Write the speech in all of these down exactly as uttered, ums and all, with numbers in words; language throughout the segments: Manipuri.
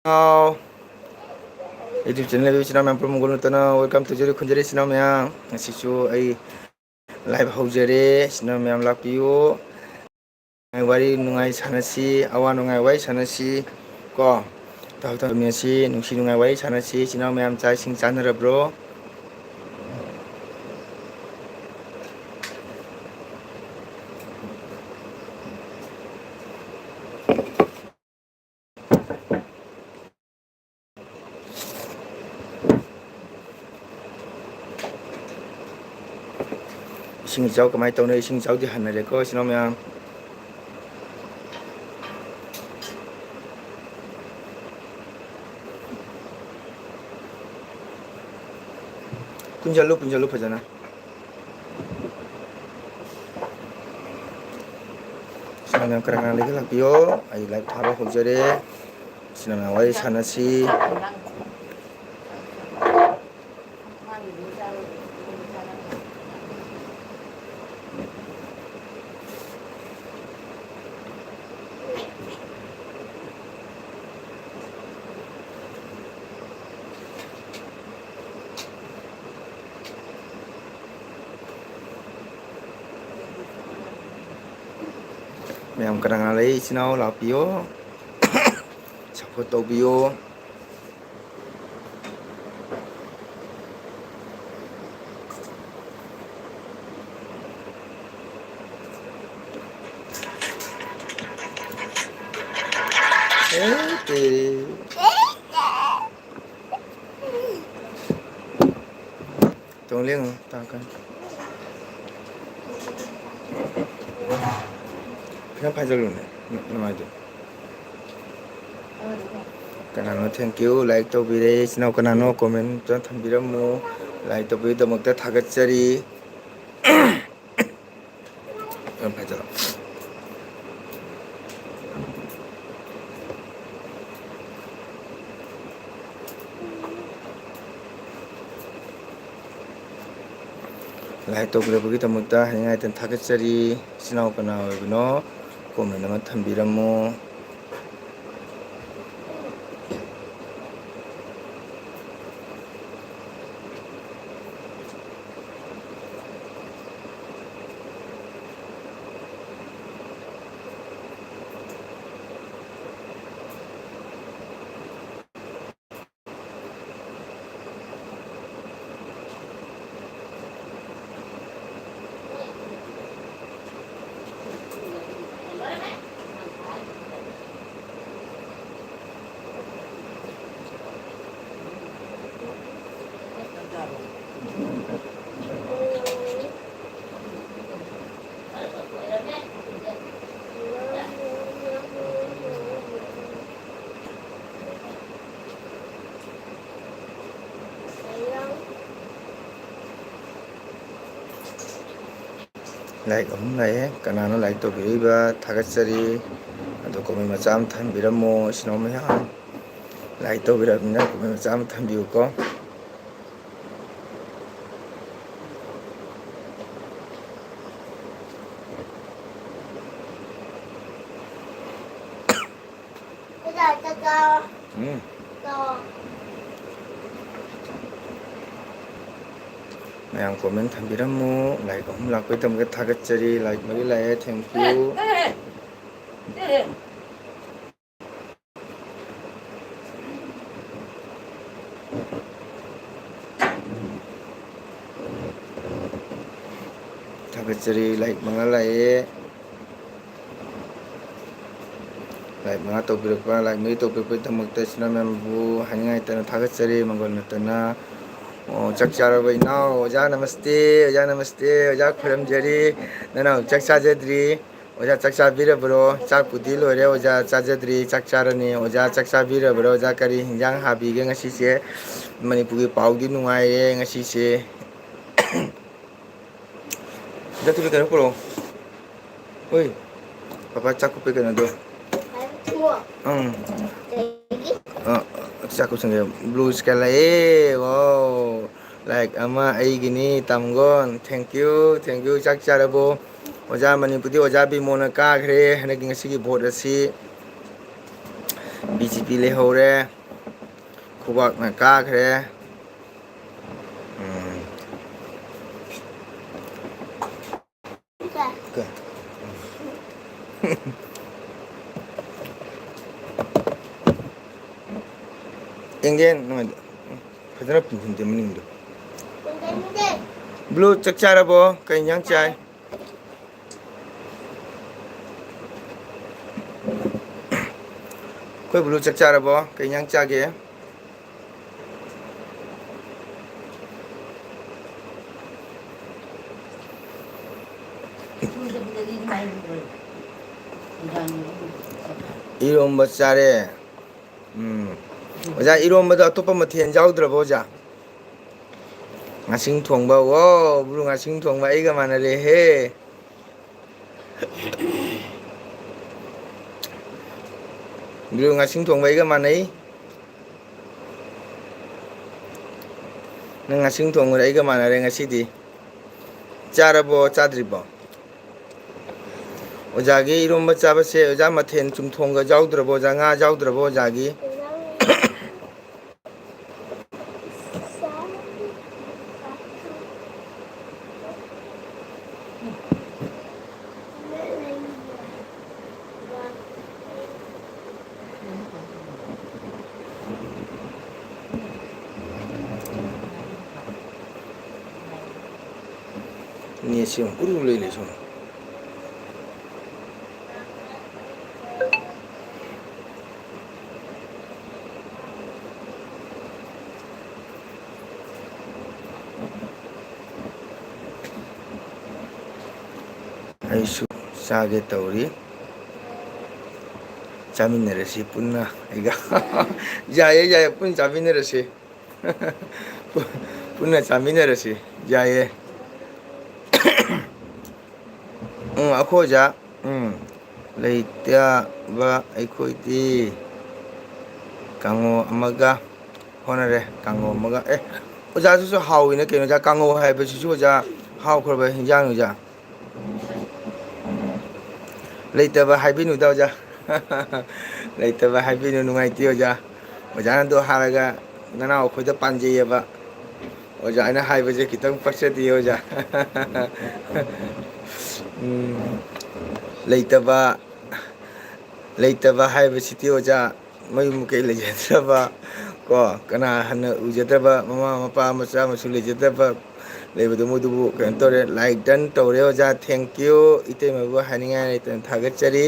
ꯏꯆꯤꯟ ꯏꯅꯥꯎ, YouTube channel ꯑꯗꯨ ꯏꯆꯤꯟ ꯏꯅꯥꯎ ꯃꯌꯥꯝ ꯄꯨꯝꯅꯃꯛ ꯅꯨꯡꯇꯅ welcome ꯇꯧꯖꯔꯤ, ꯈꯨꯟꯖꯔꯤ ꯏꯆꯤꯟ ꯏꯅꯥꯎ ꯃꯌꯥꯝ꯫ ꯉꯁꯤꯁꯨ ꯑꯩ live ꯍꯧꯖꯔꯦ, ꯏꯆꯤꯟ ꯏꯅꯥꯎ ꯃꯌꯥꯝ ꯂꯥꯛꯄꯤꯌꯨ꯫ ꯋꯥꯔꯤ ꯅꯨꯡꯉꯥꯏ ꯁꯥꯟꯅꯁꯤ, ꯑꯋꯥ ꯅꯨꯡꯉꯥꯏ ꯋꯥꯔꯤ ꯁꯥꯟꯅꯁꯤ ꯀꯣ꯫ ꯇꯥꯎ ꯇꯥꯎꯃꯤꯟꯅꯁꯤ, ꯅꯨꯡꯁꯤ ꯅꯨꯡꯉꯥꯏ ꯋꯥꯔꯤ ꯁꯥꯟꯅꯁꯤ꯫ ꯏꯆꯤꯟ ꯏꯅꯥꯎ ꯃꯌꯥꯝ ꯆꯥꯛ ꯏꯁꯤꯡ ꯆꯥꯅꯔꯕ꯭ꯔꯣ? ꯏꯁꯤꯡ ꯏꯆꯥꯎ ꯀꯃꯥꯏꯅ ꯇꯧꯅꯣ? ꯏꯁꯤꯡ ꯏꯆꯥꯎꯗꯤ ꯍꯟꯅꯔꯦꯀꯣ, ꯏꯆꯤꯟ ꯏꯅꯥꯎ ꯃꯌꯥꯝ꯫ ꯄꯨꯟꯁꯤꯜꯂꯨ, ꯄꯨꯟꯁꯤꯜꯂꯨ ꯐꯖꯅ꯫ ꯏꯆꯤꯟ ꯏꯅꯥꯎ ꯀꯅꯥ ꯀꯅꯥ ꯂꯩꯒꯦ ꯂꯥꯛꯄꯤꯌꯣ꯫ ꯑꯩ live ꯊꯥꯕ ꯍꯧꯖꯔꯦ꯫ ꯏꯆꯤꯟ ꯏꯅꯥꯎ ꯋꯥꯔꯤ ꯁꯥꯟꯅꯁꯤ꯫ ꯃꯌꯥꯝ ꯀꯅꯥ ꯀꯅꯥ ꯂꯩ? ꯏꯆꯤꯟ ꯏꯅꯥꯎ ꯂꯥꯛꯄꯤꯌꯣ, support ꯇꯧꯕꯤꯌꯣ꯫ ꯑꯦ, ꯇꯦꯔꯦ꯫ ꯇꯣꯡ ꯂꯦꯡꯉꯨ, ꯇꯥꯡ ꯀꯟ꯫ ꯈꯔ ꯐꯥꯖꯜꯂꯨꯅꯦ, ꯅꯨꯡꯉꯥꯏꯇꯦ꯫ ꯀꯅꯥꯅꯣ? Thank you, like ꯇꯧꯕꯤꯔꯦ꯫ ꯏꯆꯤꯟ ꯏꯅꯥꯎ ꯀꯅꯥꯅꯣ? Comment ꯇ ꯊꯝꯕꯤꯔꯝꯃꯨ꯫ Like ꯇꯧꯕꯤꯕꯒꯤꯗꯃꯛꯇ ꯊꯥꯒꯠꯆꯔꯤ꯫ ꯌꯥꯝ ꯐꯖꯅ꯫ Like ꯇꯧꯕꯤꯔꯛꯄꯒꯤꯗꯃꯛꯇ ꯍꯥꯏꯅꯤꯡꯉꯥꯏꯇꯅ ꯊꯥꯒꯠꯆꯔꯤ꯫ ꯏꯆꯤꯟ ꯏꯅꯥꯎ ꯀꯅꯥ ꯑꯣꯏꯕꯅꯣ? Comment ꯑꯃ ꯊꯝꯕꯤꯔꯝꯃꯨ꯫ ꯂꯥꯏꯛ ꯑꯍꯨꯝ ꯂꯥꯛꯑꯦ꯫ ꯀꯅꯥꯅꯣ ꯂꯥꯏꯛ ꯇꯧꯕꯤꯔꯛꯏꯕ? ꯊꯥꯒꯠꯆꯔꯤ꯫ ꯑꯗꯣ ꯀꯣꯃꯦꯟ ꯃꯆꯥ ꯑꯃ ꯊꯝꯕꯤꯔꯝꯃꯣ, ꯏꯆꯤꯟ ꯏꯅꯥꯎ ꯃꯌꯥꯝ꯫ ꯂꯥꯏꯛ ꯇꯧꯕꯤꯔꯛꯑꯕꯅꯤꯅ ꯀꯣꯃꯦꯟ ꯃꯆꯥ ꯑꯃ ꯊꯝꯕꯤꯌꯨꯀꯣ꯫ ꯎꯝ꯫ ꯃꯌꯥꯝ ꯀꯣꯃꯦꯟ ꯊꯝꯕꯤꯔꯝꯃꯨ꯫ ꯂꯥꯏꯛ ꯑꯍꯨꯝ ꯂꯥꯛꯄꯒꯤꯗꯃꯛꯇ ꯊꯥꯒꯠꯆꯔꯤ꯫ ꯂꯥꯏꯛ ꯃꯔꯤ ꯂꯥꯛꯑꯦ꯫ Thank you꯫ ꯊꯥꯒꯠꯆꯔꯤ꯫ ꯂꯥꯏꯛ ꯃꯉꯥ ꯂꯥꯛꯑꯦ꯫ ꯂꯥꯏꯛ ꯃꯉꯥ ꯇꯧꯕꯤꯔꯛꯄ, ꯂꯥꯏꯛ ꯃꯔꯤ ꯇꯧꯕꯤꯔꯛꯄꯒꯤꯗꯃꯛꯇ ꯏꯆꯤꯟ ꯏꯅꯥꯎ ꯃꯌꯥꯝꯕꯨ ꯍꯥꯏꯅꯤꯡꯉꯥꯏ ꯂꯩꯇꯅ ꯊꯥꯒꯠꯆꯔꯤ꯫ ꯃꯪꯒꯣꯜ ꯅꯠꯇꯅ꯫ ꯑꯣ, ꯆꯥꯛ ꯆꯥꯔꯕ ꯏꯅꯥꯎ? ꯑꯣꯖꯥ ꯅꯃꯁꯇꯦ, ꯑꯣꯖꯥ ꯅꯃꯁꯇꯦ, ꯑꯣꯖꯥ ꯈꯨꯔꯨꯝꯖꯔꯤ꯫ ꯅꯅꯥꯎ ꯆꯥꯛ ꯆꯥꯖꯗ꯭ꯔꯤ꯫ ꯑꯣꯖꯥ ꯆꯥꯛ ꯆꯥꯕꯤꯔꯕ꯭ꯔꯣ? ꯆꯥꯛꯄꯨꯗꯤ ꯂꯣꯏꯔꯦ ꯑꯣꯖꯥ, ꯆꯥꯖꯗ꯭ꯔꯤ꯫ ꯆꯥꯛ ꯆꯥꯔꯅꯤ꯫ ꯑꯣꯖꯥ ꯆꯥꯛ ꯆꯥꯕꯤꯔꯕ꯭ꯔꯣ? ꯑꯣꯖꯥ ꯀꯔꯤ ꯍꯤꯟꯖꯥꯡ ꯍꯥꯕꯤꯒꯦ ꯉꯁꯤꯁꯦ? ꯃꯅꯤꯄꯨꯔꯒꯤ ꯄꯥꯎꯗꯤ ꯅꯨꯡꯉꯥꯏꯔꯦ ꯉꯁꯤꯁꯦ꯫ ꯆꯥꯛ ꯊꯤꯕꯤ ꯀꯩꯅꯣ ꯄꯨꯔꯛꯑꯣ꯫ ꯍꯣꯏ, ꯄꯄꯥ ꯆꯥꯛ ꯀꯨꯞꯄꯩ ꯀꯩꯅꯣꯗꯣ꯫ ꯎꯝ꯫ ꯑ, ꯆꯥꯛ ꯀꯨꯞꯁꯟꯒꯦ꯫ Blue sky ꯂꯥꯛꯑꯦ꯫ Wow꯫ ꯂꯥꯏꯛ ꯑꯃ ꯑꯩꯒꯤꯅꯤ, ꯇꯥꯃꯒꯣꯟ꯫ Thank you, thank you꯫ ꯆꯥꯛ ꯆꯥꯔꯕꯣ? ꯑꯣꯖꯥ ꯃꯅꯤꯄꯨꯔꯗꯤ ꯑꯣꯖꯥ ꯕꯤꯃꯣꯅ ꯀꯥꯈ꯭ꯔꯦ ꯍꯟꯗꯛꯀꯤ ꯉꯁꯤꯒꯤ ꯚꯣꯠ ꯑꯁꯤ꯫ ꯕꯤ ꯖꯦ ꯄꯤ ꯂꯩꯍꯧꯔꯦ꯫ ꯈꯨꯕꯥꯛꯅ ꯀꯥꯈ꯭ꯔꯦ꯫ ꯎꯝ꯫ ꯀ-, ꯌꯦꯡꯒꯦ ꯅꯨꯡꯉꯥꯏꯇꯦ꯫ ꯐꯖꯅ ꯄꯨꯟꯁꯤꯟꯗꯦ ꯃꯅꯤꯡꯗꯣ꯫ Blue ꯆꯥꯛ ꯆꯥꯔꯕꯣ? ꯀꯩ ꯏꯟꯖꯥꯡ ꯆꯥꯏ? ꯑꯩꯈꯣꯏ Blue ꯆꯥꯛ ꯆꯥꯔꯕꯣ? ꯀꯩ ꯏꯟꯖꯥꯡ ꯆꯥꯒꯦ? ꯏꯔꯣꯝꯕ ꯆꯥꯔꯦ꯫ ꯎꯝ꯫ ꯑꯣꯖꯥ, ꯏꯔꯣꯝꯕꯗ ꯑꯇꯣꯞꯄ ꯃꯊꯦꯜ ꯌꯥꯎꯗ꯭ꯔꯕꯣ, ꯑꯣꯖꯥ? ꯉꯥꯁꯤꯡ ꯊꯣꯡꯕ꯫ ꯋꯥꯎ, Blue ꯉꯥꯁꯤꯡ ꯊꯣꯡꯕ ꯑꯩꯒ ꯃꯥꯟꯅꯔꯦꯍꯦ꯫ ꯕ꯭ꯔꯨ, ꯉꯥꯁꯤꯡ ꯊꯣꯡꯕ ꯑꯩꯒ ꯃꯥꯟꯅꯩ꯫ ꯅꯪ ꯉꯥꯁꯤꯡ ꯊꯣꯡꯕꯗ ꯑꯩꯒ ꯃꯥꯟꯅꯔꯦ ꯉꯁꯤꯗꯤ꯫ ꯆꯥꯔꯕꯣ, ꯆꯥꯗ꯭ꯔꯤꯕꯣ? ꯑꯣꯖꯥꯒꯤ ꯏꯔꯣꯝꯕ ꯆꯥꯕꯁꯦ, ꯑꯣꯖꯥ, ꯃꯊꯦꯜ ꯆꯨꯝꯊꯣꯡꯒ ꯌꯥꯎꯗ꯭ꯔꯕꯣ, ꯑꯣꯖꯥ? ꯉꯥ ꯌꯥꯎꯗ꯭ꯔꯕꯣ ꯑꯣꯖꯥꯒꯤ? ꯅꯦꯠꯁꯦ ꯌꯦꯡꯉꯨ, ꯎꯔꯨ ꯂꯩ ꯂꯩ ꯁꯣꯝꯗ꯫ ꯑꯩꯁꯨ ꯆꯥꯒꯦ ꯇꯧꯔꯤ꯫ ꯆꯥꯃꯤꯟꯅꯔꯁꯤ ꯄꯨꯟꯅ ꯑꯩꯒ꯫ ꯌꯥꯏꯌꯦ, ꯌꯥꯏꯌꯦ, ꯄꯨꯟꯅ ꯆꯥꯃꯤꯟꯅꯔꯁꯤ꯫ ꯄꯨꯟꯅ ꯆꯥꯃꯤꯟꯅꯔꯁꯤ꯫ ꯌꯥꯏꯌꯦ꯫ ꯎꯝ, ꯑꯩꯈꯣꯏ ꯑꯣꯖꯥ, ꯎꯝ, ꯂꯩꯇꯕ ꯑꯩꯈꯣꯏꯗꯤ ꯀꯥꯡꯉꯧ ꯑꯃꯒ ꯍꯣꯠꯅꯔꯦ꯫ ꯀꯥꯡꯉꯧ ꯑꯃꯒ꯫ ꯑꯦ, ꯑꯣꯖꯥꯗꯨꯁꯨ ꯍꯥꯎꯋꯤꯅ ꯀꯩꯅꯣ, ꯑꯣꯖꯥ? ꯀꯥꯡꯉꯧ ꯍꯥꯏꯕꯁꯤꯁꯨ, ꯑꯣꯖꯥ, ꯍꯥꯎꯈ꯭ꯔꯕ ꯍꯤꯟꯖꯥꯡꯅꯤ, ꯑꯣꯖꯥ꯫ ꯂꯩꯇꯕ ꯍꯥꯏꯕꯤꯅꯨꯗ, ꯑꯣꯖꯥ꯫ ꯂꯩꯇꯕ ꯍꯥꯏꯕꯤꯅꯨ, ꯅꯨꯡꯉꯥꯏꯇꯦ, ꯑꯣꯖꯥ꯫ ꯑꯣꯖꯥꯅ ꯑꯗꯨ ꯍꯥꯏꯔꯒ ꯅꯅꯥꯎ ꯑꯩꯈꯣꯏꯗ ꯄꯥꯟꯖꯩꯌꯦꯕ꯫ ꯑꯣꯖꯥ, ꯑꯩꯅ ꯍꯥꯏꯕꯁꯦ ꯈꯤꯇꯪ ꯄꯛꯆꯗꯦ, ꯑꯣꯖꯥ꯫ ꯎꯝ, ꯂꯩꯇꯕ, ꯂꯩꯇꯕ ꯍꯥꯏꯕꯁꯤꯗꯤ, ꯑꯣꯖꯥ, ꯃꯌꯨꯝ ꯃꯀꯩ ꯂꯩꯖꯗ꯭ꯔꯕ, ꯀꯣ, ꯀꯅꯥ ꯍꯟꯅ ꯎꯖꯗ꯭ꯔꯕ, ꯃꯃꯥ ꯃꯄꯥ ꯃꯆꯥ ꯃꯁꯨ ꯂꯩꯖꯗꯕ ꯂꯩꯕꯗꯨ, ꯃꯣꯏꯗꯨꯕꯨ ꯀꯩꯅꯣ ꯇꯧꯔꯦ, like done ꯇꯧꯔꯦ, ꯑꯣꯖꯥ, thank you꯫ ꯏꯇꯩꯃꯕꯨ ꯍꯥꯏꯅꯤꯡꯉꯥꯏ ꯂꯩꯇꯅ ꯊꯥꯒꯠꯆꯔꯤ꯫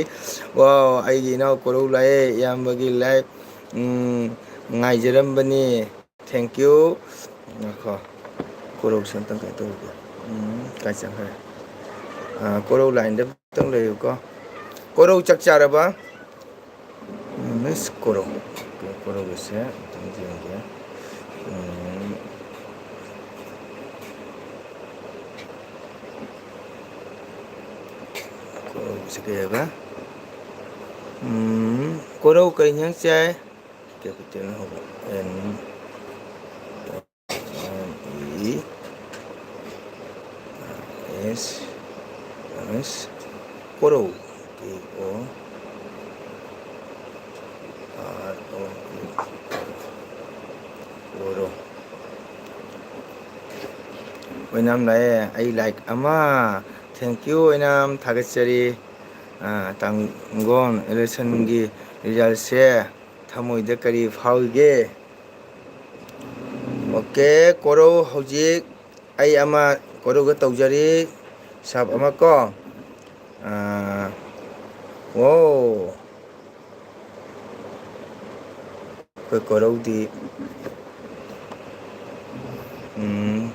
ꯋꯥꯎ, ꯑꯩꯒꯤ ꯏꯅꯥꯎ ꯀꯣꯔꯧ ꯂꯥꯛꯑꯦ, ꯏꯌꯥꯝꯕꯒꯤ live, ꯎꯝ, ꯉꯥꯏꯖꯔꯝꯕꯅꯤ꯫ Thank you꯫ ꯉꯥꯏꯈꯣ꯫ ꯀꯣꯔꯧꯁꯦ ꯑꯝꯇꯪ ꯀꯩꯅꯣ ꯇꯧꯔꯨꯒꯦ꯫ ꯎꯝ, ꯀꯥꯏ ꯆꯠꯈ꯭ꯔꯦ? ꯑ, ꯀꯣꯔꯧ line ꯗ ꯑꯝꯇꯪ ꯂꯩꯌꯨꯀꯣ꯫ ꯀꯣꯔꯧ, ꯆꯥꯛ ꯆꯥꯔꯕ? ꯎꯝ, Miss ꯀꯣꯔꯧ꯫ ꯀꯣꯔꯧꯒꯤꯁꯦ ꯑꯝꯇꯪ ꯌꯦꯡꯒꯦ꯫ ꯎꯝ꯫ ꯀꯩ ꯍꯥꯏꯕ? ꯎꯝ, ꯀꯣꯔꯧ ꯀꯩ ꯏꯟꯖꯥꯡ ꯆꯥꯏ? Capital ꯍꯧꯕ N, N, E, S, S, ꯀꯣꯔꯧ, K O R O U, ꯀꯣꯔꯧ꯫ ꯑꯣꯏꯅꯥꯝ ꯂꯥꯛꯑꯦ, ꯑꯩ like ꯑꯃ꯫ Thank you ꯑꯣꯏꯅꯥꯝ, ꯊꯥꯒꯠꯆꯔꯤ꯫ ꯑꯥ, ꯇꯥꯡꯒꯣꯟ election ꯒꯤ result ꯁꯦ ꯊꯃꯣꯏꯗ ꯀꯔꯤ ꯐꯥꯎꯔꯤꯒꯦ? Okay, ꯀꯣꯔꯧ ꯍꯧꯖꯤꯛ ꯑꯩ ꯑꯃ ꯀꯣꯔꯧꯗ ꯇꯧꯖꯔꯤ, sub ꯑꯃ ꯀꯣ꯫ ꯑꯥ, ꯑꯣ꯫ ꯑꯩꯈꯣꯏ ꯀꯣꯔꯧꯗꯤ, ꯎꯝ,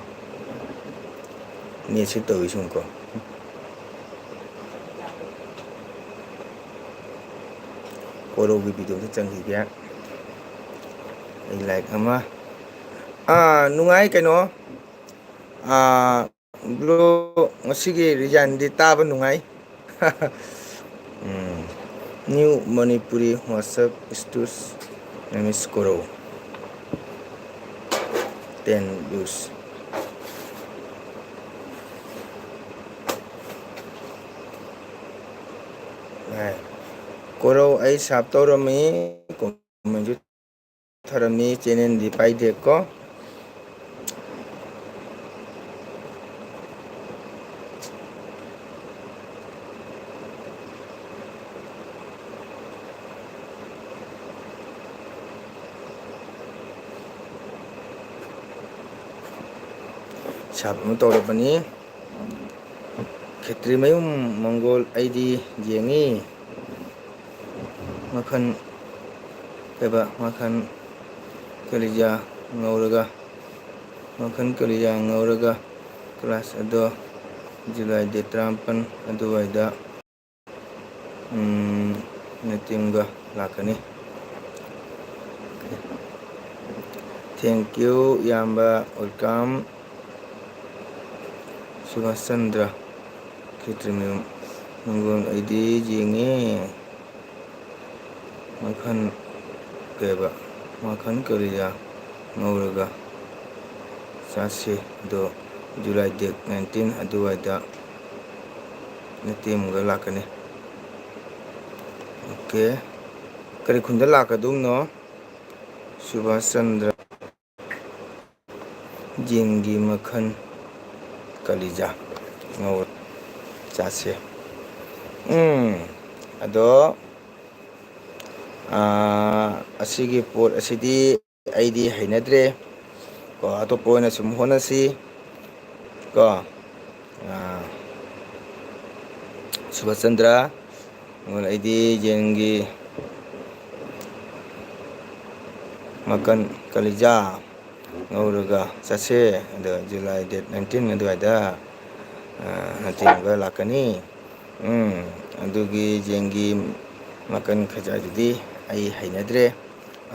net ꯁꯦ ꯇꯧꯏ ꯁꯨꯝ ꯀꯣ꯫ ꯀꯣꯔꯧꯒꯤ video ꯗ ꯆꯪꯈꯤꯒꯦ꯫ ꯑꯩ like ꯑꯃ꯫ ꯑꯥ, ꯅꯨꯡꯉꯥꯏ ꯀꯩꯅꯣ꯫ ꯑꯥ, bro, ꯉꯁꯤꯒꯤ result ꯗꯤ ꯇꯥꯕ ꯅꯨꯡꯉꯥꯏ꯫ ꯎꯝ꯫ New Manipuri WhatsApp status, name is Koro. Ten views. ꯀꯣꯔꯧ ꯑꯩ sub ꯇꯧꯔꯝꯃꯤ, comment ꯁꯨ ꯊꯥꯔꯝꯃꯤ, channel ꯗꯤ ꯄꯥꯏꯗꯦꯀꯣ꯫ Sub ꯑꯃ ꯇꯧꯔꯕꯅꯤ꯫ ꯈꯦꯇ꯭ꯔꯤꯃꯌꯨꯝ ꯃꯪꯒꯣꯜ ꯑꯩꯗꯤ ꯌꯦꯡꯉꯤ꯫ ꯃꯈꯟ ꯀꯩꯕ, ꯃꯈꯟ ꯀꯂꯤꯖꯥ ꯉꯧꯔꯒ, ꯃꯈꯟ ꯀꯂꯤꯖꯥ ꯉꯧꯔꯒ class ꯑꯗꯣ July date ꯇꯔꯥꯃꯥꯄꯟ ꯑꯗꯨꯋꯥꯏꯗ, ꯎꯝ, meeting ꯒ ꯂꯥꯛꯀꯅꯤ꯫ Thank you, ꯏꯌꯥꯝꯕ, welcome꯫ ꯁꯨꯕꯥꯁ ꯆꯟꯗ꯭ꯔ, ꯈꯦꯇ꯭ꯔꯤꯃꯌꯨꯝ꯫ ꯁꯪꯒꯣꯝ ꯑꯩꯗꯤ ꯌꯦꯡꯉꯦ꯫ ꯃꯈꯟ ꯀꯩꯕ? ꯃꯈꯟ ꯀꯔꯤꯌꯥ ꯉꯧꯔꯒ ꯆꯥꯁꯤ꯫ ꯑꯗꯣ ꯖꯨꯂꯥꯏ ꯗꯦꯠ ꯅꯥꯏꯟꯇꯤꯟ ꯑꯗꯨꯋꯥꯏꯗ ꯅꯇꯦꯝꯒ ꯂꯥꯛꯀꯅꯤ꯫ ꯑꯣꯀꯦ꯫ ꯀꯔꯤ ꯈꯨꯟꯗ ꯂꯥꯛꯀꯗꯧꯅꯣ? ꯁꯨꯕꯥꯁ ꯆꯟꯗ꯭ꯔ꯫ ꯌꯦꯟꯒꯤ ꯃꯈꯜ ꯀꯂꯤꯖꯥ ꯉꯧꯔ ꯆꯥꯁꯦ꯫ ꯎꯝ, ꯑꯗꯣ, ꯑꯥ, ꯑꯁꯤꯒꯤ ꯄꯣꯠ ꯑꯁꯤꯗꯤ ꯑꯩꯗꯤ ꯍꯩꯅꯗ꯭ꯔꯦ꯫ ꯀꯣ, ꯑꯇꯣꯞꯄ ꯑꯣꯏꯅ ꯁꯨꯝ ꯍꯣꯠꯅꯁꯤ꯫ ꯀꯣ, ꯑꯥ, ꯁꯨꯕꯥꯁ ꯆꯟꯗ꯭ꯔ, ꯑꯩꯗꯤ ꯌꯦꯟꯒꯤ ꯃꯀꯟ ꯀꯂꯤꯖꯥ ꯉꯧꯔꯒ ꯆꯠꯁꯦ꯫ ꯑꯗꯣ ꯖꯨꯂꯥꯏ ꯗꯦꯠ ꯅꯥꯏꯟꯇꯤꯟ ꯑꯗꯨꯋꯥꯏꯗ, ꯑ, ꯅꯇꯦꯝꯒ ꯂꯥꯛꯀꯅꯤ꯫ ꯎꯝ, ꯑꯗꯨꯒꯤ ꯌꯦꯟꯒꯤ ꯃꯀꯟ ꯈꯖꯥꯏꯗꯨꯗꯤ ꯑꯩ ꯍꯩꯅꯗ꯭ꯔꯦ꯫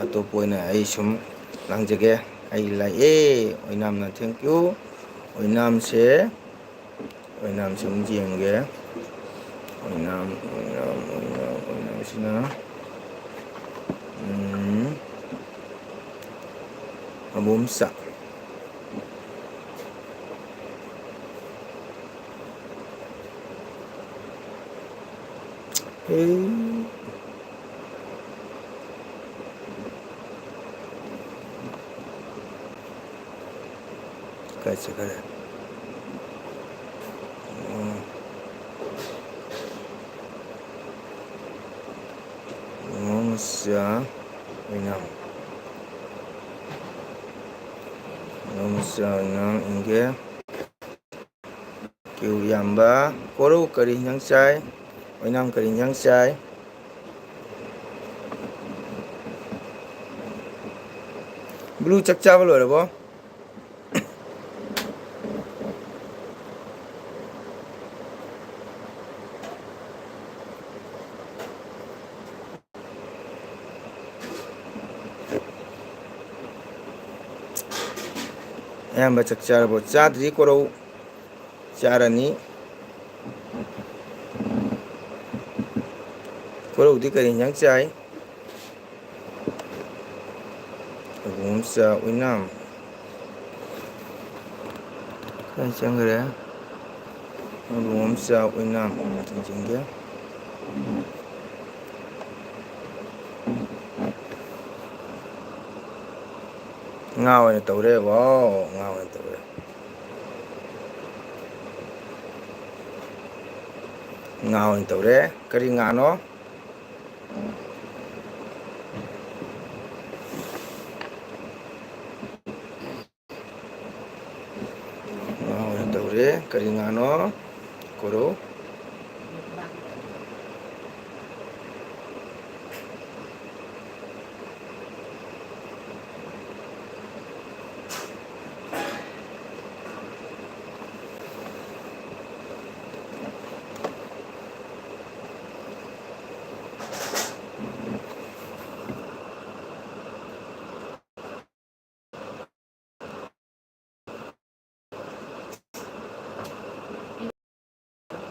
ꯑꯇꯣꯞꯄ ꯑꯣꯏꯅ ꯑꯩ ꯁꯨꯝ ꯂꯥꯡꯖꯒꯦ꯫ ꯑꯩ ꯂꯥꯛꯑꯦ꯫ ꯑꯣꯏꯅꯥꯝꯅ thank you꯫ ꯑꯣꯏꯅꯥꯝꯁꯦ ꯑꯣꯏꯅꯥꯝꯁꯤ ꯑꯃꯨꯛ ꯌꯦꯡꯒꯦ꯫ ꯑꯣꯏꯅꯥꯝ, ꯑꯣꯏꯅꯥꯝ, ꯑꯣꯏꯅꯥꯝ, ꯑꯣꯏꯅꯥꯝꯁꯤꯅ, ꯎꯝ, ꯑꯕꯣꯝꯆꯥ꯫ ꯍꯦ꯫ ꯀꯥꯏ ꯆꯠꯈꯔꯦ? ꯑꯣ꯫ ꯃꯣꯃꯣꯆꯥ ꯑꯣꯏꯅꯥꯝ꯫ ꯃꯣꯃꯣꯆꯥ ꯑꯣꯏꯅꯥꯝ ꯏꯟꯒꯦ꯫ ꯀ꯭ꯌꯨ ꯌꯥꯝꯕ꯫ ꯀꯣꯔꯧ ꯀꯔꯤ ꯏꯟꯖꯥꯡ ꯆꯥꯏ? ꯑꯣꯏꯅꯥꯝ ꯀꯔꯤ ꯏꯟꯖꯥꯡ ꯆꯥꯏ? ꯕ꯭ꯂꯨ ꯆꯥꯛ ꯆꯥꯕ ꯂꯣꯏꯔꯕꯣ? ꯑꯌꯥꯝꯕ ꯆꯥꯛ ꯆꯥꯔꯕꯣ? ꯆꯥꯗ꯭ꯔꯤ ꯀꯣꯔꯧ꯫ ꯆꯥꯔꯅꯤ꯫ ꯀꯣꯔꯧꯗꯤ ꯀꯔꯤ ꯏꯟꯖꯥꯡ ꯆꯥꯏ? ꯑꯕꯨꯡꯉꯣꯝꯆꯥ ꯑꯣꯏꯅꯥꯝ꯫ ꯀꯥꯏ ꯆꯪꯈ꯭ꯔꯦ? ꯑꯕꯨꯡꯉꯣꯝꯆꯥ ꯑꯣꯏꯅꯥꯝ꯫ ꯊꯤꯡꯖꯤꯟꯒꯦ꯫ ꯉꯥ ꯑꯣꯏꯅ ꯇꯧꯔꯦ꯫ ꯋꯥꯎ, ꯉꯥ ꯑꯣꯏꯅ ꯇꯧꯔꯦ꯫ ꯉꯥ ꯑꯣꯏꯅ ꯇꯧꯔꯦ꯫ ꯀꯔꯤ ꯉꯥꯅꯣ? ꯉꯥ ꯑꯣꯏꯅ ꯇꯧꯔꯦ꯫ ꯀꯔꯤ ꯉꯥꯅꯣ? ꯀꯣꯔꯧ꯫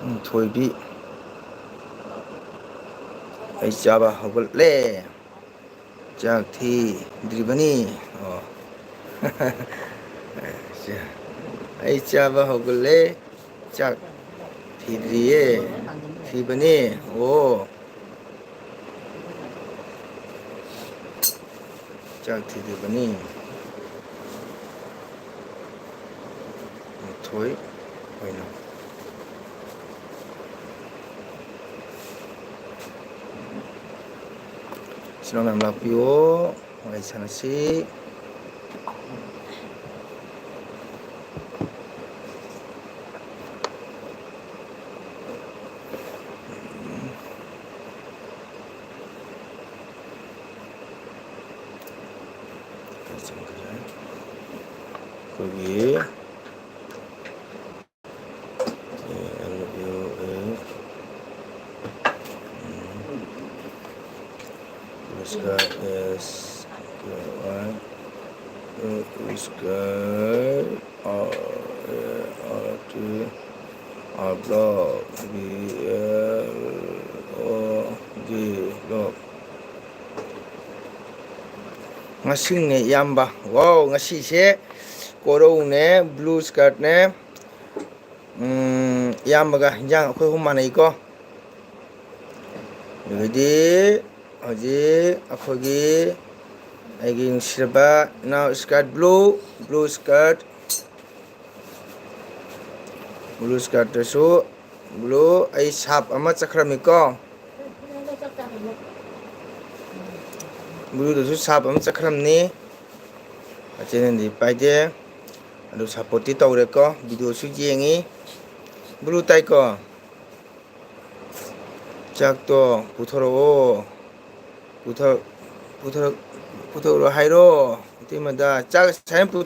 ꯎꯝ, ꯊꯣꯏꯕꯤ꯫ ꯑꯩ ꯆꯥꯕ ꯍꯧꯒꯠꯂꯦ꯫ ꯆꯥꯛ ꯊꯤꯗ꯭ꯔꯤꯕꯅꯤ꯫ ꯑꯣ꯫ ꯑꯩ ꯆꯥꯕ ꯍꯧꯒꯠꯂꯦ꯫ ꯆꯥꯛ ꯊꯤꯗ꯭ꯔꯤꯌꯦ꯫ ꯊꯤꯕꯅꯦ꯫ ꯑꯣ꯫ ꯆꯥꯛ ꯊꯤꯗ꯭ꯔꯤꯕꯅꯤ꯫ ꯊꯣꯏ ꯑꯣꯏꯅ꯫ ꯏꯆꯤꯟ ꯏꯅꯥꯎ ꯃꯌꯥꯝ ꯂꯥꯛꯄꯤꯌꯣ, ꯋꯥꯔꯤ ꯁꯥꯟꯅꯁꯤ꯫ ꯑꯩꯈꯣꯏꯒꯤ L U A, um, sky, S K Y, sky, R A R T, R block, B L O, ꯑꯗꯨ ꯉꯁꯤꯅꯦ ꯏꯌꯥꯝꯕ꯫ ꯋꯥꯎ, ꯉꯁꯤꯁꯦ ꯀꯣꯔꯧꯅꯦ, blue skirtꯅꯦ, ꯎꯝ, ꯏꯌꯥꯝꯕꯒ ꯍꯤꯟꯖꯥꯡ ꯑꯩꯈꯣꯏ ꯑꯍꯨꯝ ꯃꯥꯟꯅꯩꯀꯣ꯫ ꯑꯗꯨꯗꯤ ꯍꯧꯖꯤꯛ ꯑꯩꯈꯣꯏꯒꯤ, ꯑꯩꯒꯤ ꯅꯨꯡꯁꯤꯔꯕ ꯏꯅꯥꯎ, skirt blue, blue skirt, blue skirtꯇꯁꯨ blue꯫ ꯑꯩ ꯁꯥꯞ ꯑꯃ ꯆꯠꯈ꯭ꯔꯝꯃꯤꯀꯣ꯫ Blueꯗꯁꯨ ꯁꯥꯞ ꯑꯃ ꯆꯠꯈ꯭ꯔꯝꯅꯤ꯫ ꯆꯦꯅꯦꯜꯗꯤ ꯄꯥꯏꯗꯦ꯫ ꯑꯗꯨ supportꯇꯤ ꯇꯧꯔꯦꯀꯣ, videoꯁꯨ ꯌꯦꯡꯉꯤ꯫ Blue ꯇꯥꯏꯀꯣ? ꯆꯥꯛꯇꯣ ꯄꯨꯊꯣꯔꯛꯑꯣ꯫ ꯄꯨꯊꯣꯔꯛ-, ꯄꯨꯊꯣꯔꯛ-, ꯄꯨꯊꯣꯔꯛꯑꯣ ꯍꯥꯏꯔꯣ, ꯏꯇꯩꯃꯗ꯫ ꯆꯥꯛ ꯁꯥꯏꯅ ꯄꯨ-,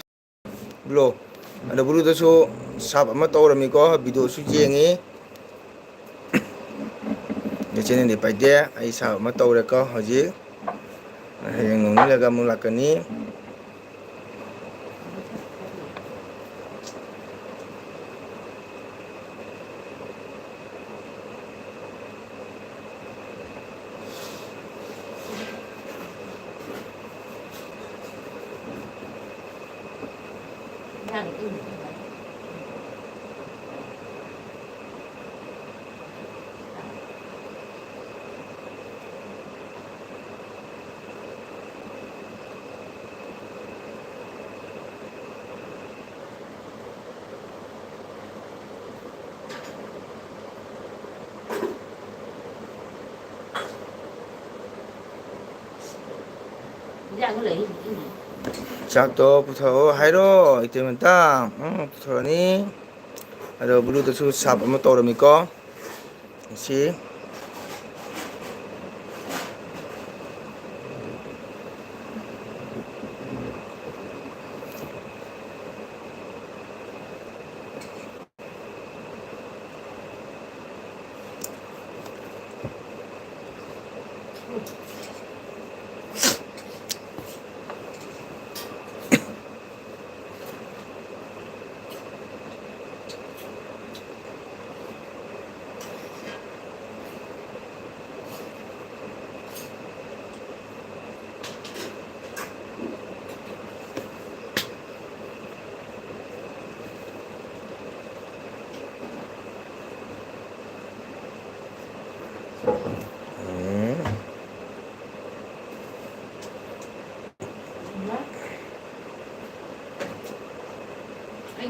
Blue꯫ ꯑꯗꯣ Blueꯗꯁꯨ ꯁꯥꯞ ꯑꯃ ꯇꯧꯔꯝꯃꯤꯀꯣ, videoꯁꯨ ꯌꯦꯡꯉꯤ꯫ ꯑꯗ ꯆꯦꯅꯦꯜꯗꯤ ꯄꯥꯏꯗꯦ꯫ ꯑꯩ ꯁꯥꯞ ꯑꯃ ꯇꯧꯔꯦꯀꯣ ꯍꯧꯖꯤꯛ꯫ ꯍꯌꯦꯡ ꯅꯣꯡ ꯅꯤꯅꯤ ꯂꯩꯔꯒ ꯑꯃꯨꯛ ꯂꯥꯛꯀꯅꯤ꯫ ꯆꯥꯛꯇꯣ ꯄꯨꯊꯣꯔꯛꯑꯣ ꯍꯥꯏꯔꯣ, ꯏꯇꯩꯃꯇ꯫ ꯎꯝ, ꯄꯨꯊꯣꯔꯛꯑꯅꯤ꯫ ꯑꯗꯣ Blueꯗꯁꯨ ꯁꯥꯞ ꯑꯃ ꯇꯧꯔꯝꯃꯤꯀꯣ꯫ ꯁꯤ꯫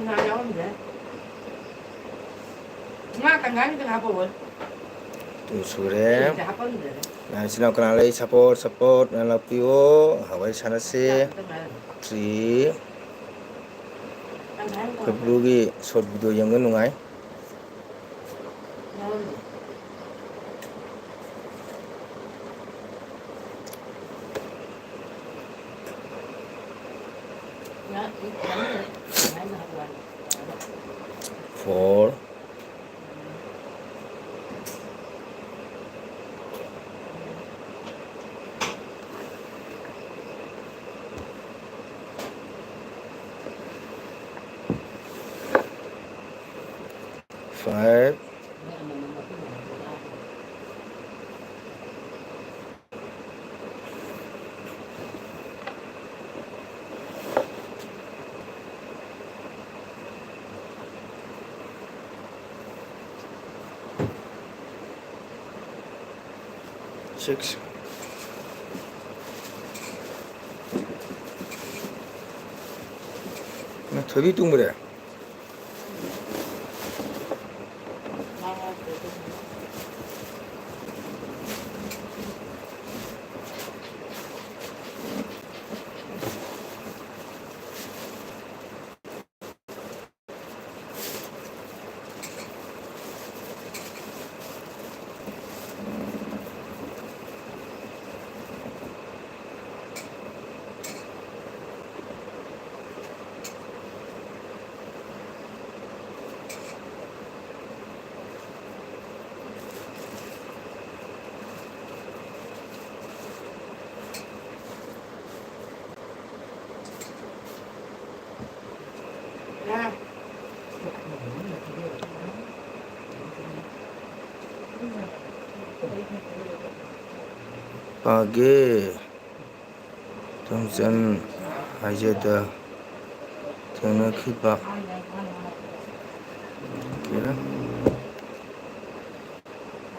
ꯉꯥ ꯌꯥꯎꯔꯝꯗ꯭ꯔꯦ꯫ ꯉꯥ ꯇꯪꯈꯥꯏ ꯈꯛꯇꯪ ꯍꯥꯞꯄꯛꯑꯣ꯫ ꯇꯨ ꯁꯨꯔꯦ꯫ ꯁꯤꯗ ꯍꯥꯞꯄꯝꯗ꯭ꯔꯦ꯫ ꯅꯪ ꯏꯆꯤꯟ ꯏꯅꯥꯎ ꯀꯅꯥ ꯂꯩ? Support, support ꯅ ꯂꯥꯛꯄꯤꯌꯣ꯫ ꯋꯥꯔꯤ ꯁꯥꯟꯅꯁꯤ꯫ ꯇꯪꯈꯥꯏ ꯈꯛꯇꯪ ꯉꯥꯏꯔꯝꯃꯣ꯫ ꯊ꯭ꯔꯤ꯫ ꯇꯪꯈꯥꯏ ꯈꯛꯇꯪ ꯑꯩꯈꯣꯏ ꯉꯥꯏꯔꯝꯃꯣ꯫ ꯕ꯭ꯂꯨꯒꯤ short video ꯌꯦꯡꯕ ꯅꯨꯡꯉꯥꯏ꯫ ꯌꯥꯎꯔꯝꯗ꯭ꯔꯦ꯫ Four. Five. Six. ꯅꯪ ꯊꯣꯏꯕꯤ ꯇꯨꯝꯈ꯭ꯔꯦ? ꯄꯥꯒꯦ꯫ ꯇꯣꯝꯆꯟ ꯍꯣꯏꯖꯗ ꯊꯦꯡꯅꯈꯤꯕ꯫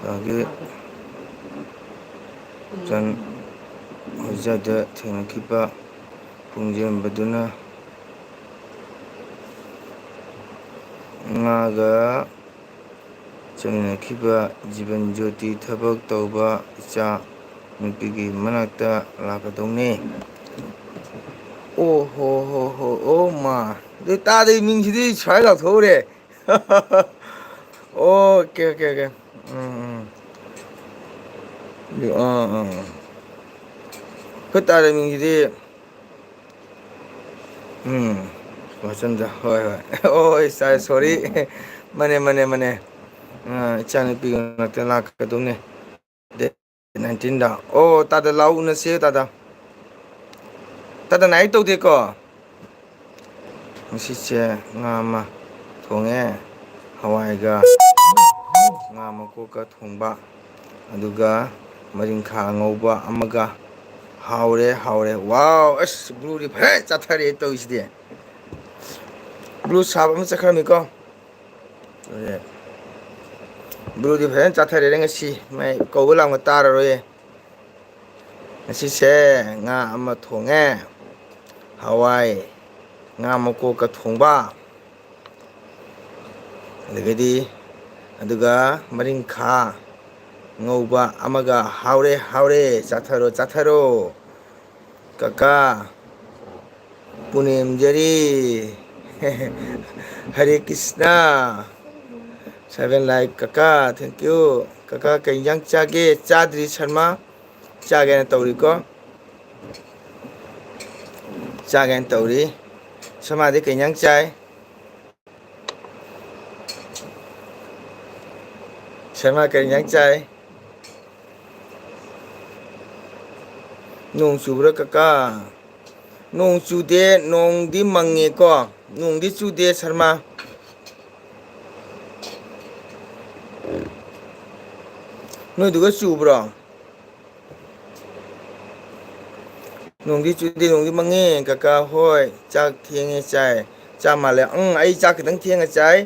ꯄꯥꯒꯦ꯫ ꯇꯣꯝꯆꯟ ꯍꯣꯏꯖꯗ ꯊꯦꯡꯅꯈꯤꯕ ꯄꯨꯡꯖꯦꯝꯕꯗꯨꯅ ꯉꯥꯒ ꯆꯠꯃꯤꯟꯅꯈꯤꯕ ꯖꯤꯕꯟ ꯖ꯭ꯌꯣꯇꯤ ꯊꯕꯛ ꯇꯧꯕ ꯏꯆꯥ ꯅꯨꯄꯤꯒꯤ ꯃꯅꯥꯛꯇ ꯂꯥꯛꯀꯗꯧꯅꯦ꯫ ꯑꯣ ꯍꯣ ꯍꯣ ꯍꯣ, ꯑꯣ ꯃꯥ꯫ ꯑꯗꯨ ꯇꯥꯗꯦ, ꯃꯤꯡꯁꯤꯗꯤ ꯁ꯭ꯋꯥꯏ ꯂꯥꯎꯊꯣꯛꯎꯔꯦ꯫ Okay, okay, okay. Um, um. Ah, ah, ah. ꯑꯩꯈꯣꯏ ꯇꯥꯗꯦ ꯃꯤꯡꯁꯤꯗꯤ꯫ ꯎꯝ, ꯋꯥꯆꯟꯗ, ꯍꯣꯏ, ꯍꯣꯏ꯫ ꯑꯣ, ꯍꯣꯏ, ꯁꯥꯔ, ꯁꯣꯔꯤ꯫ ꯃꯥꯅꯦ, ꯃꯥꯅꯦ, ꯃꯥꯅꯦ꯫ ꯑ, ꯏꯆꯥꯅꯨꯄꯤ ꯉꯥꯛꯇ ꯂꯥꯛꯀꯗꯧꯅꯦ꯫ ꯗꯦꯠ ꯅꯥꯏꯟꯇꯤꯟꯗ꯫ ꯑꯣ, ꯇꯥꯗ ꯂꯥꯛꯑꯣ, ꯎꯅꯁꯦ, ꯇꯥꯗ꯫ ꯇꯥꯗ, ꯅꯥꯏꯠ ꯇꯧꯗꯦꯀꯣ? ꯉꯁꯤꯁꯦ ꯉꯥ ꯑꯃ ꯊꯣꯡꯉꯦ, ꯍꯋꯥꯏꯒ ꯉꯥ ꯃꯀꯣꯛꯀ ꯊꯣꯡꯕ, ꯑꯗꯨꯒ ꯃꯔꯤꯡꯈꯥ ꯑꯉꯧꯕ ꯑꯃꯒ꯫ ꯍꯥꯎꯔꯦ, ꯍꯥꯎꯔꯦ꯫ ꯋꯥꯎ, ꯑꯁ, ꯕ꯭ꯂꯨꯗꯤ ꯐꯖꯅ ꯆꯥꯊꯔꯦ ꯇꯧꯔꯤꯁꯤꯗꯤ꯫ ꯕ꯭ꯂꯨ ꯁꯥꯕ ꯑꯃ ꯆꯠꯈ꯭ꯔꯃꯤꯀꯣ꯫ ꯑꯗꯨꯅꯦ꯫ ꯕ꯭ꯂꯨꯗꯤ ꯐꯖꯅ ꯆꯥꯊꯔꯦ ꯉꯁꯤ꯫ ꯃꯥꯏ ꯀꯧꯕ ꯂꯥꯡꯕ ꯇꯥꯔꯔꯣꯏꯌꯦ꯫ ꯉꯁꯤꯁꯦ ꯉꯥ ꯑꯃ ꯊꯣꯡꯉꯦ, ꯍꯋꯥꯏ, ꯉꯥ ꯃꯀꯣꯛꯀ ꯊꯣꯡꯕ, ꯑꯗꯒꯤꯗꯤ, ꯑꯗꯨꯒ ꯃꯔꯤꯡꯈꯥ ꯉꯧꯕ ꯑꯃꯒ꯫ ꯍꯥꯎꯔꯦ, ꯍꯥꯎꯔꯦ, ꯆꯥꯊꯔꯣ, ꯆꯥꯊꯔꯣ꯫ ꯀꯀꯥ ꯄꯨꯅꯦꯝꯖꯔꯤ꯫ ꯍꯔꯦ ꯀ꯭ꯔꯤꯁꯅ꯫ Seven like, ꯀꯀꯥ, thank you꯫ ꯀꯀꯥ, ꯀꯩ ꯏꯟꯖꯥꯡ ꯆꯥꯒꯦ? ꯆꯥꯗ꯭ꯔꯤ, ꯁꯔꯃ꯫ ꯆꯥꯒꯦꯅ ꯇꯧꯔꯤꯀꯣ꯫ ꯆꯥꯒꯦꯅ ꯇꯧꯔꯤ꯫ ꯁꯔꯃꯗꯤ ꯀꯩ ꯏꯟꯖꯥꯡ ꯆꯥꯏ? ꯁꯔꯃ ꯀꯔꯤ ꯏꯟꯖꯥꯡ ꯆꯥꯏ? ꯅꯣꯡ ꯆꯨꯕ꯭ꯔꯥ, ꯀꯀꯥ? ꯅꯣꯡ ꯆꯨꯗꯦ, ꯅꯣꯡꯗꯤ ꯃꯪꯉꯦꯀꯣ꯫ ꯅꯣꯡꯗꯤ ꯆꯨꯗꯦ, ꯁꯔꯃ꯫ ꯅꯣꯏꯗꯨꯒ ꯆꯨꯕ꯭ꯔꯣ? ꯅꯣꯡꯗꯤ ꯆꯨꯗꯦ, ꯅꯣꯡꯗꯤ ꯃꯪꯉꯦ꯫ ꯀꯀꯥ ꯍꯣꯏ ꯆꯥꯛ ꯊꯦꯡꯉꯦ ꯆꯥꯏ꯫ ꯆꯥ ꯃꯥꯜꯂꯦ꯫ ꯎꯝ, ꯑꯩ ꯆꯥꯛ ꯈꯤꯇꯪ ꯊꯦꯡꯉ ꯆꯥꯏ꯫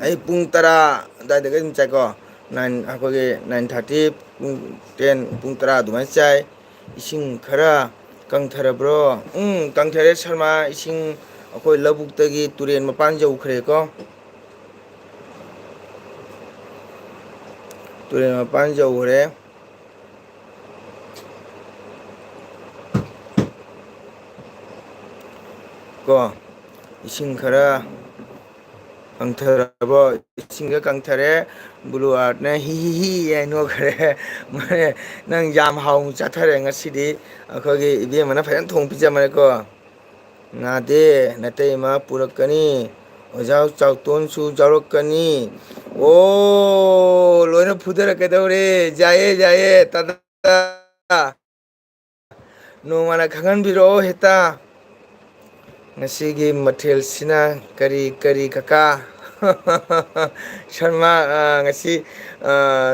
ꯑꯩ ꯄꯨꯡ ꯇꯔꯥ ꯑꯗꯨꯋꯥꯏꯗꯒꯤ ꯑꯗꯨꯝ ꯆꯥꯏꯀꯣ꯫ Nine, ꯑꯩꯈꯣꯏꯒꯤ nine thirty, ꯄꯨꯡ ten, ꯄꯨꯡ ꯇꯔꯥ ꯑꯗꯨꯃꯥꯏꯅ ꯆꯥꯏ꯫ ꯏꯁꯤꯡ ꯈꯔ ꯀꯪꯊꯔꯕ꯭ꯔꯣ? ꯎꯝ, ꯀꯪꯊꯔꯦ ꯁꯔꯃ, ꯏꯁꯤꯡ ꯑꯩꯈꯣꯏ ꯂꯧꯕꯨꯛꯇꯒꯤ ꯇꯨꯔꯦꯟ ꯃꯄꯥꯟ ꯌꯧꯈ꯭ꯔꯦꯀꯣ꯫ ꯇꯨꯔꯦꯟ ꯃꯄꯥꯟ ꯌꯧꯈ꯭ꯔꯦ꯫ ꯀꯣ, ꯏꯁꯤꯡ ꯈꯔ ꯀꯪꯊꯔꯕꯣ? ꯏꯁꯤꯡꯒ ꯀꯪꯊꯔꯦ꯫ ꯕ꯭ꯂꯨ ꯑꯥꯔꯠꯅ ꯍꯤ ꯍꯤ ꯍꯤ ꯍꯥꯏ ꯅꯣꯛꯈ꯭ꯔꯦ꯫ ꯃꯥꯅꯦ, ꯅꯪ ꯌꯥꯝ ꯍꯥꯎꯅ ꯆꯥꯊꯔꯦ ꯉꯁꯤꯗꯤ꯫ ꯑꯩꯈꯣꯏꯒꯤ ꯏꯕꯦꯝꯃꯅ ꯐꯖꯅ ꯊꯣꯡ ꯄꯤꯖꯕꯅꯦꯀꯣ꯫ ꯅꯥꯗꯦ, ꯅꯇꯩꯃ ꯄꯨꯔꯛꯀꯅꯤ꯫ ꯑꯣꯖꯥ ꯆꯥꯎꯇꯣꯟꯁꯨ ꯌꯥꯎꯔꯛꯀꯅꯤ꯫ ꯑꯣ, ꯂꯣꯏꯅ ꯐꯨꯊꯔꯛꯀꯗꯧꯔꯦ꯫ ꯌꯥꯏꯌꯦ, ꯌꯥꯏꯌꯦ, ꯇꯥꯗꯥ꯫ ꯅꯣꯡꯃꯅ ꯈꯪꯍꯟꯕꯤꯔꯛꯑꯣ ꯍꯦꯛꯇ꯫ ꯉꯁꯤꯒꯤ ꯃꯊꯦꯜꯁꯤꯅ ꯀꯔꯤ ꯀꯔꯤ, ꯀꯀꯥ? ꯁꯔꯃ, ꯑ, ꯉꯁꯤ, ꯑ,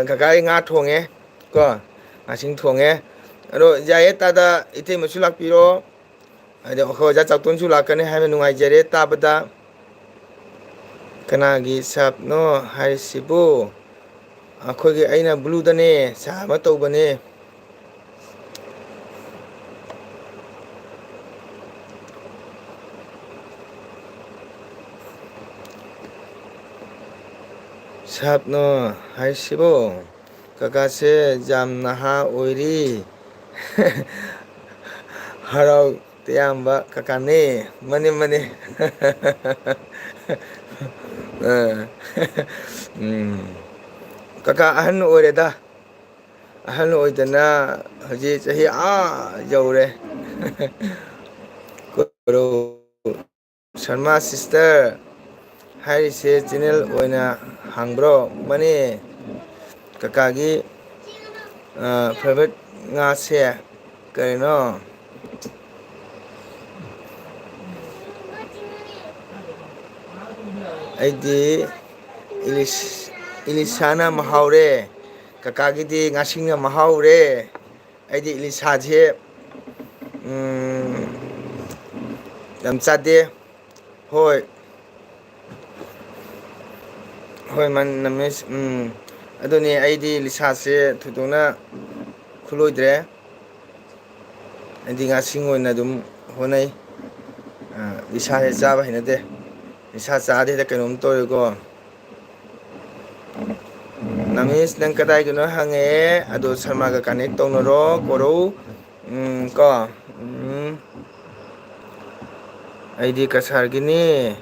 ꯀꯀꯥ ꯑꯩ ꯉꯥ ꯊꯣꯡꯉꯦ ꯀꯣ, ꯉꯥꯁꯤꯡ ꯊꯣꯡꯉꯦ꯫ ꯑꯗꯣ ꯌꯥꯏꯌꯦ ꯇꯥꯗ, ꯏꯇꯩꯃꯁꯨ ꯂꯥꯛꯄꯤꯔꯣ꯫ ꯑꯗꯣ ꯑꯩꯈꯣꯏ ꯑꯣꯖꯥ ꯆꯥꯎꯇꯣꯟꯁꯨ ꯂꯥꯛꯀꯅꯤ ꯍꯥꯏꯕ ꯅꯨꯡꯉꯥꯏꯖꯔꯦ ꯇꯥꯕꯗ꯫ ꯀꯅꯥꯒꯤ ꯁꯥꯞꯅꯣ ꯍꯥꯏꯔꯤꯁꯤꯕꯨ? ꯑꯩꯈꯣꯏꯒꯤ, ꯑꯩꯅ ꯕ꯭ꯂꯨꯗꯅꯦ, ꯁꯥ ꯑꯃ ꯇꯧꯕꯅꯦ꯫ ꯁꯥꯞꯅꯣ ꯍꯥꯏꯁꯤꯕꯣ? ꯀꯀꯥꯁꯦ ꯌꯥꯝ ꯅꯍꯥ ꯑꯣꯏꯔꯤ꯫ ꯍꯔꯥꯎ ꯇꯌꯥꯝꯕ ꯀꯀꯥꯅꯦ꯫ ꯃꯅꯦ, ꯃꯅꯦ꯫ ꯑ, ꯎꯝ꯫ ꯀꯀꯥ ꯑꯍꯟ ꯑꯣꯏꯔꯦꯗ꯫ ꯑꯍꯜ ꯑꯣꯏꯗꯅ ꯍꯧꯖꯤꯛ ꯆꯍꯤ ꯑꯥ ꯌꯧꯔꯦ꯫ ꯀꯣꯔꯧ ꯁꯔꯃ ꯁꯤꯁꯇꯔ ꯍꯥꯏꯔꯤꯁꯦ ꯆꯦꯅꯦꯜ ꯑꯣꯏꯅ ꯍꯥꯡꯕ꯭ꯔꯣ? ꯃꯥꯅꯦ꯫ ꯀꯀꯥꯒꯤ, ꯑ, ꯐꯦꯚꯔꯦꯠ ꯉꯥꯁꯦ ꯀꯔꯤꯅꯣ? ꯑꯩꯗꯤ ꯏꯂꯤꯁ-, ꯏꯂꯤꯁꯥꯅ ꯃꯍꯥꯎꯔꯦ꯫ ꯀꯀꯥꯒꯤꯗꯤ ꯉꯥꯁꯤꯡꯅ ꯃꯍꯥꯎꯔꯦ꯫ ꯑꯩꯗꯤ ꯏꯂꯤꯁꯥꯁꯦ, ꯎꯝ, ꯌꯥꯝ ꯆꯥꯗꯦ꯫ ꯍꯣꯏ꯫ ꯍꯣꯏ, ꯃꯥꯅꯤ, ꯅꯃꯦꯁ-, ꯎꯝ꯫ ꯑꯗꯨꯅꯤ, ꯑꯩꯗꯤ ꯂꯤꯁꯥꯁꯦ ꯊꯣꯏꯗꯣꯛꯅ ꯈꯨꯂꯣꯏꯗ꯭ꯔꯦ꯫ ꯑꯩꯗꯤ ꯉꯥꯁꯤꯡ ꯑꯣꯏꯅ ꯑꯗꯨꯝ ꯍꯣꯠꯅꯩ꯫ ꯅꯤꯁꯥꯁꯦ ꯆꯥꯕ ꯍꯩꯅꯗꯦ꯫ ꯅꯤꯁꯥ ꯆꯥꯗꯤ ꯍꯦꯛꯇ ꯀꯩꯅꯣꯝ ꯇꯧꯔꯦꯀꯣ꯫ ꯅꯃꯤꯁ, ꯅꯪ ꯀꯗꯥꯏꯗꯅꯣ ꯍꯪꯉꯛꯑꯦ, ꯑꯗꯣ ꯁꯔꯃꯥꯒ connect ꯇꯧꯅꯔꯣ, ꯀꯣꯔꯧ꯫ ꯎꯝ, ꯀꯣ꯫ ꯎꯝ꯫ ꯑꯩꯗꯤ ꯀꯁꯥꯔꯒꯤꯅꯤ꯫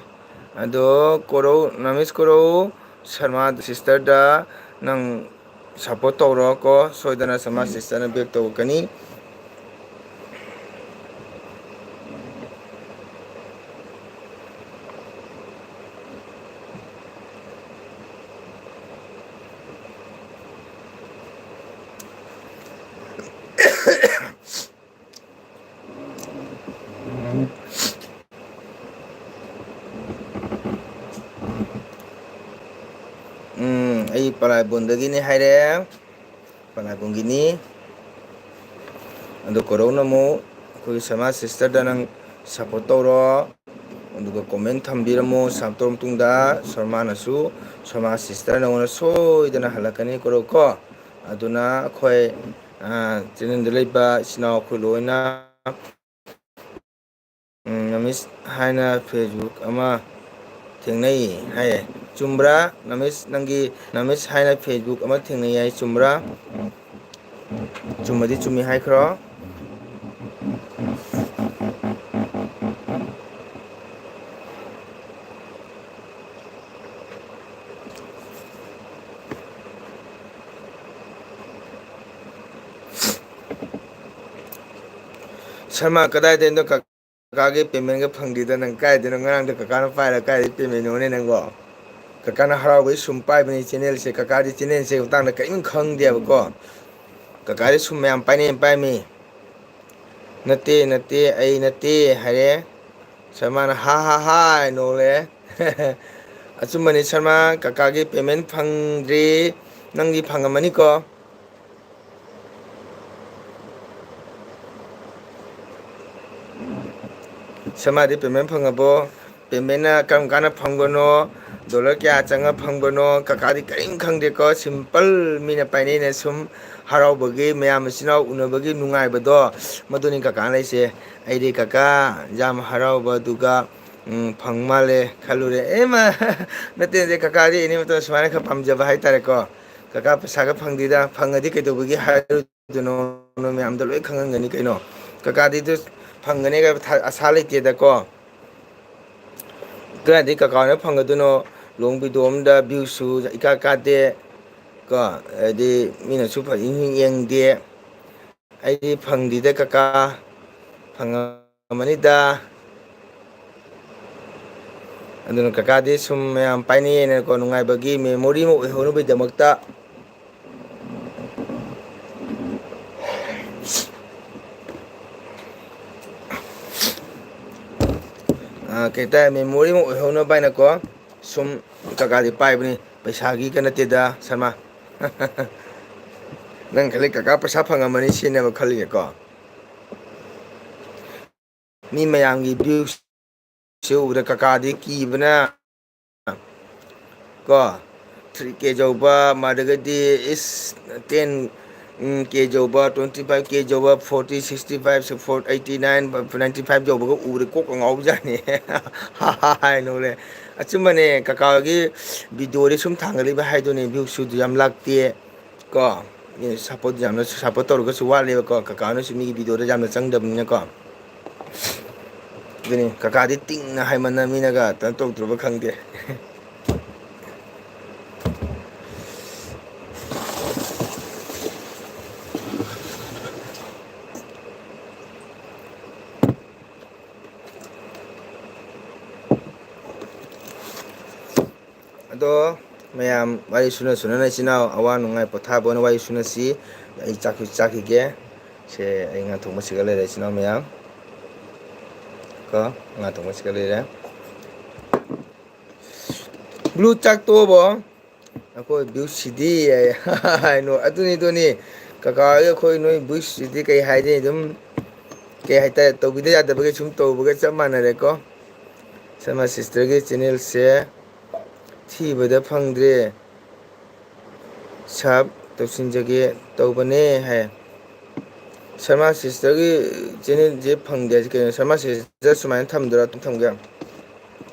ꯑꯗꯣ ꯀꯣꯔꯧ, ꯅꯃꯤꯁ ꯀꯣꯔꯧ, ꯁꯔꯃꯥ sisterꯗ ꯅꯪ support ꯇꯧꯔꯣ ꯀꯣ, ꯁꯣꯏꯗꯅ ꯁꯔꯃꯥ sisterꯅ back ꯇꯧꯔꯛꯀꯅꯤ꯫ ꯎꯝ, ꯑꯩ ꯄꯂꯥꯏꯕꯣꯟꯗꯒꯤꯅꯤ ꯍꯥꯏꯔꯦ꯫ ꯄꯂꯥꯏꯕꯣꯟꯒꯤꯅꯤ꯫ ꯑꯗꯨ ꯀꯣꯔꯧꯅ ꯑꯃꯨꯛ ꯑꯩꯈꯣꯏꯒꯤ ꯁꯔꯃꯥ sisterꯗ ꯅꯪ support ꯇꯧꯔꯣ꯫ ꯑꯗꯨꯒ comment ꯊꯝꯕꯤꯔꯝꯃꯣ꯫ Support ꯇꯧꯔꯕ ꯃꯇꯨꯡꯗ ꯁꯔꯃꯥꯅꯁꯨ, ꯁꯔꯃꯥ sister ꯅꯉꯣꯟꯗ ꯁꯣꯏꯗꯅ ꯍꯜꯂꯛꯀꯅꯤ ꯀꯣꯔꯧ ꯀꯣ꯫ ꯑꯗꯨꯅ ꯑꯩꯈꯣꯏ, ꯑ, channelꯗ ꯂꯩꯕ ꯏꯆꯤꯟ ꯏꯅꯥꯎ ꯑꯩꯈꯣꯏ ꯂꯣꯏꯅ ꯎꯝ, ꯅꯃꯤꯁ ꯍꯥꯏꯅ Facebook ꯑꯃ ꯊꯦꯡꯅꯩ ꯍꯥꯏꯌꯦ꯫ ꯆꯨꯝꯕ꯭ꯔꯥ? ꯅꯃꯤꯁ, ꯅꯪꯒꯤ ꯅꯃꯤꯁ ꯍꯥꯏꯅ Facebook ꯑꯃ ꯊꯦꯡꯅꯩ ꯍꯥꯏ, ꯆꯨꯝꯕ꯭ꯔꯥ? ꯆꯨꯝꯃꯗꯤ ꯆꯨꯝꯃꯤ ꯍꯥꯏꯈ꯭ꯔꯣ꯫ ꯁꯔꯃ, ꯀꯗꯥꯏꯗꯩꯅꯣ ꯀꯀꯥꯒꯤ paymentꯒ ꯐꯪꯗ꯭ꯔꯤꯗ? ꯅꯪ ꯀꯥꯏꯗꯩꯅꯣ? ꯉꯔꯥꯡꯗ ꯀꯀꯥꯅ ꯄꯥꯏꯔ ꯀꯥꯏꯗꯩ paymentꯅꯣꯅꯦ ꯅꯪꯕꯣ? ꯀꯀꯥꯅ ꯍꯔꯥꯎꯕꯒꯤ ꯁꯨꯝ ꯄꯥꯏꯕꯅꯤ channelꯁꯦ꯫ ꯀꯀꯥꯗꯤ channelꯁꯦ ꯃꯇꯥꯡꯗ ꯀꯔꯤꯝ ꯈꯪꯗꯦꯕꯀꯣ꯫ ꯀꯀꯥꯗꯤ ꯁꯨꯝ ꯃꯌꯥꯝ ꯄꯥꯏꯅꯩ ꯄꯥꯏꯃꯤ꯫ "ꯅꯠꯇꯦ, ꯅꯠꯇꯦ, ꯑꯩ ꯅꯠꯇꯦ" ꯍꯥꯏꯔꯦ꯫ ꯁꯔꯃꯥꯅ "ꯍꯥ ꯍꯥ ꯍꯥ" ꯍꯥꯏ ꯅꯣꯛꯂꯦ꯫ ꯑꯆꯨꯝꯕꯅꯤ ꯁꯔꯃꯥ, ꯀꯀꯥꯒꯤ payment ꯐꯪꯗ꯭ꯔꯤ꯫ ꯅꯪꯗꯤ ꯐꯪꯉꯝꯃꯅꯤꯀꯣ? ꯁꯔꯃꯥꯗꯤ payment ꯐꯪꯉꯕꯣ? Paymentꯅ ꯀꯔꯝ ꯀꯥꯟꯗ ꯐꯪꯕꯅꯣ? Dollar ꯀꯌꯥ ꯆꯪꯉ ꯐꯪꯕꯅꯣ? ꯀꯀꯥꯗꯤ ꯀꯔꯤꯝ ꯈꯪꯗꯦꯀꯣ꯫ Simple ꯃꯤꯅ ꯄꯥꯏꯅꯩꯅ ꯁꯨꯝ ꯍꯔꯥꯎꯕꯒꯤ, ꯃꯌꯥꯝ ꯃꯆꯤꯟ ꯃꯅꯥꯎ ꯎꯅꯕꯒꯤ ꯅꯨꯡꯉꯥꯏꯕꯗꯣ, ꯃꯗꯨꯅꯤ ꯀꯀꯥꯅ ꯂꯩꯁꯦ꯫ ꯑꯩꯗꯤ ꯀꯀꯥ ꯌꯥꯝ ꯍꯔꯥꯎꯕ, ꯑꯗꯨꯒ, ꯎꯝ, ꯐꯪ ꯃꯥꯜꯂꯦ ꯈꯜꯂꯨꯔꯦ꯫ ꯑꯦ ꯃꯥ, ꯅꯠꯇꯦ, ꯅꯠꯇꯦ, ꯀꯀꯥꯗꯤ ꯑꯦꯅꯤ ꯃꯇꯝ ꯁꯨꯃꯥꯏꯅ ꯈꯔ ꯄꯥꯝꯖꯕ ꯍꯥꯏꯇꯥꯔꯦꯀꯣ꯫ ꯀꯀꯥ ꯄꯩꯁꯥꯒ ꯐꯪꯗꯦꯗ, ꯐꯪꯉꯗꯤ ꯀꯩꯗꯧꯕꯒꯤ ꯍꯥꯏꯔꯣꯏꯗꯣꯏꯅꯣ? ꯃꯌꯥꯝꯗ ꯂꯣꯏ ꯈꯪꯉꯝꯒꯅꯤ ꯀꯩꯅꯣ꯫ ꯀꯀꯥꯗꯤ ꯑꯗꯨ ꯐꯪꯒꯅꯤ ꯍꯥꯏꯕ ꯊꯥ-, ꯑꯁꯥ ꯂꯩꯇꯦꯗꯀꯣ꯫ ꯀꯗꯥꯏꯗꯒꯤ ꯀꯀꯥꯅ ꯐꯪꯒꯗꯣꯏꯅꯣ? ꯂꯨꯍꯣꯡ ꯚꯤꯗꯤꯑꯣ ꯑꯃꯗ ꯚ꯭ꯌꯨꯁꯨ ꯏꯀꯥ ꯀꯥꯗꯦ ꯀꯣ, ꯍꯥꯏꯗꯤ ꯃꯤꯅꯁꯨ ꯐꯖꯅ ꯌꯦꯡꯗꯦ꯫ ꯑꯩꯗꯤ ꯐꯪꯗꯦꯗ ꯀꯀꯥ, ꯐꯪꯉꯝꯃꯅꯤꯗ꯫ ꯑꯗꯨꯅ ꯀꯀꯥꯗꯤ ꯁꯨꯝ ꯃꯌꯥꯝ ꯄꯥꯏꯅꯩꯌꯦꯅꯀꯣ, ꯅꯨꯡꯉꯥꯏꯕꯒꯤ ꯃꯦꯃꯣꯔꯤ ꯑꯃ ꯑꯣꯏꯍꯧꯅꯕꯒꯤꯗꯃꯛꯇ꯫ ꯑ, ꯀꯩ ꯍꯥꯏꯇꯥꯔꯦ, ꯃꯦꯃꯣꯔꯤ ꯑꯃ ꯑꯣꯏꯍꯧꯅꯕ ꯍꯥꯏꯅꯀꯣ, ꯁꯨꯝ ꯀꯀꯥꯗꯤ ꯄꯥꯏꯕꯅꯤ, ꯄꯩꯁꯥꯒꯤꯒ ꯅꯠꯇꯦꯗ ꯁꯔꯃ꯫ ꯅꯪ ꯈꯜꯂꯤ ꯀꯀꯥ ꯄꯩꯁꯥ ꯐꯪꯉꯝꯃꯅꯤ ꯁꯤꯅꯦꯕ ꯈꯜꯂꯤꯁꯦꯀꯣ꯫ ꯃꯤ ꯃꯌꯥꯝꯒꯤ ꯚ꯭ꯌꯨꯁꯦ ꯎꯕꯗ ꯀꯀꯥꯗꯤ ꯀꯤꯕꯅ ꯀꯣ, ꯊ꯭ꯔꯤ ꯀꯦ ꯌꯧꯕ, ꯃꯗꯨꯗꯒꯤꯗꯤ ꯏꯁ ꯇꯦꯟ ꯀꯦ ꯌꯧꯕ, ꯇ꯭ꯋꯦꯟꯇꯤ ꯐꯥꯏꯚ ꯀꯦ ꯌꯧꯕ, forty, sixty five, four, eighty nine, ninety five ꯌꯧꯕꯒ ꯎꯕꯗ ꯀꯣꯛꯀ ꯉꯥꯎꯕꯖꯥꯠꯅꯤ꯫ ꯍꯥꯏ ꯅꯣꯛꯂꯦ꯫ ꯑꯆꯨꯝꯕꯅꯦ, ꯀꯀꯥꯒꯤ ꯚꯤꯗꯤꯑꯣꯗꯤ ꯁꯨꯝ ꯊꯥꯡꯒꯠꯂꯤꯕ ꯍꯥꯏꯗꯨꯅꯤ, ꯚ꯭ꯌꯨꯁꯨ ꯌꯥꯝ ꯂꯥꯛꯇꯦ ꯀꯣ꯫ ꯃꯤꯅ ꯁꯞꯄꯣꯔꯠ ꯌꯥꯝꯅ ꯁꯞꯄꯣꯔꯠ ꯇꯧꯔꯒꯁꯨ ꯋꯥꯠꯂꯦꯕꯀꯣ, ꯀꯀꯥꯅꯁꯨ ꯃꯤꯒꯤ ꯚꯤꯗꯤꯑꯣꯗ ꯌꯥꯝꯅ ꯆꯪꯗꯕꯅꯤꯅꯀꯣ꯫ ꯑꯗꯨꯅꯤ, ꯀꯀꯥꯗꯤ ꯇꯤꯡꯅ ꯍꯥꯏꯃꯟꯅ ꯃꯤꯅꯒ ꯀꯩꯅꯣ ꯇꯧꯗ꯭ꯔꯕ ꯈꯪꯗꯦ꯫ ꯑꯗꯣ ꯃꯌꯥꯝ ꯋꯥꯔꯤ ꯁꯨꯅ ꯁꯨꯅꯅ ꯏꯆꯤꯟ ꯏꯅꯥꯎ ꯑꯋꯥ ꯅꯨꯡꯉꯥꯏ ꯄꯣꯊꯥꯕ ꯑꯣꯏꯅ ꯋꯥꯔꯤ ꯁꯨꯅꯁꯤ꯫ ꯑꯩ ꯆꯥꯛꯁꯨ ꯆꯥꯈꯤꯒꯦ꯫ ꯁꯦ, ꯑꯩ ꯉꯥ ꯊꯣꯡꯕ ꯁꯤꯒ ꯂꯩꯔꯦ ꯏꯆꯤꯟ ꯏꯅꯥꯎ ꯃꯌꯥꯝ꯫ ꯀꯣ, ꯉꯥ ꯊꯣꯡꯕ ꯁꯤꯒ ꯂꯩꯔꯦ꯫ ꯕ꯭ꯂꯨ ꯆꯥꯛ ꯇꯣꯛꯑꯕꯣ? ꯑꯩꯈꯣꯏ ꯚ꯭ꯌꯨꯁꯤꯗꯤ ꯍꯥꯏꯅꯣ, ꯑꯗꯨꯅꯤ, ꯑꯗꯨꯅꯤ꯫ ꯀꯀꯥ ꯍꯣꯏ, ꯑꯩꯈꯣꯏ ꯅꯣꯏ ꯚ꯭ꯌꯨꯁꯤꯗꯤ ꯀꯩ ꯍꯥꯏꯗꯤ ꯑꯗꯨꯝ, ꯀꯩ ꯍꯥꯏꯇꯥꯔꯦ, ꯇꯧꯕꯤꯗ ꯌꯥꯗꯕꯒꯤ ꯁꯨꯝ ꯇꯧꯕꯒ ꯆꯞ ꯃꯥꯟꯅꯔꯦꯀꯣ꯫ ꯁꯔꯃ ꯁꯤꯁꯇꯔꯒꯤ ꯆꯦꯅꯦꯜꯁꯦ ꯊꯤꯕꯗ ꯐꯪꯗ꯭ꯔꯦ꯫ ꯁꯕ ꯇꯧꯁꯤꯟꯖꯒꯦ ꯇꯧꯕꯅꯦ ꯍꯥꯏ꯫ ꯁꯔꯃꯥ ꯁꯤꯁꯇꯔꯒꯤ ꯆꯦꯅꯦꯜꯁꯦ ꯐꯪꯗꯦ ꯍꯥꯏꯁꯦ ꯀꯩꯅꯣ? ꯁꯔꯃꯥ ꯁꯤꯁꯇꯔ ꯁꯨꯃꯥꯏꯅ ꯊꯝꯗꯣꯏꯔꯥ? ꯑꯗꯨꯝ ꯊꯝꯒꯦ꯫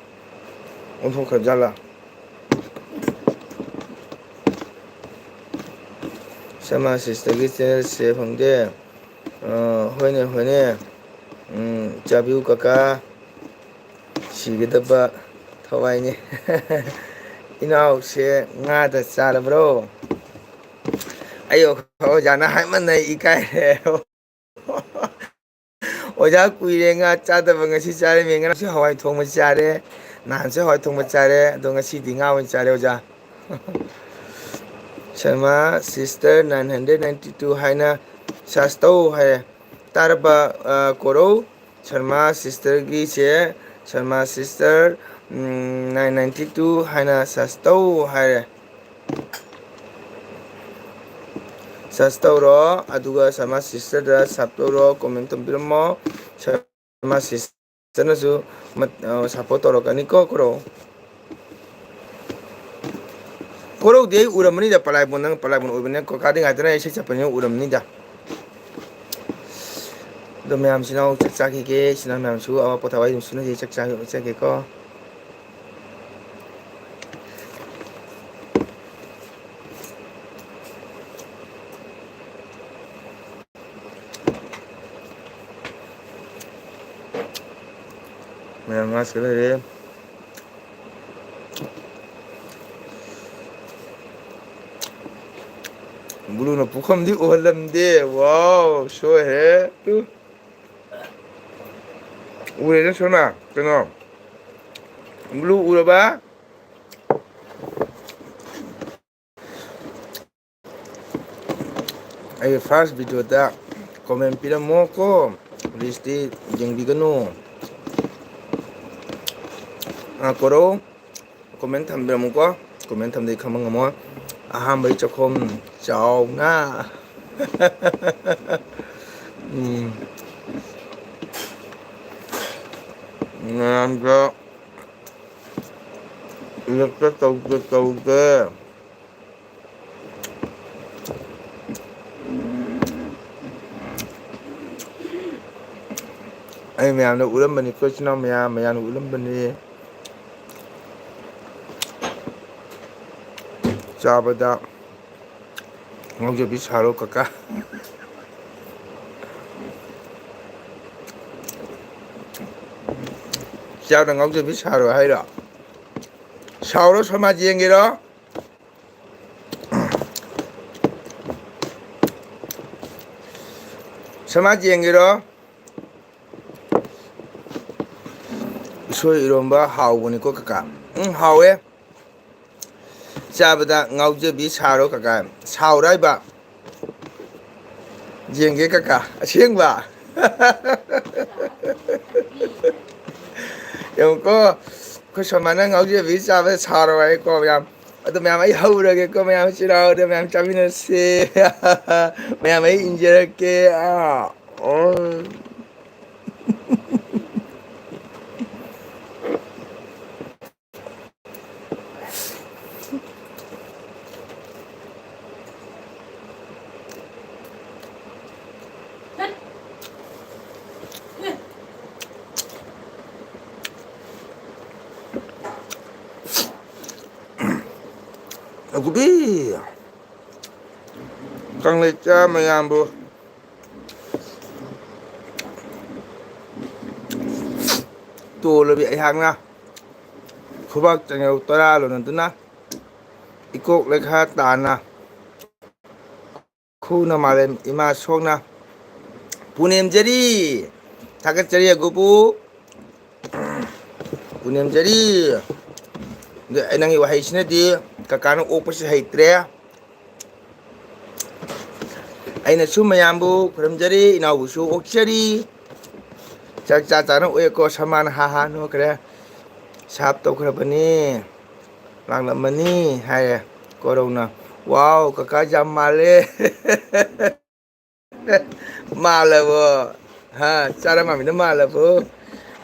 ꯑꯣꯟꯊꯣꯛꯈ꯭ꯔꯕ ꯖꯥꯠꯂꯥ? ꯁꯔꯃꯥ ꯁꯤꯁꯇꯔꯒꯤ ꯆꯦꯅꯦꯜꯁꯦ ꯐꯪꯗꯦ꯫ ꯑ, ꯍꯣꯏꯅꯦ, ꯍꯣꯏꯅꯦ꯫ ꯎꯝ, ꯆꯥꯕꯤꯌꯨ ꯀꯀꯥ꯫ ꯁꯤꯒꯗꯕ ꯊꯋꯥꯏꯅꯤ꯫ ꯏꯅꯥꯎꯁꯦ ꯉꯥꯗ ꯆꯥꯔꯕ꯭ꯔꯣ? ꯑꯩ ꯑꯣꯖꯥꯅ ꯍꯥꯏꯃꯟꯅ ꯏꯀꯥꯏꯔꯦ꯫ ꯑꯣꯖꯥ ꯀꯨꯏꯔꯦ ꯉꯥ ꯆꯥꯗꯕ, ꯉꯁꯤ ꯆꯥꯔꯝꯃꯤ꯫ ꯉꯔꯥꯡꯁꯨ ꯍꯋꯥꯏ ꯊꯣꯡꯕ ꯆꯥꯔꯦ, ꯅꯍꯥꯟꯁꯨ ꯍꯋꯥꯏ ꯊꯣꯡꯕ ꯆꯥꯔꯦ, ꯑꯗꯣ ꯉꯁꯤꯗꯤ ꯉꯥ ꯑꯣꯏꯅ ꯆꯥꯔꯦ ꯑꯣꯖꯥ꯫ Sharma sister nine hundred ninety two ꯍꯥꯏꯅ ꯁꯔꯁ ꯇꯧ ꯍꯥꯏꯔꯦ꯫ ꯇꯥꯔꯕ, ꯑ, ꯀꯣꯔꯧ? ꯁꯔꯃꯥ ꯁꯤꯁꯇꯔꯒꯤꯁꯦ, Sharma sister, um, nine ninety two ꯍꯥꯏꯅ ꯁꯔꯁ ꯇꯧ ꯍꯥꯏꯔꯦ꯫ ꯁꯔꯁ ꯇꯧꯔꯣ, ꯑꯗꯨꯒ ꯁꯔꯃꯥ ꯁꯤꯁꯇꯔꯗ ꯁꯕ ꯇꯧꯔꯣ, ꯀꯣꯃꯦꯟ ꯇꯧꯕꯤꯔꯝꯃꯣ꯫ ꯁꯔꯃꯥ ꯁꯤꯁꯇꯔꯅꯁꯨ ꯃꯠ-, ꯑ, ꯁꯞꯄꯣꯔꯠ ꯇꯧꯔꯛꯀꯅꯤꯀꯣ, ꯀꯣꯔꯣ꯫ ꯀꯣꯔꯧꯗꯤ ꯑꯩ ꯎꯔꯝꯃꯅꯤꯗ, ꯄꯂꯥꯏꯕꯣꯟ, ꯅꯪ ꯄꯂꯥꯏꯕꯣꯟ ꯑꯣꯏꯕꯅꯤꯅ, ꯀꯀꯥꯗꯤ ꯉꯥꯏꯇꯅ ꯏꯁꯩ ꯆꯠꯄꯅꯤꯅ ꯎꯔꯝꯃꯅꯤꯗ꯫ ꯑꯗꯣ ꯃꯌꯥꯝꯁꯤꯅ ꯆꯥꯛ ꯆꯥꯈꯤꯒꯦ, ꯏꯆꯤꯟ ꯏꯅꯥꯎ ꯃꯌꯥꯝꯁꯨ ꯑꯋꯥ ꯄꯣꯊꯥꯕ ꯑꯩ ꯑꯗꯨꯝ ꯁꯨꯅꯁꯦ, ꯆꯥꯛ ꯆꯥ-, ꯆꯥꯒꯦꯀꯣ꯫ ꯃꯌꯥꯝ ꯉꯥ ꯁꯤꯗ ꯂꯩꯔꯦ꯫ ꯕ꯭ꯂꯨꯅ ꯄꯨꯈꯝꯗꯤ ꯎꯍꯜꯂꯝꯗꯦ꯫ ꯋꯥꯎ, ꯁꯣꯏꯍꯦ꯫ ꯇꯨ꯫ ꯎꯔꯦꯅꯦ ꯁꯣꯅꯥ, ꯀꯩꯅꯣ? ꯕ꯭ꯂꯨ ꯎꯔꯕ? ꯑꯩꯒꯤ ꯐꯥꯔꯁ ꯚꯤꯗꯤꯑꯣꯗ ꯀꯣꯃꯦꯟ ꯄꯤꯔꯝꯃꯣ ꯀꯣ, ꯔꯤꯁꯇꯤ ꯌꯦꯡꯕꯤꯒꯅꯨ꯫ ꯑꯥ, ꯀꯣꯔꯧ, ꯀꯣꯃꯦꯟ ꯊꯝꯕꯤꯔꯝꯃꯨꯀꯣ, ꯀꯣꯃꯦꯟ ꯊꯝꯗꯗꯤ ꯈꯪꯕ ꯉꯝꯃꯣꯏ꯫ ꯑꯍꯥꯟꯕꯒꯤ ꯆꯥꯛꯈꯣꯝ ꯆꯥꯎꯅ꯫ ꯎꯝ꯫ ꯃꯌꯥꯝꯗ ꯏꯂꯦꯛꯇ ꯇꯧꯗꯦ, ꯇꯧꯗꯦ꯫ ꯑꯩ ꯃꯌꯥꯝꯅ ꯎꯔꯝꯕꯅꯤ, ꯑꯩꯈꯣꯏ ꯏꯆꯤꯟ ꯏꯅꯥꯎ ꯃꯌꯥꯝ, ꯃꯌꯥꯝꯅ ꯎꯔꯝꯕꯅꯤ꯫ ꯆꯥꯕꯗ ꯉꯥꯎꯖꯕꯤ ꯁꯥꯔꯣ ꯀꯀꯥ꯫ ꯆꯥꯕꯗ ꯉꯥꯎꯖꯕꯤ ꯁꯥꯔꯣ ꯍꯥꯏꯔꯣ? ꯁꯥꯎꯔꯣ, ꯁꯃꯥꯖ ꯌꯦꯡꯒꯦꯔꯣ? ꯁꯃꯥꯖ ꯌꯦꯡꯒꯦꯔꯣ? ꯎꯁꯣꯏ ꯏꯔꯣꯝꯕ ꯍꯥꯎꯕꯅꯤꯀꯣ ꯀꯀꯥ꯫ ꯎꯝ, ꯍꯥꯎꯋꯦ꯫ ꯆꯥꯕꯗ ꯉꯥꯎꯖꯕꯤ ꯁꯥꯔꯣ ꯀꯀꯥ꯫ ꯁꯥꯎꯔꯥꯏꯕ꯫ ꯌꯦꯡꯒꯦ ꯀꯀꯥ꯫ ꯑꯁꯦꯡꯕ꯫ ꯌꯦꯡꯉꯨꯀꯣ, ꯑꯩꯈꯣꯏ ꯁꯣꯃꯥꯅ ꯉꯥꯎꯖꯕꯤ ꯆꯥꯕꯗ ꯁꯥꯎꯔꯣ ꯍꯥꯏꯀꯣ ꯃꯌꯥꯝ꯫ ꯑꯗꯣ ꯃꯌꯥꯝ, ꯑꯩ ꯍꯧꯔꯒꯦꯀꯣ, ꯃꯌꯥꯝ ꯆꯤꯔꯥꯎꯗ ꯃꯌꯥꯝ ꯆꯥꯃꯤꯟꯅꯁꯦ꯫ ꯃꯌꯥꯝ, ꯑꯩ ꯏꯟꯖꯔꯛꯀꯦ꯫ ꯑꯥ, ꯑꯣ꯫ ꯀꯪꯂꯩꯆꯥ ꯃꯌꯥꯝꯕꯨ ꯇꯣꯜꯂꯕꯤ ꯑꯩꯍꯥꯛꯅ ꯈꯨꯕꯥꯛ ꯆꯪꯌꯧ ꯇꯔꯥ ꯂꯣꯟꯅꯗꯨꯅ ꯏꯀꯣꯛ ꯂꯩꯈꯥ ꯇꯥꯅ ꯈꯨꯅ ꯃꯥꯂꯦꯝ ꯏꯃꯥ ꯁꯣꯛꯅ ꯄꯨꯅꯦꯝꯖꯔꯤ꯫ ꯊꯥꯒꯠꯆꯔꯤ ꯑꯒꯨꯄꯨ꯫ ꯄꯨꯅꯦꯝꯖꯔꯤ꯫ ꯑꯗꯨ ꯑꯩ ꯅꯪꯒꯤ ꯋꯥꯍꯩꯁꯤꯅꯗꯤ ꯀꯀꯥꯅ ꯑꯣꯛꯄꯁꯤ ꯍꯩꯇ꯭ꯔꯦ꯫ ꯑꯩꯅꯁꯨ ꯃꯌꯥꯝꯕꯨ ꯈꯨꯔꯨꯝꯖꯔꯤ, ꯏꯅꯥꯎꯕꯨꯁꯨ ꯑꯣꯛꯆꯔꯤ꯫ ꯆꯥꯛ ꯆꯥ ꯆꯥꯅ ꯑꯣꯛꯑꯦꯀꯣ, ꯁꯃꯥꯟ ꯍꯥ ꯍꯥ ꯅꯣꯛꯈ꯭ꯔꯦ꯫ ꯁꯥꯞ ꯇꯧꯈ꯭ꯔꯕꯅꯤ꯫ ꯂꯥꯛꯂꯝꯃꯅꯤ ꯍꯥꯏꯔꯦ ꯀꯣꯔꯧꯅ꯫ ꯋꯥꯎ, ꯀꯀꯥ ꯌꯥꯝ ꯃꯥꯜꯂꯦ꯫ ꯃꯥꯜꯂꯕꯣ? ꯍꯥ, ꯆꯥꯔꯝꯃꯃꯤꯅ ꯃꯥꯜꯂꯕꯣ?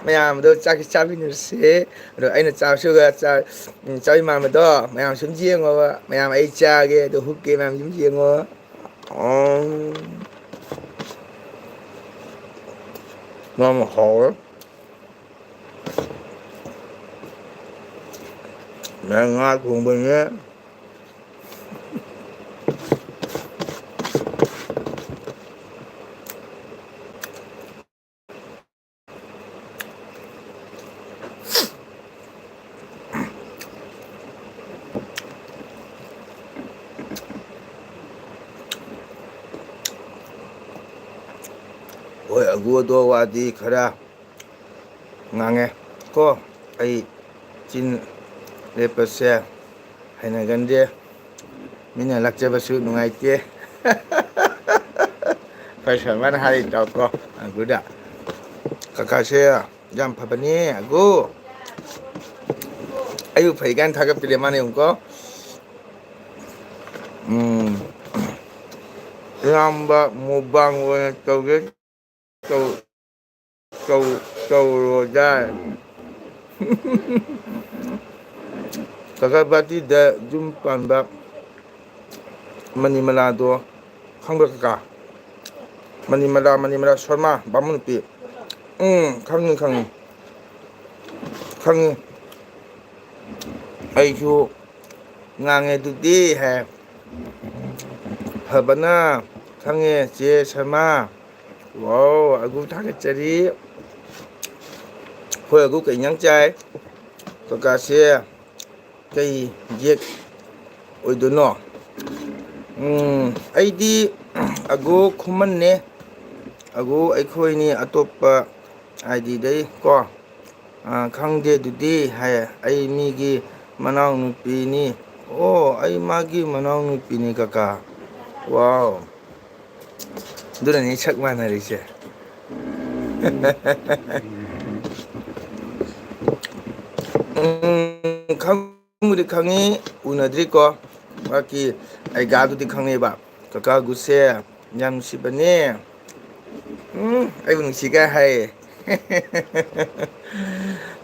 ꯃꯌꯥꯝꯗꯣ ꯆꯥꯛꯁꯤ ꯆꯥꯃꯤꯟꯅꯔꯁꯦ꯫ ꯑꯗꯣ ꯑꯩꯅ ꯆꯥꯕꯁꯨꯒ ꯆꯥ-, ꯎꯝ, ꯆꯥꯕꯤ ꯃꯥꯟꯕꯗꯣ ꯃꯌꯥꯝ ꯁꯨꯝ ꯌꯦꯡꯉꯣꯕ꯫ ꯃꯌꯥꯝ ꯑꯩ ꯆꯥꯒꯦ, ꯑꯗꯣ ꯍꯨꯛꯀꯦ, ꯃꯌꯥꯝ ꯁꯨꯝ ꯌꯦꯡꯉꯣ꯫ ꯑꯣ꯫ ꯌꯥꯝ ꯍꯥꯎꯋꯦ꯫ ꯃꯌꯥꯝ ꯉꯥ ꯊꯣꯡꯕꯅꯦ꯫ ꯍꯣꯏ, ꯑꯒꯨ ꯑꯗꯣ ꯋꯥꯗꯤ ꯈꯔ ꯉꯥꯡꯉꯦ ꯀꯣ꯫ ꯑꯩ ꯆꯤꯟ ꯂꯦꯞꯄꯁꯦ ꯍꯩꯅꯒꯟꯗꯦ꯫ ꯃꯤꯅ ꯂꯥꯛꯆꯕꯁꯨ ꯅꯨꯡꯉꯥꯏꯇꯦ꯫ ꯑꯩꯈꯣꯏ ꯁꯔꯃꯅ ꯍꯥꯏꯔꯤ ꯇꯥꯎꯀꯣ, ꯑꯒꯨꯗ꯫ ꯀꯀꯥꯁꯦ ꯌꯥꯝ ꯐꯕꯅꯦ, ꯑꯒꯨ꯫ ꯑꯩꯕꯨ ꯐꯩ ꯀꯥꯏꯅ ꯊꯥꯒꯠꯄꯤꯔꯦ ꯃꯥꯅ, ꯌꯦꯡꯉꯨꯀꯣ꯫ ꯎꯝ꯫ ꯏꯌꯥꯝꯕ mukbang ꯑꯣꯏꯅ ꯇꯧꯒꯦ꯫ ꯇꯧ-, ꯇꯧ-, ꯇꯧꯔꯣꯗꯥꯏ꯫ ꯀꯀꯥ ꯕꯥꯇꯤꯗ ꯌꯨꯝ ꯄꯥꯟꯕ ꯃꯅꯤꯃꯂꯥꯗꯣ ꯈꯪꯕ꯭ꯔꯥ ꯀꯀꯥ? ꯃꯅꯤꯃꯂꯥ, ꯃꯅꯤꯃꯂꯥ ꯁꯔꯃ, ꯕꯥꯃꯣꯟ ꯅꯨꯄꯤ꯫ ꯎꯝ, ꯈꯪꯉꯤ, ꯈꯪꯉꯤ꯫ ꯈꯪꯉꯤ꯫ ꯑꯩꯁꯨ ꯉꯥꯡꯉꯦ ꯑꯗꯨꯗꯤ ꯍꯥꯏ꯫ ꯐꯕꯅ ꯈꯪꯉꯦ ꯆꯦ ꯁꯔꯃ꯫ ꯋꯥꯎ, ꯑꯒꯨ ꯊꯥꯒꯠꯆꯔꯤ꯫ ꯍꯣꯏ, ꯑꯒꯨ ꯀꯩ ꯏꯟꯖꯥꯡ ꯆꯥꯏ? ꯀꯀꯥꯁꯦ ꯀꯩ ꯌꯦꯛ ꯑꯣꯏꯗꯣꯏꯅꯣ? ꯎꯝ, ꯑꯩꯗꯤ ꯑꯒꯨ ꯈꯨꯃꯟꯅꯦ꯫ ꯑꯒꯨ ꯑꯩꯈꯣꯏꯅꯤ ꯑꯇꯣꯞꯄ I D ꯗꯩ ꯀꯣ꯫ ꯑ, ꯈꯪꯗꯦ ꯑꯗꯨꯗꯤ ꯍꯥꯏ꯫ ꯑꯩ ꯃꯤꯒꯤ ꯃꯅꯥꯎꯅꯨꯄꯤꯅꯤ꯫ ꯑꯣ, ꯑꯩ ꯃꯥꯒꯤ ꯃꯅꯥꯎꯅꯨꯄꯤꯅꯤ ꯀꯀꯥ꯫ ꯋꯥꯎ꯫ ꯑꯗꯨꯅꯅꯤ ꯁꯛ ꯃꯥꯟꯅꯔꯤꯁꯦ꯫ ꯎꯝ, ꯈꯪꯕꯨꯗꯤ ꯈꯪꯉꯤ, ꯎꯅꯗ꯭ꯔꯤꯀꯣ꯫ ꯃꯍꯥꯛꯀꯤ ꯑꯩꯒꯥꯗꯨꯗꯤ ꯈꯪꯉꯦꯕ꯫ ꯀꯀꯥ ꯒꯨꯁꯦ ꯌꯥꯝ ꯅꯨꯡꯁꯤꯕꯅꯦ꯫ ꯎꯝ, ꯑꯩꯕꯨ ꯅꯨꯡꯁꯤꯒꯥꯏ ꯍꯥꯏꯌꯦ꯫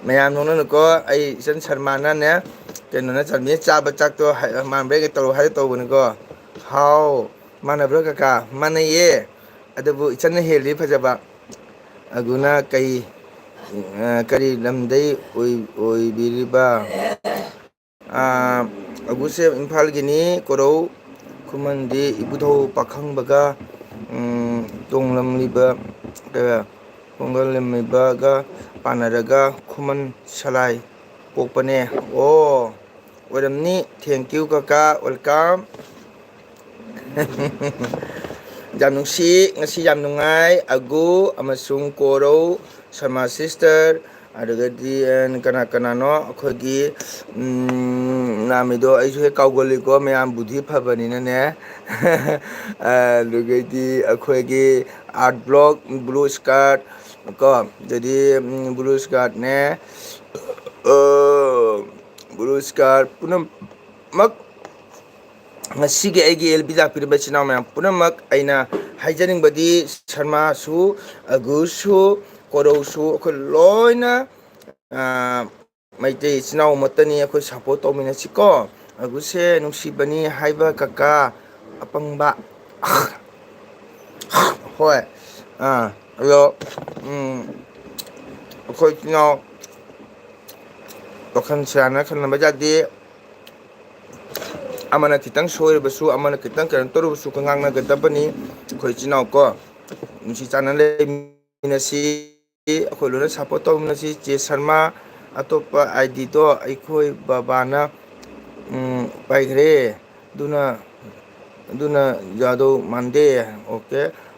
ꯃꯌꯥꯝ ꯅꯣꯛꯅꯅꯨꯀꯣ, ꯑꯩ ꯏꯆꯟ ꯁꯔꯃꯥꯅꯅꯦ, ꯀꯩꯅꯣꯅ ꯆꯟꯕꯤꯅ ꯆꯥꯕ ꯆꯥꯛꯇꯣ ꯍꯥꯏ-, ꯃꯥꯟꯕ꯭ꯔꯥ ꯍꯦꯛ ꯇꯧꯔꯣ ꯍꯥꯏꯔ ꯇꯧꯕꯅꯤꯀꯣ꯫ ꯍꯥꯎ, ꯃꯥꯟꯅꯕ꯭ꯔꯥ ꯀꯀꯥ? ꯃꯥꯟꯅꯩꯌꯦ꯫ ꯑꯗꯨꯕꯨ ꯏꯆꯟꯅ ꯍꯦꯜꯂꯤ ꯐꯖꯕ꯫ ꯑꯒꯨꯅ ꯀꯩ, ꯑ, ꯀꯔꯤ ꯂꯝꯗꯩ ꯑꯣꯏ-, ꯑꯣꯏꯕꯤꯔꯤꯕ? ꯑ, ꯑꯒꯨꯁꯦ ꯏꯝꯐꯥꯜꯒꯤꯅꯤ, ꯀꯣꯔꯧ ꯈꯨꯃꯟꯗꯤ ꯏꯕꯨꯙꯧ ꯄꯥꯈꯪꯕꯒ, ꯎꯝ, ꯇꯣꯡꯂꯝꯂꯤꯕ, ꯀ-, ꯇꯣꯡꯂꯝꯂꯤꯕꯒ ꯄꯥꯟꯅꯔꯒ ꯈꯨꯃꯟ ꯁꯂꯥꯏ ꯄꯣꯛꯄꯅꯦ꯫ ꯑꯣ, ꯑꯣꯏꯔꯝꯅꯤ꯫ Thank you, ꯀꯀꯥ꯫ Welcome꯫ ꯌꯥꯝ ꯅꯨꯡꯁꯤ, ꯉꯁꯤ ꯌꯥꯝ ꯅꯨꯡꯉꯥꯏ꯫ ꯑꯒꯨ ꯑꯃꯁꯨꯡ ꯀꯣꯔꯧ, ꯁꯔꯃꯥ sister, ꯑꯗꯨꯒꯗꯤ, ꯑꯦ, ꯀꯅꯥ ꯀꯅꯥꯅꯣ ꯑꯩꯈꯣꯏꯒꯤ, ꯎꯝ, ꯅꯥꯃꯤꯗꯣ ꯑꯩꯁꯨ ꯍꯦꯛ ꯀꯥꯎꯒꯜꯂꯤꯀꯣ, ꯃꯌꯥꯝ ꯕꯨꯙꯤ ꯐꯕꯅꯤꯅꯅꯦ꯫ ꯑꯗꯨꯒꯩꯗꯤ ꯑꯩꯈꯣꯏꯒꯤ Art Block, Blue Skirt ꯀꯣ, ꯑꯗꯨꯗꯤ, ꯎꯝ, Blue Skirtꯅꯦ, ꯑ, Blue Skirt ꯄꯨꯝꯅꯃꯛ ꯉꯁꯤꯒꯤ ꯑꯩꯒꯤ ꯑꯦꯜ ꯄꯤ ꯂꯥꯛꯄꯤꯔꯤꯕ ꯏꯆꯤꯟ ꯏꯅꯥꯎ ꯃꯌꯥꯝ ꯄꯨꯝꯅꯃꯛ ꯑꯩꯅ ꯍꯥꯏꯖꯅꯤꯡꯕꯗꯤ ꯁꯔꯃꯥꯁꯨ, ꯑꯒꯨꯁꯨ, ꯀꯣꯔꯧꯁꯨ ꯑꯩꯈꯣꯏ ꯂꯣꯏꯅ, ꯑ, ꯃꯩꯇꯩ ꯏꯆꯤꯟ ꯏꯅꯥꯎ ꯑꯃꯠꯇꯅꯤ, ꯑꯩꯈꯣꯏ support ꯇꯧꯃꯤꯟꯅꯁꯤꯀꯣ꯫ ꯑꯒꯨꯁꯦ ꯅꯨꯡꯁꯤꯕꯅꯤ ꯍꯥꯏꯕ ꯀꯀꯥ ꯑꯄꯪꯕ꯫ ꯍꯣꯏ꯫ ꯑꯥ, ꯑꯗꯣ, ꯎꯝ, ꯑꯩꯈꯣꯏ ꯏꯆꯤꯟ ꯏꯅꯥꯎ ꯋꯥꯈꯜ ꯁꯦꯔꯥꯟꯅ ꯈꯟꯅꯕ ꯌꯥꯗꯦ꯫ ꯑꯃꯅ ꯈꯤꯇꯪ ꯁꯣꯏꯔꯕꯁꯨ, ꯑꯃꯅ ꯈꯤꯇꯪ ꯀꯩꯅꯣ ꯇꯧꯔꯕꯁꯨ, ꯑꯩꯈꯣꯏ ꯉꯥꯡꯅꯒꯗꯕꯅꯤ꯫ ꯑꯩꯈꯣꯏ ꯏꯆꯤꯟ ꯏꯅꯥꯎ ꯀꯣ, ꯅꯨꯡꯁꯤ ꯆꯥꯟꯅ ꯂꯩꯃꯤꯟꯅꯁꯤ꯫ ꯑꯩꯈꯣꯏ ꯂꯣꯏꯅ support ꯇꯧꯃꯤꯟꯅꯁꯤ꯫ ꯆꯦ ꯁꯔꯃ, ꯑꯇꯣꯞꯄ ID ꯗꯣ ꯑꯩꯈꯣꯏ ꯕꯕꯥꯅ, ꯎꯝ, ꯄꯥꯏꯈ꯭ꯔꯦ꯫ ꯑꯗꯨꯅ, ꯑꯗꯨꯅ ꯌꯥꯗꯧ ꯃꯥꯟꯗꯦ꯫ OK,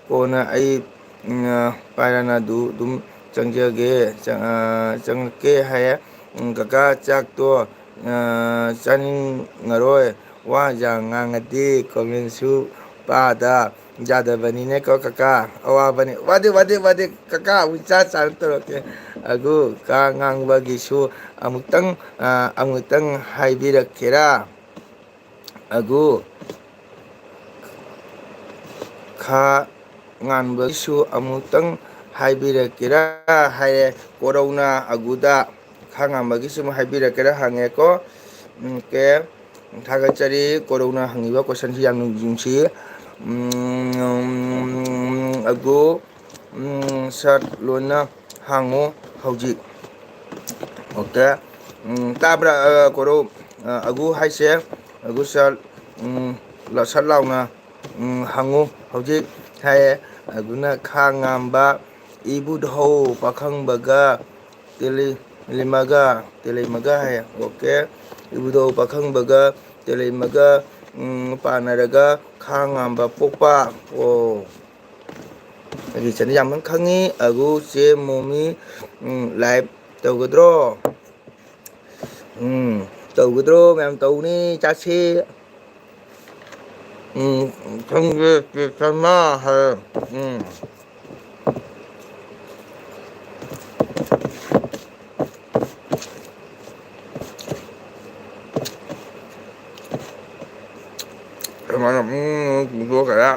ꯀꯣꯟꯅ ꯑꯩ, ꯎꯝ, ꯄꯥꯏꯔꯅ ꯑꯗꯨ ꯑꯗꯨꯝ ꯆꯪꯖꯒꯦ, ꯆꯪ-, ꯑ, ꯆꯪꯉꯛꯀꯦ ꯍꯥꯏꯌꯦ꯫ ꯎꯝ, ꯀꯀꯥ ꯆꯥꯛꯇꯣ, ꯑ, ꯆꯥꯅꯤꯡꯉꯔꯣꯏ꯫ ꯋꯥ ꯌꯥꯝ ꯉꯥꯡꯉꯗꯤ comment ꯁꯨ ꯄꯥꯗ ꯌꯥꯗꯕꯅꯤꯅꯦꯀꯣ ꯀꯀꯥ꯫ ꯑꯋꯥꯕꯅꯤ꯫ ꯋꯥꯗꯦ, ꯋꯥꯗꯦ, ꯋꯥꯗꯦ꯫ ꯀꯀꯥ ꯑꯃꯨꯛ ꯆꯥ ꯆꯥꯅ ꯇꯧꯔꯛꯀꯦ꯫ ꯑꯒꯨ, ꯈꯥ ꯉꯥꯟꯕꯒꯤꯁꯨ ꯑꯃꯨꯛꯇꯪ, ꯑ, ꯑꯃꯨꯛꯇꯪ ꯍꯥꯏꯕꯤꯔꯛꯀꯦꯔꯥ? ꯑꯒꯨ, ꯈꯥ ꯉꯥꯟꯕꯒꯤꯁꯨ ꯑꯃꯨꯛꯇꯪ ꯍꯥꯏꯕꯤꯔꯛꯀꯦꯔꯥ ꯍꯥꯏꯔꯦ ꯀꯣꯔꯧꯅ ꯑꯒꯨꯗ꯫ ꯈꯥ ꯉꯥꯟꯕꯒꯤꯁꯨ ꯑꯃꯨꯛ ꯍꯥꯏꯕꯤꯔꯛꯀꯦꯔꯥ ꯍꯪꯉꯦꯀꯣ꯫ OK꯫ ꯊꯥꯒꯠꯆꯔꯤ꯫ ꯀꯣꯔꯧꯅ ꯍꯪꯉꯤꯕ question ꯁꯤ ꯌꯥꯝ ꯅꯨꯡ-, ꯅꯨꯡꯁꯤ꯫ ꯎꯝ, ꯑꯒꯨ, ꯎꯝ, ꯁꯥꯔ ꯂꯣꯏꯅ ꯍꯥꯡꯉꯨ ꯍꯧꯖꯤꯛ꯫ ꯑꯣꯀꯦ꯫ ꯎꯝ, ꯇꯥꯕ꯭ꯔꯥ, ꯑ, ꯀꯣꯔꯧ? ꯑ, ꯑꯒꯨ ꯍꯥꯏꯁꯦ, ꯑꯒꯨ ꯁꯥꯔ, ꯎꯝ, ꯂ-, ꯁꯠ ꯂꯥꯎꯅ, ꯎꯝ, ꯍꯪꯉꯨ ꯍꯧꯖꯤꯛ ꯍꯥꯏꯌꯦ꯫ ꯑꯗꯨꯅ ꯈꯥ ꯉꯥꯝꯕ ꯏꯕꯨꯙꯧ ꯄꯥꯈꯪꯕꯒ ꯇꯦꯂꯤ-, ꯂꯤꯃꯒ, ꯇꯦꯂꯩꯃꯒ ꯍꯥꯏꯌꯦ꯫ ꯑꯣꯀꯦ꯫ ꯏꯕꯨꯙꯧ ꯄꯥꯈꯪꯕꯒ ꯇꯦꯂꯩꯃꯒ, ꯎꯝ, ꯄꯥꯟꯅꯔꯒ ꯈꯥ ꯉꯥꯝꯕ ꯄꯣꯛꯄ꯫ ꯑꯣ꯫ ꯑꯩꯒꯤ ꯆꯟꯗ ꯌꯥꯝ ꯈꯪꯉꯤ꯫ ꯑꯒꯨ ꯆꯦ ꯃꯣꯃꯤ, ꯎꯝ, ꯂꯥꯏꯚ ꯇꯧꯒꯗ꯭ꯔꯣ? ꯎꯝ, ꯇꯧꯒꯗ꯭ꯔꯣ? ꯃꯌꯥꯝ ꯇꯧꯅꯤ, ꯆꯥꯁꯤ꯫ ꯎꯝ, ꯈꯪꯗꯦ, ꯆꯦ ꯁꯅꯥ ꯍꯥꯏ꯫ ꯎꯝ꯫ ꯑꯗꯨꯃꯥꯏꯅ, ꯎꯝ, ꯄꯨꯊꯣꯛꯈ꯭ꯔꯦ꯫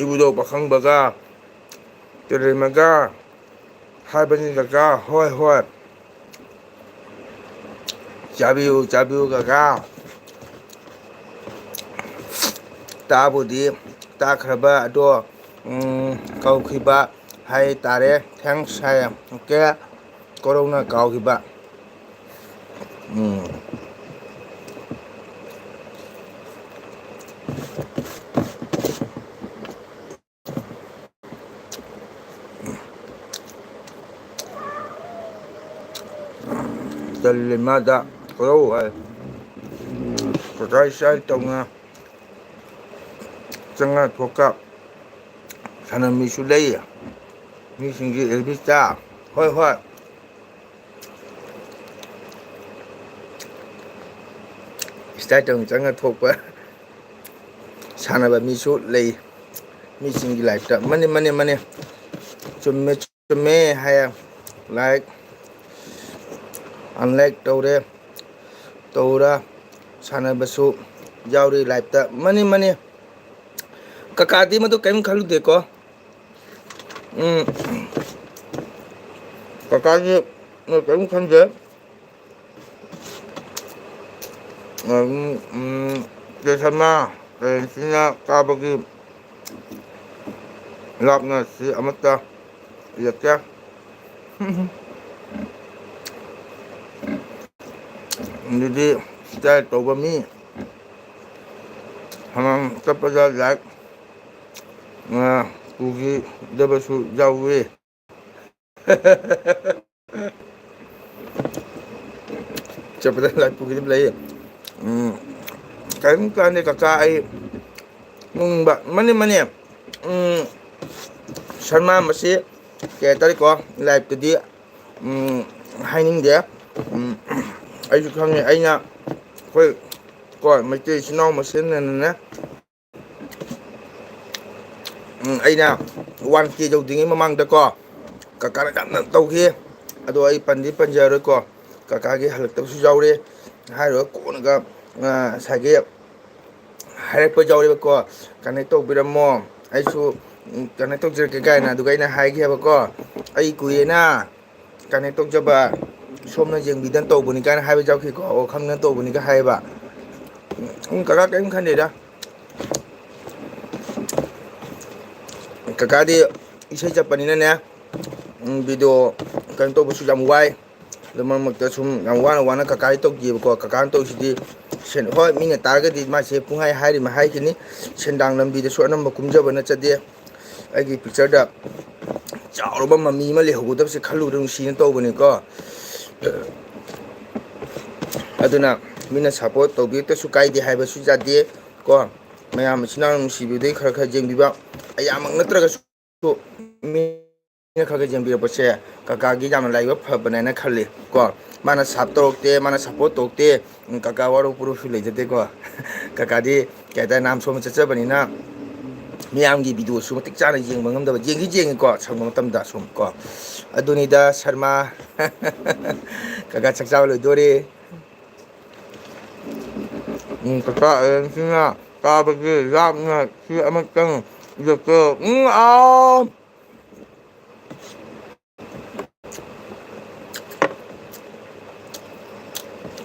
ꯏꯕꯨꯙꯧ ꯄꯥꯈꯪꯕꯒ, ꯇꯦꯂꯩꯃꯒ ꯍꯥꯏꯕꯅꯤ ꯀꯀꯥ꯫ ꯍꯣꯏ, ꯍꯣꯏ꯫ ꯆꯥꯕꯤꯌꯨ, ꯆꯥꯕꯤꯌꯨ ꯀꯀꯥ꯫ ꯇꯥꯕꯨꯗꯤ ꯇꯥꯈ꯭ꯔꯕ, ꯑꯗꯣ, ꯎꯝ, ꯀꯧꯈꯤꯕ ꯍꯥꯏ ꯇꯥꯔꯦ꯫ Thanks ꯍꯥꯏ꯫ ꯑꯣꯀꯦ꯫ ꯀꯣꯔꯧꯅ ꯀꯥꯎꯈꯤꯕ꯫ ꯎꯝ꯫ ꯇꯜꯂꯦ ꯃꯥꯗ ꯀꯣꯔꯧ ꯍꯥꯏ꯫ ꯀꯀꯥ ꯏꯁꯥꯏ ꯇꯧꯅ ꯆꯪꯉ ꯊꯣꯛꯀ ꯁꯥꯟꯅꯃꯤꯁꯨ ꯂꯩ꯫ ꯃꯤꯁꯤꯡꯒꯤ ꯑꯦꯜꯕꯤꯁꯇ꯫ ꯍꯣꯏ, ꯍꯣꯏ꯫ ꯏꯁꯇꯥꯏꯠ ꯇꯧꯅ ꯆꯪꯉ ꯊꯣꯛꯄ ꯁꯥꯟꯅꯕ ꯃꯤꯁꯨ ꯂꯩ꯫ ꯃꯤꯁꯤꯡꯒꯤ ꯂꯥꯏꯐꯇ꯫ ꯃꯅꯤ, ꯃꯅꯤ, ꯃꯅꯤ꯫ ꯆꯨꯝꯃꯦ, ꯆꯨꯝꯃꯦ ꯍꯥꯏꯌꯦ꯫ ꯂꯥꯏꯛ, ꯑꯟꯂꯥꯏꯛ ꯇꯧꯔꯦ꯫ ꯇꯧꯔ ꯁꯥꯟꯅꯕꯁꯨ ꯌꯥꯎꯔꯤ ꯂꯥꯏꯐꯇ꯫ ꯃꯅꯤ, ꯃꯅꯤ꯫ ꯀꯀꯥꯗꯤ ꯃꯗꯨ ꯀꯔꯤꯝ ꯈꯜꯂꯨꯗꯦꯀꯣ꯫ ꯎꯝ꯫ ꯀꯀꯥꯁꯦ ꯀꯔꯤꯝ ꯈꯟꯗꯦ꯫ ꯎꯝ, ꯎꯝ, ꯆꯦ ꯁꯅꯥ, ꯄ꯭ꯔꯦꯝꯁꯤꯅ ꯀꯥꯕꯒꯤ ꯂꯥꯞꯅ ꯁꯤ ꯑꯃꯠꯇ ꯏꯔꯛꯇꯦ꯫ ꯑꯗꯨꯗꯤ ꯁꯤꯇꯥꯏ ꯇꯧꯕ ꯃꯤ ꯍꯃꯥꯝ ꯆꯠꯄꯗ ꯂꯥꯏꯛ, ꯑ, ꯄꯨꯈꯤꯗꯕꯁꯨ ꯌꯥꯎꯏ꯫ ꯆꯠꯄꯗ ꯂꯥꯏ ꯄꯨꯈꯤꯗꯕ ꯂꯩ꯫ ꯎꯝ, ꯀꯔꯤꯝ ꯀꯥꯟꯗꯦ ꯀꯀꯥ, ꯑꯩ ꯅꯣꯛꯅꯤꯡꯕ꯫ ꯃꯅꯦ, ꯃꯅꯦ, ꯎꯝ, ꯁꯔꯃ ꯃꯁꯤ ꯀꯩ ꯍꯥꯏꯇꯥꯔꯦꯀꯣ, ꯂꯥꯏꯞꯇꯗꯤ, ꯎꯝ, ꯍꯥꯏꯅꯤꯡꯗꯦ꯫ ꯎꯝ, ꯑꯩꯁꯨ ꯈꯪꯉꯦ, ꯑꯩꯅ ꯑꯩꯈꯣꯏ ꯀꯣ ꯃꯩꯇꯩ ꯏꯆꯤꯟ ꯏꯅꯥꯎ ꯃꯁꯦꯟꯅꯅꯦ, ꯎꯝ, ꯑꯩꯅ ꯋꯥꯟ ꯀꯦ ꯌꯧꯗ꯭ꯔꯤꯉꯩ ꯃꯃꯥꯡꯗꯀꯣ ꯀꯀꯥꯅ ꯌꯥꯝꯅ ꯇꯧꯈꯤ꯫ ꯑꯗꯣ ꯑꯩ ꯄꯟꯗꯤ ꯄꯟꯖꯔꯔꯣꯏꯀꯣ, ꯀꯀꯥꯒꯤ ꯍꯜꯂꯛꯇꯕꯁꯨ ꯌꯥꯎꯔꯦ꯫ ꯍꯥꯏꯔꯨꯔꯒ ꯀꯣꯟꯅꯒ, ꯑ, ꯉꯁꯥꯏꯒꯤ ꯍꯥꯏꯔꯛꯄ ꯌꯥꯎꯔꯦꯕꯀꯣ, "ꯀꯅꯦꯛ ꯇꯧꯕꯤꯔꯝꯃꯣ, ꯑꯩꯁꯨ, ꯎꯝ, ꯀꯅꯦꯛ ꯇꯧꯖꯔꯛꯀꯦ" ꯀꯥꯏꯅ꯫ ꯑꯗꯨꯒ ꯑꯩꯅ ꯍꯥꯏꯈꯤꯕꯀꯣ, "ꯑꯩ ꯀꯨꯏꯔꯦꯅ ꯀꯅꯦꯛ ꯇꯧꯖꯕ, ꯁꯣꯝꯅ ꯌꯦꯡꯕꯤꯗꯅ ꯇꯧꯕꯅꯤ" ꯀꯥꯏꯅ ꯍꯥꯏꯕ ꯌꯥꯎꯈꯤꯀꯣ꯫ "ꯑꯣ, ꯈꯪꯗꯅ ꯇꯧꯕꯅꯤꯒ" ꯍꯥꯏꯌꯦꯕ꯫ ꯎꯝ, ꯀꯀꯥ ꯀꯔꯤꯝ ꯈꯟꯗꯦꯗ꯫ ꯀꯀꯥꯗꯤ ꯏꯁꯩ ꯆꯠꯄꯅꯤꯅꯅꯦ, ꯎꯝ, ꯚꯤꯗꯤꯑꯣ ꯀꯩꯅꯣ ꯇꯧꯕꯁꯨ ꯌꯥꯝ ꯋꯥꯏ꯫ ꯑꯗꯣ ꯃꯔꯛ ꯃꯔꯛꯇ ꯁꯨꯝ ꯌꯥꯝ ꯋꯥꯅ ꯋꯥꯅ ꯀꯀꯥꯗꯤ ꯇꯧꯈꯤꯑꯕꯀꯣ꯫ ꯀꯀꯥꯅ ꯇꯧꯔꯤꯁꯤꯗꯤ ꯁꯦꯟ-, ꯍꯣꯏ, ꯃꯤꯅ ꯇꯥꯔꯒꯗꯤ ꯃꯥꯁꯦ ꯄꯨꯡꯍꯥꯏ ꯍꯥꯏꯔꯤꯃ ꯍꯥꯏꯈꯤꯅꯤ, ꯁꯦꯟꯗꯥꯡ ꯂꯝꯕꯤꯗꯁꯨ ꯑꯅꯝꯕ ꯀꯨꯝꯖꯕ ꯅꯠꯆꯗꯦ꯫ ꯑꯩꯒꯤ ꯄꯤꯛꯆꯔꯗ ꯆꯥꯎꯔꯕ ꯃꯃꯤ ꯑꯃ ꯂꯩꯍꯧꯒꯗꯕꯁꯦ ꯈꯜꯂꯨꯕꯗ ꯅꯨꯡꯁꯤꯅ ꯇꯧꯕꯅꯤꯀꯣ꯫ ꯑꯗꯨꯅ ꯃꯤꯅ ꯁꯞꯄꯣꯔꯠ ꯇꯧꯕꯤꯔꯛꯇ꯭ꯔꯁꯨ ꯀꯥꯏꯗꯦ ꯍꯥꯏꯕꯁꯨ ꯌꯥꯗꯦ ꯀꯣ꯫ ꯃꯌꯥꯝ ꯏꯆꯤꯟ ꯏꯅꯥꯎ ꯅꯨꯡꯁꯤꯕꯤꯕꯗꯒꯤ ꯈꯔ ꯈꯔ ꯌꯦꯡꯕꯤꯕ, ꯑꯌꯥꯝꯕꯃꯛ ꯅꯠꯇ꯭ꯔꯒꯁꯨ ꯃꯤꯅ ꯈꯔ ꯈꯔ ꯌꯦꯡꯕꯤꯔꯛꯄꯁꯦ ꯀꯀꯥꯒꯤ ꯌꯥꯝꯅ ꯂꯥꯏꯕꯛ ꯐꯕꯅꯦꯅ ꯈꯜꯂꯤ ꯀꯣ꯫ ꯃꯥꯅ ꯁꯞ ꯇꯧꯔꯛꯇꯦ, ꯃꯥꯅ ꯁꯞꯄꯣꯔꯠ ꯇꯧꯔꯛꯇꯦ, ꯎꯝ, ꯀꯀꯥ ꯋꯥꯔꯧ ꯄꯨꯔꯧꯁꯨ ꯂꯩꯖꯗꯦꯀꯣ꯫ ꯀꯀꯥꯗꯤ ꯀꯩ ꯍꯥꯏꯇꯥꯔꯦ, ꯅꯥꯝ ꯁꯣꯝꯕ ꯆꯠꯆꯕꯅꯤꯅ ꯃꯤꯌꯥꯝꯒꯤ ꯚꯤꯗꯤꯑꯣꯁꯨ ꯃꯇꯤꯛ ꯆꯥꯅ ꯌꯦꯡꯕ ꯉꯝꯗꯕ, ꯌꯦꯡꯗꯤ ꯌꯦꯡꯉꯤꯀꯣ ꯁꯪꯕ ꯃꯇꯝꯗ ꯁꯨꯝ ꯀꯣ꯫ ꯑꯗꯨꯅꯤꯗ ꯁꯔꯃ꯫ ꯀꯀꯥ ꯆꯥꯛ ꯆꯥꯕ ꯂꯣꯏꯗꯣꯔꯦ꯫ ꯎꯝ, ꯀꯀꯥ ꯑꯌꯟꯁꯤꯅ ꯆꯥꯕꯒꯤ ꯂꯥꯞꯅ ꯁꯤ ꯑꯃꯇꯪ ꯏꯔꯛꯀꯦ꯫ ꯎꯝ, ꯑꯥꯎ꯫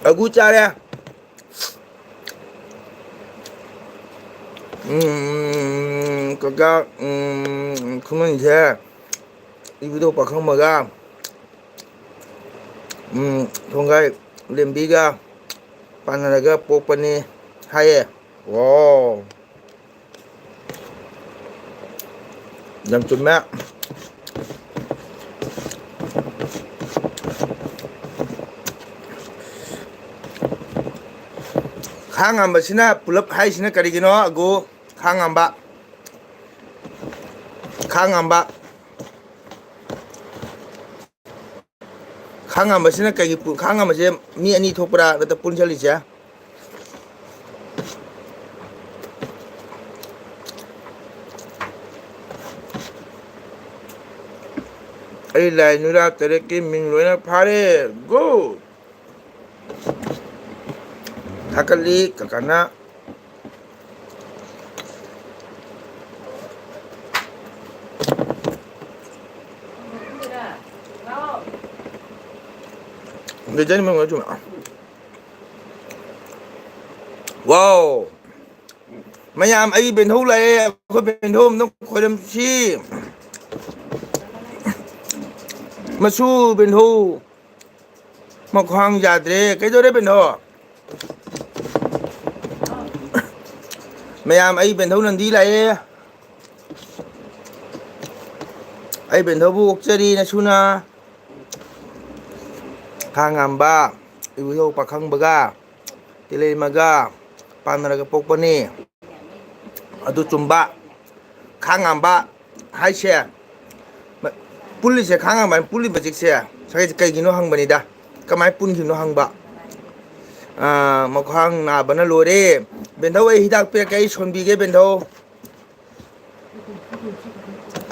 ꯑꯒꯨ ꯆꯥꯔꯦ꯫ ꯎꯝ, ꯀꯀꯥ, ꯎꯝ, ꯈꯨꯃꯟꯁꯦ ꯏꯕꯨꯙꯧ ꯄꯥꯈꯪꯕꯒ, ꯎꯝ, ꯊꯣꯡꯒꯥꯏ ꯂꯦꯝꯕꯤꯒ ꯄꯥꯟꯅꯔꯒ ꯄꯣꯛꯄꯅꯤ ꯍꯥꯏꯌꯦ꯫ ꯋꯥꯎ꯫ ꯌꯥꯝ ꯆꯨꯝꯃꯦ꯫ ꯈꯥ ꯉꯥꯟꯕꯁꯤꯅ ꯄꯨꯂꯞ ꯍꯥꯏꯁꯤꯅ ꯀꯔꯤꯒꯤꯅꯣ? ꯑꯒꯨ, ꯈꯥ ꯉꯥꯟꯕ꯫ ꯈꯥ ꯉꯥꯟꯕ꯫ ꯈꯥ ꯉꯥꯟꯕꯁꯤꯅ ꯀꯩꯒꯤ ꯄꯨ-, ꯈꯥ ꯉꯥꯟꯕꯁꯦ ꯃꯤ ꯑꯅꯤ ꯊꯣꯛꯄ꯭ꯔꯥ ꯅꯠꯇ꯭ꯔ ꯄꯨꯟꯁꯤꯜꯂꯤꯁꯦ? ꯑꯩ ꯂꯥꯏ ꯅꯨꯔꯥ ꯇꯔꯦꯠꯀꯤ ꯃꯤꯡ ꯂꯣꯏꯅ ꯐꯥꯔꯦ꯫ Good꯫ ꯊꯥꯒꯠꯂꯤ ꯀꯀꯥꯅ꯫ ꯂꯩꯖꯅꯤ ꯃꯣꯏ ꯃꯣꯏ ꯆꯨꯝꯅ꯫ ꯋꯥꯎ! ꯃꯌꯥꯝ, ꯑꯩ ꯕꯦꯟꯙꯧ ꯂꯥꯛꯑꯦ꯫ ꯑꯩꯈꯣꯏ ꯕꯦꯟꯙꯧ ꯑꯝꯇꯪ ꯈꯣꯏꯔꯝꯁꯤ꯫ ꯃꯁꯨ ꯕꯦꯟꯙꯧ꯫ ꯃꯈ꯭ꯋꯥꯡ ꯌꯥꯗ꯭ꯔꯦ꯫ ꯀꯩꯗꯧꯔꯦ ꯕꯦꯟꯙꯧ? ꯃꯌꯥꯝ, ꯑꯩ ꯕꯦꯟꯙꯧ ꯅꯟꯗꯤ ꯂꯥꯛꯑꯦ꯫ ꯑꯩ ꯕꯦꯟꯙꯧꯕꯨ ꯑꯣꯛꯆꯔꯤ ꯅꯁꯨꯅ꯫ ꯈꯥ ꯉꯥꯟꯕ, ꯏꯕꯨꯙꯧ ꯄꯥꯈꯪꯕꯒ, ꯇꯦꯂꯩꯃꯒ ꯄꯥꯟꯅꯔꯒ ꯄꯣꯛꯄꯅꯤ꯫ ꯑꯗꯨ ꯆꯨꯝꯕ꯫ ꯈꯥ ꯉꯥꯟꯕ ꯍꯥꯏꯁꯦ, ꯃ-, ꯄꯨꯜꯂꯤꯁꯦ, ꯈꯥ ꯉꯥꯟꯕ ꯍꯥꯏꯅ ꯄꯨꯜꯂꯤꯕ ꯆꯤꯛꯁꯦ, ꯁꯥꯏꯁꯦ ꯀꯩꯒꯤꯅꯣ ꯍꯪꯕꯅꯤꯗ꯫ ꯀꯃꯥꯏꯅ ꯄꯨꯟꯈꯤꯕꯅꯣ ꯍꯪꯕ꯫ ꯑꯥ, ꯃꯈ꯭ꯋꯥꯡ ꯅꯥꯕꯅ ꯂꯣꯏꯔꯦ꯫ ꯕꯦꯟꯙꯧ, ꯑꯩ ꯍꯤꯗꯥꯛ ꯄꯤꯔꯛꯀꯦ, ꯑꯩ ꯁꯣꯟꯕꯤꯒꯦ, ꯕꯦꯟꯙꯧ꯫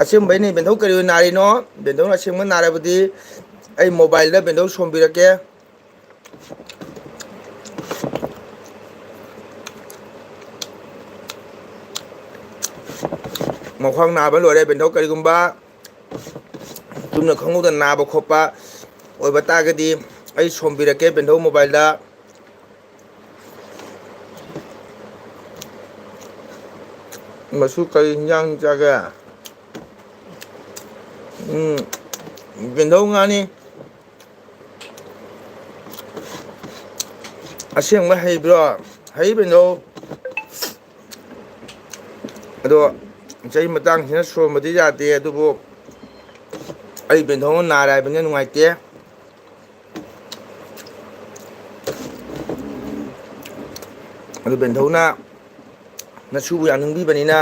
ꯑꯁꯦꯡꯕꯩꯅꯤ, ꯕꯦꯟꯙꯧ ꯀꯔꯤ ꯑꯣꯏꯅ ꯅꯥꯔꯤꯅꯣ? ꯕꯦꯟꯙꯧꯅ ꯑꯁꯦꯡꯕ ꯅꯥꯔꯕꯗꯤ ꯑꯩ ꯃꯣꯕꯥꯏꯜꯗ ꯕꯦꯟꯙꯧ ꯁꯣꯟꯕꯤꯔꯛꯀꯦ꯫ ꯃꯈ꯭ꯋꯥꯡ ꯅꯥꯕ ꯂꯣꯏꯔꯦ, ꯕꯦꯟꯙꯧ꯫ ꯀꯔꯤꯒꯨꯝꯕ ꯆꯨꯝꯅ ꯈꯪꯍꯧꯗꯅ ꯅꯥꯕ ꯈꯣꯠꯄ ꯑꯣꯏꯕ ꯇꯥꯔꯒꯗꯤ ꯑꯩ ꯁꯣꯝꯕꯤꯔꯛꯀꯦ ꯕꯦꯟꯙꯧ ꯃꯣꯕꯥꯏꯜꯗ꯫ ꯃꯁꯨ ꯀꯔꯤ ꯍꯤꯟꯖꯥꯡ ꯆꯥꯒꯦ? ꯎꯝ, ꯕꯦꯟꯗꯧ ꯉꯥꯅꯤ꯫ ꯑꯁꯦꯡꯕ ꯍꯩꯕ꯭ꯔꯣ? ꯍꯩ, ꯕꯦꯟꯗꯧ꯫ ꯑꯗꯣ ꯆꯍꯤ ꯃꯇꯥꯡꯁꯤꯅ ꯁꯣꯟꯕꯗꯤ ꯌꯥꯗꯦ, ꯑꯗꯨꯕꯨ ꯑꯩ ꯕꯦꯟꯗꯧꯅ ꯅꯥꯔꯦ ꯍꯥꯏꯕꯅꯤꯅ ꯅꯨꯡꯉꯥꯏꯇꯦ꯫ ꯑꯗꯨ ꯕꯦꯟꯗꯧꯅ ꯅꯁꯨꯕꯨ ꯌꯥꯝ ꯅꯤꯡꯕꯤꯕꯅꯤꯅ,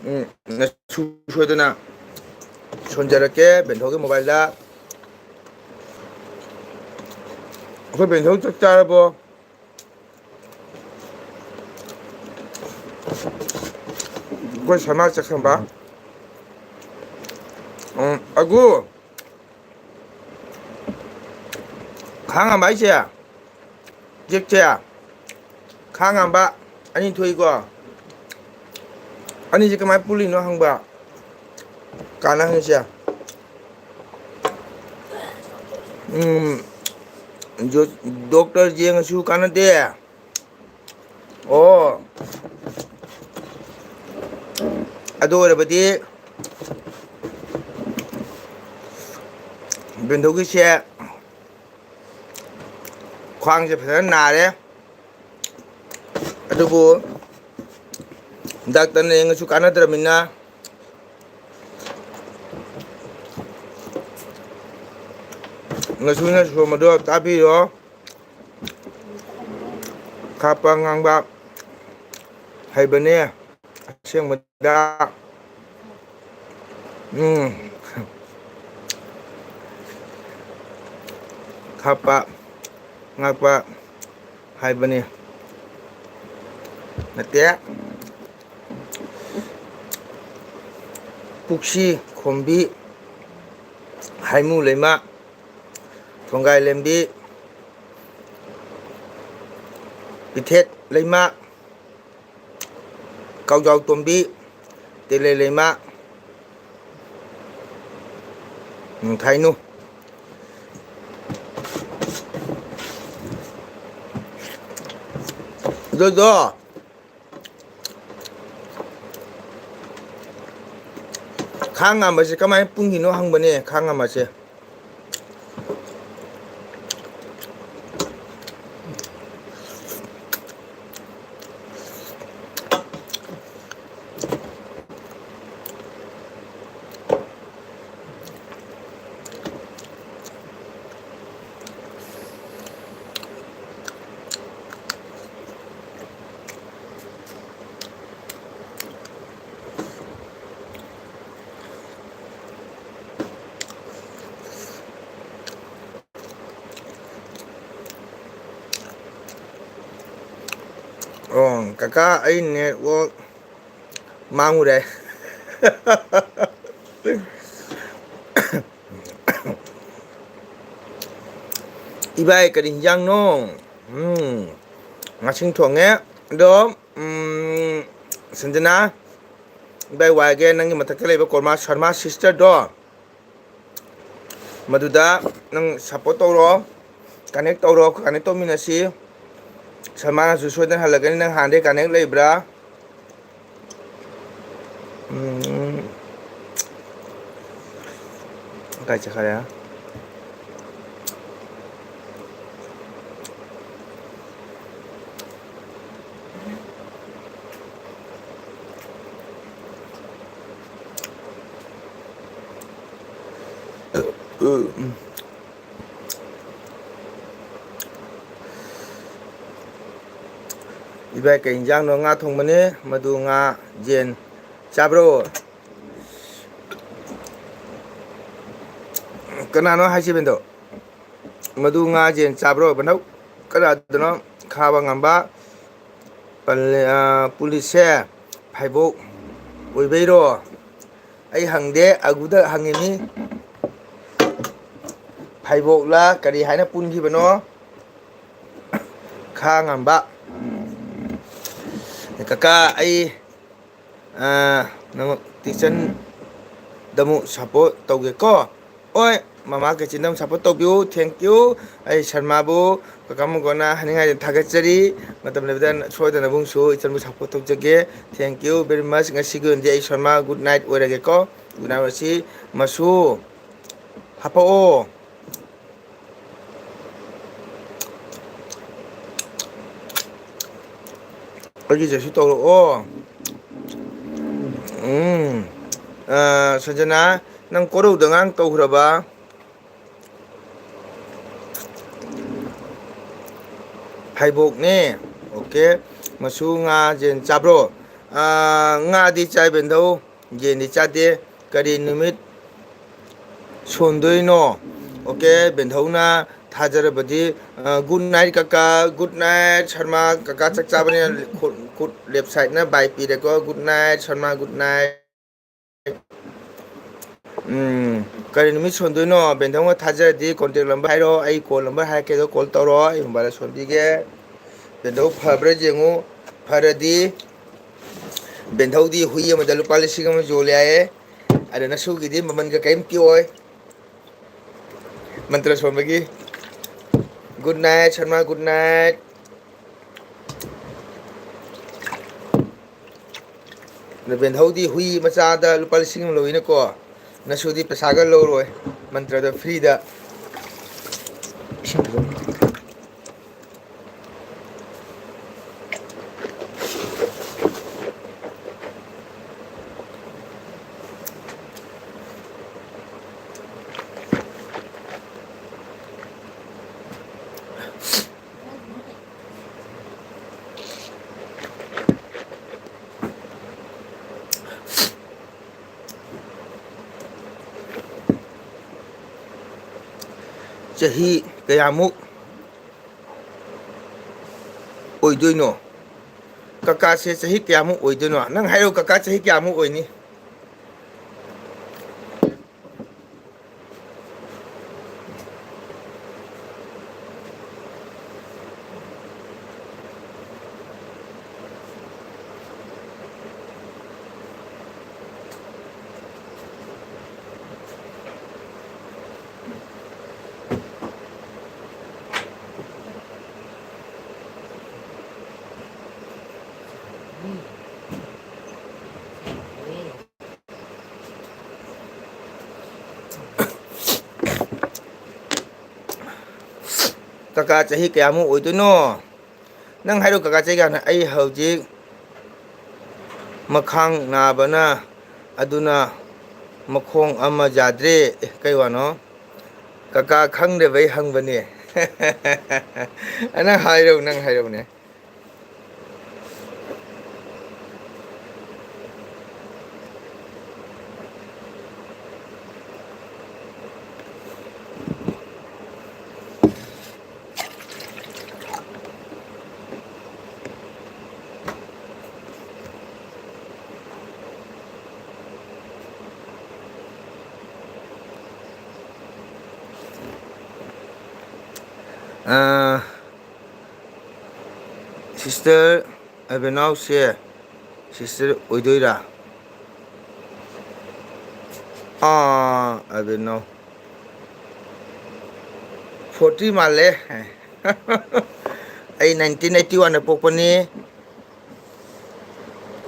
ꯎꯝ, ꯅꯁꯨ ꯁꯣꯏꯗꯅ ꯁꯣꯟꯖꯔꯛꯀꯦ ꯕꯦꯟꯗꯧꯒꯤ ꯃꯣꯕꯥꯏꯜꯗ꯫ ꯑꯩꯈꯣꯏ ꯕꯦꯟꯗꯧ ꯆꯥꯛ ꯆꯥꯔꯕꯣ? ꯑꯩꯈꯣꯏ ꯁꯅꯥ ꯆꯥꯛꯁꯟꯕ꯫ ꯎꯝ, ꯑꯒꯨ꯫ ꯈꯥꯡꯉꯝꯕ ꯍꯥꯏꯁꯦ, ꯆꯦꯛꯁꯦ꯫ ꯈꯥꯡꯉꯝꯕ ꯑꯅꯤ ꯊꯣꯛꯏꯀꯣ꯫ ꯑꯅꯤꯁꯦ ꯀꯃꯥꯏꯅ ꯄꯨꯜꯂꯤꯅꯣ ꯍꯪꯕ꯫ ꯀꯥꯟꯅ ꯍꯪꯉꯤꯁꯦ꯫ ꯎꯝ, ꯖꯣ-, ꯗꯣꯛꯇꯔ ꯌꯦꯡꯉꯁꯨ ꯀꯥꯟꯅꯗꯦ꯫ ꯑꯣ, ꯑꯗꯨ ꯑꯣꯏꯔꯕꯗꯤ ꯕꯦꯟꯗꯧꯒꯤꯁꯦ ꯈ꯭ꯋꯥꯡꯁꯦ ꯐꯖꯅ ꯅꯥꯔꯦ, ꯑꯗꯨꯕꯨ ꯗꯥꯛꯇꯔꯅ ꯌꯦꯡꯉꯁꯨ ꯀꯥꯟꯅꯗ꯭ꯔꯕꯅꯤꯅ, ꯅꯁꯨꯅ ꯁꯣꯝꯕꯗꯣ ꯇꯥꯕꯤꯔꯣ꯫ ꯈꯥꯞꯄ ꯉꯥꯡꯕ ꯍꯩꯕꯅꯦ ꯑꯁꯦꯡꯕꯗ꯫ ꯎꯝ꯫ ꯈꯥꯞꯄ ꯉꯥꯛꯄ ꯍꯥꯏꯕꯅꯤ꯫ ꯅꯠꯇꯦ꯫ ꯄꯨꯛꯁꯤ ꯈꯣꯝꯕꯤ, ꯍꯥꯏꯃꯨ ꯂꯩꯃ, ꯊꯣꯡꯒꯥꯏ ꯂꯦꯝꯕꯤ, ꯄꯤꯊꯦꯠ ꯂꯩꯃ, ꯀꯥꯎꯖꯥꯎ ꯇꯣꯝꯕꯤ, ꯇꯦꯂꯦ ꯂꯩꯃ, ꯅꯣꯡꯊꯥꯏꯅꯨ꯫ ꯑꯗꯨꯗꯣ ꯈꯥ ꯉꯥꯟꯕꯁꯦ ꯀꯃꯥꯏꯅ ꯄꯨꯟꯈꯤꯅꯣ ꯍꯪꯕꯅꯦ, ꯈꯥ ꯉꯥꯟꯕꯁꯦ꯫ ꯑꯣ, ꯀꯀꯥ, ꯑꯩ network ꯃꯥꯡꯉꯨꯔꯦ꯫ ꯏꯕꯥꯏ, ꯀꯔꯤ ꯍꯤꯟꯖꯥꯡꯅꯣ? ꯎꯝ, ꯉꯥꯁꯤꯡ ꯊꯣꯡꯉꯦ꯫ ꯑꯗꯣ, ꯎꯝ, ꯁꯟꯖꯅꯥ, ꯏꯕꯥꯏ ꯋꯥꯏꯒꯦ, ꯅꯪꯒꯤ ꯃꯊꯛꯇ ꯂꯩꯕ ꯀꯣꯔꯃꯥ ꯁꯔꯃꯥ sisterꯗꯣ, ꯃꯗꯨꯗ ꯅꯪ support ꯇꯧꯔꯣ, connect ꯇꯧꯔꯣ, connect ꯇꯧꯃꯤꯟꯅꯁꯤ꯫ ꯁꯔꯃꯥꯅꯁꯨ ꯁꯣꯏꯗꯅ ꯍꯜꯂꯛꯀꯅꯤ, ꯅꯪ ꯍꯥꯟꯅꯗꯩ connect ꯂꯩꯕ꯭ꯔꯥ? ꯎꯝ꯫ ꯀꯥꯏ ꯆꯠꯈꯔꯦ? ꯏꯕꯥꯏ, ꯀꯩ ꯏꯟꯖꯥꯡꯅꯣ? ꯉꯥ ꯊꯣꯡꯕꯅꯦ꯫ ꯃꯗꯨ ꯉꯥ, ꯌꯦꯟ ꯆꯥꯕ꯭ꯔꯣ? ꯀꯅꯥꯅꯣ ꯍꯥꯏꯁꯤꯕꯗꯣ? ꯃꯗꯨ ꯉꯥ, ꯌꯦꯟ ꯆꯥꯕ꯭ꯔꯣ? ꯕꯅꯧ ꯀꯅꯥꯗꯅꯣ? ꯈꯥꯕ ꯉꯝꯕ ꯄꯜꯂꯦ-, ꯑ, ꯄꯨꯂꯤꯁꯁꯦ ꯐꯥꯏꯕꯣꯛ ꯑꯣꯏꯕꯩꯔꯣ? ꯑꯩ ꯍꯪꯗꯦ, ꯑꯒꯨꯗ ꯍꯪꯉꯤꯅꯤ꯫ ꯐꯥꯏꯕꯣꯛꯂ ꯀꯔꯤ ꯍꯥꯏꯅ ꯄꯨꯟꯈꯤꯕꯅꯣ? ꯈꯥ ꯉꯝꯕ꯫ ꯀꯀꯥ, ꯑꯩ, ꯑ, ꯅꯪ ꯇꯤꯆꯟꯗ ꯑꯃꯨꯛ support ꯇꯧꯒꯦꯀꯣ꯫ ꯍꯣꯏ, ꯃꯃꯥ ꯀꯦꯆꯤꯟꯗ ꯑꯃꯨꯛ support ꯇꯧꯕꯤꯌꯨ꯫ Thank you꯫ ꯑꯩ ꯁꯔꯃꯥꯕꯨ, ꯀꯀꯥ ꯃꯨꯒꯣꯅ ꯍꯥꯏꯅꯤꯡꯉꯥꯏꯗꯤ ꯊꯥꯒꯠꯆꯔꯤ꯫ ꯃꯇꯝ ꯂꯩꯕꯗ ꯁꯣꯏꯗꯅ ꯑꯃꯨꯛꯁꯨ ꯏꯆꯟꯕꯨ support ꯇꯧꯖꯒꯦ꯫ Thank you very much꯫ ꯉꯁꯤꯒꯤ ꯑꯣꯏꯅꯗꯤ ꯑꯩ ꯁꯔꯃꯥ good night ꯑꯣꯏꯔꯒꯦꯀꯣ꯫ ꯎꯅꯔꯁꯤ꯫ ꯃꯁꯨ ꯍꯥꯄꯛꯑꯣ꯫ ꯑꯩꯒꯤꯗꯁꯨ ꯇꯧꯔꯛꯑꯣ꯫ ꯎꯝ꯫ ꯑ, ꯁꯟꯖꯅꯥ, ꯅꯪ ꯀꯣꯔꯧꯗ ꯉꯥꯡ ꯇꯧꯈ꯭ꯔꯕ? ꯐꯩꯕꯣꯛꯅꯦ꯫ ꯑꯣꯀꯦ꯫ ꯃꯁꯨ ꯉꯥ ꯌꯦꯟ ꯆꯥꯕ꯭ꯔꯣ? ꯑ, ꯉꯥꯗꯤ ꯆꯥꯏ ꯕꯦꯟꯙꯧ, ꯌꯦꯟꯗꯤ ꯆꯥꯗꯦ꯫ ꯀꯔꯤ ꯅꯨꯃꯤꯠ ꯁꯣꯟꯗꯣꯏꯅꯣ? ꯑꯣꯀꯦ, ꯕꯦꯟꯙꯧꯅ ꯊꯥꯖꯔꯕꯗꯤ, ꯑ, good night ꯀꯀꯥ, good night ꯁꯔꯃ꯫ ꯀꯀꯥ ꯆꯥꯛ ꯆꯥꯕꯅꯤꯅ ꯈꯨꯠ, ꯈꯨꯠ left sideꯅ bye ꯄꯤꯔꯦꯀꯣ꯫ Good night Sharma, good night꯫ ꯎꯝ, ꯀꯔꯤ ꯅꯨꯃꯤꯠ ꯁꯣꯟꯗꯣꯏꯅꯣ? ꯕꯦꯟꯙꯧꯅ ꯊꯥꯖꯔꯗꯤ contact number ꯍꯥꯏꯔꯣ, ꯑꯩ call number ꯍꯥꯏꯔꯛꯀꯦ, ꯑꯗꯣ call ꯇꯧꯔꯣ, ꯑꯩ mobile ꯁꯣꯟꯕꯤꯒꯦ꯫ ꯕꯦꯟꯙꯧ ꯐꯕ꯭ꯔꯥ ꯌꯦꯡꯉꯨ, ꯐꯔꯗꯤ ꯕꯦꯟꯙꯧꯗꯤ ꯍꯨꯏ ꯑꯃꯗ ꯂꯨꯄꯥ ꯂꯤꯁꯤꯡ ꯑꯃ ꯌꯣꯜꯂꯦ ꯍꯥꯏꯌꯦ꯫ ꯑꯗ ꯅꯁꯨꯒꯤꯗꯤ ꯃꯃꯜꯒ ꯀꯔꯤꯝ ꯄꯤꯛꯑꯣꯏ꯫ ꯃꯟꯇ꯭ꯔ ꯁꯣꯟꯕꯒꯤ꯫ Good night Sharma, good night꯫ ꯑꯗ ꯕꯦꯟꯙꯧꯗꯤ ꯍꯨꯏ ꯃꯆꯥꯗ ꯂꯨꯄꯥ ꯂꯤꯁꯤꯡ ꯑꯃ ꯂꯧꯏꯅꯀꯣ꯫ ꯅꯁꯨꯗꯤ ꯄꯩꯁꯥꯒ ꯂꯧꯔꯣꯏ, ꯃꯟꯇ꯭ꯔꯗ freeꯗ꯫ ꯆꯍꯤ ꯀꯌꯥꯃꯨꯛ ꯑꯣꯏꯗꯣꯏꯅꯣ? ꯀꯀꯥꯁꯦ ꯆꯍꯤ ꯀꯌꯥꯃꯨꯛ ꯑꯣꯏꯗꯣꯏꯅꯣ? ꯅꯪ ꯍꯥꯏꯔꯛꯎ, ꯀꯀꯥ ꯆꯍꯤ ꯀꯌꯥꯃꯨꯛ ꯑꯣꯏꯅꯤ? ꯀꯀꯥ ꯆꯍꯤ ꯀꯌꯥꯃꯨꯛ ꯑꯣꯏꯗꯣꯏꯅꯣ? ꯅꯪ ꯍꯥꯏꯔꯣ ꯀꯀꯥ ꯆꯍꯤ ꯀꯌꯥꯅꯣ? ꯑꯩ ꯍꯧꯖꯤꯛ ꯃꯈꯥꯡ ꯅꯥꯕꯅ ꯑꯗꯨꯅ ꯃꯈꯣꯡ ꯑꯃ ꯌꯥꯗ꯭ꯔꯦ꯫ ꯑꯦ, ꯀꯩ ꯋꯥꯅꯣ? ꯀꯀꯥ ꯈꯪꯗꯕꯩ ꯍꯪꯕꯅꯦ꯫ ꯅꯪ ꯍꯥꯏꯔꯣ, ꯅꯪ ꯍꯥꯏꯔꯣꯅꯦ꯫ ꯑꯥ, ꯁꯤꯁꯇꯔ ꯑꯕꯦꯅꯥꯎꯁꯦ ꯁꯤꯁꯇꯔ ꯑꯣꯏꯗꯣꯏꯔꯥ? ꯑꯥ, ꯑꯕꯦꯅꯥꯎ꯫ ꯐꯣꯔꯇꯤ ꯃꯥꯜꯂꯦ꯫ ꯑꯩ ꯅꯥꯏꯟꯇꯤꯟ ꯑꯩꯠꯇꯤ ꯋꯥꯟꯗ ꯄꯣꯛꯄꯅꯤ꯫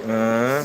ꯑꯥ꯫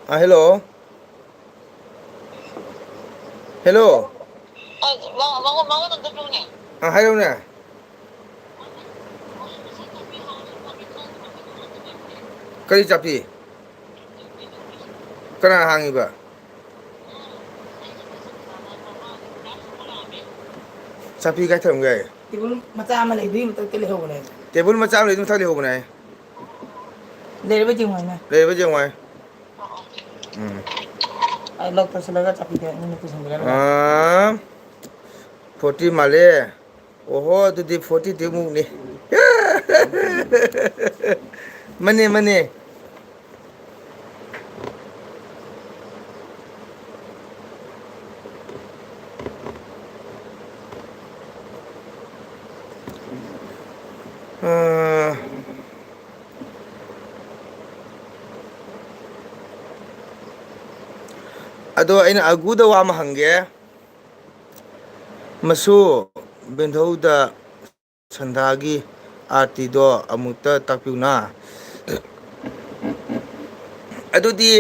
ꯑ, ꯍꯦꯜꯂꯣ꯫ ꯍꯦꯜꯂꯣ꯫ ꯑ, ꯃꯉꯣꯟ-, ꯃꯉꯣꯟꯗ ꯑꯝꯇ ꯄꯤꯌꯨꯅꯦ꯫ ꯑ, ꯍꯥꯏꯔꯛꯎꯅꯦ꯫ ꯀꯔꯤ ꯆꯥꯛꯄꯤ? ꯀꯅꯥꯅ ꯍꯥꯡꯉꯤꯕ? ꯆꯥꯛꯄꯤ ꯀꯥꯏ ꯊꯝꯒꯦ? ꯇꯦꯕꯜ ꯃꯆꯥ ꯑꯃ ꯂꯩꯕꯗꯨꯒꯤ ꯃꯊꯛꯇ ꯂꯩꯍꯧꯕꯅꯦ꯫ ꯇꯦꯕꯜ ꯃꯆꯥ ꯑꯃ ꯂꯩꯕꯗꯨ ꯃꯊꯛ ꯂꯩꯍꯧꯕꯅꯦ꯫ ꯂꯩꯔꯕ ꯌꯦꯡꯉꯣ ꯍꯥꯏꯅꯦ꯫ ꯂꯩꯔꯕ ꯌꯦꯡꯉꯣ ꯍꯥꯏ꯫ ꯎꯝ꯫ ꯑꯩ ꯂꯧ ꯇꯧꯁꯤꯜꯂꯒ ꯆꯥꯛꯄꯤꯗ ꯅꯪꯅ ꯄꯨꯁꯤꯟꯕꯤꯔꯝꯃꯣ꯫ ꯑꯥ, ꯐꯣꯔꯇꯤ ꯃꯥꯜꯂꯦ꯫ ꯑꯣꯍꯣ, ꯑꯗꯨꯗꯤ ꯐꯣꯔꯇꯤ ꯇꯨ ꯃꯨꯛꯅꯤ꯫ ꯃꯅꯦ, ꯃꯅꯦ꯫ ꯑꯗꯣ ꯑꯩꯅ ꯑꯒꯨꯗ ꯋꯥ ꯑꯃ ꯍꯪꯒꯦ꯫ ꯃꯁꯨ ꯕꯦꯟꯙꯧꯗ ꯁꯟꯗꯥꯒꯤ ꯑꯥꯔꯇꯤꯗꯣ ꯑꯃꯨꯛꯇ ꯇꯥꯛꯄꯤꯌꯨꯅ꯫ ꯑꯗꯨꯗꯤ,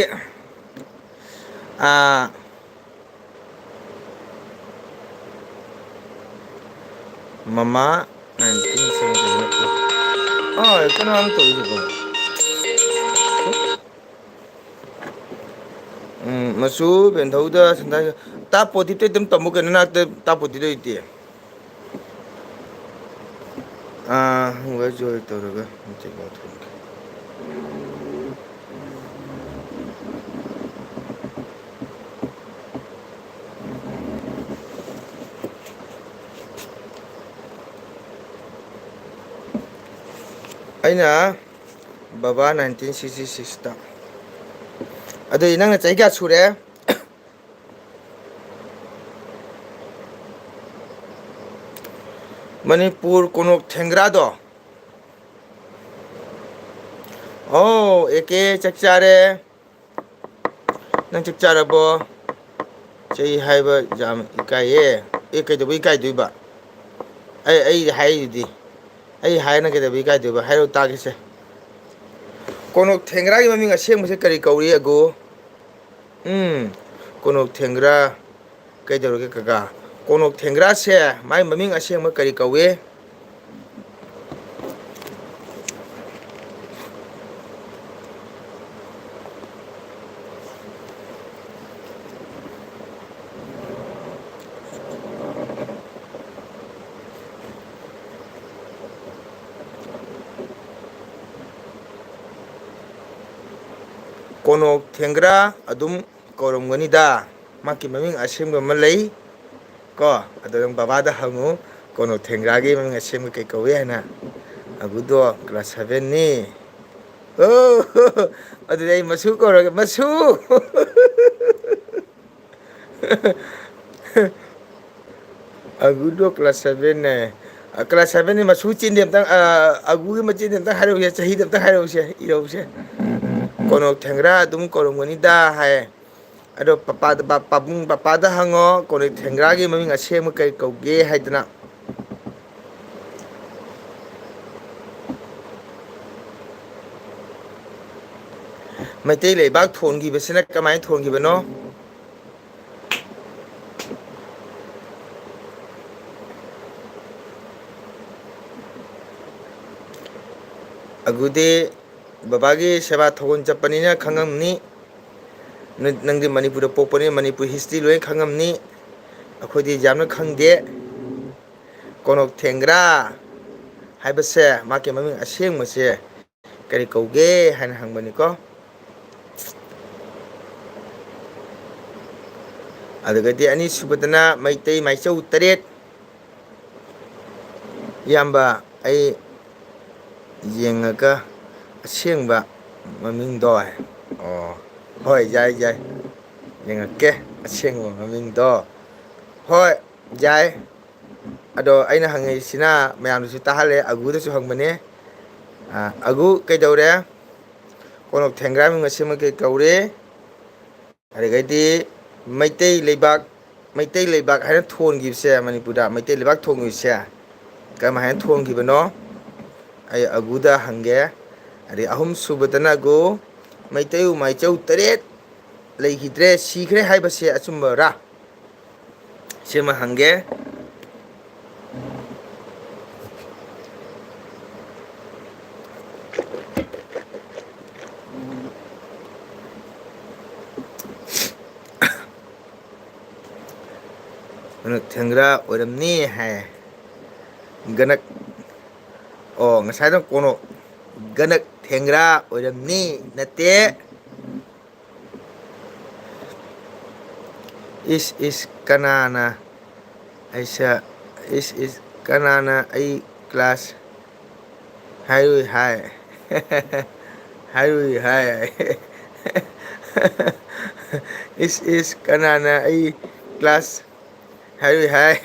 ꯑꯥ, ꯃꯃꯥ nineteen seventy-nine꯫ ꯑꯥ, ꯀꯅꯥꯅꯣ ꯇꯧꯔꯤꯁꯤꯕꯣ? ꯎꯝ, ꯃꯆꯨ ꯕꯦꯟꯊꯧꯗ ꯁꯟꯗꯥ-, ꯇꯥ ꯄꯣꯗꯤꯞꯇ ꯑꯗꯨꯝ ꯇꯝꯃꯨ ꯀꯩꯅꯣ, ꯅꯅꯥꯛꯇ ꯇꯥ ꯄꯣꯗꯤꯞ ꯂꯩꯇꯦ꯫ ꯑꯥ, ꯍꯪꯕ ꯖꯣꯏ ꯇꯧꯔꯒ ꯃꯇꯦꯛ ꯄꯥꯡꯊꯣꯛꯀꯦ꯫ ꯑꯩꯅ ꯕꯕꯥ nineteen sixty sixꯇ꯫ ꯑꯗꯨꯗꯤ ꯅꯪꯅ ꯆꯍꯤ ꯀꯌꯥ ꯁꯨꯔꯦ? ꯃꯅꯤꯄꯨꯔ ꯀꯣꯅꯣꯛ ꯊꯦꯡꯒ꯭ꯔꯥꯗꯣ꯫ ꯑꯣ, ꯑꯦ ꯀꯦ, ꯆꯥꯛ ꯆꯥꯔꯦ꯫ ꯅꯪ ꯆꯥꯛ ꯆꯥꯔꯕꯣ? ꯆꯩ ꯍꯥꯏꯕ ꯌꯥꯝ ꯏꯀꯥꯏꯌꯦ꯫ ꯑꯦ, ꯀꯩꯗꯧꯕ ꯏꯀꯥꯏꯗꯣꯏꯕ? ꯑꯩ, ꯑꯩ ꯍꯥꯏꯔꯤꯗꯨꯗꯤ꯫ ꯑꯩ ꯍꯥꯏꯔꯅ ꯀꯩꯗꯧꯕ ꯏꯀꯥꯏꯗꯣꯏꯕ? ꯍꯥꯏꯔꯛꯎ ꯇꯥꯒꯦꯁꯦ꯫ ꯀꯣꯅꯣꯛ ꯊꯦꯡꯒ꯭ꯔꯥꯒꯤ ꯃꯃꯤꯡ ꯑꯁꯦꯡꯕꯁꯦ ꯀꯔꯤ ꯀꯧꯏ, ꯑꯒꯨ? ꯎꯝ, ꯀꯣꯅꯣꯛ ꯊꯦꯡꯒ꯭ꯔꯥ꯫ ꯀꯩꯗꯧꯔꯒꯦ ꯀꯀꯥ? ꯀꯣꯅꯣꯛ ꯊꯦꯡꯒ꯭ꯔꯥꯁꯦ ꯃꯥꯏ ꯃꯃꯤꯡ ꯑꯁꯦꯡꯕ ꯀꯔꯤ ꯀꯧꯏ? ꯀꯣꯅꯣꯛ ꯊꯦꯡꯒ꯭ꯔꯥ ꯑꯗꯨꯝ ꯀꯧꯔꯝꯒꯅꯤꯗ꯫ ꯃꯥꯒꯤ ꯃꯃꯤꯡ ꯑꯁꯦꯡꯕ ꯑꯃ ꯂꯩ ꯀꯣ꯫ ꯑꯗꯣ ꯅꯪ ꯕꯕꯥꯗ ꯍꯪꯉꯨ, ꯀꯣꯅꯣꯛ ꯊꯦꯡꯒ꯭ꯔꯥꯒꯤ ꯃꯃꯤꯡ ꯑꯁꯦꯡꯕ ꯀꯩ ꯀꯧꯏ ꯍꯥꯏꯅ꯫ ꯑꯒꯨꯗꯣ class sevenꯅꯤ꯫ ꯑꯣ, ꯑꯗꯨꯗꯤ ꯑꯩ ꯃꯁꯨ ꯀꯧꯔꯒꯦ, ꯃꯁꯨ꯫ ꯑꯒꯨꯗꯣ class sevenꯅꯦ꯫ ꯑ, class sevenꯅꯤ, ꯃꯁꯨ ꯆꯤꯟꯗꯤ ꯑꯝꯇꯪ, ꯑ, ꯑꯒꯨꯒꯤ ꯃꯆꯤꯟꯗꯤ ꯑꯝꯇꯪ ꯍꯥꯏꯔꯛꯎꯁꯦ, ꯆꯍꯤꯗꯤ ꯑꯝꯇꯪ ꯍꯥꯏꯔꯛꯎꯁꯦ, ꯏꯔꯛꯎꯁꯦ꯫ ꯀꯣꯅꯣꯛ ꯊꯦꯡꯒ꯭ꯔꯥ ꯑꯗꯨꯝ ꯀꯧꯔꯝꯒꯅꯤꯗ ꯍꯥꯏ꯫ ꯑꯗꯣ ꯄꯄꯥꯗ, ꯄꯥ-, ꯄꯥꯕꯨꯡ ꯄꯄꯥꯗ ꯍꯪꯉꯣ, ꯀꯣꯅꯨꯡ ꯊꯦꯡꯒ꯭ꯔꯥꯒꯤ ꯃꯃꯤꯡ ꯑꯁꯦꯡꯕ ꯀꯔꯤ ꯀꯧꯒꯦ ꯍꯥꯏꯗꯅ꯫ ꯃꯩꯇꯩ ꯂꯩꯕꯥꯛ ꯊꯣꯟꯈꯤꯕꯁꯤꯅ ꯀꯃꯥꯏꯅ ꯊꯣꯟꯈꯤꯕꯅꯣ? ꯑꯒꯨꯗꯤ ꯕꯕꯥꯒꯤ ꯁꯦꯕꯥ ꯊꯧꯒꯜ ꯆꯠꯄꯅꯤꯅ ꯈꯪꯉꯝꯅꯤ꯫ ꯅ-, ꯅꯪꯗꯤ ꯃꯅꯤꯄꯨꯔꯗ ꯄꯣꯛꯄꯅꯤꯅ ꯃꯅꯤꯄꯨꯔ history ꯂꯣꯏ ꯈꯪꯉꯝꯅꯤ꯫ ꯑꯩꯈꯣꯏꯗꯤ ꯌꯥꯝꯅ ꯈꯪꯗꯦ꯫ ꯀꯣꯅꯣꯛ ꯊꯦꯡꯒ꯭ꯔꯥ ꯍꯥꯏꯕꯁꯦ ꯃꯥꯒꯤ ꯃꯃꯤꯡ ꯑꯁꯦꯡꯕꯁꯦ ꯀꯔꯤ ꯀꯧꯒꯦ ꯍꯥꯏꯅ ꯍꯪꯕꯅꯤꯀꯣ꯫ ꯑꯗꯨꯒꯗꯤ ꯑꯅꯤꯁꯨꯕꯗꯅ ꯃꯩꯇꯩ ꯃꯥꯏꯆꯧ ꯇꯔꯦꯠ꯫ ꯏꯌꯥꯝꯕ, ꯑꯩ ꯌꯦꯡꯉꯒ ꯑꯁꯦꯡꯕ ꯃꯃꯤꯡꯗꯣ ꯍꯥꯏ꯫ ꯑꯣ, ꯍꯣꯏ, ꯌꯥꯏ, ꯌꯥꯏ꯫ ꯌꯦꯡꯉꯛꯀꯦ ꯑꯁꯦꯡꯕ ꯃꯃꯤꯡꯗꯣ꯫ ꯍꯣꯏ, ꯌꯥꯏ꯫ ꯑꯗꯣ ꯑꯩꯅ ꯍꯪꯉꯛꯏꯁꯤꯅ ꯃꯌꯥꯝꯗꯁꯨ ꯇꯥꯍꯜꯂꯦ, ꯑꯒꯨꯗꯁꯨ ꯍꯪꯕꯅꯦ꯫ ꯑ, ꯑꯒꯨ ꯀꯩꯗꯧꯔꯦ? ꯀꯣꯅꯣꯛ ꯊꯦꯡꯒ꯭ꯔꯥ ꯃꯤꯡ ꯑꯁꯦꯡꯕ ꯀꯩ ꯀꯧꯔꯦ? ꯑꯗꯨꯗꯒꯤꯗꯤ ꯃꯩꯇꯩ ꯂꯩꯕꯥꯛ, ꯃꯩꯇꯩ ꯂꯩꯕꯥꯛ ꯍꯥꯏꯅ ꯊꯣꯟꯈꯤꯕꯁꯦ, ꯃꯅꯤꯄꯨꯔꯗ ꯃꯩꯇꯩ ꯂꯩꯕꯥꯛ ꯊꯣꯟꯈꯤꯕꯁꯦ ꯀꯔꯝꯍꯥꯏꯅ ꯊꯣꯟꯈꯤꯕꯅꯣ? ꯑꯩ ꯑꯒꯨꯗ ꯍꯪꯒꯦ꯫ ꯑꯗꯩ ꯑꯍꯨꯝ ꯁꯨꯕꯗꯅ ꯑꯒꯨ, ꯃꯩꯇꯩ ꯃꯥꯏꯆꯧ ꯇꯔꯦꯠ ꯂꯩꯈꯤꯗ꯭ꯔꯦ, ꯁꯤꯈ꯭ꯔꯦ ꯍꯥꯏꯕꯁꯦ ꯑꯆꯨꯝꯕꯔꯥ? ꯁꯤꯃ ꯍꯪꯒꯦ꯫ ꯀꯣꯅꯣꯛ ꯊꯦꯡꯒ꯭ꯔꯥ ꯑꯣꯏꯔꯝꯅꯤ ꯍꯥꯏ꯫ ꯒꯅꯛ, ꯑꯣ, ꯉꯁꯥꯏꯗꯣ ꯀꯣꯅꯣꯛ, ꯒꯅꯛ ꯊꯦꯡꯒ꯭ꯔꯥ ꯑꯣꯏꯔꯝꯅꯤ, ꯅꯠꯇꯦ꯫ ꯏꯁ, ꯏꯁ, ꯀꯅꯥꯅ ꯑꯩꯁ-, ꯏꯁ, ꯏꯁ, ꯀꯅꯥꯅ ꯑꯩ class ꯍꯥꯏꯔꯨꯏ ꯍꯥꯏ? ꯍꯥꯏꯔꯨꯏ ꯍꯥꯏ꯫ ꯏꯁ, ꯏꯁ, ꯀꯅꯥꯅ ꯑꯩ class ꯍꯥꯏꯔꯨꯏ ꯍꯥꯏ?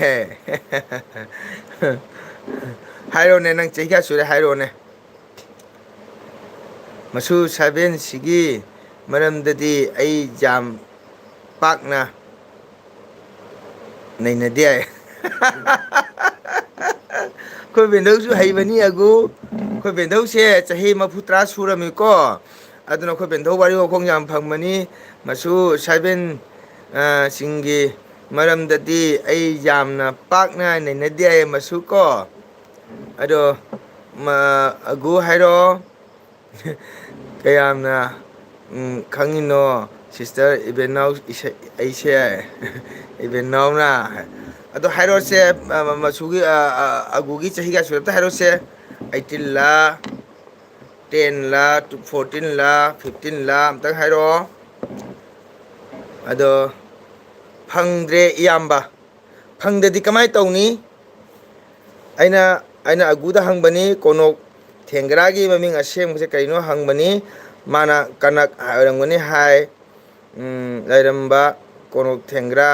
ꯍꯥꯏꯔꯣꯅꯦ, ꯅꯪ ꯆꯍꯤ ꯀꯌꯥ ꯁꯨꯔꯦ? ꯍꯥꯏꯔꯣꯅꯦ꯫ ꯃꯁꯨ ꯁꯥꯕꯦꯟꯁꯤꯒꯤ ꯃꯔꯝꯗꯗꯤ ꯑꯩ ꯌꯥꯝ ꯄꯥꯛꯅ ꯅꯩꯅꯗꯦ ꯍꯥꯏ꯫ ꯑꯩꯈꯣꯏ ꯕꯦꯟꯗꯧꯁꯨ ꯍꯩꯕꯅꯤ ꯑꯒꯨ꯫ ꯑꯩꯈꯣꯏ ꯕꯦꯟꯗꯧꯁꯦ ꯆꯍꯤ ꯃꯔꯤꯐꯨ ꯇꯔꯥ ꯁꯨꯔꯝꯃꯤꯀꯣ꯫ ꯑꯗꯨꯅ ꯑꯩꯈꯣꯏ ꯕꯦꯟꯗꯧ ꯋꯥꯔꯤ ꯋꯥꯈꯣꯡ ꯌꯥꯝ ꯐꯪꯕꯅꯤ꯫ ꯃꯁꯨ ꯁꯥꯏꯕꯦꯟ, ꯑ, ꯁꯤꯡꯒꯤ ꯃꯔꯝꯗꯗꯤ ꯑꯩ ꯌꯥꯝꯅ ꯄꯥꯛꯅ ꯅꯩꯅꯗꯦ ꯍꯥꯏ ꯃꯁꯨ ꯀꯣ꯫ ꯑꯗꯣ, ꯃ-, ꯑꯒꯨ ꯍꯥꯏꯔꯣ꯫ ꯀꯌꯥꯝꯅ, ꯎꯝ, ꯈꯪꯉꯤꯅꯣ, ꯁꯤꯁꯇꯔ? ꯏꯕꯦꯟꯅꯥꯎ ꯏꯁꯩ-, ꯑꯩꯁꯦ ꯏꯕꯦꯟꯅꯥꯎꯅ꯫ ꯑꯗꯣ ꯍꯥꯏꯔꯣꯁꯦ, ꯑ, ꯃ-, ꯃꯆꯨꯒꯤ, ꯑ, ꯑ, ꯑꯒꯨꯒꯤ ꯆꯍꯤ ꯀꯌꯥ ꯁꯨꯔꯦ? ꯑꯝꯇ ꯍꯥꯏꯔꯣꯁꯦ꯫ ꯑꯩꯠꯇꯤꯟꯂ, ꯇꯦꯟꯂ, ꯇꯨ-, ꯐꯣꯔꯇꯤꯟꯂ, ꯐꯤꯐꯇꯤꯟꯂ? ꯑꯝꯇꯪ ꯍꯥꯏꯔꯛꯑꯣ꯫ ꯑꯗꯣ ꯐꯪꯗ꯭ꯔꯦ, ꯏꯌꯥꯝꯕ꯫ ꯐꯪꯗꯗꯤ ꯀꯃꯥꯏ ꯇꯧꯅꯤ? ꯑꯩꯅ, ꯑꯩꯅ ꯑꯒꯨꯗ ꯍꯪꯕꯅꯤ, ꯀꯣꯅꯣꯛ ꯊꯦꯡꯒ꯭ꯔꯥꯒꯤ ꯃꯃꯤꯡ ꯑꯁꯦꯡꯕꯁꯦ ꯀꯩꯅꯣ ꯍꯪꯕꯅꯤ꯫ ꯃꯥꯅ ꯀꯅꯛ ꯑꯣꯏꯔꯝꯒꯅꯤ ꯍꯥꯏ꯫ ꯎꯝ, ꯂꯩꯔꯝꯕ ꯀꯣꯅꯣꯛ ꯊꯦꯡꯒ꯭ꯔꯥ,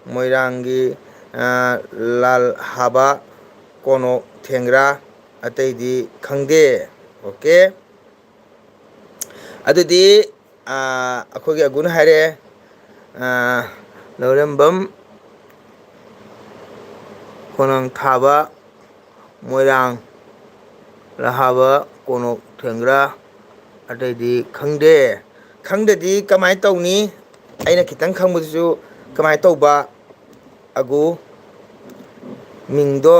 ꯃꯣꯏꯔꯥꯡꯒꯤ, ꯑ, ꯂꯥꯜ ꯍꯥꯕ ꯀꯣꯅꯣꯛ ꯊꯦꯡꯒ꯭ꯔꯥ, ꯑꯇꯩꯗꯤ ꯈꯪꯗꯦ꯫ ꯑꯣꯀꯦ꯫ ꯑꯗꯨꯗꯤ, ꯑ, ꯑꯩꯈꯣꯏꯒꯤ ꯑꯒꯨꯅ ꯍꯥꯏꯔꯛꯑꯦ, ꯑ, ꯂꯧꯔꯦꯝꯕꯝ ꯈꯣꯡꯅꯥꯡ ꯊꯥꯕ, ꯃꯣꯏꯔꯥꯡ, ꯂꯍꯥꯕ, ꯀꯣꯅꯣꯛ ꯊꯦꯡꯒ꯭ꯔꯥ, ꯑꯇꯩꯗꯤ ꯈꯪꯗꯦ꯫ ꯈꯪꯗꯗꯤ ꯀꯃꯥꯏꯅ ꯇꯧꯅꯤ? ꯑꯩꯅ ꯈꯤꯇꯪ ꯈꯪꯕꯗꯨꯁꯨ ꯀꯃꯥꯏꯅ ꯇꯧꯕ? ꯑꯒꯨ ꯃꯤꯡꯗꯣ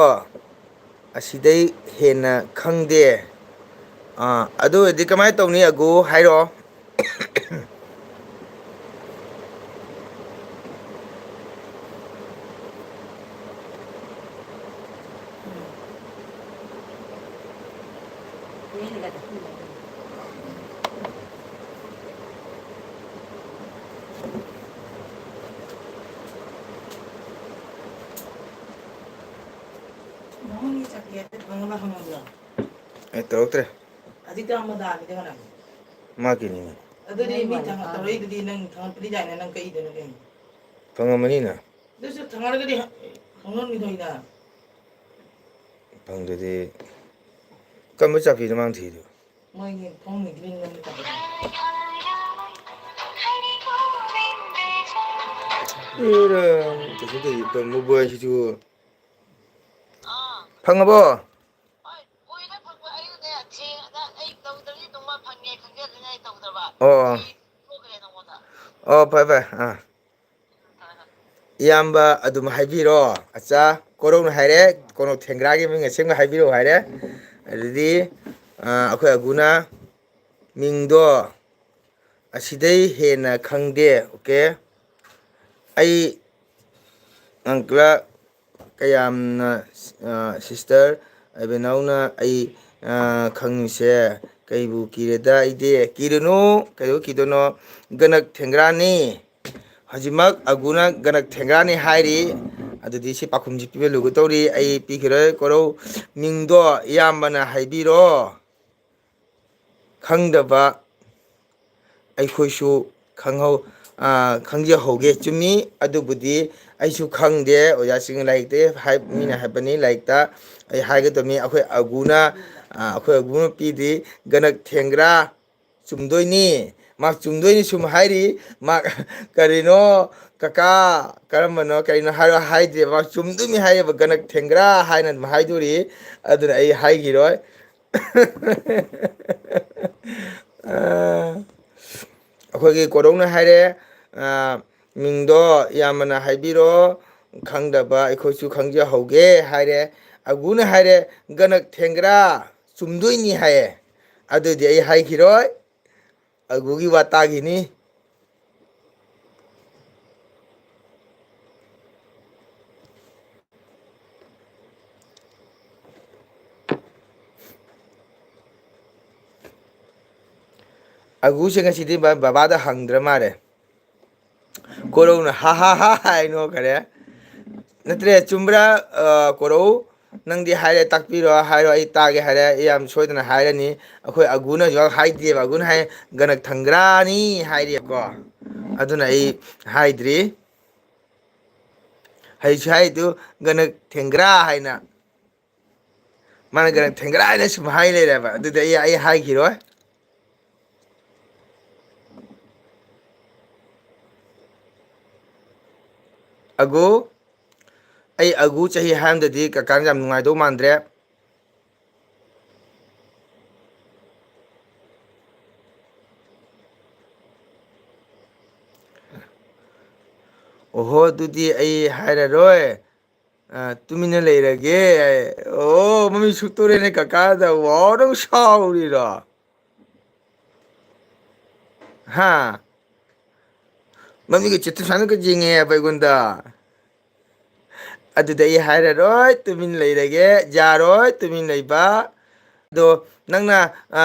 ꯑꯁꯤꯗꯩ ꯍꯦꯟꯅ ꯈꯪꯗꯦ꯫ ꯑꯥ, ꯑꯗꯨ ꯑꯣꯏꯔꯗꯤ ꯀꯃꯥꯏꯅ ꯇꯧꯅꯤ, ꯑꯒꯨ? ꯍꯥꯏꯔꯛꯑꯣ꯫ ꯑꯩ ꯇꯧꯔꯛꯇ꯭ꯔꯦ꯫ ꯃꯥ ꯀꯤꯅꯤꯅꯦ꯫ ꯑꯗꯨꯗꯤ ꯃꯤ ꯊꯥꯡꯒꯠ-, ꯇꯧꯔꯛꯏꯗꯨꯗꯤ ꯅꯪ ꯊꯥꯡꯒꯠꯄꯗꯤ ꯌꯥꯏꯅ, ꯅꯪ ꯀꯛꯏꯗꯨꯅ ꯀꯩꯅꯣ? ꯐꯪꯉꯝꯃꯅꯤꯅ꯫ ꯑꯗꯨꯁꯨ ꯊꯥꯡꯒꯠꯂꯒꯗꯤ ꯍ-, ꯈꯪꯉꯝꯈꯤꯗꯣꯏꯗ꯫ ꯐꯪꯗ꯭ꯔꯗꯤ ꯀꯔꯝꯕ ꯆꯥꯛꯄꯤꯅꯣ ꯃꯥꯅ ꯊꯤꯗꯣ? ꯃꯣꯏꯒꯤ ꯐꯃꯨꯡꯒꯤ green ꯂꯣꯝꯗ ꯆꯥꯛꯄꯤꯗꯣ꯫ ꯀꯩꯁꯨ ꯇꯧꯗꯦ, ꯃꯣꯕꯥꯏꯜꯁꯤꯁꯨ꯫ ꯑꯥ꯫ ꯐꯪꯉꯕꯣ? ꯍꯣꯏ, ꯀꯨꯏꯔꯦ ꯐꯪꯕ꯫ ꯑꯩꯅꯅꯦ, ꯊꯦꯡ-, ꯑꯗ ꯑꯩ ꯇꯧꯗ꯭ꯔꯗꯤ ꯑꯗꯨꯝ ꯃꯥ ꯐꯪꯉꯦ ꯈꯪꯖꯗ꯭ꯔꯤꯉꯩ ꯑꯩ ꯇꯧꯗ꯭ꯔꯕ꯫ ꯑꯣ, ꯑꯣ꯫ ꯑꯩ ꯇꯣꯛꯈ꯭ꯔꯦ ꯅꯉꯣꯟꯗ꯫ ꯑꯣ, ꯐꯔꯦ, ꯐꯔꯦ꯫ ꯑꯥ꯫ ꯐꯔꯦ, ꯐꯔꯦ꯫ ꯏꯌꯥꯝꯕ ꯑꯗꯨꯝ ꯍꯥꯏꯕꯤꯔꯣ꯫ ꯑꯆꯥ, ꯀꯣꯔꯧꯅ ꯍꯥꯏꯔꯦ, ꯀꯣꯔꯧ ꯊꯦꯡꯒ꯭ꯔꯥꯒꯤ ꯃꯤꯡ ꯑꯁꯦꯡꯕ ꯍꯥꯏꯕꯤꯔꯛꯑꯣ ꯍꯥꯏꯔꯦ꯫ ꯑꯗꯨꯗꯤ, ꯑ, ꯑꯩꯈꯣꯏ ꯑꯒꯨꯅ ꯃꯤꯡꯗꯣ ꯑꯁꯤꯗꯩ ꯍꯦꯟꯅ ꯈꯪꯗꯦ꯫ ꯑꯣꯀꯦ꯫ ꯑꯩ ꯑꯪꯀꯂ ꯀꯌꯥꯝꯅ, ꯑ, ꯁꯤꯁꯇꯔ ꯑꯕꯦꯅꯥꯎꯅ ꯑꯩ, ꯑ, ꯈꯪꯉꯤꯁꯦ ꯀꯩꯕꯨ ꯀꯤꯔꯦꯗ ꯑꯩꯗꯤ꯫ ꯀꯤꯔꯨꯅꯨ, ꯀꯩꯗꯧ ꯀꯤꯗꯣꯏꯅꯣ? ꯒꯅꯛ ꯊꯦꯡꯒ꯭ꯔꯥꯅꯤ꯫ ꯍꯧꯖꯤꯛꯃꯛ ꯑꯒꯨꯅ ꯒꯅꯛ ꯊꯦꯡꯒ꯭ꯔꯥꯅꯤ ꯍꯥꯏꯔꯤ꯫ ꯑꯗꯨꯗꯤ ꯁꯤ ꯄꯥꯎꯈꯨꯝꯁꯤ ꯄꯤꯕ ꯂꯨꯒꯗꯧꯔꯤ꯫ ꯑꯩ ꯄꯤꯈꯤꯔꯣꯏ꯫ ꯀꯣꯔꯧ ꯃꯤꯡꯗꯣ ꯏꯌꯥꯝꯕꯅ ꯍꯥꯏꯕꯤꯔꯣ꯫ ꯈꯪꯗꯕ ꯑꯩꯈꯣꯏꯁꯨ ꯈꯪꯍꯧ-, ꯑ, ꯈꯪꯖꯍꯧꯒꯦ꯫ ꯆꯨꯝꯃꯤ, ꯑꯗꯨꯕꯨꯗꯤ ꯑꯩꯁꯨ ꯈꯪꯗꯦ꯫ ꯑꯣꯖꯥꯁꯤꯡꯅ ꯂꯥꯏꯔꯤꯛꯇ ꯍꯥꯏ-, ꯃꯤꯅ ꯍꯥꯏꯕꯅꯤ, ꯂꯥꯏꯔꯤꯛꯇ ꯑꯩ ꯍꯥꯏꯒꯗꯕꯅꯤ꯫ ꯑꯩꯈꯣꯏ ꯑꯒꯨꯅ, ꯑ, ꯑꯩꯈꯣꯏ ꯑꯒꯨꯅ ꯄꯤꯗꯤ ꯒꯅꯛ ꯊꯦꯡꯒ꯭ꯔꯥ ꯆꯨꯝꯗꯣꯏꯅꯤ꯫ ꯃꯥ ꯆꯨꯝꯗꯣꯏꯅꯤ ꯁꯨꯝ ꯍꯥꯏꯔꯤ꯫ ꯃꯥ ꯀꯔꯤꯅꯣ, ꯀꯀꯥ ꯀꯔꯝꯕꯅꯣ ꯀꯔꯤꯅꯣ ꯍꯥꯏꯔꯣ ꯍꯥꯏꯗ꯭ꯔꯦ꯫ ꯃꯥ ꯆꯨꯝꯗꯣꯏꯅꯤ ꯍꯥꯏꯌꯦꯕ, ꯒꯅꯛ ꯊꯦꯡꯒ꯭ꯔꯥ ꯍꯥꯏꯅ ꯑꯗꯨꯝ ꯍꯥꯏꯗꯣꯔꯤ꯫ ꯑꯗꯨꯅ ꯑꯩ ꯍꯥꯏꯈꯤꯔꯣꯏ꯫ ꯑ, ꯑꯩꯈꯣꯏꯒꯤ ꯀꯣꯔꯧꯅ ꯍꯥꯏꯔꯦ, ꯑ, "ꯃꯤꯡꯗꯣ ꯏꯌꯥꯝꯕꯅ ꯍꯥꯏꯕꯤꯔꯣ, ꯈꯪꯗꯕ ꯑꯩꯈꯣꯏꯁꯨ ꯈꯪꯖꯍꯧꯒꯦ" ꯍꯥꯏꯔꯦ꯫ ꯑꯒꯨꯅ ꯍꯥꯏꯔꯦ, "ꯒꯅꯛ ꯊꯦꯡꯒ꯭ꯔꯥ ꯆꯨꯝꯗꯣꯏꯅꯤ" ꯍꯥꯏꯌꯦ꯫ ꯑꯗꯨꯗꯤ ꯑꯩ ꯍꯥꯏꯈꯤꯔꯣꯏ꯫ ꯑꯒꯨꯒꯤ ꯋꯥ ꯇꯥꯈꯤꯅꯤ꯫ ꯑꯒꯨꯁꯦ ꯉꯁꯤꯗꯤ ꯕ-, ꯕꯕꯥꯗ ꯍꯪꯗ꯭ꯔ ꯃꯥꯜꯂꯦ꯫ ꯀꯣꯔꯧꯅ "ꯍꯥ ꯍꯥ ꯍꯥ" ꯍꯥꯏ ꯅꯣꯛꯈꯔꯦ꯫ ꯅꯠꯇ꯭ꯔꯦ, ꯆꯨꯝꯕ꯭ꯔꯥ? ꯑ, ꯀꯣꯔꯧ, ꯅꯪꯗꯤ ꯍꯥꯏꯔꯦ, ꯇꯥꯛꯄꯤꯔꯣ, ꯍꯥꯏꯔꯣ, ꯑꯩ ꯇꯥꯒꯦ ꯍꯥꯏꯔꯦ, ꯑꯩ ꯌꯥꯝ ꯁꯣꯏꯗꯅ ꯍꯥꯏꯔꯅꯤ꯫ ꯑꯩꯈꯣꯏ ꯑꯒꯨꯅꯁꯨ ꯍꯥꯏꯗꯦꯕ, ꯑꯒꯨꯅ ꯍꯥꯏ, "ꯒꯅꯛ ꯊꯪꯒ꯭ꯔꯥꯅꯤ" ꯍꯥꯏꯔꯤꯀꯣ꯫ ꯑꯗꯨꯅ ꯑꯩ ꯍꯥꯏꯗ꯭ꯔꯤ꯫ ꯍꯩꯁꯨ ꯍꯥꯏꯗꯨ "ꯒꯅꯛ ꯊꯦꯡꯒ꯭ꯔꯥ" ꯍꯥꯏꯅ꯫ ꯃꯥꯅ "ꯒꯅꯛ ꯊꯦꯡꯒ꯭ꯔꯥ" ꯍꯥꯏꯅ ꯁꯨꯝ ꯍꯥꯏ ꯂꯩꯔꯦꯕ꯫ ꯑꯗꯨꯗꯤ ꯑꯩ, ꯑꯩ ꯍꯥꯏꯈꯤꯔꯣꯏ꯫ ꯑꯒꯨ, ꯑꯩ ꯑꯒꯨ ꯆꯍꯤ ꯍꯥꯏꯔꯝꯗꯗꯤ ꯀꯀꯥꯅ ꯌꯥꯝ ꯅꯨꯡꯉꯥꯏꯗꯧ ꯃꯥꯟꯗ꯭ꯔꯦ꯫ ꯑꯣꯍꯣ, ꯑꯗꯨꯗꯤ ꯑꯩ ꯍꯥꯏꯔꯔꯣꯏ꯫ ꯑ, ꯇꯨꯃꯤꯟꯅ ꯂꯩꯔꯒꯦ꯫ ꯑꯣ, ꯃꯃꯤꯠ ꯁꯨꯛꯇꯣꯔꯦꯅꯦ ꯀꯀꯥꯗ꯫ ꯋꯥꯎ, ꯅꯪ ꯁꯥꯎꯔꯤꯔꯣ? ꯍꯥ? ꯃꯃꯤꯠꯀ ꯆꯤꯠꯇ ꯁꯥꯟꯅꯒ ꯌꯦꯡꯉꯦ ꯍꯥꯏꯕ ꯑꯩꯉꯣꯟꯗ꯫ ꯑꯗꯨꯗꯤ ꯑꯩ ꯍꯥꯏꯔꯔꯣꯏ, ꯇꯨꯃꯤꯟ ꯂꯩꯔꯒꯦ꯫ ꯌꯥꯔꯣꯏ ꯇꯨꯃꯤꯟ ꯂꯩꯕ꯫ ꯑꯗꯣ ꯅꯪꯅ, ꯑ,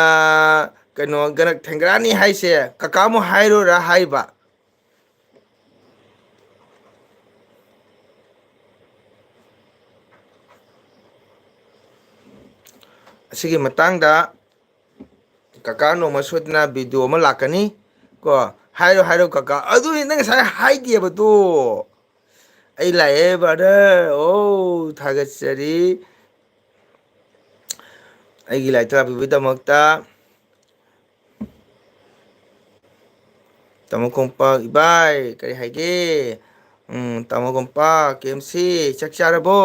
ꯀꯩꯅꯣ, ꯒꯅꯛ ꯊꯦꯡꯒ꯭ꯔꯥꯅꯤ ꯍꯥꯏꯁꯦ ꯀꯀꯥ ꯑꯃꯨꯛ ꯍꯥꯏꯔꯣꯔꯥ ꯍꯥꯏꯕ? ꯑꯁꯤꯒꯤ ꯃꯇꯥꯡꯗ ꯀꯀꯥ ꯅꯣꯡꯃ ꯁꯣꯏꯗꯅ video ꯑꯃ ꯂꯥꯛꯀꯅꯤ ꯀꯣ꯫ ꯍꯥꯏꯔꯣ, ꯍꯥꯏꯔꯣ ꯀꯀꯥ꯫ ꯑꯗꯨꯅꯤ ꯅꯪ ꯉꯁꯥꯏ ꯍꯥꯏꯗꯦꯕꯗꯣ꯫ ꯑꯩ ꯂꯥꯛꯑꯦ brother꯫ ꯑꯣ, ꯊꯥꯒꯠꯆꯔꯤ꯫ ꯑꯩꯒꯤ ꯂꯥꯏꯔꯤꯛ ꯇꯥꯛꯄꯤꯕꯒꯤꯗꯃꯛꯇ꯫ ꯇꯥꯃꯣ ꯀꯣꯝꯄꯥꯛ ꯏꯕꯥꯏ, ꯀꯔꯤ ꯍꯥꯏꯒꯦ? ꯎꯝ, ꯇꯥꯃꯣ ꯀꯣꯝꯄꯥꯛ, ꯀꯦ ꯑꯦꯝ ꯁꯤ, ꯆꯥꯛ ꯆꯥꯔꯕꯣ?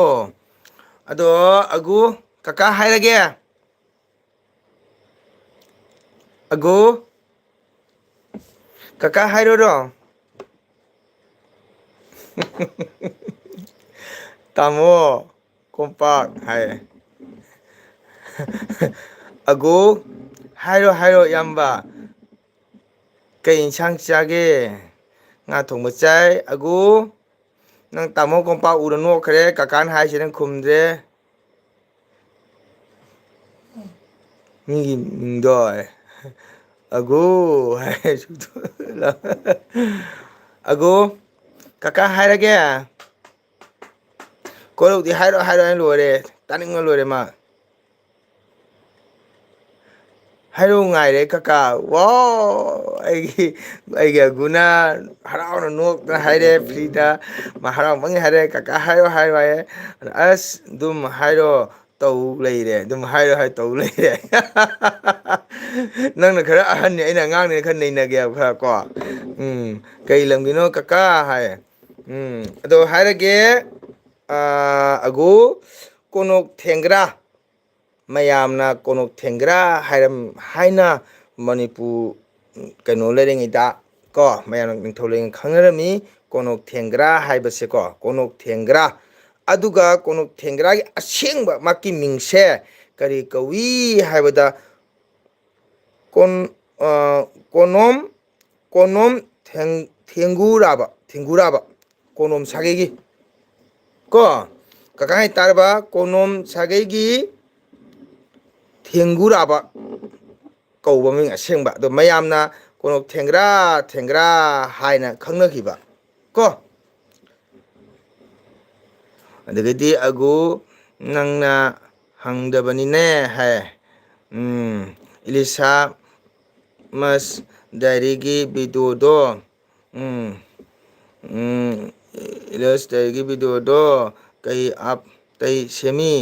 ꯑꯗꯣ, ꯑꯒꯨ, ꯀꯀꯥ ꯍꯥꯏꯔꯒꯦ꯫ ꯑꯒꯨ, ꯀꯀꯥ ꯍꯥꯏꯔꯨꯔꯣ? ꯇꯥꯃꯣ ꯀꯣꯝꯄꯥꯛ ꯍꯥꯏ꯫ ꯑꯒꯨ, ꯍꯥꯏꯔꯣ, ꯍꯥꯏꯔꯣ, ꯏꯌꯥꯝꯕ꯫ ꯀꯩ ꯏꯟꯁꯥꯡ ꯆꯥꯒꯦ? ꯉꯥ ꯊꯣꯡꯕ ꯆꯥꯏ꯫ ꯑꯒꯨ, ꯅꯪ ꯇꯥꯃꯣ ꯀꯣꯝꯄꯥꯛ ꯎꯔ ꯅꯣꯛꯈ꯭ꯔꯦ, ꯀꯀꯥꯅ ꯍꯥꯏꯁꯦ ꯅꯪ ꯈꯨꯝꯗ꯭ꯔꯦ꯫ ꯃꯤꯒꯤ ꯃꯤꯡꯗꯣ꯫ ꯑꯒꯨ ꯍꯥꯏ꯫ ꯑꯒꯨ, ꯀꯀꯥ ꯍꯥꯏꯔꯒꯦ꯫ ꯀꯣꯔꯧꯗꯤ ꯍꯥꯏꯔꯣ, ꯍꯥꯏꯔꯣ ꯍꯥꯏꯅ ꯂꯣꯏꯔꯦ꯫ ꯇꯥꯅꯤꯡꯕ ꯂꯣꯏꯔꯦ ꯃꯥ꯫ ꯍꯥꯏꯔꯣ ꯉꯥꯏꯔꯦ ꯀꯀꯥ꯫ ꯋꯥꯎ! ꯑꯩꯒꯤ, ꯑꯩꯒꯤ ꯑꯒꯨꯅ ꯍꯔꯥꯎꯅ ꯅꯣꯛꯇꯅ ꯍꯥꯏꯔꯦ freeꯗ꯫ ꯃꯥ ꯍꯔꯥꯎꯃꯟꯒꯤ ꯍꯥꯏꯔꯦ, "ꯀꯀꯥ ꯍꯥꯏꯔꯣ, ꯍꯥꯏꯔꯣ" ꯍꯥꯏꯌꯦ꯫ ꯑꯁ, ꯑꯗꯨꯝ ꯍꯥꯏꯔꯣ ꯇꯧ ꯂꯩꯔꯦ, ꯑꯗꯨꯝ ꯍꯥꯏꯔꯣ ꯍꯥꯏ ꯇꯧ ꯂꯩꯔꯦ꯫ ꯅꯪꯅ ꯈꯔ ꯑꯍꯟꯅꯤ, ꯑꯩꯅ ꯑꯉꯥꯡꯅꯤꯅ ꯈꯔ ꯅꯩꯅꯒꯦꯕ ꯈꯔ ꯀꯣ꯫ ꯎꯝ, "ꯀꯩ ꯂꯝꯒꯤꯅꯣ ꯀꯀꯥ?" ꯍꯥꯏꯌꯦ꯫ ꯎꯝ, ꯑꯗꯣ ꯍꯥꯏꯔꯒꯦ, ꯑꯥ, ꯑꯒꯨ ꯀꯣꯅꯣꯛ ꯊꯦꯡꯒ꯭ꯔꯥ, ꯃꯌꯥꯝꯅ ꯀꯣꯅꯣꯛ ꯊꯦꯡꯒ꯭ꯔꯥ ꯍꯥꯏꯔꯝ-, ꯍꯥꯏꯅ ꯃꯅꯤꯄꯨꯔ, ꯀꯩꯅꯣ ꯂꯩꯔꯤꯉꯩꯗ ꯀꯣ, ꯃꯌꯥꯝꯅ ꯅꯤꯡꯊꯧ ꯂꯩꯔꯤꯉꯩ ꯈꯪꯅꯔꯝꯃꯤ ꯀꯣꯅꯣꯛ ꯊꯦꯡꯒ꯭ꯔꯥ ꯍꯥꯏꯕꯁꯦꯀꯣ, ꯀꯣꯅꯣꯛ ꯊꯦꯡꯒ꯭ꯔꯥ꯫ ꯑꯗꯨꯒ ꯀꯣꯅꯣꯛ ꯊꯦꯡꯒ꯭ꯔꯥꯒꯤ ꯑꯁꯦꯡꯕ ꯃꯥꯒꯤ ꯃꯤꯡꯁꯦ ꯀꯔꯤ ꯀꯧꯏ ꯍꯥꯏꯕꯗ, ꯀꯣꯟ-, ꯑ, ꯀꯣꯅꯣꯝ, ꯀꯣꯅꯣꯝ ꯊꯦꯡ-, ꯊꯦꯡꯒꯨꯔꯥꯕ, ꯊꯦꯡꯒꯨꯔꯥꯕ, ꯀꯣꯅꯣꯝ ꯁꯥꯒꯩꯒꯤ꯫ ꯀꯣ, ꯀꯀꯥ ꯍꯥꯏ ꯇꯥꯔꯕ, ꯀꯣꯅꯣꯝ ꯁꯥꯒꯩꯒꯤ ꯊꯦꯡꯒꯨꯔꯥꯕ ꯀꯧꯕ ꯃꯤꯡ ꯑꯁꯦꯡꯕ꯫ ꯑꯗꯣ ꯃꯌꯥꯝꯅ ꯀꯣꯅꯣꯛ ꯊꯦꯡꯒ꯭ꯔꯥ, ꯊꯦꯡꯒ꯭ꯔꯥ ꯍꯥꯏꯅ ꯈꯪꯅꯈꯤꯕ꯫ ꯀꯣ꯫ ꯑꯗꯒꯤꯗꯤ ꯑꯒꯨ ꯅꯪꯅ ꯍꯪꯗꯕꯅꯤꯅꯦ ꯍꯥꯏ꯫ ꯎꯝ, ꯏꯂꯤꯁꯥ ꯃꯁ ꯗꯥꯏꯔꯤꯒꯤ ꯚꯤꯗꯤꯑꯣꯗꯣ, ꯎꯝ, ꯎꯝ, ꯏꯂꯤꯁꯥ ꯗꯥꯏꯔꯤꯒꯤ ꯚꯤꯗꯤꯑꯣꯗꯣ ꯀꯩ ꯑꯞ-, ꯀꯩ ꯁꯦꯝꯃꯤ?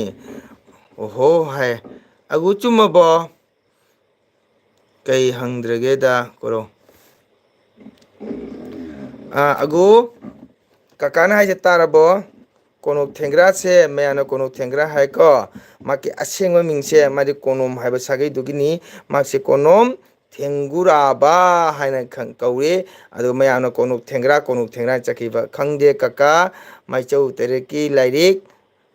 ꯑꯣꯍꯣ ꯍꯥꯏ꯫ ꯑꯒꯨ ꯆꯨꯝꯃꯕꯣ? ꯀꯩ ꯍꯪꯗ꯭ꯔꯒꯦꯗ ꯀꯣꯔꯣ? ꯑꯥ, ꯑꯒꯨ, ꯀꯀꯥꯅ ꯍꯥꯏꯁꯦ ꯇꯥꯔꯕꯣ? ꯀꯣꯅꯣꯛ ꯊꯦꯡꯒ꯭ꯔꯥꯁꯦ ꯃꯌꯥꯝꯅ ꯀꯣꯅꯣꯛ ꯊꯦꯡꯒ꯭ꯔꯥ ꯍꯥꯏꯀꯣ꯫ ꯃꯥꯒꯤ ꯑꯁꯦꯡꯕ ꯃꯤꯡꯁꯦ ꯃꯥꯗꯤ ꯀꯣꯅꯣꯝ ꯍꯥꯏꯕ ꯁꯥꯒꯩꯗꯨꯒꯤꯅꯤ꯫ ꯃꯥꯁꯦ ꯀꯣꯅꯣꯝ ꯊꯦꯡꯒꯨꯔꯥꯕ ꯍꯥꯏꯅ ꯈꯪ-, ꯀꯧꯏ꯫ ꯑꯗꯨ ꯃꯌꯥꯝꯅ ꯀꯣꯅꯣꯛ ꯊꯦꯡꯒ꯭ꯔꯥ, ꯀꯣꯅꯣꯛ ꯊꯦꯡꯒ꯭ꯔꯥ ꯍꯥꯏꯅ ꯆꯠꯈꯤꯕ ꯈꯪꯗꯦ꯫ ꯀꯀꯥ, ꯃꯥꯏꯆꯧ ꯇꯔꯦꯠꯀꯤ ꯂꯥꯏꯔꯤꯛ,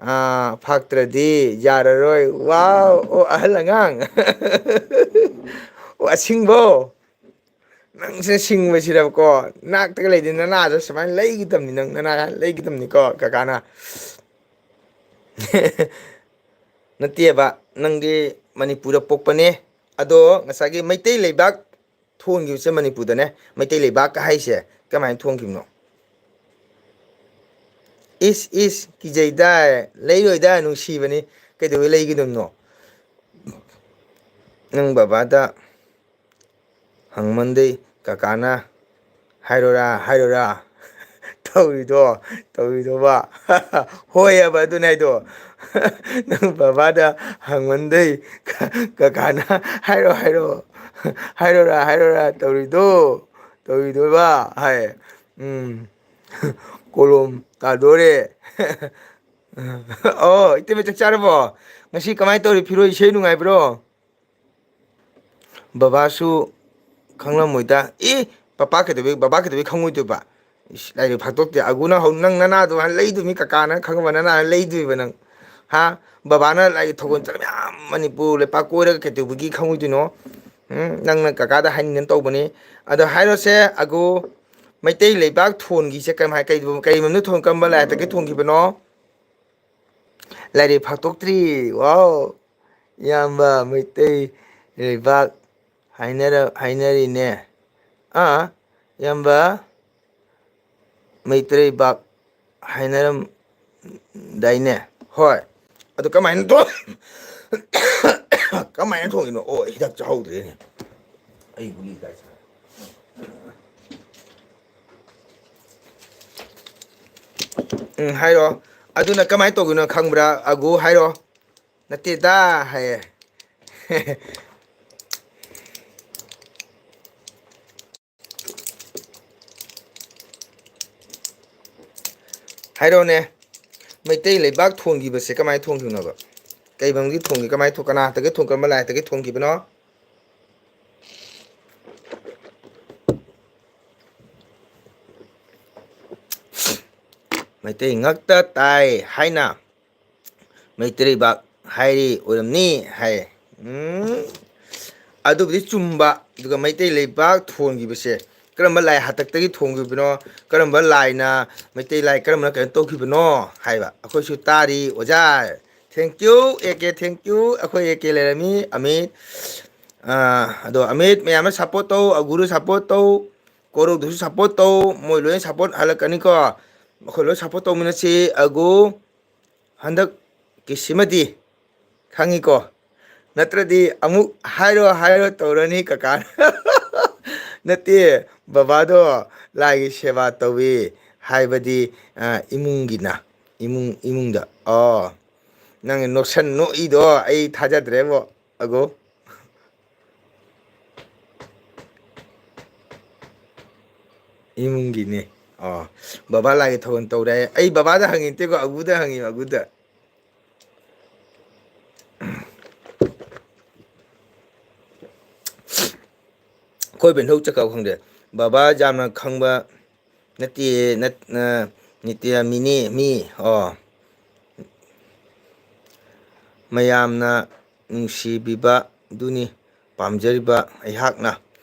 ꯑꯥ, ꯐꯥꯛꯇ꯭ꯔꯗꯤ ꯌꯥꯔꯔꯣꯏ꯫ ꯋꯥꯎ! ꯑꯣ, ꯑꯍꯜ ꯑꯉꯥꯡ꯫ ꯑꯣ, ꯑꯁꯤꯡꯕꯣ꯫ ꯅꯪꯁꯦ ꯁꯤꯡꯕꯁꯤꯗꯀꯣ, ꯅꯥꯛꯇꯒ ꯂꯩꯗꯤ ꯅꯅꯥꯗꯣ ꯁꯨꯃꯥꯏꯅ ꯂꯩꯒꯗꯕꯅꯤ, ꯅꯪ ꯅꯅꯥ ꯂꯩꯒꯗꯕꯅꯤꯀꯣ, ꯀꯀꯥꯅ꯫ ꯅꯠꯇꯦꯕ, ꯅꯪꯗꯤ ꯃꯅꯤꯄꯨꯔꯗ ꯄꯣꯛꯄꯅꯦ, ꯑꯗꯣ ꯉꯁꯥꯏꯒꯤ ꯃꯩꯇꯩ ꯂꯩꯕꯥꯛ ꯊꯣꯟꯈꯤꯕꯁꯦ ꯃꯅꯤꯄꯨꯔꯗꯅꯦ꯫ ꯃꯩꯇꯩ ꯂꯩꯕꯥꯛꯀ ꯍꯥꯏꯁꯦ ꯀꯃꯥꯏꯅ ꯊꯣꯟꯈꯤꯕꯅꯣ? ꯏꯁ, ꯏꯁ, ꯀꯤꯖꯩꯗ, ꯂꯩꯔꯣꯏꯗ, ꯅꯨꯡꯁꯤꯕꯅꯤ, ꯀꯩꯗꯧꯕꯩ ꯂꯩꯒꯗꯕꯅꯣ? ꯅꯪ ꯕꯕꯥꯗ ꯍꯪꯃꯟꯗꯦ, ꯀꯀꯥꯅ ꯍꯥꯏꯔꯣꯔꯥ, ꯍꯥꯏꯔꯣꯔꯥ? ꯇꯧꯔꯤꯗꯣ, ꯇꯧꯔꯤꯗꯣꯕ꯫ ꯍꯣꯏ ꯍꯥꯏꯕ ꯑꯗꯨꯅꯦ ꯍꯥꯏꯗꯣ꯫ ꯅꯪ ꯕꯕꯥꯗ ꯍꯪꯃꯟꯗꯦ, ꯀ-, ꯀꯀꯥꯅ ꯍꯥꯏꯔꯣ, ꯍꯥꯏꯔꯣ, ꯍꯥꯏꯔꯣꯔꯥ, ꯍꯥꯏꯔꯣꯔꯥ? ꯇꯧꯔꯤꯗꯣ, ꯇꯧꯔꯤꯗꯣꯕ ꯍꯥꯏ꯫ ꯎꯝ꯫ ꯀꯣꯂꯣꯝ ꯇꯥꯗꯣꯔꯦ꯫ ꯑꯣ, ꯏꯇꯩꯃ ꯆꯥꯛ ꯆꯥꯔꯕꯣ? ꯉꯁꯤ ꯀꯃꯥꯏꯅ ꯇꯧꯔꯤ? ꯐꯤꯔꯣꯏ ꯏꯁꯩ ꯅꯨꯡꯉꯥꯏꯕ꯭ꯔꯣ? ꯕꯕꯥꯁꯨ ꯈꯪꯂꯝꯃꯣꯏꯗ꯫ ꯑꯦ, ꯄꯄꯥ ꯀꯩꯗꯧꯕꯩ, ꯕꯕꯥ ꯀꯩꯗꯧꯕꯩ ꯈꯪꯉꯣꯏꯗꯣꯏꯕ? ꯏꯁ, ꯂꯥꯏꯔꯤꯛ ꯐꯥꯛꯇꯣꯛꯇꯦ꯫ ꯑꯒꯨ ꯅꯪ ꯍꯧ-, ꯅꯪ ꯅꯅꯥꯗꯣ ꯍꯥꯟꯅ ꯂꯩꯗꯣꯏ ꯃꯤ ꯀꯀꯥꯅ ꯈꯪꯉꯕ ꯅꯅꯥ ꯍꯥꯟꯅ ꯂꯩꯗꯣꯏꯕ ꯅꯪ꯫ ꯍꯥ? ꯕꯕꯥꯅ ꯂꯥꯏꯔꯤꯛ ꯊꯧꯒꯜ ꯆꯠꯂ ꯃꯌꯥꯝ ꯃꯅꯤꯄꯨꯔ ꯂꯩꯄꯥꯛ ꯀꯣꯏꯔꯒ ꯀꯩꯗꯧꯕꯒꯤ ꯈꯪꯉꯣꯏꯗꯣꯏꯅꯣ? ꯎꯝ, ꯅꯪꯅ ꯀꯀꯥꯗ ꯍꯥꯏꯅꯤꯡꯗꯅ ꯇꯧꯕꯅꯤ꯫ ꯑꯗꯣ ꯍꯥꯏꯔꯣꯁꯦ ꯑꯒꯨ, ꯃꯩꯇꯩ ꯂꯩꯕꯥꯛ ꯊꯣꯟꯒꯤꯁꯦ ꯀꯔꯝ ꯍꯥꯏ-, ꯀꯩ, ꯀꯩ ꯃꯔꯝꯗ ꯊꯣꯟ-, ꯀꯔꯝꯕ ꯂꯥꯏ ꯍꯥꯛꯇꯛꯀꯤ ꯊꯣꯟꯈꯤꯕꯅꯣ? ꯂꯥꯏꯔꯤꯛ ꯐꯥꯛꯇꯣꯛꯇ꯭ꯔꯤ꯫ ꯋꯥꯎ! ꯏꯌꯥꯝꯕ ꯃꯩꯇꯩ ꯂꯩꯕꯥꯛ ꯍꯥꯏꯅꯔ-, ꯍꯥꯏꯅꯔꯤꯅꯦ꯫ ꯑꯥ, ꯏꯌꯥꯝꯕ ꯃꯩꯇꯩ ꯂꯩꯕꯥꯛ ꯍꯥꯏꯅꯔꯝꯗꯥꯏꯅꯦ? ꯍꯣꯏ꯫ ꯑꯗꯨ ꯀꯃꯥꯏꯅ ꯊꯣ-, ꯀꯃꯥꯏꯅ ꯊꯣꯡꯉꯤꯅꯣ? ꯑꯣ, ꯍꯤꯗꯥꯛ ꯆꯥꯍꯧꯗ꯭ꯔꯦꯅꯦ꯫ ꯑꯩ ꯒꯨꯂꯤ ꯀꯥꯏ ꯆꯠꯈ꯭ꯔꯦ? ꯎꯝ, ꯍꯥꯏꯔꯣ꯫ ꯑꯗꯨꯅ ꯀꯃꯥꯏꯅ ꯇꯧꯗꯣꯏꯅꯣ ꯈꯪꯕ꯭ꯔꯥ? ꯑꯒꯨ ꯍꯥꯏꯔꯣ꯫ ꯅꯠꯇꯦꯗ ꯍꯥꯏꯌꯦ꯫ ꯍꯥꯏꯔꯣꯅꯦ꯫ ꯃꯩꯇꯩ ꯂꯩꯕꯥꯛ ꯊꯣꯟꯈꯤꯕꯁꯦ ꯀꯃꯥꯏꯅ ꯊꯣꯟꯈꯤꯕꯅꯣꯕ? ꯀꯩ ꯃꯔꯝꯒꯤ ꯊꯣꯟꯈꯤ? ꯀꯃꯥꯏꯅ ꯊꯣ-, ꯀꯅꯥ ꯍꯥꯛꯇꯛꯀꯤ ꯊꯣꯟ-, ꯀꯔꯝꯕ ꯂꯥꯏ ꯍꯥꯛꯇꯛꯀꯤ ꯊꯣꯟꯈꯤꯕꯅꯣ? ꯃꯩꯇꯩ ꯉꯛꯇ ꯇꯥꯏ ꯍꯥꯏꯅ ꯃꯩꯇꯩ ꯂꯩꯕꯥꯛ ꯍꯥꯏꯔꯤ ꯑꯣꯏꯔꯝꯅꯤ ꯍꯥꯏ꯫ ꯎꯝ, ꯑꯗꯨꯕꯨꯗꯤ ꯆꯨꯝꯕ꯫ ꯑꯗꯨꯒ ꯃꯩꯇꯩ ꯂꯩꯕꯥꯛ ꯊꯣꯟꯈꯤꯕꯁꯦ ꯀꯔꯝꯕ ꯂꯥꯏ ꯍꯥꯛꯇꯛꯇꯒꯤ ꯊꯣꯟꯈꯤꯕꯅꯣ, ꯀꯔꯝꯕ ꯂꯥꯏꯅ ꯃꯩꯇꯩ ꯂꯥꯏ ꯀꯔꯝꯕꯅ ꯀꯩꯅꯣ ꯇꯧꯈꯤꯕꯅꯣ ꯍꯥꯏꯕ ꯑꯩꯈꯣꯏꯁꯨ ꯇꯥꯔꯤ ꯑꯣꯖꯥ꯫ Thank you, A K, thank you꯫ ꯑꯩꯈꯣꯏ ꯑꯦ ꯀꯦ ꯂꯩꯔꯝꯃꯤ, ꯑꯃꯤꯠ꯫ ꯑꯥ, ꯑꯗꯣ ꯑꯃꯤꯠ ꯃꯌꯥꯝꯅ support ꯇꯧ, ꯑꯒꯨꯔꯨ support ꯇꯧ, ꯀꯣꯔꯧꯗꯨꯁꯨ support ꯇꯧ, ꯃꯣꯏ ꯂꯣꯏꯅ support ꯍꯜꯂꯛꯀꯅꯤꯀꯣ꯫ ꯑꯩꯈꯣꯏ ꯂꯣꯏ support ꯇꯧꯃꯤꯟꯅꯁꯤ꯫ ꯑꯒꯨ, ꯍꯟꯗꯛꯀꯤꯁꯤꯃꯗꯤ ꯈꯪꯉꯤꯀꯣ? ꯅꯠꯇ꯭ꯔꯗꯤ ꯑꯃꯨꯛ ꯍꯥꯏꯔꯣ ꯍꯥꯏꯔꯣ ꯇꯧꯔꯅꯤ ꯀꯀꯥꯅ꯫ ꯅꯠꯇꯦ, ꯕꯕꯥꯗꯣ ꯂꯥꯏꯒꯤ ꯁꯦꯕꯥ ꯇꯧꯏ ꯍꯥꯏꯕꯗꯤ, ꯑ, ꯏꯃꯨꯡꯒꯤꯅ, ꯏꯃꯨꯡ, ꯏꯃꯨꯡꯗ꯫ ꯑꯣ, ꯅꯪ ꯅꯣꯛꯁꯟ ꯅꯣꯛꯏꯗꯣ ꯑꯩ ꯊꯥꯖꯗ꯭ꯔꯦꯕꯣ, ꯑꯒꯣ꯫ ꯏꯃꯨꯡꯒꯤꯅꯦ꯫ ꯑꯣ, ꯕꯕꯥ ꯂꯥꯏꯒꯤ ꯊꯧꯒꯜ ꯇꯧꯔꯦ ꯍꯥꯏ꯫ ꯑꯩ ꯕꯕꯥꯗ ꯍꯪꯉꯤꯇꯦꯀꯣ, ꯑꯒꯨꯗ ꯍꯪꯉꯤ, ꯑꯒꯨꯗ꯫ ꯑꯩꯈꯣꯏ ꯕꯦꯟꯊꯧ ꯆꯠꯈ꯭ꯔꯕ ꯈꯪꯗꯦ꯫ ꯕꯕꯥ ꯌꯥꯝꯅ ꯈꯪꯕ ꯅꯠꯇꯦ, ꯅꯠ-, ꯑ, ꯅꯤꯇ꯭ꯌ ꯃꯤꯅꯤ, ꯃꯤ, ꯑꯣ꯫ ꯃꯌꯥꯝꯅ ꯅꯨꯡꯁꯤꯕꯤꯕꯗꯨꯅꯤ ꯄꯥꯝꯖꯔꯤꯕ ꯑꯩꯍꯥꯛꯅ꯫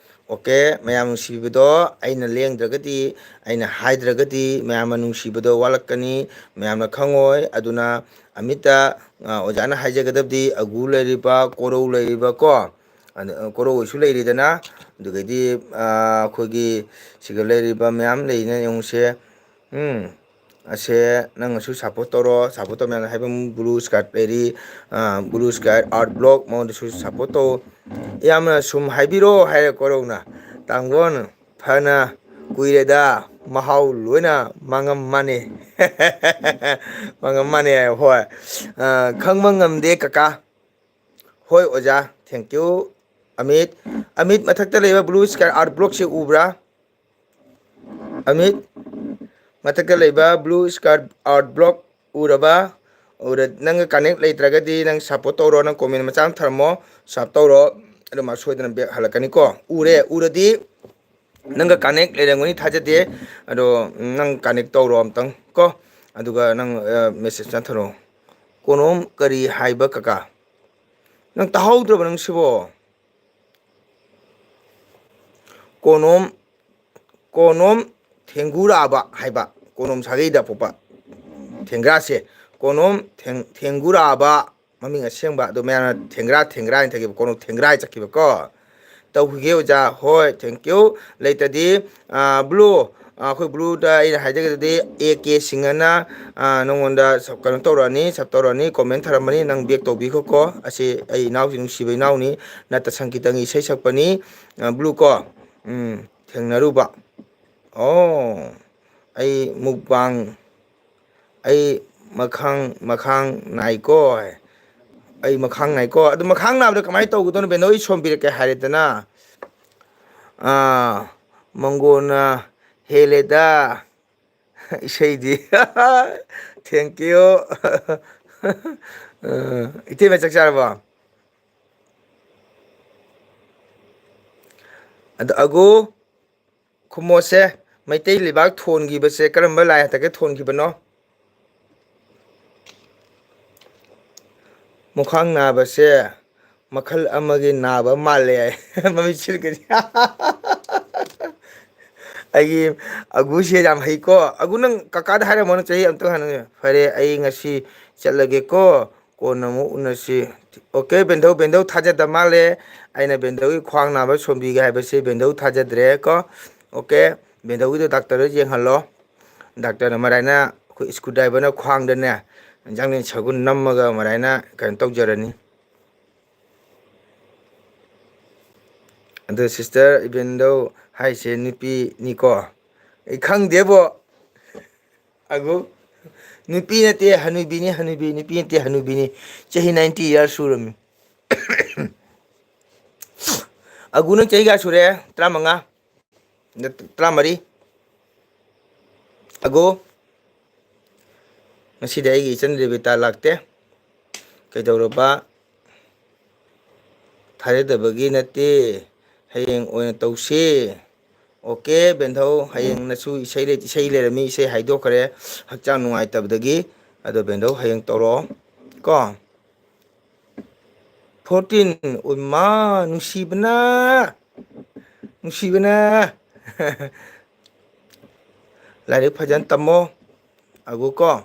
ꯑꯣꯀꯦ, ꯃꯌꯥꯝ ꯅꯨꯡꯁꯤꯕꯤꯕꯗꯣ ꯑꯩꯅ ꯂꯦꯡꯗ꯭ꯔꯒꯗꯤ, ꯑꯩꯅ ꯍꯥꯏꯗ꯭ꯔꯒꯗꯤ ꯃꯌꯥꯝꯅ ꯅꯨꯡꯁꯤꯕꯗꯣ ꯋꯥꯠꯂꯛꯀꯅꯤ, ꯃꯌꯥꯝꯅ ꯈꯪꯉꯣꯏ꯫ ꯑꯗꯨꯅ ꯑꯃꯤꯠꯇ, ꯑ, ꯑꯣꯖꯥꯅ ꯍꯥꯏꯖꯒꯗꯕꯗꯤ ꯑꯒꯨ ꯂꯩꯔꯤꯕ, ꯀꯣꯔꯧ ꯂꯩꯔꯤꯕ ꯀꯣ, ꯑꯗ, ꯑ, ꯀꯣꯔꯧ ꯑꯣꯏꯁꯨ ꯂꯩꯔꯤꯗꯅ, ꯑꯗꯨꯗꯒꯤꯗꯤ, ꯑ, ꯑꯩꯈꯣꯏꯒꯤ ꯁꯤꯒ ꯂꯩꯔꯤꯕ ꯃꯌꯥꯝ ꯂꯩꯅ ꯌꯦꯡꯉꯨꯁꯦ꯫ ꯎꯝ, ꯑꯁꯦ ꯅꯪꯅꯁꯨ support ꯇꯧꯔꯣ, support ꯇꯧꯕ ꯃꯌꯥꯝꯅ ꯍꯥꯏꯕ blue sky ꯂꯩꯔꯤ, ꯑ, blue sky art block ꯃꯉꯣꯟꯗꯁꯨ support ꯇꯧ꯫ ꯌꯥꯝꯅ ꯁꯨꯝ ꯍꯥꯏꯕꯤꯔꯣ ꯍꯥꯏꯔꯦ ꯀꯣꯔꯧꯅ꯫ ꯇꯥꯡꯒꯣꯟ ꯐꯅ ꯀꯨꯏꯔꯦꯗ, ꯃꯍꯥꯎ ꯂꯣꯏꯅ ꯃꯥꯡꯉꯝ ꯃꯥꯅꯦ꯫ ꯃꯥꯡꯉꯝ ꯃꯥꯅꯦ, ꯍꯣꯏ꯫ ꯑ, ꯈꯪꯕ ꯉꯝꯗꯦ ꯀꯀꯥ꯫ ꯍꯣꯏ ꯑꯣꯖꯥ, thank you꯫ ꯑꯃꯤꯠ, ꯑꯃꯤꯠ ꯃꯊꯛꯇ ꯂꯩꯕ blue sky art blockꯁꯦ ꯎꯕ꯭ꯔꯥ? ꯑꯃꯤꯠ, ꯃꯊꯛꯇ ꯂꯩꯕ blue sky art block ꯎꯔꯕ? ꯎꯔ-, ꯅꯪꯒ connect ꯂꯩꯇ꯭ꯔꯒꯗꯤ ꯅꯪ support ꯇꯧꯔꯣ, ꯅꯪ comment ꯃꯆꯥ ꯑꯃ ꯊꯝꯃꯣ, sub ꯇꯧꯔꯣ, ꯑꯗꯨꯝ ꯁꯣꯏꯗꯅ back ꯍꯜꯂꯛꯀꯅꯤꯀꯣ꯫ ꯎꯔꯦ, ꯎꯔꯗꯤ ꯅꯪꯒ connect ꯂꯩꯔꯝꯒꯅꯤ ꯊꯥꯖꯗꯦ, ꯑꯗꯣ ꯅꯪ connect ꯇꯧꯔꯣ ꯑꯝꯇꯪ ꯀꯣ, ꯑꯗꯨꯒ ꯅꯪ, ꯑ, message ꯆꯠꯊꯔꯣ꯫ ꯀꯣꯅꯣꯝ ꯀꯔꯤ ꯍꯥꯏꯕ ꯀꯀꯥ? ꯅꯪ ꯇꯥꯍꯧꯗ꯭ꯔꯕ ꯅꯪ ꯁꯤꯕꯣ? ꯀꯣꯅꯣꯝ, ꯀꯣꯅꯣꯝ ꯊꯦꯡꯒꯨꯔꯥꯕ ꯍꯥꯏꯕ, ꯀꯣꯅꯣꯝ ꯁꯥꯒꯩꯗ ꯄꯣꯛꯄ ꯊꯦꯡꯒ꯭ꯔꯥꯁꯦ, ꯀꯣꯅꯣꯝ ꯊꯦꯡ-, ꯊꯦꯡꯒꯨꯔꯥꯕ ꯃꯃꯤꯡ ꯑꯁꯦꯡꯕ, ꯑꯗꯣ ꯃꯌꯥꯝꯅ ꯊꯦꯡꯒ꯭ꯔꯥ, ꯊꯦꯡꯒ꯭ꯔꯥ ꯍꯥꯏꯅ ꯊꯛꯈꯤꯕ, ꯀꯣꯅꯣꯝ ꯊꯦꯡꯒ꯭ꯔꯥ ꯍꯥꯏꯅ ꯆꯠꯈꯤꯕꯀꯣ꯫ ꯇꯧꯈꯤꯒꯦ ꯑꯣꯖꯥ, ꯍꯣꯏ, thank you꯫ ꯂꯩꯇꯗꯤ, ꯑ, blue, ꯑ, ꯑꯩꯈꯣꯏ blueꯗ ꯑꯩꯅ ꯍꯥꯏꯖꯒꯗꯕꯗꯤ ꯑꯦ ꯀꯦ ꯁꯤꯡꯍꯅ, ꯑ, ꯅꯉꯣꯟꯗ sub-, ꯀꯩꯅꯣ ꯇꯧꯔꯛꯑꯅꯤ, sub ꯇꯧꯔꯛꯑꯅꯤ, comment ꯊꯥꯔꯝꯃꯅꯤ, ꯅꯪ back ꯇꯧꯕꯤꯈꯣꯀꯣ꯫ ꯑꯁꯤ ꯑꯩ ꯏꯅꯥꯎꯁꯤ ꯅꯨꯡꯁꯤꯕ ꯏꯅꯥꯎꯅꯤ, ꯅꯠꯇ ꯁꯪꯒꯤꯇꯪ ꯏꯁꯩ ꯁꯛꯄꯅꯤ, ꯑ, blue ꯀꯣ꯫ ꯎꯝ, ꯊꯦꯡꯅꯔꯨꯕ꯫ ꯑꯣ, ꯑꯩ mukbang ꯑꯩ ꯃꯈꯥꯡ, ꯃꯈꯥꯡ ꯅꯥꯏꯀꯣ ꯍꯥꯏ꯫ ꯑꯩ ꯃꯈꯥꯡ ꯅꯥꯏꯀꯣ꯫ ꯑꯗꯨ ꯃꯈꯥꯡ ꯅꯥꯕꯗ ꯀꯃꯥꯏꯅ ꯇꯧꯒꯗꯧꯅꯣ? ꯕꯦꯅꯣ, ꯑꯩ ꯁꯣꯝꯕꯤꯔꯛꯀꯦ ꯍꯥꯏꯔꯦꯗꯅ꯫ ꯑꯥ, ꯃꯪꯒꯣꯟꯅ ꯍꯦꯜꯂꯦꯗ꯫ ꯏꯁꯩꯗꯤ꯫ Thank you꯫ ꯑ, ꯏꯇꯩꯃ ꯆꯥꯛ ꯆꯥꯔꯕꯣ? ꯑꯗ ꯑꯒꯨ ꯈꯨꯃꯣꯠꯁꯦ, ꯃꯩꯇꯩ ꯂꯩꯕꯥꯛ ꯊꯣꯟꯈꯤꯕꯁꯦ ꯀꯔꯝꯕ ꯂꯥꯏ ꯍꯥꯛꯇꯛꯇ ꯊꯣꯟꯈꯤꯕꯅꯣ? ꯃꯈ꯭ꯋꯥꯡ ꯅꯥꯕꯁꯦ ꯃꯈꯜ ꯑꯃꯒꯤ ꯅꯥꯕ ꯃꯥꯜꯂꯦ ꯍꯥꯏ꯫ ꯃꯃꯤꯠ ꯁꯤꯠꯀꯅꯤ꯫ ꯑꯩꯒꯤ ꯑꯒꯨꯁꯦ ꯌꯥꯝ ꯍꯩꯀꯣ꯫ ꯑꯒꯨ, ꯅꯪ ꯀꯀꯥꯗ ꯍꯥꯏꯔꯝꯃꯣ, ꯅꯪ ꯆꯍꯤ ꯑꯃꯇꯪ ꯍꯟꯅ꯫ ꯐꯔꯦ, ꯑꯩ ꯉꯁꯤ ꯆꯠꯂꯒꯦꯀꯣ, ꯀꯣꯟꯅ ꯑꯃꯨꯛ ꯎꯅꯁꯤ꯫ ꯑꯣꯀꯦ, ꯕꯦꯟꯙꯧ, ꯕꯦꯟꯙꯧ ꯊꯥꯖꯗ ꯃꯥꯜꯂꯦ꯫ ꯑꯩꯅ ꯕꯦꯟꯙꯧꯒꯤ ꯈ꯭ꯋꯥꯡ ꯅꯥꯕ ꯁꯣꯝꯕꯤꯒꯦ ꯍꯥꯏꯕꯁꯤ ꯕꯦꯟꯙꯧ ꯊꯥꯖꯗ꯭ꯔꯦ ꯀꯣ꯫ ꯑꯣꯀꯦ, ꯕꯦꯟꯙꯧꯒꯤꯗꯣ ꯗꯥꯛꯇꯔꯗ ꯌꯦꯡꯍꯜꯂꯣ꯫ ꯗꯥꯛꯇꯔꯅ ꯃꯔꯥꯏꯅ ꯑꯩꯈꯣꯏ ꯁ꯭ꯀ꯭ꯔꯨ ꯗ꯭ꯔꯥꯏꯚꯔꯅ ꯈ꯭ꯋꯥꯡꯗꯅꯦ ꯌꯥꯡꯂꯦꯟ ꯁꯒꯨꯟ ꯅꯝꯃꯒ ꯃꯔꯥꯏꯅ ꯀꯩꯅꯣ ꯇꯧꯖꯔꯅꯤ꯫ ꯑꯗꯣ ꯁꯤꯁꯇꯔ ꯏꯕꯦꯟꯗꯧ ꯍꯥꯏꯁꯦ ꯅꯨꯄꯤꯅꯤꯀꯣ? ꯑꯩ ꯈꯪꯗꯦꯕꯣ꯫ ꯑꯒꯨ, ꯅꯨꯄꯤ ꯅꯠꯇꯦ, ꯍꯅꯨꯕꯤꯅꯤ, ꯍꯅꯨꯕꯤ, ꯅꯨꯄꯤ ꯅꯠꯇꯦ, ꯍꯅꯨꯕꯤꯅꯤ꯫ ꯆꯍꯤ ninety years ꯁꯨꯔꯝꯃꯤ꯫ ꯑꯒꯨ, ꯅꯪ ꯆꯍꯤ ꯀꯌꯥ ꯁꯨꯔꯦ? ꯇꯔꯥꯃꯉꯥ? ꯅꯠ-, ꯇꯔꯥꯃꯔꯤ? ꯑꯒꯨ, ꯉꯁꯤꯗꯤ ꯑꯩꯒꯤ ꯏꯆꯟ ꯔꯦꯕꯤꯇꯥ ꯂꯥꯛꯇꯦ꯫ ꯀꯩꯗꯧꯔꯕ? ꯊꯥꯖꯗꯕꯒꯤ ꯅꯠꯇꯦ, ꯍꯌꯦꯡ ꯑꯣꯏꯅ ꯇꯧꯁꯤ꯫ ꯑꯣꯀꯦ, ꯕꯦꯟꯙꯧ, ꯍꯌꯦꯡ ꯅꯁꯨ ꯏꯁꯩ ꯂꯩ-, ꯏꯁꯩ ꯂꯩꯔꯝꯃꯤ, ꯏꯁꯩ ꯍꯥꯏꯗꯣꯛꯈ꯭ꯔꯦ, ꯍꯛꯆꯥꯡ ꯅꯨꯡꯉꯥꯏꯇꯕꯗꯒꯤ꯫ ꯑꯗꯣ ꯕꯦꯟꯙꯧ, ꯍꯌꯦꯡ ꯇꯧꯔꯛꯑꯣ ꯀꯣ꯫ Fourteen, ꯎꯃꯥ, ꯅꯨꯡꯁꯤꯕꯅ, ꯅꯨꯡꯁꯤꯕꯅ꯫ ꯂꯥꯏꯔꯤꯛ ꯐꯖꯅ ꯇꯝꯃꯣ, ꯑꯒꯨ ꯀꯣ꯫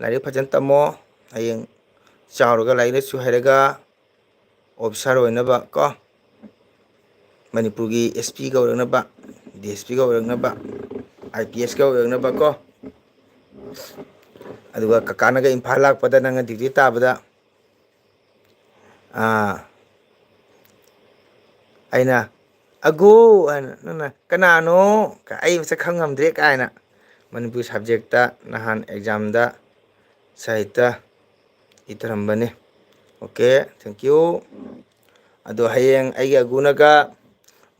ꯂꯥꯏꯔꯤꯛ ꯐꯖꯅ ꯇꯝꯃꯣ, ꯍꯌꯦꯡ ꯆꯥꯎꯔꯒ ꯂꯥꯏꯔꯤꯛ ꯂꯥꯏꯁꯨ ꯍꯩꯔꯒ ꯑꯣꯐꯤꯁꯥꯔ ꯑꯣꯏꯅꯕ ꯀꯣ, ꯃꯅꯤꯄꯨꯔꯒꯤ SP ꯒ ꯑꯣꯏꯔꯛꯅꯕ, DSP ꯒ ꯑꯣꯏꯔꯛꯅꯕ, IPS ꯀ ꯑꯣꯏꯔꯛꯅꯕ ꯀꯣ꯫ ꯑꯗꯨꯒ ꯀꯀꯥꯅꯒ ꯏꯝꯐꯥꯜ ꯂꯥꯛꯄꯗ, ꯅꯪꯅ ꯗ꯭ꯌꯨꯇꯤ ꯇꯥꯕꯗ, ꯑꯥ, ꯑꯩꯅ, "ꯑꯒꯨ" ꯍꯥꯏꯅ, ꯅꯪꯅ, "ꯀꯅꯥꯅꯣ? ꯑꯩ ꯃꯁꯛ ꯈꯪ ꯉꯝꯗ꯭ꯔꯦ" ꯀꯥꯏꯅ꯫ ꯃꯅꯤꯄꯨꯔꯤ subject ꯇ ꯅꯍꯥꯟ exam ꯗ ꯁꯥꯍꯤꯇ꯭ꯌ ꯏꯊꯔꯝꯕꯅꯤ꯫ Okay, thank you꯫ ꯑꯗꯣ ꯍꯌꯦꯡ ꯑꯩꯒꯤ ꯑꯒꯨꯅꯒ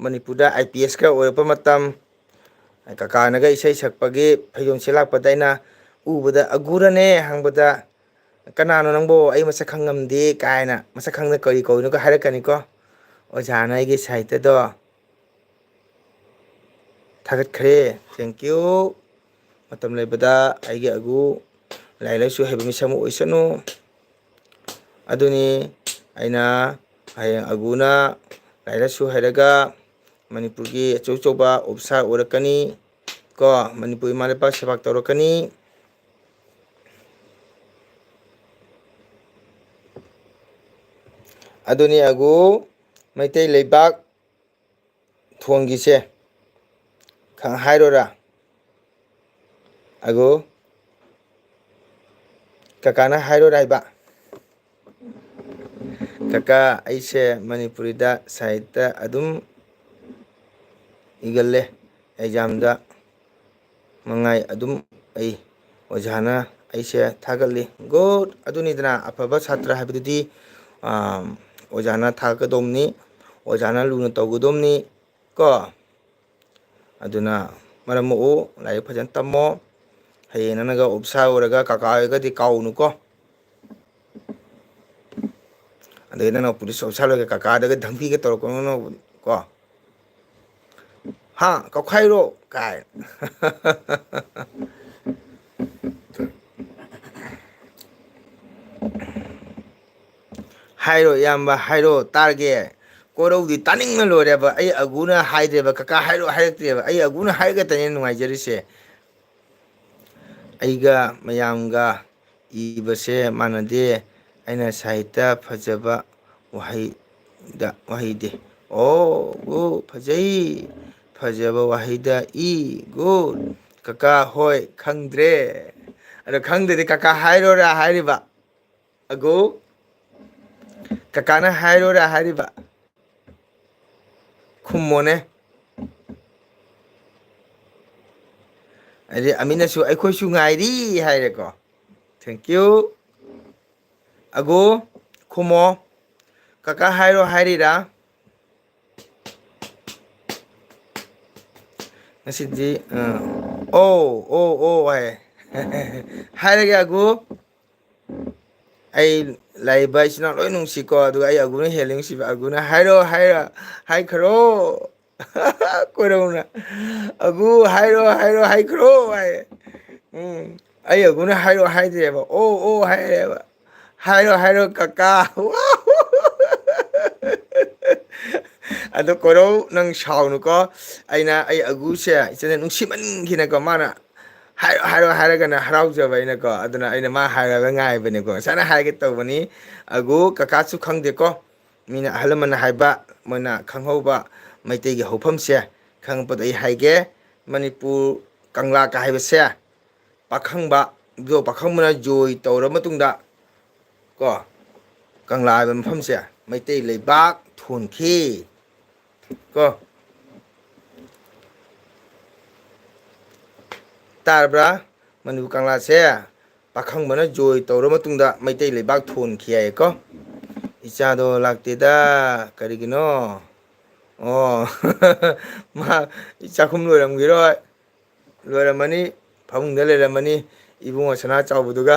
ꯃꯅꯤꯄꯨꯔꯗ IPS ꯀ ꯑꯣꯏꯔꯛꯄ ꯃꯇꯝ, ꯀꯀꯥꯅꯒ ꯏꯁꯩ ꯁꯛꯄꯒꯤ ꯐꯩꯖꯣꯝ ꯁꯦꯠꯂꯛꯄꯗ ꯑꯩꯅ ꯎꯕꯗ "ꯑꯒꯨꯔꯅꯦ" ꯍꯪꯕꯗ, "ꯀꯅꯥꯅꯣ ꯅꯪꯕꯣ? ꯑꯩ ꯃꯁꯛ ꯈꯪꯉꯝꯗꯦ" ꯀꯥꯏꯅ, ꯃꯁꯛ ꯈꯪꯗ ꯀꯔꯤ ꯀꯧꯔꯤꯅꯣꯒ ꯍꯥꯏꯔꯛꯀꯅꯤꯀꯣ꯫ ꯑꯣꯖꯥꯅ ꯑꯩꯒꯤ ꯁꯥꯍꯤꯇ꯭ꯌꯗꯣ ꯊꯥꯒꯠꯈ꯭ꯔꯦ꯫ Thank you꯫ ꯃꯇꯝ ꯂꯩꯕꯗ ꯑꯩꯒꯤ ꯑꯒꯨ ꯂꯥꯏꯔꯤꯛ ꯂꯥꯏꯁꯨ ꯍꯩꯕ ꯃꯤꯁꯛ ꯑꯃ ꯑꯣꯏꯁꯅꯨ꯫ ꯑꯗꯨꯅꯤ ꯑꯩꯅ ꯍꯌꯦꯡ ꯑꯒꯨꯅ ꯂꯥꯏꯔꯤꯛ ꯂꯥꯏꯁꯨ ꯍꯩꯔꯒ ꯃꯅꯤꯄꯨꯔꯒꯤ ꯑꯆꯧ ꯑꯆꯧꯕ ꯑꯣꯐꯤꯁꯥꯔ ꯑꯣꯏꯔꯛꯀꯅꯤ ꯀꯣ, ꯃꯅꯤꯄꯨꯔ ꯏꯃꯥ ꯂꯩꯄꯥꯛ ꯁꯦꯕꯥ ꯇꯧꯔꯛꯀꯅꯤ꯫ ꯑꯗꯨꯅꯤ ꯑꯒꯨ, ꯃꯩꯇꯩ ꯂꯩꯕꯥꯛ ꯊꯣꯟꯒꯤꯁꯦ ꯈꯪ ꯍꯥꯏꯔꯣꯔꯥ? ꯑꯒꯨ, ꯀꯀꯥꯅ ꯍꯥꯏꯔꯣꯔꯥ ꯍꯥꯏꯕ? ꯀꯀꯥ, ꯑꯩꯁꯦ ꯃꯅꯤꯄꯨꯔꯤꯗ ꯁꯥꯍꯤꯇ꯭ꯌ ꯑꯗꯨꯝ ꯏꯒꯜꯂꯦ꯫ ꯑꯦꯛꯖꯥꯝꯗ ꯃꯉꯥꯏ ꯑꯗꯨꯝ ꯑꯩ ꯑꯣꯖꯥꯅ ꯑꯩꯁꯦ ꯊꯥꯒꯠꯂꯤ꯫ Good꯫ ꯑꯗꯨꯅꯤꯗꯅ ꯑꯐꯕ ꯁꯥꯇ꯭ꯔ ꯍꯥꯏꯕꯗꯨꯗꯤ, ꯑꯥ, ꯑꯣꯖꯥꯅ ꯊꯥꯒꯠꯀꯗꯧꯕꯅꯤ, ꯑꯣꯖꯥꯅ ꯂꯨꯅ ꯇꯧꯒꯗꯧꯕꯅꯤ ꯀꯣ꯫ ꯑꯗꯨꯅ ꯃꯔꯝ ꯃꯣꯛꯎ, ꯂꯥꯏꯔꯤꯛ ꯐꯖꯅ ꯇꯝꯃꯣ꯫ ꯍꯌꯦꯡ ꯅꯪꯅꯒ ꯑꯣꯐꯤꯁꯥꯔ ꯑꯣꯏꯔꯒ ꯀꯀꯥ ꯍꯣꯏꯒꯗꯤ ꯀꯥꯎꯅꯨꯀꯣ꯫ ꯑꯗꯩ ꯅꯪꯅ ꯄꯨꯂꯤꯁ ꯑꯣꯐꯤꯁꯥꯔ ꯑꯣꯏꯔꯒ ꯀꯀꯥꯗꯒ ꯙꯝꯀꯤꯒ ꯇꯧꯔꯛꯀꯅꯨ ꯀꯣ꯫ "ꯍꯥ, ꯀꯛꯈꯥꯏꯔꯣ" ꯀꯥꯏ꯫ ꯍꯥꯏꯔꯣ ꯏꯌꯥꯝꯕ, ꯍꯥꯏꯔꯣ ꯇꯥꯔꯒꯦ꯫ ꯀꯣꯔꯧꯗꯤ ꯇꯥꯅꯤꯡꯅ ꯂꯣꯏꯔꯦꯕ꯫ ꯑꯩ ꯑꯒꯨꯅ ꯍꯥꯏꯗ꯭ꯔꯦꯕ, ꯀꯀꯥ ꯍꯥꯏꯔꯣ ꯍꯥꯏꯔꯛꯇ꯭ꯔꯦꯕ꯫ ꯑꯩ ꯑꯒꯨꯅ ꯍꯥꯏꯔꯒꯇꯅꯦ ꯅꯨꯡꯉꯥꯏꯖꯔꯤꯁꯦ꯫ ꯑꯩꯒ ꯃꯌꯥꯝꯒ ꯏꯕꯁꯦ ꯃꯥꯟꯅꯗꯦ꯫ ꯑꯩꯅ ꯁꯥꯍꯤꯇ꯭ꯌ ꯐꯖꯕ ꯋꯥꯍꯩꯗ, ꯋꯥꯍꯩꯗꯤ꯫ ꯑꯣ, ꯒꯨ, ꯐꯖꯩ꯫ ꯐꯖꯕ ꯋꯥꯍꯩꯗ ꯏ, ꯒꯨ꯫ ꯀꯀꯥ, ꯍꯣꯏ, ꯈꯪꯗ꯭ꯔꯦ꯫ ꯑꯗꯣ ꯈꯪꯗ꯭ꯔꯗꯤ ꯀꯀꯥ ꯍꯥꯏꯔꯣꯔꯥ ꯍꯥꯏꯔꯤꯕ? ꯑꯒꯨ, ꯀꯀꯥꯅ ꯍꯥꯏꯔꯣꯔꯥ ꯍꯥꯏꯔꯤꯕ? ꯈꯨꯝꯃꯣꯅꯦ꯫ ꯍꯥꯏꯗꯤ ꯑꯃꯤꯅꯁꯨ "ꯑꯩꯈꯣꯏꯁꯨ ꯉꯥꯏꯔꯤ" ꯍꯥꯏꯔꯦꯀꯣ꯫ Thank you꯫ ꯑꯒꯨ, ꯈꯨꯝꯃꯣ꯫ ꯀꯀꯥ ꯍꯥꯏꯔꯣ ꯍꯥꯏꯔꯤꯔꯥ? ꯉꯁꯤꯗꯤ ꯑ, ꯑꯣ ꯑꯣ ꯑꯣ ꯍꯥꯏ꯫ ꯍꯥꯏꯔꯒꯦ ꯑꯒꯨ꯫ ꯑꯩ ꯂꯩꯕ ꯏꯆꯤꯟ ꯏꯅꯥꯎ ꯂꯣꯏ ꯅꯨꯡꯁꯤꯀꯣ, ꯑꯗꯨꯒ ꯑꯩ ꯑꯒꯨꯅ ꯍꯦꯜꯂꯤ ꯅꯨꯡꯁꯤꯕ꯫ ꯑꯒꯨꯅ "ꯍꯥꯏꯔꯣ ꯍꯥꯏꯔꯣ, ꯍꯥꯏꯈ꯭ꯔꯣ"꯫ ꯀꯣꯏꯔꯧꯅ "ꯑꯒꯨ ꯍꯥꯏꯔꯣ ꯍꯥꯏꯔꯣ, ꯍꯥꯏꯈ꯭ꯔꯣ" ꯍꯥꯏ꯫ ꯎꯝ꯫ ꯑꯩ ꯑꯒꯨꯅ "ꯍꯥꯏꯔꯣ" ꯍꯥꯏꯗ꯭ꯔꯦꯕ, "ꯑꯣ ꯑꯣ" ꯍꯥꯏꯔꯦꯕ꯫ "ꯍꯥꯏꯔꯣ ꯍꯥꯏꯔꯣ ꯀꯀꯥ"꯫ ꯑꯗꯣ ꯀꯣꯏꯔꯧ ꯅꯪ ꯁꯥꯎꯅꯨꯀꯣ꯫ ꯑꯩꯅ ꯑꯩ ꯑꯒꯨꯁꯦ ꯏꯆꯟꯁꯦ ꯅꯨꯡꯁꯤꯃꯟꯈꯤꯅꯀꯣ, ꯃꯥꯅ "ꯍꯥꯏꯔꯣ ꯍꯥꯏꯔꯣ" ꯍꯥꯏꯔꯒꯅ ꯍꯔꯥꯎꯖꯕ ꯑꯩꯅꯀꯣ꯫ ꯑꯗꯨꯅ ꯑꯩꯅ ꯃꯥ ꯍꯥꯏꯔꯒ ꯉꯥꯏꯕꯅꯦꯀꯣ꯫ ꯉꯁꯥꯏꯅ ꯍꯥꯏꯒꯦ ꯇꯧꯕꯅꯤ꯫ ꯑꯒꯨ ꯀꯀꯥꯁꯨ ꯈꯪꯗꯦꯀꯣ꯫ ꯃꯤꯅ, ꯑꯍꯜ ꯂꯃꯟꯅ ꯍꯥꯏꯕ, ꯃꯣꯏꯅ ꯈꯪꯍꯧꯕ ꯃꯩꯇꯩꯒꯤ ꯍꯧꯐꯝꯁꯦ ꯈꯪꯉꯛꯄꯗ ꯑꯩ ꯍꯥꯏꯒꯦ꯫ ꯃꯅꯤꯄꯨꯔ ꯀꯪꯂꯥꯀ ꯍꯥꯏꯕꯁꯦ ꯄꯥꯈꯪꯕ, ꯑꯗꯣ ꯄꯥꯈꯪꯕꯅ ꯖꯣꯏ ꯇꯧꯔ ꯃꯇꯨꯡꯗ ꯀꯣ, ꯀꯪꯂꯥ ꯍꯥꯏꯕ ꯃꯐꯝꯁꯦ ꯃꯩꯇꯩ ꯂꯩꯕꯥꯛ ꯊꯣꯟꯈꯤ ꯀꯣ꯫ ꯇꯥꯔꯕ꯭ꯔꯥ? ꯃꯅꯤꯄꯨꯔ ꯀꯪꯂꯥꯁꯦ ꯄꯥꯈꯪꯕꯅ ꯖꯣꯏ ꯇꯧꯔ ꯃꯇꯨꯡꯗ ꯃꯩꯇꯩ ꯂꯩꯕꯥꯛ ꯊꯣꯟꯈꯤ ꯍꯥꯏꯌꯦꯀꯣ꯫ ꯏꯆꯥꯗꯣ ꯂꯥꯛꯇꯦꯗ, ꯀꯔꯤꯒꯤꯅꯣ? ꯑꯣ, ꯃꯥ ꯆꯥꯛꯈꯨꯝ ꯂꯣꯏꯔꯝꯈꯤꯔꯣꯏ꯫ ꯂꯣꯏꯔꯝꯃꯅꯤ, ꯐꯃꯨꯡꯗ ꯂꯩꯔꯝꯃꯅꯤ, ꯏꯕꯨꯡꯉꯣ ꯁꯅꯥ ꯆꯥꯎꯕꯗꯨꯒ꯫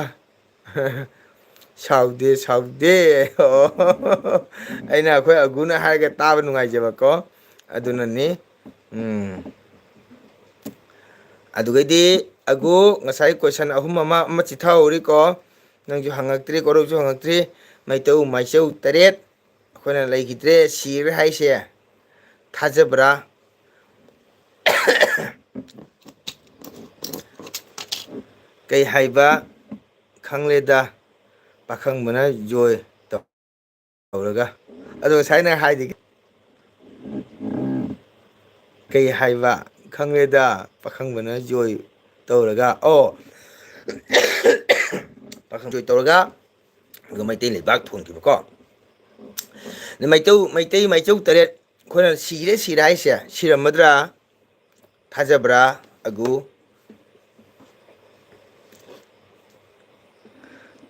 ꯁꯥꯎꯗꯦ, ꯁꯥꯎꯗꯦ꯫ ꯑꯣ, ꯑꯩꯅ ꯑꯩꯈꯣꯏ ꯑꯒꯨꯅ ꯍꯥꯏꯔꯒ ꯇꯥꯕ ꯅꯨꯡꯉꯥꯏꯖꯕꯀꯣ, ꯑꯗꯨꯅꯅꯤ꯫ ꯎꯝ꯫ ꯑꯗꯨꯒꯩꯗꯤ ꯑꯒꯨ, ꯉꯁꯥꯏ question ꯑꯍꯨꯝ ꯑꯃ, ꯑꯃ ꯆꯤꯊꯍꯧꯔꯤꯀꯣ꯫ ꯅꯪꯁꯨ ꯍꯪꯉꯛꯇ꯭ꯔꯤ, ꯀꯣꯔꯧꯁꯨ ꯍꯪꯉꯛꯇ꯭ꯔꯤ꯫ ꯃꯩꯇꯧ ꯃꯥꯏꯆꯧ ꯇꯔꯦꯠ ꯑꯩꯈꯣꯏꯅ ꯂꯩꯈꯤꯗ꯭ꯔꯦ, ꯁꯤꯔꯦ ꯍꯥꯏꯁꯦ ꯊꯥꯖꯕ꯭ꯔꯥ? ꯀꯩ ꯍꯥꯏꯕ ꯈꯪꯂꯦꯗ, ꯄꯥꯈꯪꯕꯅ ꯖꯣꯏ ꯇꯧꯔꯒ꯫ ꯑꯗꯣ ꯉꯁꯥꯏꯅ ꯍꯥꯏꯗꯤ ꯀꯩ ꯍꯥꯏꯕ ꯈꯪꯂꯦꯗ, ꯄꯥꯈꯪꯕꯅ ꯖꯣꯏ ꯇꯧꯔꯒ, ꯑꯣ, ꯄꯥꯈꯪ ꯖꯣꯏ ꯇꯧꯔꯒ, ꯑꯗꯨꯒ ꯃꯩꯇꯩ ꯂꯩꯕꯥꯛ ꯊꯣꯟꯈꯤꯕꯀꯣ꯫ ꯑꯗ ꯃꯩꯇꯧ-, ꯃꯩꯇꯩ ꯃꯥꯏꯆꯧ ꯇꯔꯦꯠ ꯑꯩꯈꯣꯏꯅ ꯁꯤꯔꯦ ꯁꯤꯔꯦ ꯍꯥꯏꯁꯦ ꯁꯤꯔꯝꯃꯗ꯭ꯔꯥ? ꯊꯥꯖꯕ꯭ꯔꯥ ꯑꯒꯨ?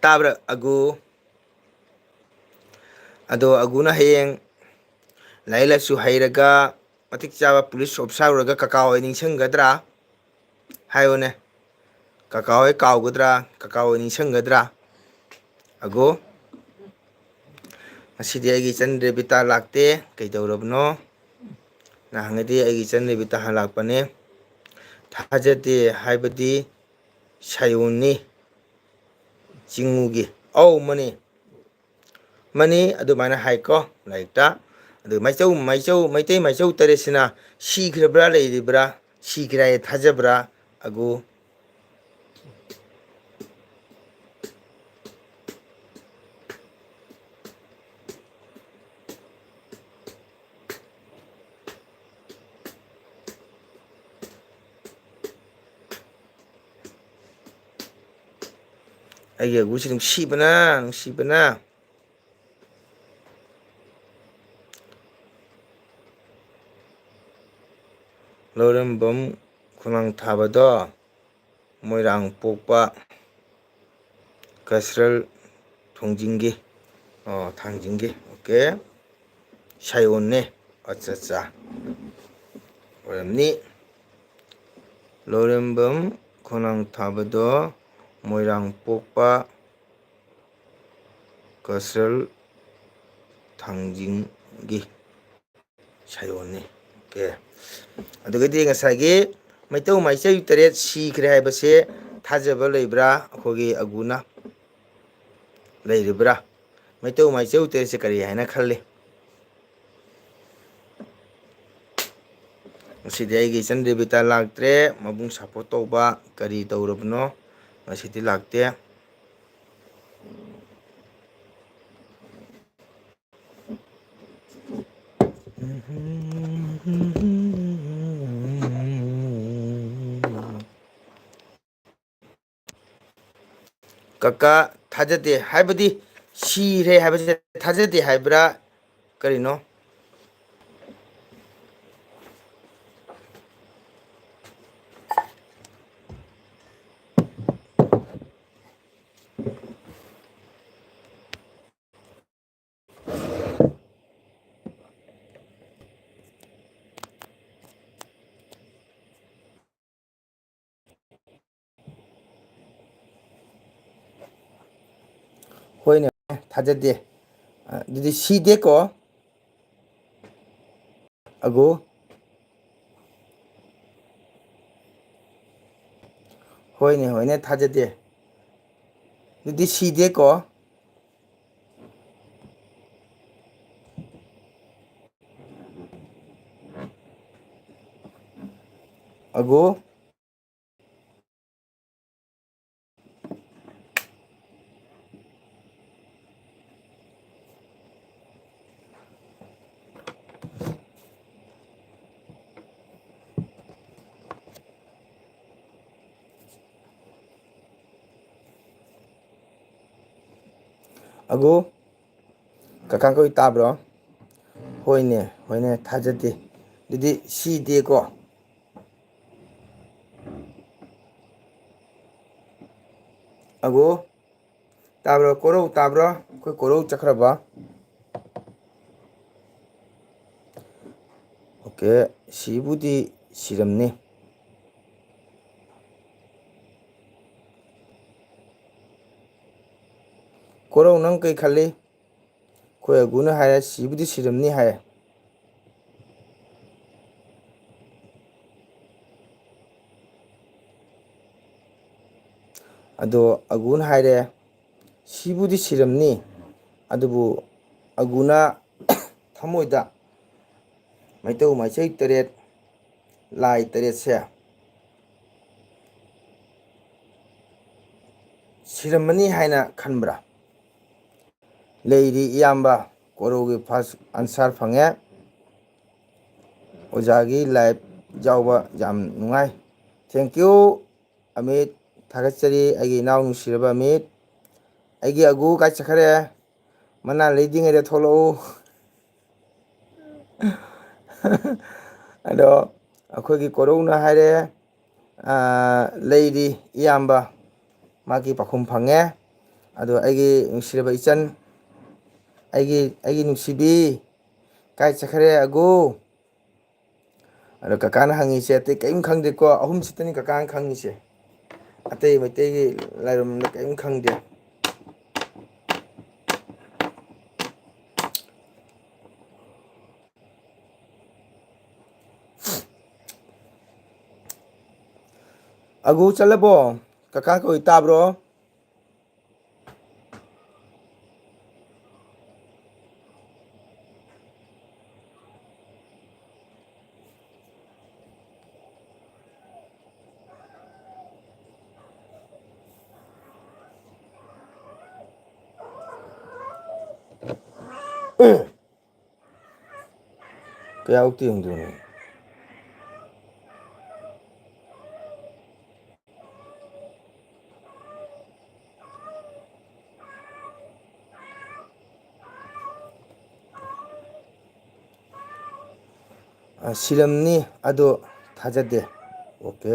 ꯇꯥꯕ꯭ꯔꯥ ꯑꯒꯨ? ꯑꯗꯣ ꯑꯒꯨꯅ ꯍꯌꯦꯡ ꯂꯥꯏꯔꯤꯛ ꯂꯥꯏꯁꯨ ꯍꯩꯔꯒ, ꯃꯇꯤꯛ ꯆꯥꯕ ꯄꯨꯂꯤꯁ ꯑꯣꯐꯤꯁꯥꯔ ꯑꯣꯏꯔꯒ ꯀꯀꯥ ꯍꯣꯏ ꯅꯤꯡꯁꯤꯡꯒꯗ꯭ꯔꯥ? ꯍꯥꯏꯌꯨꯅꯦ꯫ ꯀꯀꯥ ꯍꯣꯏ ꯀꯥꯎꯒꯗ꯭ꯔꯥ? ꯀꯀꯥ ꯍꯣꯏ ꯅꯤꯡꯁꯤꯡꯒꯗ꯭ꯔꯥ? ꯑꯒꯣ, ꯉꯁꯤꯗꯤ ꯑꯩꯒꯤ ꯏꯆꯟ ꯔꯦꯕꯤꯇꯥ ꯂꯥꯛꯇꯦ꯫ ꯀꯩꯗꯧꯔꯕꯅꯣ? ꯅꯍꯥꯟꯉꯩꯗꯤ ꯑꯩꯒꯤ ꯏꯆꯟ ꯔꯦꯕꯤꯇꯥ ꯍꯥꯟꯅ ꯂꯥꯛꯄꯅꯦ꯫ ꯊꯥꯖꯗꯦ ꯍꯥꯏꯕꯗꯤ ꯁꯥꯌꯣꯟꯅꯤ꯫ ꯆꯤꯡꯉꯨꯒꯤ꯫ ꯑꯧ, ꯃꯅꯤ꯫ ꯃꯅꯤ ꯑꯗꯨꯃꯥꯏꯅ ꯍꯥꯏꯀꯣ ꯂꯥꯏꯔꯤꯛꯇ꯫ ꯑꯗꯨ ꯃꯥꯏꯆꯧ, ꯃꯥꯏꯆꯧ, ꯃꯩꯇꯩ ꯃꯥꯏꯆꯧ ꯇꯔꯦꯠꯁꯤꯅ ꯁꯤꯈ꯭ꯔꯕ꯭ꯔꯥ, ꯂꯩꯔꯤꯕ꯭ꯔꯥ? ꯁꯤꯈ꯭ꯔꯦ ꯍꯥꯏꯌꯦ, ꯊꯥꯖꯕ꯭ꯔꯥ? ꯑꯒꯨ꯫ ꯑꯩꯒꯤ ꯑꯒꯨꯁꯤ ꯅꯨꯡꯁꯤꯕꯅ, ꯅꯨꯡꯁꯤꯕꯅ꯫ ꯂꯧꯔꯦꯝꯕꯝ ꯈꯣꯡꯅꯥꯡ ꯊꯥꯕꯗꯣ ꯃꯣꯏꯔꯥꯡ ꯄꯣꯛꯄ ꯀꯁꯔꯜ ꯊꯣꯡꯖꯤꯡꯒꯤ, ꯑꯣ, ꯊꯥꯡꯖꯤꯡꯒꯤ, ꯑꯣꯀꯦ꯫ ꯁꯥꯌꯣꯟꯅꯦ꯫ ꯑꯠꯆꯥ, ꯑꯠꯆꯥ꯫ ꯑꯣꯏꯔꯝꯅꯤ꯫ ꯂꯧꯔꯦꯝꯕꯝ ꯈꯣꯡꯅꯥꯡ ꯊꯥꯕꯗꯣ ꯃꯣꯏꯔꯥꯡ ꯄꯣꯛꯄ ꯀꯁꯔꯜ ꯊꯥꯡꯖꯤꯡꯒꯤ ꯁꯥꯌꯣꯟꯅꯤ꯫ ꯑꯣꯀꯦ꯫ ꯑꯗꯨꯒꯗꯤ ꯉꯁꯥꯏꯒꯤ ꯃꯩꯇꯧ ꯃꯥꯏꯆꯧ ꯇꯔꯦꯠ ꯁꯤꯈ꯭ꯔꯦ ꯍꯥꯏꯕꯁꯦ ꯊꯥꯖꯕ ꯂꯩꯕ꯭ꯔꯥ? ꯑꯩꯈꯣꯏꯒꯤ ꯑꯒꯨꯅ ꯂꯩꯔꯤꯕ꯭ꯔꯥ? ꯃꯩꯇꯧ ꯃꯥꯏꯆꯧ ꯇꯔꯦꯠꯁꯦ ꯀꯔꯤ ꯍꯥꯏꯅ ꯈꯜꯂꯤ? ꯉꯁꯤꯗꯤ ꯑꯩꯒꯤ ꯏꯆꯟ ꯔꯦꯕꯤꯇꯥ ꯂꯥꯛꯇ꯭ꯔꯦ꯫ ꯃꯕꯨꯡ ꯁꯞꯄꯣꯔꯠ ꯇꯧꯕ ꯀꯔꯤ ꯇꯧꯔꯕꯅꯣ? ꯉꯁꯤꯗꯤ ꯂꯥꯛꯇꯦ꯫ ꯀꯀꯥ ꯊꯥꯖꯗꯦ ꯍꯥꯏꯕꯗꯤ ꯁꯤꯔꯦ ꯍꯥꯏꯕꯁꯦ ꯊꯥꯖꯗꯦ ꯍꯥꯏꯕ꯭ꯔꯥ? ꯀꯔꯤꯅꯣ? ꯍꯣꯏꯅꯦ, ꯊꯥꯖꯗꯦ꯫ ꯑ, ꯑꯗꯨꯗꯤ ꯁꯤꯗꯦꯀꯣ꯫ ꯑꯒꯣ꯫ ꯍꯣꯏꯅꯦ, ꯍꯣꯏꯅꯦ, ꯊꯥꯖꯗꯦ꯫ ꯑꯗꯨꯗꯤ ꯁꯤꯗꯦꯀꯣ꯫ ꯑꯒꯣ꯫ ꯑꯒꯣ, ꯀꯀꯥ ꯀꯧꯏ ꯇꯥꯕ꯭ꯔꯣ? ꯍꯣꯏꯅꯦ, ꯍꯣꯏꯅꯦ, ꯊꯥꯖꯗꯦ꯫ ꯑꯗꯨꯗꯤ ꯁꯤꯗꯦꯀꯣ꯫ ꯑꯒꯣ, ꯇꯥꯕ꯭ꯔꯣ? ꯀꯣꯔꯧ ꯇꯥꯕ꯭ꯔꯣ? ꯑꯩꯈꯣꯏ ꯀꯣꯔꯧ ꯆꯠꯈ꯭ꯔꯕ? ꯑꯣꯀꯦ, ꯁꯤꯕꯨꯗꯤ ꯁꯤꯔꯝꯅꯤ꯫ ꯀꯣꯔꯧ, ꯅꯪ ꯀꯩ ꯈꯜꯂꯤ? ꯑꯩꯈꯣꯏ ꯑꯒꯨꯅ ꯍꯥꯏꯔꯦ, ꯁꯤꯕꯨꯗꯤ ꯁꯤꯔꯝꯅꯤ ꯍꯥꯏꯔꯦ꯫ ꯑꯗꯣ ꯑꯒꯨꯅ ꯍꯥꯏꯔꯦ, ꯁꯤꯕꯨꯗꯤ ꯁꯤꯔꯝꯅꯤ, ꯑꯗꯨꯕꯨ ꯑꯒꯨꯅ ꯊꯃꯣꯏꯗ ꯃꯩꯇꯧ ꯃꯩꯆꯩ ꯇꯔꯦꯠ, ꯂꯥꯏ ꯇꯔꯦꯠꯁꯦ ꯁꯤꯔꯝꯃꯅꯤ ꯍꯥꯏꯅ ꯈꯟꯕ꯭ꯔꯥ? ꯂꯩꯔꯤ ꯏꯌꯥꯝꯕ, ꯀꯣꯔꯧꯒꯤ first answer ꯐꯪꯉꯦ꯫ ꯑꯣꯖꯥꯒꯤ live ꯌꯥꯎꯕ ꯌꯥꯝ ꯅꯨꯡꯉꯥꯏ꯫ Thank you, Amit. ꯊꯥꯒꯠꯆꯔꯤ, ꯑꯩꯒꯤ ꯏꯅꯥꯎ ꯅꯨꯡꯁꯤꯔꯕ ꯑꯃꯤꯠ꯫ ꯑꯩꯒꯤ ꯑꯒꯨ ꯀꯥꯏ ꯆꯠꯈ꯭ꯔꯦ? ꯃꯅꯥ ꯂꯩꯗ꯭ꯔꯤꯉꯩꯗ ꯊꯣꯛꯂꯛꯎ꯫ ꯑꯗꯣ ꯑꯩꯈꯣꯏꯒꯤ ꯀꯣꯔꯧꯅ ꯍꯥꯏꯔꯦ, ꯑꯥ, ꯂꯩꯔꯤ ꯏꯌꯥꯝꯕ, ꯃꯥꯒꯤ ꯄꯥꯎꯈꯨꯝ ꯐꯪꯉꯦ꯫ ꯑꯗꯣ ꯑꯩꯒꯤ ꯅꯨꯡꯁꯤꯔꯕ ꯏꯆꯟ, ꯑꯩꯒꯤ, ꯑꯩꯒꯤ ꯅꯨꯡꯁꯤꯕꯤ, ꯀꯥꯏ ꯆꯠꯈ꯭ꯔꯦ ꯑꯒꯨ? ꯑꯗꯣ ꯀꯀꯥꯅ ꯍꯪꯉꯤꯁꯦ ꯑꯇꯩ ꯀꯔꯤꯝ ꯈꯪꯗꯦꯀꯣ, ꯑꯍꯨꯝꯁꯤꯇꯅꯤ ꯀꯀꯥꯅ ꯈꯪꯉꯤꯁꯦ꯫ ꯑꯇꯩ ꯃꯩꯇꯩꯒꯤ ꯂꯥꯏꯔꯝꯗ ꯀꯔꯤꯝ ꯈꯪꯗꯦ꯫ ꯑꯒꯨ ꯆꯠꯂꯕꯣ? ꯀꯀꯥ ꯀꯧꯏ ꯇꯥꯕ꯭ꯔꯣ? ꯀꯌꯥꯃꯨꯛꯇꯤ ꯌꯦꯡꯗꯣꯏꯅꯣ? ꯑ, ꯁꯤꯔꯝꯅꯤ, ꯑꯗꯣ ꯊꯥꯖꯗꯦ꯫ ꯑꯣꯀꯦ꯫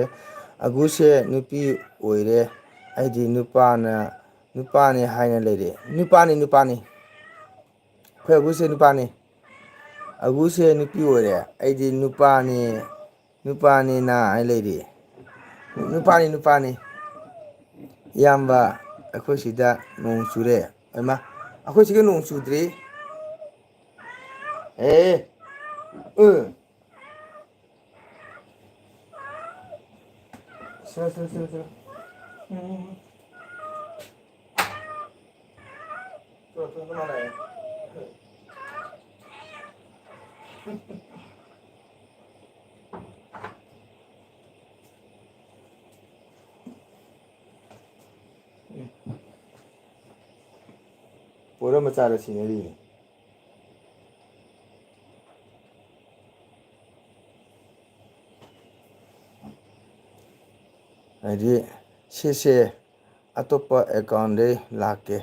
ꯑꯒꯨꯁꯦ ꯅꯨꯄꯤ ꯑꯣꯏꯔꯦ, ꯑꯩꯗꯤ ꯅꯨꯄꯥꯅ, ꯅꯨꯄꯥꯅꯤ ꯍꯥꯏꯅ ꯂꯩꯔꯦ꯫ ꯅꯨꯄꯥꯅꯤ, ꯅꯨꯄꯥꯅꯤ꯫ ꯑꯩꯈꯣꯏ ꯑꯒꯨꯁꯦ ꯅꯨꯄꯥꯅꯤ꯫ ꯑꯒꯨꯁꯦ ꯅꯨꯄꯤ ꯑꯣꯏꯔꯦ, ꯑꯩꯗꯤ ꯅꯨꯄꯥꯅꯤ, ꯅꯨꯄꯥꯅꯤꯅ ꯍꯥꯏ ꯂꯩꯔꯤ꯫ ꯅꯨꯄꯥꯅꯤ, ꯅꯨꯄꯥꯅꯤ꯫ ꯏꯌꯥꯝꯕ, ꯑꯩꯈꯣꯏ ꯁꯤꯗ ꯅꯣꯡ ꯆꯨꯔꯦ꯫ ꯍꯩꯃꯥ, ꯑꯩꯈꯣꯏ ꯁꯤꯒ ꯅꯣꯡ ꯆꯨꯗ꯭ꯔꯤ꯫ ꯑꯦ, ꯎ꯫ ꯁꯤꯔꯣ, ꯁꯤꯔꯣ, ꯁꯤꯔꯣ, ꯁꯤꯔꯣ꯫ ꯎꯝ꯫ ꯁꯤꯔꯣ, ꯁꯤꯔꯣ, ꯁꯤꯔꯣ, ꯃꯥꯟꯅꯔꯦ꯫ ꯄꯣꯔꯝꯕ ꯆꯥꯔ ꯁꯤꯟꯅꯔꯤꯅꯤ꯫ ꯍꯥꯏꯗꯤ, ꯁꯤꯁꯦ ꯑꯇꯣꯞꯄ ꯑꯦꯀꯥꯎꯟꯗꯩ ꯂꯥꯛꯀꯦ꯫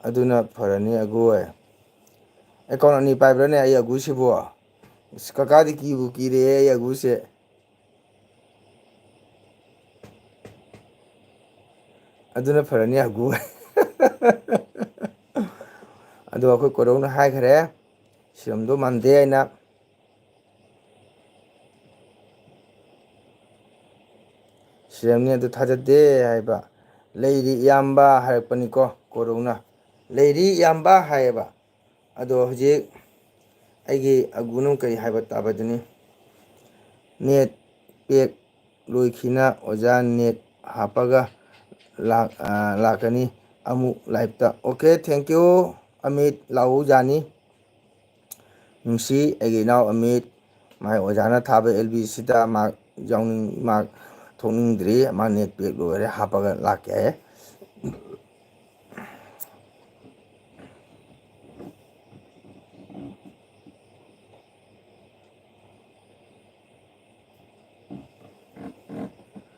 ꯑꯗꯨꯅ ꯐꯔꯅꯤ ꯑꯒꯨ ꯍꯣꯏ꯫ ꯑꯦꯀꯥꯎꯟ ꯑꯅꯤ ꯄꯥꯏꯕ꯭ꯔꯥꯅꯦ ꯑꯩ ꯑꯒꯨꯁꯤꯕꯨ? ꯑꯁ, ꯀꯀꯥꯗꯤ ꯀꯤꯕꯨ ꯀꯤꯔꯦꯍꯦ ꯑꯩ ꯑꯒꯨꯁꯦ꯫ ꯑꯗꯨꯅ ꯐꯔꯅꯤ ꯑꯒꯨ꯫ ꯑꯗꯣ ꯑꯩꯈꯣꯏ ꯀꯣꯔꯧꯅ ꯍꯥꯏꯈ꯭ꯔꯦ, ꯁꯤꯔꯝꯗꯧ ꯃꯥꯟꯗꯦ ꯍꯥꯏꯅ꯫ ꯁꯤꯔꯝꯅꯤ ꯑꯗꯨ ꯊꯥꯖꯗꯦ ꯍꯥꯏꯕ꯫ "ꯂꯩꯔꯤ ꯏꯌꯥꯝꯕ" ꯍꯥꯏꯔꯛꯄꯅꯤꯀꯣ ꯀꯣꯔꯧꯅ꯫ "ꯂꯩꯔꯤ ꯏꯌꯥꯝꯕ" ꯍꯥꯏꯌꯦꯕ꯫ ꯑꯗꯣ ꯍꯧꯖꯤꯛ ꯑꯩꯒꯤ ꯑꯒꯨꯅ ꯀꯔꯤ ꯍꯥꯏꯕ ꯇꯥꯕꯗꯨꯅꯤ꯫ "ꯅꯦꯠ ꯄꯦꯛ ꯂꯣꯏꯈꯤꯅ ꯑꯣꯖꯥ ꯅꯦꯠ ꯍꯥꯞꯄꯒ ꯂꯥꯛ-, ꯑ, ꯂꯥꯛꯀꯅꯤ ꯑꯃꯨꯛ ꯂꯥꯏꯞꯇ꯫ ꯑꯣꯀꯦ, thank you ꯑꯃꯤꯠ, ꯂꯥꯛꯎ ꯌꯥꯅꯤ꯫ ꯅꯨꯡꯁꯤ ꯑꯩꯒꯤ ꯏꯅꯥꯎ ꯑꯃꯤꯠ, ꯃꯥꯏ ꯑꯣꯖꯥꯅ ꯊꯥꯕ ꯑꯦꯜ ꯕꯤꯁꯤꯗ ꯃꯥ ꯌꯥꯎꯅꯤꯡ-, ꯃꯥ ꯊꯣꯛꯅꯤꯡꯗ꯭ꯔꯤ, ꯃꯥ ꯅꯦꯠ ꯄꯦꯛ ꯂꯣꯏꯔꯦ ꯍꯥꯞꯄꯒ ꯂꯥꯛꯀꯦ ꯍꯥꯏꯌꯦ꯫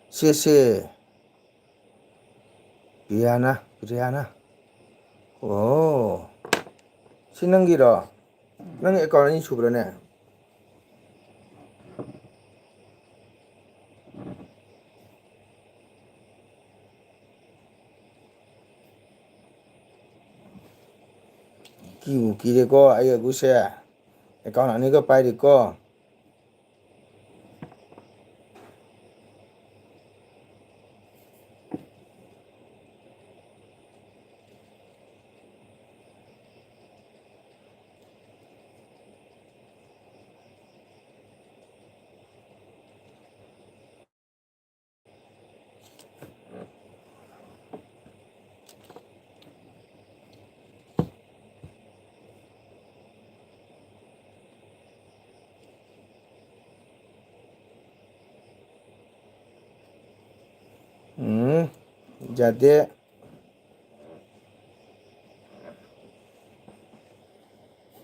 ꯁꯦ, ꯁꯦ꯫ ꯄ꯭ꯔꯤꯌꯥꯅ, ꯄ꯭ꯔꯤꯌꯥꯅ꯫ ꯑꯣ꯫ ꯁꯤ ꯅꯪꯒꯤꯔꯣ? ꯅꯪ ꯑꯦꯀꯥꯎꯟ ꯑꯅꯤ ꯁꯨꯕ꯭ꯔꯥꯅꯦ? ꯀꯤꯕꯨ ꯀꯤꯔꯦꯀꯣ ꯑꯩ ꯑꯒꯨꯁꯦ꯫ ꯑꯦꯀꯥꯎꯟ ꯑꯅꯤꯒ ꯄꯥꯏꯔꯤꯀꯣ꯫ ꯎꯝ, ꯌꯥꯗꯦ꯫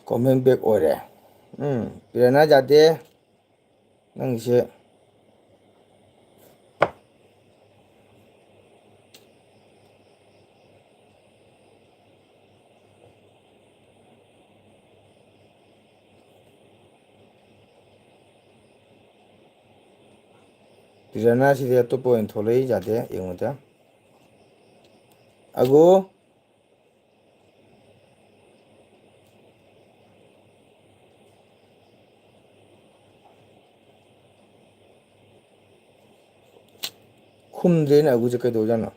ꯀꯣꯃꯦꯟ ꯕꯦꯛ ꯑꯣꯏꯔꯦ꯫ ꯎꯝ, ꯄ꯭ꯔꯦꯔꯅꯥ ꯌꯥꯗꯦ꯫ ꯅꯪꯒꯤꯁꯦ꯫ ꯄ꯭ꯔꯦꯔꯅꯥꯁꯤꯗꯤ ꯑꯇꯣꯞꯄ ꯑꯣꯏꯅ ꯊꯣꯛꯂꯛꯏ, ꯌꯥꯗꯦ, ꯌꯦꯡꯉꯨꯗ꯫ ꯑꯒꯣ꯫ ꯈꯨꯝꯗ꯭ꯔꯦꯅꯦ ꯑꯒꯨꯁꯦ, ꯀꯩꯗꯧꯖꯥꯠꯅꯣ?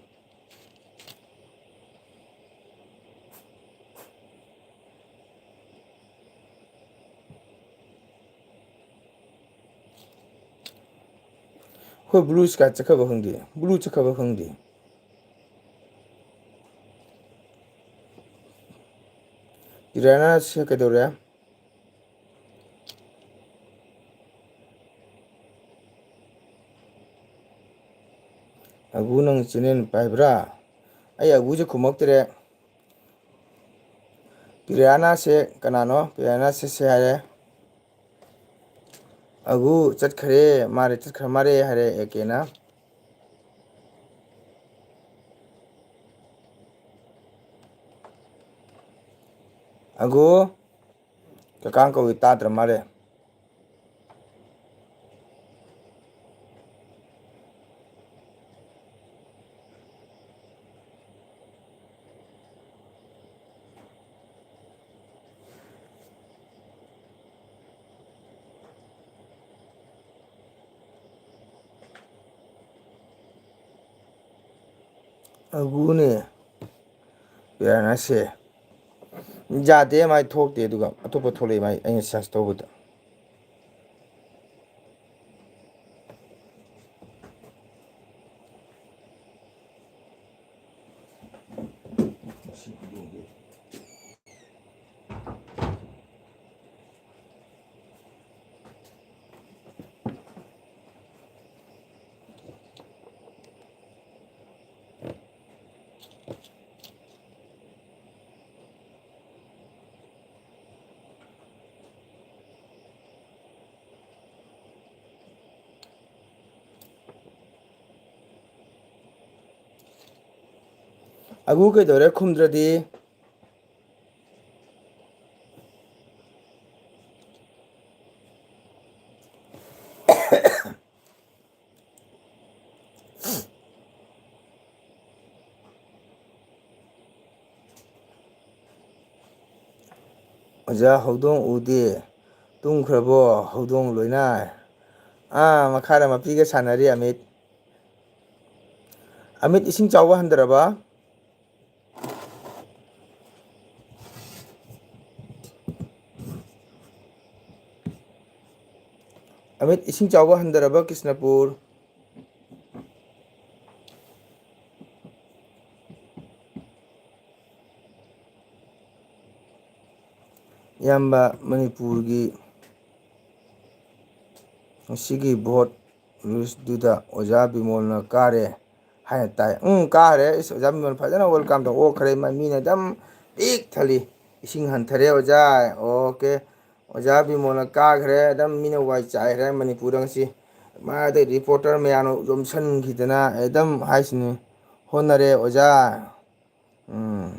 ꯑꯩꯈꯣꯏ ꯕ꯭ꯂꯨ ꯁ꯭ꯀꯥꯏ ꯆꯠꯈ꯭ꯔꯕ ꯈꯪꯗꯦ, ꯕ꯭ꯂꯨ ꯆꯠꯈ꯭ꯔꯕ ꯈꯪꯗꯦ꯫ ꯄꯤꯔꯥꯅꯥꯁꯦ ꯀꯩꯗꯧꯔꯦ? ꯑꯒꯨ, ꯅꯪ ꯆꯦꯅꯦꯜ ꯄꯥꯏꯕ꯭ꯔꯥ? ꯑꯩ ꯑꯒꯨꯁꯦ ꯈꯨꯝꯃꯛꯇ꯭ꯔꯦ꯫ ꯄꯤꯔꯤꯌꯥꯅꯥꯁꯦ ꯀꯅꯥꯅꯣ? ꯄꯤꯔꯤꯌꯥꯅꯥꯁꯦ ꯁꯦ ꯍꯥꯏꯔꯦ꯫ ꯑꯒꯨ ꯆꯠꯈ꯭ꯔꯦ, ꯃꯥꯔꯦ, ꯆꯠꯈ꯭ꯔ ꯃꯥꯔꯦ ꯍꯥꯏꯔꯦ ꯑꯦ ꯀꯦꯅ꯫ ꯑꯒꯨ, ꯀꯀꯥꯡ ꯀꯧꯏ ꯇꯥꯗ꯭ꯔ ꯃꯥꯜꯂꯦ꯫ ꯑꯒꯨꯅꯦ꯫ ꯕꯦꯔꯥꯅꯁꯦ꯫ ꯌꯥꯗꯦ, ꯃꯥꯏ ꯊꯣꯛꯇꯦ, ꯑꯗꯨꯒ ꯑꯇꯣꯞꯄ ꯊꯣꯛꯂꯛꯑꯦ ꯃꯥꯏ, ꯑꯩꯅ ꯁꯔꯁ ꯇꯧꯕꯗ꯫ ꯑꯒꯨ ꯀꯩꯗꯧꯔꯦ ꯈꯨꯝꯗ꯭ꯔꯗꯤ? ꯑꯣꯖꯥ, ꯍꯧꯗꯣꯡ ꯎꯗꯦ꯫ ꯇꯨꯝꯈ꯭ꯔꯕꯣ ꯍꯧꯗꯣꯡ ꯂꯣꯏꯅ? ꯑꯥ, ꯃꯈꯥꯗ ꯃꯄꯤꯒ ꯁꯥꯟꯅꯔꯤ ꯑꯃꯤꯠ꯫ ꯑꯃꯤꯠ, ꯏꯁꯤꯡ ꯆꯥꯎꯕ ꯍꯟꯊꯔꯕ? ꯑꯃꯤꯠ, ꯏꯁꯤꯡ ꯆꯥꯎꯕ ꯍꯟꯊꯔꯕ ꯀ꯭ꯔꯤꯁꯅꯄꯨꯔ? ꯏꯌꯥꯝꯕ, ꯃꯅꯤꯄꯨꯔꯒꯤ ꯉꯁꯤꯒꯤ ꯚꯣꯠ ꯂꯤꯁꯇꯨꯗ ꯑꯣꯖꯥ ꯕꯤꯃꯣꯜꯅ ꯀꯥꯔꯦ ꯍꯥꯏꯅ ꯇꯥꯏ꯫ ꯎꯝ, ꯀꯥꯈ꯭ꯔꯦ꯫ ꯏꯁ, ꯑꯣꯖꯥ ꯕꯤꯃꯣꯜ ꯐꯖꯅ welcome ꯇꯧ ꯑꯣꯛꯈ꯭ꯔꯦ꯫ ꯃ-, ꯃꯤꯅ ꯑꯗꯨꯝ ꯄꯤꯛ ꯊꯜꯂꯤ꯫ ꯏꯁꯤꯡ ꯍꯟꯊꯔꯦ ꯑꯣꯖꯥ꯫ ꯑꯣꯀꯦ꯫ ꯑꯣꯖꯥ ꯕꯤꯃꯣꯜꯅ ꯀꯥꯈ꯭ꯔꯦ꯫ ꯑꯗꯨꯝ ꯃꯤꯅ ꯋꯥꯏ ꯆꯥꯏꯈ꯭ꯔꯦ ꯃꯅꯤꯄꯨꯔꯗ ꯉꯁꯤ꯫ ꯃꯥꯗ reporter ꯃꯌꯥꯝꯅ ꯌꯣꯝꯁꯟꯈꯤꯗꯅ ꯑꯗꯨꯝ ꯍꯥꯏꯁꯤꯅꯤ꯫ ꯍꯣꯠꯅꯔꯦ ꯑꯣꯖꯥ꯫ ꯎꯝ꯫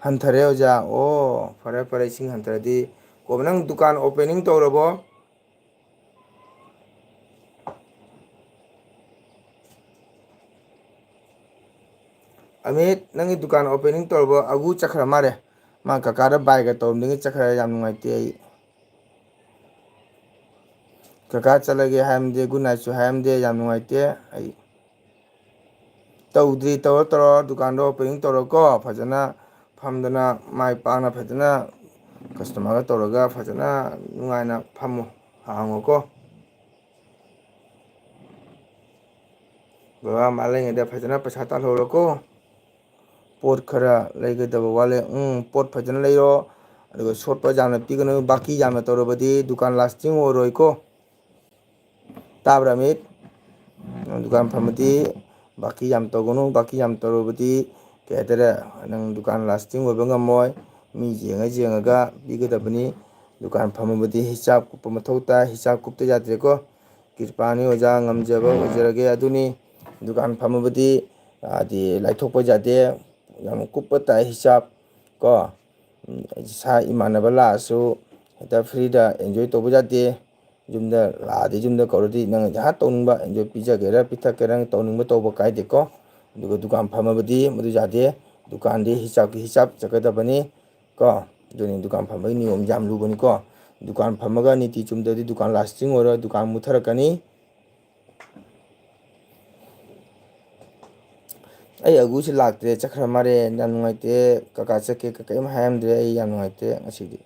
ꯍꯟꯊꯔꯦ ꯑꯣꯖꯥ꯫ ꯑꯣ, ꯐꯔꯦ, ꯐꯔꯦ, ꯏꯁꯤꯡ ꯍꯟꯊꯔꯗꯤ꯫ ꯀꯣ, ꯅꯪ ꯗꯨꯀꯥꯟ opening ꯇꯧꯔꯕꯣ? ꯑꯃꯤꯠ, ꯅꯪꯒꯤ ꯗꯨꯀꯥꯟ opening ꯇꯧꯔꯕꯣ? ꯑꯒꯨ ꯆꯠꯈ꯭ꯔ ꯃꯥꯜꯂꯦ꯫ ꯃꯥ ꯀꯀꯥꯗ byeꯒ ꯇꯧꯔꯝꯗꯉꯩ ꯆꯠꯈ꯭ꯔꯦ꯫ ꯌꯥꯝ ꯅꯨꯡꯉꯥꯏꯇꯦ ꯑꯩ꯫ ꯀꯀꯥ ꯆꯠꯂꯒꯦ ꯍꯥꯏꯔꯝꯗꯦ, good nightꯁꯨ ꯍꯥꯏꯔꯝꯗꯦ꯫ ꯌꯥꯝ ꯅꯨꯡꯉꯥꯏꯇꯦ ꯑꯩ꯫ ꯇꯧꯗ꯭ꯔꯤ, ꯇꯧꯔꯣ, ꯇꯧꯔꯣ, ꯗꯨꯀꯥꯟꯗꯣ opening ꯇꯧꯔꯣꯀꯣ꯫ ꯐꯖꯅ ꯐꯝꯗꯅ, ꯃꯥꯏ ꯄꯥꯛꯅ ꯐꯖꯅ customerꯒ ꯇꯧꯔꯒ ꯐꯖꯅ ꯅꯨꯡꯉꯥꯏꯅ ꯐꯝꯃꯣ, ꯍꯥꯡꯉꯣꯀꯣ꯫ ꯕꯕꯥ ꯃꯥ ꯂꯩꯉꯩꯗ ꯐꯖꯅ ꯄꯩꯁꯥ ꯇꯥꯜꯍꯧꯔꯣꯀꯣ꯫ ꯄꯣꯠ ꯈꯔ ꯂꯩꯒꯗꯕ ꯋꯥꯠꯂꯦ꯫ ꯎꯝ, ꯄꯣꯠ ꯐꯖꯅ ꯂꯩꯔꯣ꯫ ꯑꯗꯨꯒ ꯁꯣꯠꯄ ꯌꯥꯝꯅ ꯄꯤꯒꯅꯨ, ꯕꯥꯀꯤ ꯌꯥꯝꯅ ꯇꯧꯔꯕꯗꯤ ꯗꯨꯀꯥꯟ lasting ꯑꯣꯏꯔꯣꯏꯀꯣ꯫ ꯇꯥꯕ꯭ꯔꯥ, ꯑꯃꯤꯠ? ꯅꯪ ꯗꯨꯀꯥꯟ ꯐꯝꯃꯗꯤ ꯕꯥꯀꯤ ꯌꯥꯝ ꯇꯧꯒꯅꯨ꯫ ꯕꯥꯀꯤ ꯌꯥꯝ ꯇꯧꯔꯕꯗꯤ, ꯀꯩ ꯍꯥꯏꯇꯥꯔꯦ, ꯅꯪ ꯗꯨꯀꯥꯟ lasting ꯑꯣꯏꯕ ꯉꯝꯃꯣꯏ꯫ ꯃꯤ ꯌꯦꯡꯉ ꯌꯦꯡꯉꯒ ꯄꯤꯒꯗꯕꯅꯤ꯫ ꯗꯨꯀꯥꯟ ꯐꯝꯃꯕꯗꯤ ꯍꯤꯁꯥꯞ ꯀꯨꯞꯄ ꯃꯊꯧ ꯇꯥꯏ꯫ ꯍꯤꯁꯥꯞ ꯀꯨꯞꯇ ꯌꯥꯗ꯭ꯔꯦꯀꯣ꯫ ꯀ꯭ꯔꯤꯄꯥꯅꯤ ꯑꯣꯖꯥ, ꯉꯝꯖꯕ ꯑꯣꯏꯖꯔꯒꯦ꯫ ꯑꯗꯨꯅꯤ, ꯗꯨꯀꯥꯟ ꯐꯝꯃꯕꯗꯤ, ꯍꯥꯏꯗꯤ, ꯂꯥꯏꯊꯣꯛꯄ ꯌꯥꯗꯦ꯫ ꯌꯥꯝ ꯀꯨꯞꯄ ꯇꯥꯏ ꯍꯤꯁꯥꯞ ꯀꯣ꯫ ꯎꯝ, ꯏꯁꯥ ꯏꯃꯥꯟꯅꯕ ꯂꯥꯛꯑꯁꯨ ꯍꯦꯛꯇ freeꯗ enjoy ꯇꯧꯕ ꯌꯥꯗꯦ꯫ ꯌꯨꯝꯗ ꯂꯥꯛꯑꯗꯤ, ꯌꯨꯝꯗ ꯀꯧꯔꯗꯤ ꯅꯪ ꯖꯍꯥ ꯇꯧꯅꯤꯡꯕ enjoy ꯄꯤꯖꯒꯦꯔꯥ ꯄꯤꯊꯛꯀꯦꯔꯥ, ꯅꯪ ꯇꯧꯅꯤꯡꯕ ꯇꯧꯕ ꯀꯥꯏꯗꯦꯀꯣ꯫ ꯑꯗꯨꯒ ꯗꯨꯀꯥꯟ ꯐꯝꯃꯕꯗꯤ ꯃꯗꯨ ꯌꯥꯗꯦ꯫ ꯗꯨꯀꯥꯟꯗꯤ ꯍꯤꯁꯥꯞꯀꯤ ꯍꯤꯁꯥꯞ ꯆꯠꯀꯗꯕꯅꯤ ꯀꯣ꯫ ꯑꯗꯨꯅꯤ ꯗꯨꯀꯥꯟ ꯐꯝꯕꯒꯤ ꯅꯤꯌꯣꯝ ꯌꯥꯝ ꯂꯨꯕꯅꯤꯀꯣ꯫ ꯗꯨꯀꯥꯟ ꯐꯝꯃꯒ ꯅꯤꯇꯤ ꯆꯨꯝꯗ꯭ꯔꯗꯤ ꯗꯨꯀꯥꯟ lasting ꯑꯣꯏꯔꯣꯏ, ꯗꯨꯀꯥꯟ ꯃꯨꯠꯊꯔꯛꯀꯅꯤ꯫ ꯑꯩ ꯑꯒꯨꯁꯤ ꯂꯥꯛꯇ꯭ꯔꯦ, ꯆꯠꯈ꯭ꯔ ꯃꯥꯜꯂꯦ꯫ ꯌꯥꯝ ꯅꯨꯡꯉꯥꯏꯇꯦ꯫ ꯀꯀꯥ ꯆꯠꯈ꯭ꯔꯦ, ꯀꯀꯥ ꯀꯔꯤꯝ ꯍꯥꯏꯔꯝꯗ꯭ꯔꯦ꯫ ꯑꯩ ꯌꯥꯝ ꯅꯨꯡꯉꯥꯏꯇꯦ ꯉꯁꯤꯗꯤ꯫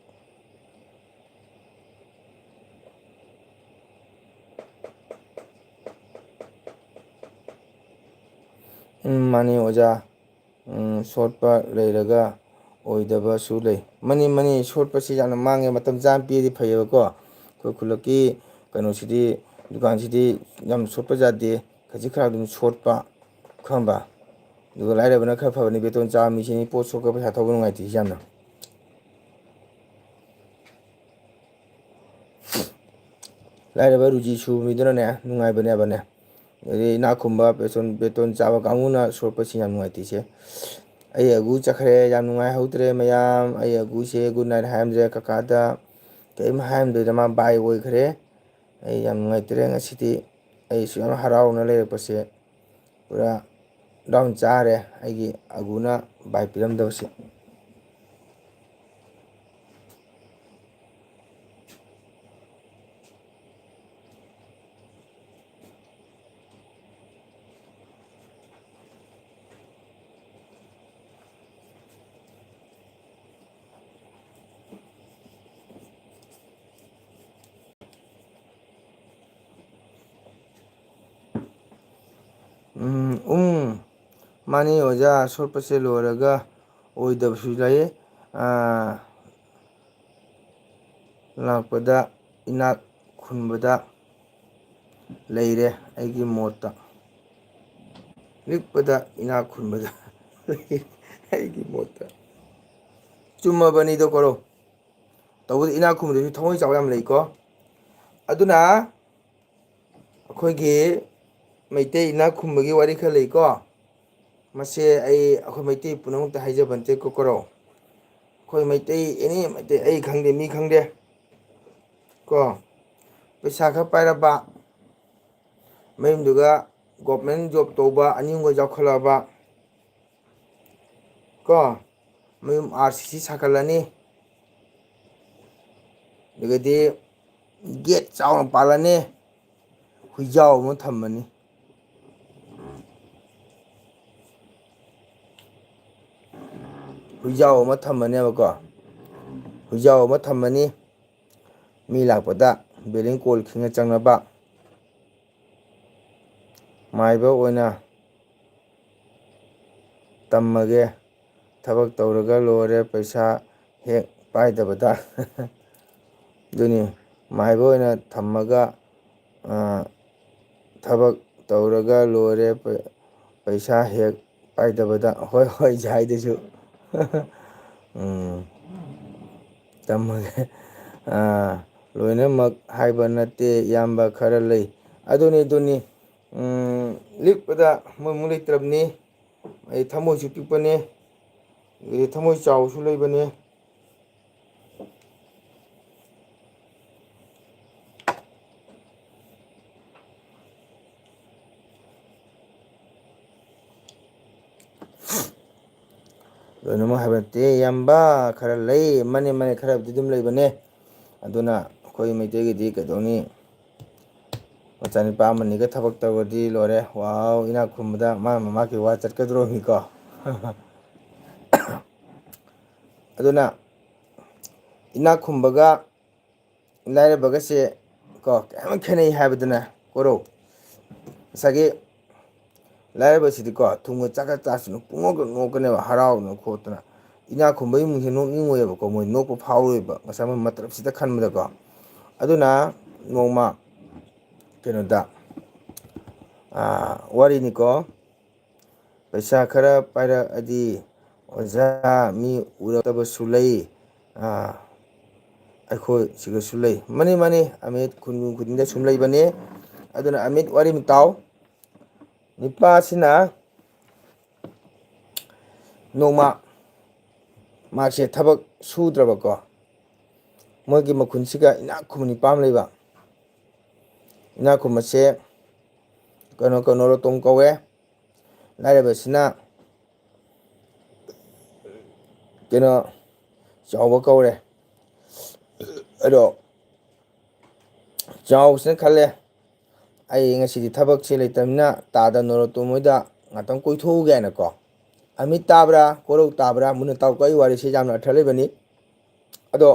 ꯎꯝ, ꯃꯥꯅꯤ ꯑꯣꯖꯥ꯫ ꯎꯝ, ꯁꯣꯠꯄ ꯂꯩꯔꯒ ꯑꯣꯏꯗꯕꯁꯨ ꯂꯩ꯫ ꯃꯅꯤ, ꯃꯅꯤ, ꯁꯣꯠꯄꯁꯤ ꯌꯥꯝꯅ ꯃꯥꯡꯉꯦ꯫ ꯃꯇꯝ ꯆꯥꯅ ꯄꯤꯔꯗꯤ ꯐꯩꯌꯦꯕꯀꯣ꯫ ꯑꯩꯈꯣꯏ ꯈꯨꯜꯂꯛꯀꯤ ꯀꯩꯅꯣꯁꯤꯗꯤ, ꯗꯨꯀꯥꯟꯁꯤꯗꯤ ꯌꯥꯝ ꯁꯣꯠꯄ ꯌꯥꯗꯦ, ꯈꯖꯤꯛ ꯈꯔ ꯑꯗꯨꯝ ꯁꯣꯠꯄ, ꯈꯪꯕ꯫ ꯑꯗꯨꯒ ꯂꯥꯏꯔꯕꯅ ꯈꯔ ꯐꯕꯅꯤ, ꯕꯦꯇꯣꯟ ꯆꯥꯕ ꯃꯤꯁꯤꯅꯤ, ꯄꯣꯠ ꯁꯣꯛꯄ ꯄꯩꯁꯥ ꯊꯧꯕ ꯅꯨꯡꯉꯥꯏꯇꯦ ꯌꯥꯝꯅ꯫ ꯂꯥꯏꯔꯕ ꯔꯨꯖꯤ ꯁꯨꯕ ꯃꯤꯗꯨꯅꯅꯦ ꯅꯨꯡꯉꯥꯏꯕꯅꯦꯕꯅꯦ꯫ ꯑꯗꯩ ꯏꯅꯥꯛ ꯈꯨꯟꯕ ꯕꯦꯇꯣꯟ, ꯕꯦꯇꯣꯟ ꯆꯥꯕ ꯀꯥꯡꯕꯨꯅ ꯁꯣꯠꯄꯁꯤ ꯌꯥꯝ ꯅꯨꯡꯉꯥꯏꯇꯦꯁꯦ꯫ ꯑꯩ ꯑꯒꯨ ꯆꯠꯈ꯭ꯔꯦ, ꯌꯥꯝ ꯅꯨꯡꯉꯥꯏꯍꯧꯗ꯭ꯔꯦ ꯃꯌꯥꯝ꯫ ꯑꯩ ꯑꯒꯨꯁꯦ ꯒꯨꯗ ꯅꯥꯏꯠ ꯍꯥꯏꯔꯝꯗ꯭ꯔꯦ, ꯀꯀꯥꯗ ꯀꯔꯤꯝ ꯍꯥꯏꯔꯝꯗ꯭ꯔꯦꯗ, ꯃꯥ ꯕꯥꯏ ꯑꯣꯏꯈ꯭ꯔꯦ꯫ ꯑꯩ ꯌꯥꯝ ꯅꯨꯡꯉꯥꯏꯇ꯭ꯔꯦ ꯉꯁꯤꯗꯤ꯫ ꯑꯩ ꯁꯨꯛ ꯌꯥꯝ ꯍꯔꯥꯎꯅ ꯂꯩꯔꯛꯄꯁꯦ ꯄꯨꯔꯥ ꯗꯥꯎꯟ ꯆꯥꯔꯦ, ꯑꯩꯒꯤ ꯑꯒꯨꯅ ꯕꯥꯏ ꯄꯤꯔꯝꯗꯕꯁꯦ꯫ ꯎꯝ, ꯎꯝ, ꯃꯥꯅꯤ ꯑꯣꯖꯥ, ꯁꯣꯠꯄꯁꯦ ꯂꯣꯏꯔꯒ ꯑꯣꯏꯗꯕꯁꯨ ꯂꯩ꯫ ꯑꯥ, ꯂꯥꯛꯄꯗ ꯏꯅꯥꯛ ꯈꯨꯟꯕꯗ ꯂꯩꯔꯦ ꯑꯩꯒꯤ ꯃꯣꯠꯇ꯫ ꯂꯤꯛꯄꯗ ꯏꯅꯥꯛ ꯈꯨꯟꯕꯗ ꯂꯩꯔꯦ ꯑꯩꯒꯤ ꯃꯣꯠꯇ꯫ ꯆꯨꯝꯃꯕꯅꯤꯗꯣ ꯀꯣꯔꯧ꯫ ꯇꯧꯕꯗꯤ ꯏꯅꯥꯛ ꯈꯨꯟꯕꯗꯁꯨ ꯊꯃꯣꯏ ꯆꯥꯎꯕ ꯌꯥꯝ ꯂꯩꯀꯣ꯫ ꯑꯗꯨꯅ ꯑꯩꯈꯣꯏꯒꯤ ꯃꯩꯇꯩ ꯏꯅꯥꯛ ꯈꯨꯟꯕꯒꯤ ꯋꯥꯔꯤ ꯈꯔ ꯂꯩꯀꯣ꯫ ꯃꯁꯦ ꯑꯩ, ꯑꯩꯈꯣꯏ ꯃꯩꯇꯩ ꯄꯨꯝꯅꯃꯛꯇ ꯍꯥꯏꯖꯕ ꯅꯠꯇꯦ ꯀꯣ ꯀꯣꯔꯧ꯫ ꯑꯩꯈꯣꯏ ꯃꯩꯇꯩ, ꯑꯦꯅꯤ ꯃꯩꯇꯩ, ꯑꯩ ꯈꯪꯗꯦ, ꯃꯤ ꯈꯪꯗꯦ ꯀꯣ꯫ ꯄꯩꯁꯥ ꯈꯔ ꯄꯥꯏꯔꯕ, ꯃꯌꯨꯝꯗꯨꯒ ꯒꯣꯔꯃꯦꯟ ꯖꯣꯕ ꯇꯧꯕ ꯑꯅꯤ ꯑꯍꯨꯝꯒ ꯌꯥꯎꯈꯠꯂꯛꯑꯕ ꯀꯣ, ꯃꯌꯨꯝ ꯑꯥꯔ ꯁꯤ ꯁꯤ ꯁꯥꯒꯠꯂꯅꯤ, ꯑꯗꯒꯤꯗꯤ ꯒꯦꯠ ꯆꯥꯎꯅ ꯄꯥꯜꯂꯅꯤ, ꯍꯨꯏꯖꯥꯎ ꯑꯃ ꯊꯝꯃꯅꯤ꯫ ꯍꯨꯏꯖꯥꯎ ꯑꯃ ꯊꯝꯃꯅꯦꯕꯀꯣ꯫ ꯍꯨꯏꯖꯥꯎ ꯑꯃ ꯊꯝꯃꯅꯤ꯫ ꯃꯤ ꯂꯥꯛꯄꯗ ꯕꯦꯂꯤꯡ ꯀꯣꯜ ꯈꯤꯡꯉ ꯆꯪꯅꯕ꯫ ꯃꯥꯏꯕ ꯑꯣꯏꯅ ꯇꯝꯃꯒꯦ, ꯊꯕꯛ ꯇꯧꯔꯒ ꯂꯣꯏꯔꯦ ꯄꯩꯁꯥ ꯍꯦꯛ ꯄꯥꯏꯗꯕꯗ꯫ ꯑꯗꯨꯅꯤ, ꯃꯥꯏꯕ ꯑꯣꯏꯅ ꯊꯝꯃꯒ, ꯑ, ꯊꯕꯛ ꯇꯧꯔꯒ ꯂꯣꯏꯔꯦ ꯄꯩ-, ꯄꯩꯁꯥ ꯍꯦꯛ ꯄꯥꯏꯗꯕꯗ꯫ ꯍꯣꯏ, ꯍꯣꯏ, ꯖꯥꯏꯗꯨꯁꯨ꯫ ꯎꯝ, ꯇꯝꯃꯒꯦ꯫ ꯑ, ꯂꯣꯏꯅꯃꯛ ꯍꯥꯏꯕ ꯅꯠꯇꯦ, ꯏꯌꯥꯝꯕ, ꯈꯔ ꯂꯩ꯫ ꯑꯗꯨꯅꯤ, ꯑꯗꯨꯅꯤ꯫ ꯎꯝ, ꯂꯤꯛꯄꯗ ꯃꯣꯏꯃꯨꯛ ꯂꯩꯇ꯭ꯔꯕꯅꯤ꯫ ꯑꯩ ꯊꯃꯣꯏꯁꯨ ꯄꯤꯛꯄꯅꯦ, ꯑꯗꯒꯤ ꯊꯃꯣꯏ ꯆꯥꯎꯕꯁꯨ ꯂꯩꯕꯅꯦ꯫ ꯂꯣꯏꯅꯃꯛ ꯍꯥꯏꯕ ꯅꯠꯇꯦ, ꯏꯌꯥꯝꯕ, ꯈꯔ ꯂꯩ꯫ ꯃꯥꯅꯦ, ꯃꯥꯅꯦ, ꯈꯔꯕꯨꯗꯤ ꯑꯗꯨꯝ ꯂꯩꯕꯅꯦ꯫ ꯑꯗꯨꯅ ꯑꯩꯈꯣꯏ ꯃꯩꯇꯩꯒꯤꯗꯤ ꯀꯩꯗꯧꯅꯤ, ꯃꯆꯥꯅꯤꯄꯥ ꯑꯃꯅꯤꯒ ꯊꯕꯛ ꯇꯧꯔꯗꯤ ꯂꯣꯏꯔꯦ꯫ ꯋꯥꯎ, ꯏꯅꯥꯛ ꯈꯨꯟꯕꯗ ꯃꯥ ꯃꯃꯥꯒꯤ ꯋꯥ ꯆꯠꯀꯗ꯭ꯔꯣꯃꯤꯀꯣ꯫ ꯑꯗꯨꯅ ꯏꯅꯥꯛ ꯈꯨꯟꯕꯒ ꯂꯥꯏꯔꯕꯒꯁꯦ ꯀꯣ, ꯀꯌꯥꯝ ꯈꯦꯠꯅꯩ ꯍꯥꯏꯕꯗꯨꯅ ꯀꯣꯔꯧ꯫ ꯉꯁꯥꯏꯒꯤ ꯂꯥꯏꯔꯕꯁꯤꯗꯤꯀꯣ, ꯊꯨꯝꯒ ꯆꯥꯛꯀ ꯆꯥꯁꯤꯅ ꯄꯨꯡꯅꯣꯛꯇ ꯅꯣꯛꯀꯅꯦꯕ, ꯍꯔꯥꯎꯗꯅ ꯈꯣꯠꯇꯅ꯫ ꯏꯅꯥꯛ ꯈꯨꯟꯕ ꯏꯃꯨꯡꯁꯦ ꯅꯣꯛꯅꯤꯡꯉꯣꯏꯑꯕꯀꯣ, ꯃꯣꯏ ꯅꯣꯛꯄ ꯐꯥꯎꯔꯣꯏꯕ, ꯉꯁꯥꯏ ꯃꯣꯏ ꯃꯇꯂꯞꯁꯤꯗ ꯈꯟꯕꯗꯀꯣ꯫ ꯑꯗꯨꯅ ꯅꯣꯡꯃ ꯀꯩꯅꯣꯗ, ꯑꯥ, ꯋꯥꯔꯤꯅꯤꯀꯣ, ꯄꯩꯁꯥ ꯈꯔ ꯄꯥꯏꯔꯛꯑꯗꯤ ꯑꯣꯖꯥ ꯃꯤ ꯎꯔꯛꯇꯕꯁꯨ ꯂꯩ꯫ ꯑꯥ, ꯑꯩꯈꯣꯏ ꯁꯤꯒꯁꯨ ꯂꯩ꯫ ꯃꯥꯅꯤ, ꯃꯥꯅꯤ, ꯑꯃꯤꯠ ꯈꯨꯟ ꯈꯨꯗꯤꯡꯗ ꯁꯨꯝ ꯂꯩꯕꯅꯤ꯫ ꯑꯗꯨꯅ ꯑꯃꯤꯠ ꯋꯥꯔꯤ ꯑꯃ ꯇꯥꯎ꯫ ꯅꯨꯄꯥꯁꯤꯅ ꯅꯣꯡꯃ ꯃꯥꯁꯦ ꯊꯕꯛ ꯁꯨꯗ꯭ꯔꯕꯀꯣ, ꯃꯣꯏꯒꯤ ꯃꯈꯨꯟꯁꯤꯒ ꯏꯅꯥꯛ ꯈꯨꯟꯕ ꯅꯨꯄꯥ ꯑꯃ ꯂꯩꯕ꯫ ꯏꯅꯥꯛ ꯈꯨꯟꯕꯁꯦ ꯀꯩꯅꯣ, ꯀꯩꯅꯣ, ꯔꯣꯇꯣꯝ ꯀꯧꯋꯦ꯫ ꯂꯥꯏꯔꯕꯁꯤꯅ ꯀꯩꯅꯣ, ꯆꯥꯎꯕ ꯀꯧꯔꯦ꯫ ꯑꯗꯣ ꯆꯥꯎꯕꯁꯤꯅ ꯈꯜꯂꯦ, "ꯑꯩ ꯉꯁꯤꯗꯤ ꯊꯕꯛꯁꯦ ꯂꯩꯇꯕꯅꯤꯅ ꯇꯥꯗ ꯅꯣꯔꯣꯇꯣꯝ ꯍꯣꯏꯗ ꯉꯥꯛꯇꯪ ꯀꯣꯏꯊꯣꯛꯎꯒꯦ" ꯍꯥꯏꯅꯀꯣ꯫ ꯑꯃꯤꯠ ꯇꯥꯕ꯭ꯔꯥ, ꯀꯣꯔꯧ ꯇꯥꯕ꯭ꯔꯥ, ꯃꯨꯟꯅ ꯇꯥꯎꯀꯣ, ꯑꯩ ꯋꯥꯔꯤꯁꯦ ꯌꯥꯝꯅ ꯑꯔꯊ ꯂꯩꯕꯅꯤ꯫ ꯑꯗꯣ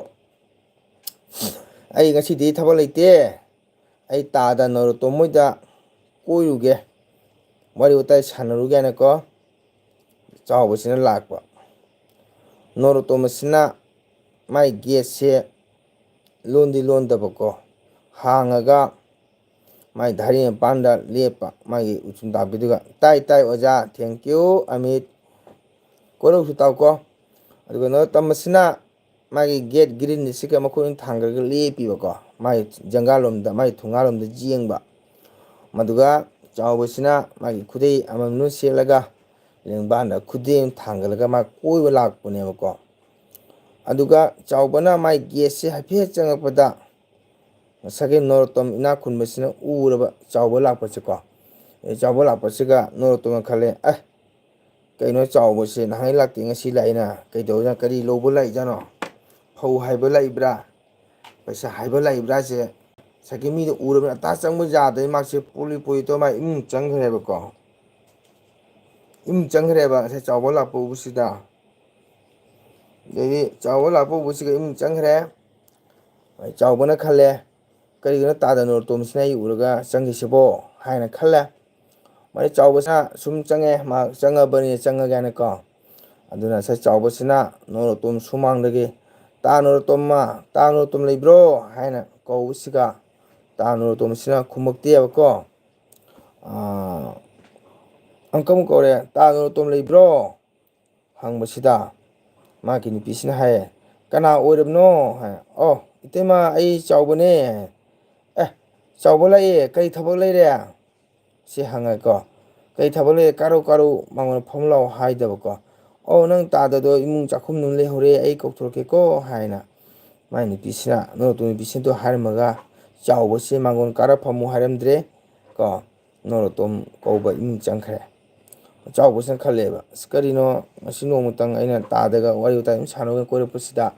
"ꯑꯩ ꯉꯁꯤꯗꯤ ꯊꯕꯛ ꯂꯩꯇꯦ, ꯑꯩ ꯇꯥꯗ ꯅꯣꯔꯣꯇꯣꯝ ꯍꯣꯏꯗ ꯀꯣꯏꯔꯨꯒꯦ, ꯋꯥꯔꯤ ꯋꯥꯇꯥꯏ ꯁꯥꯟꯅꯔꯨꯒꯦ" ꯍꯥꯏꯅꯀꯣ꯫ ꯆꯥꯎꯕꯁꯤꯅ ꯂꯥꯛꯄ꯫ ꯅꯣꯔꯣꯇꯣꯝ ꯑꯁꯤꯅ ꯃꯥꯏ ꯒꯦꯠꯁꯦ ꯂꯣꯟꯗꯤ ꯂꯣꯟꯗꯕꯀꯣ, ꯍꯥꯡꯉꯒ ꯃꯥꯏ ꯙꯥꯔꯤ ꯃꯄꯥꯟꯗ ꯂꯦꯞꯄ, ꯃꯥꯒꯤ ꯎꯆꯨꯝ ꯇꯥꯛꯄꯤꯗꯨꯒ, "ꯇꯥꯏ, ꯇꯥꯏ, ꯑꯣꯖꯥ, thank you, ꯑꯃꯤꯠ꯫ ꯀꯣꯏꯔꯧꯁꯨ ꯇꯥꯎꯀꯣ꯫" ꯑꯗꯨꯒ ꯅꯣꯔꯣꯇꯝ ꯑꯁꯤꯅ ꯃꯥꯒꯤ ꯒꯦꯠ ꯒ꯭ꯔꯤꯟ ꯑꯁꯤꯒ ꯃꯈꯨꯠ ꯑꯅꯤ ꯊꯥꯡꯒꯠꯂꯒ ꯂꯦꯞꯄꯤꯕꯀꯣ, ꯃꯥꯒꯤ ꯖꯪꯒꯥꯜꯂꯣꯝꯗ, ꯃꯥꯒꯤ ꯊꯣꯡꯒꯥꯜꯂꯣꯝꯗ ꯌꯦꯡꯕ꯫ ꯃꯗꯨꯒ ꯆꯥꯎꯕꯁꯤꯅ ꯃꯥꯒꯤ ꯈꯨꯗꯩ ꯑꯃꯃꯝ ꯁꯦꯠꯂꯒ ꯂꯦꯡꯕꯥꯟꯗ ꯈꯨꯗꯩ ꯑꯃ ꯊꯥꯡꯒꯠꯂꯒ ꯃꯥ ꯀꯣꯏꯕ ꯂꯥꯛꯄꯅꯦꯕꯀꯣ꯫ ꯑꯗꯨꯒ ꯆꯥꯎꯕꯅ ꯃꯥꯒꯤ ꯒꯦꯠꯁꯦ ꯍꯥꯏꯐꯦꯠ ꯆꯪꯉꯛꯄꯗ, ꯉꯁꯥꯏꯒꯤ ꯅꯣꯔꯣꯇꯣꯝ ꯏꯅꯥꯛ ꯈꯨꯟꯕꯁꯤꯅ ꯎꯔꯕ ꯆꯥꯎꯕ ꯂꯥꯛꯄꯁꯦꯀꯣ꯫ ꯑꯦ, ꯆꯥꯎꯕ ꯂꯥꯛꯄꯁꯤꯒ ꯅꯣꯔꯣꯇꯣꯝꯅ ꯈꯜꯂꯦ, "ꯑꯦ, ꯀꯩꯅꯣ ꯆꯥꯎꯕꯁꯦ ꯅꯍꯥꯟꯒꯩ ꯂꯥꯛꯇꯦ, ꯉꯁꯤ ꯂꯥꯛꯏꯅ? ꯀꯩꯗꯧꯗꯅ, ꯀꯔꯤ ꯂꯧꯕ ꯂꯥꯛꯏꯖꯥꯠꯅꯣ? ꯐꯧ ꯍꯥꯏꯕ ꯂꯥꯛꯏꯕ꯭ꯔꯥ? ꯄꯩꯁꯥ ꯍꯥꯏꯕ ꯂꯥꯛꯏꯕ꯭ꯔꯥ?" ꯍꯥꯏꯁꯦ ꯉꯁꯥꯏꯒꯤ ꯃꯤꯗꯣ ꯎꯔꯕꯅꯤꯅ ꯑꯇꯥ ꯆꯪꯕ ꯌꯥꯗꯕꯩ ꯃꯥꯁꯦ ꯄꯣꯂꯤ ꯄꯣꯂꯤ ꯇꯧꯔ ꯃꯥ ꯏꯃꯨꯡ ꯆꯪꯈ꯭ꯔꯦꯕꯀꯣ꯫ ꯏꯃꯨꯡ ꯆꯪꯈ꯭ꯔꯦꯕ ꯉꯁꯥꯏ ꯆꯥꯎꯕ ꯂꯥꯛꯄ ꯎꯕꯁꯤꯗ꯫ ꯑꯗꯩꯗꯤ ꯆꯥꯎꯕ ꯂꯥꯛꯄ ꯎꯕꯁꯤꯒ ꯏꯃꯨꯡ ꯆꯪꯈ꯭ꯔꯦ꯫ ꯆꯥꯎꯕꯅ ꯈꯜꯂꯦ, "ꯀꯔꯤꯒꯤꯅꯣ ꯇꯥꯗ ꯅꯣꯔꯣꯇꯣꯝꯁꯤꯅ ꯑꯩ ꯎꯔꯒ ꯆꯪꯈꯤꯁꯤꯕꯣ?" ꯍꯥꯏꯅ ꯈꯜꯂꯦ꯫ ꯃꯥꯗꯤ ꯆꯥꯎꯕꯁꯤꯅ ꯁꯨꯝ ꯆꯪꯉꯦ, ꯃꯥ ꯆꯪꯉꯕꯅꯤꯅ ꯆꯪꯉꯒꯦ ꯍꯥꯏꯅꯀꯣ꯫ ꯑꯗꯨꯅ ꯉꯁꯥꯏ ꯆꯥꯎꯕꯁꯤꯅ ꯅꯣꯔꯣꯇꯣꯝ ꯁꯨꯃꯥꯡꯗꯒꯤ, "ꯇꯥ ꯅꯣꯔꯣꯇꯣꯝꯃ, ꯇꯥ ꯅꯣꯔꯣꯇꯣꯝ ꯂꯩꯕ꯭ꯔꯣ?" ꯍꯥꯏꯅ ꯀꯧꯕꯁꯤꯒ ꯇꯥ ꯅꯣꯔꯣꯇꯣꯝꯁꯤꯅ ꯈꯨꯝꯃꯛꯇꯦꯕꯀꯣ꯫ ꯑꯥ, ꯑꯃꯨꯛꯀ ꯑꯃꯨꯛ ꯀꯧꯔꯦ, "ꯇꯥ ꯅꯣꯔꯣꯇꯣꯝ ꯂꯩꯕ꯭ꯔꯣ?" ꯍꯪꯕꯁꯤꯗ ꯃꯥꯒꯤ ꯅꯨꯄꯤꯁꯤꯅ ꯍꯥꯏꯌꯦ, "ꯀꯅꯥ ꯑꯣꯏꯔꯕꯅꯣ?" ꯍꯥꯏ꯫ "ꯑꯣ, ꯏꯇꯩꯃ, ꯑꯩ ꯆꯥꯎꯕꯅꯦ꯫" "ꯑꯦ, ꯆꯥꯎꯕ ꯂꯥꯛꯑꯦ, ꯀꯔꯤ ꯊꯕꯛ ꯂꯩꯔꯦ?" ꯁꯤ ꯍꯪꯉꯦꯀꯣ꯫ "ꯀꯔꯤ ꯊꯕꯛ ꯂꯩꯔꯦ? ꯀꯥꯔꯧ, ꯀꯥꯔꯧ, ꯃꯉꯣꯟꯗ ꯐꯝ ꯂꯥꯛꯑꯣ" ꯍꯥꯏꯗꯕꯀꯣ꯫ "ꯑꯣ, ꯅꯪ ꯇꯥꯗꯗꯣ ꯏꯃꯨꯡ ꯆꯥꯛꯈꯨꯝꯗ ꯂꯩꯍꯧꯔꯦ, ꯑꯩ ꯀꯧꯊꯣꯔꯛꯀꯦꯀꯣ" ꯍꯥꯏꯅ ꯃꯥꯏ ꯅꯨꯄꯤꯁꯤꯅ, ꯅꯣꯔꯣꯇꯣꯝ ꯅꯨꯄꯤꯁꯤꯅ ꯑꯗꯨ ꯍꯥꯏꯔꯝꯃꯒ ꯆꯥꯎꯕꯁꯦ ꯃꯥꯡꯒꯣꯟ ꯀꯥꯔ ꯐꯝꯃꯨ ꯍꯥꯏꯔꯝꯗ꯭ꯔꯦ ꯀꯣ꯫ ꯅꯣꯔꯣꯇꯣꯝ ꯀꯧꯕ ꯏꯃꯨꯡ ꯆꯪꯈ꯭ꯔꯦ꯫ ꯆꯥꯎꯕꯁꯤꯅ ꯈꯜꯂꯦꯕ, "ꯑꯁ, ꯀꯔꯤꯅꯣ ꯉꯁꯤ ꯅꯣꯡꯃꯇꯪ ꯑꯩꯅ ꯇꯥꯗꯒ ꯋꯥꯔꯤ ꯋꯥꯇꯥꯏ ꯑꯗꯨꯝ ꯁꯥꯟꯅꯕ ꯀꯣꯏꯔꯛꯄꯁꯤꯗ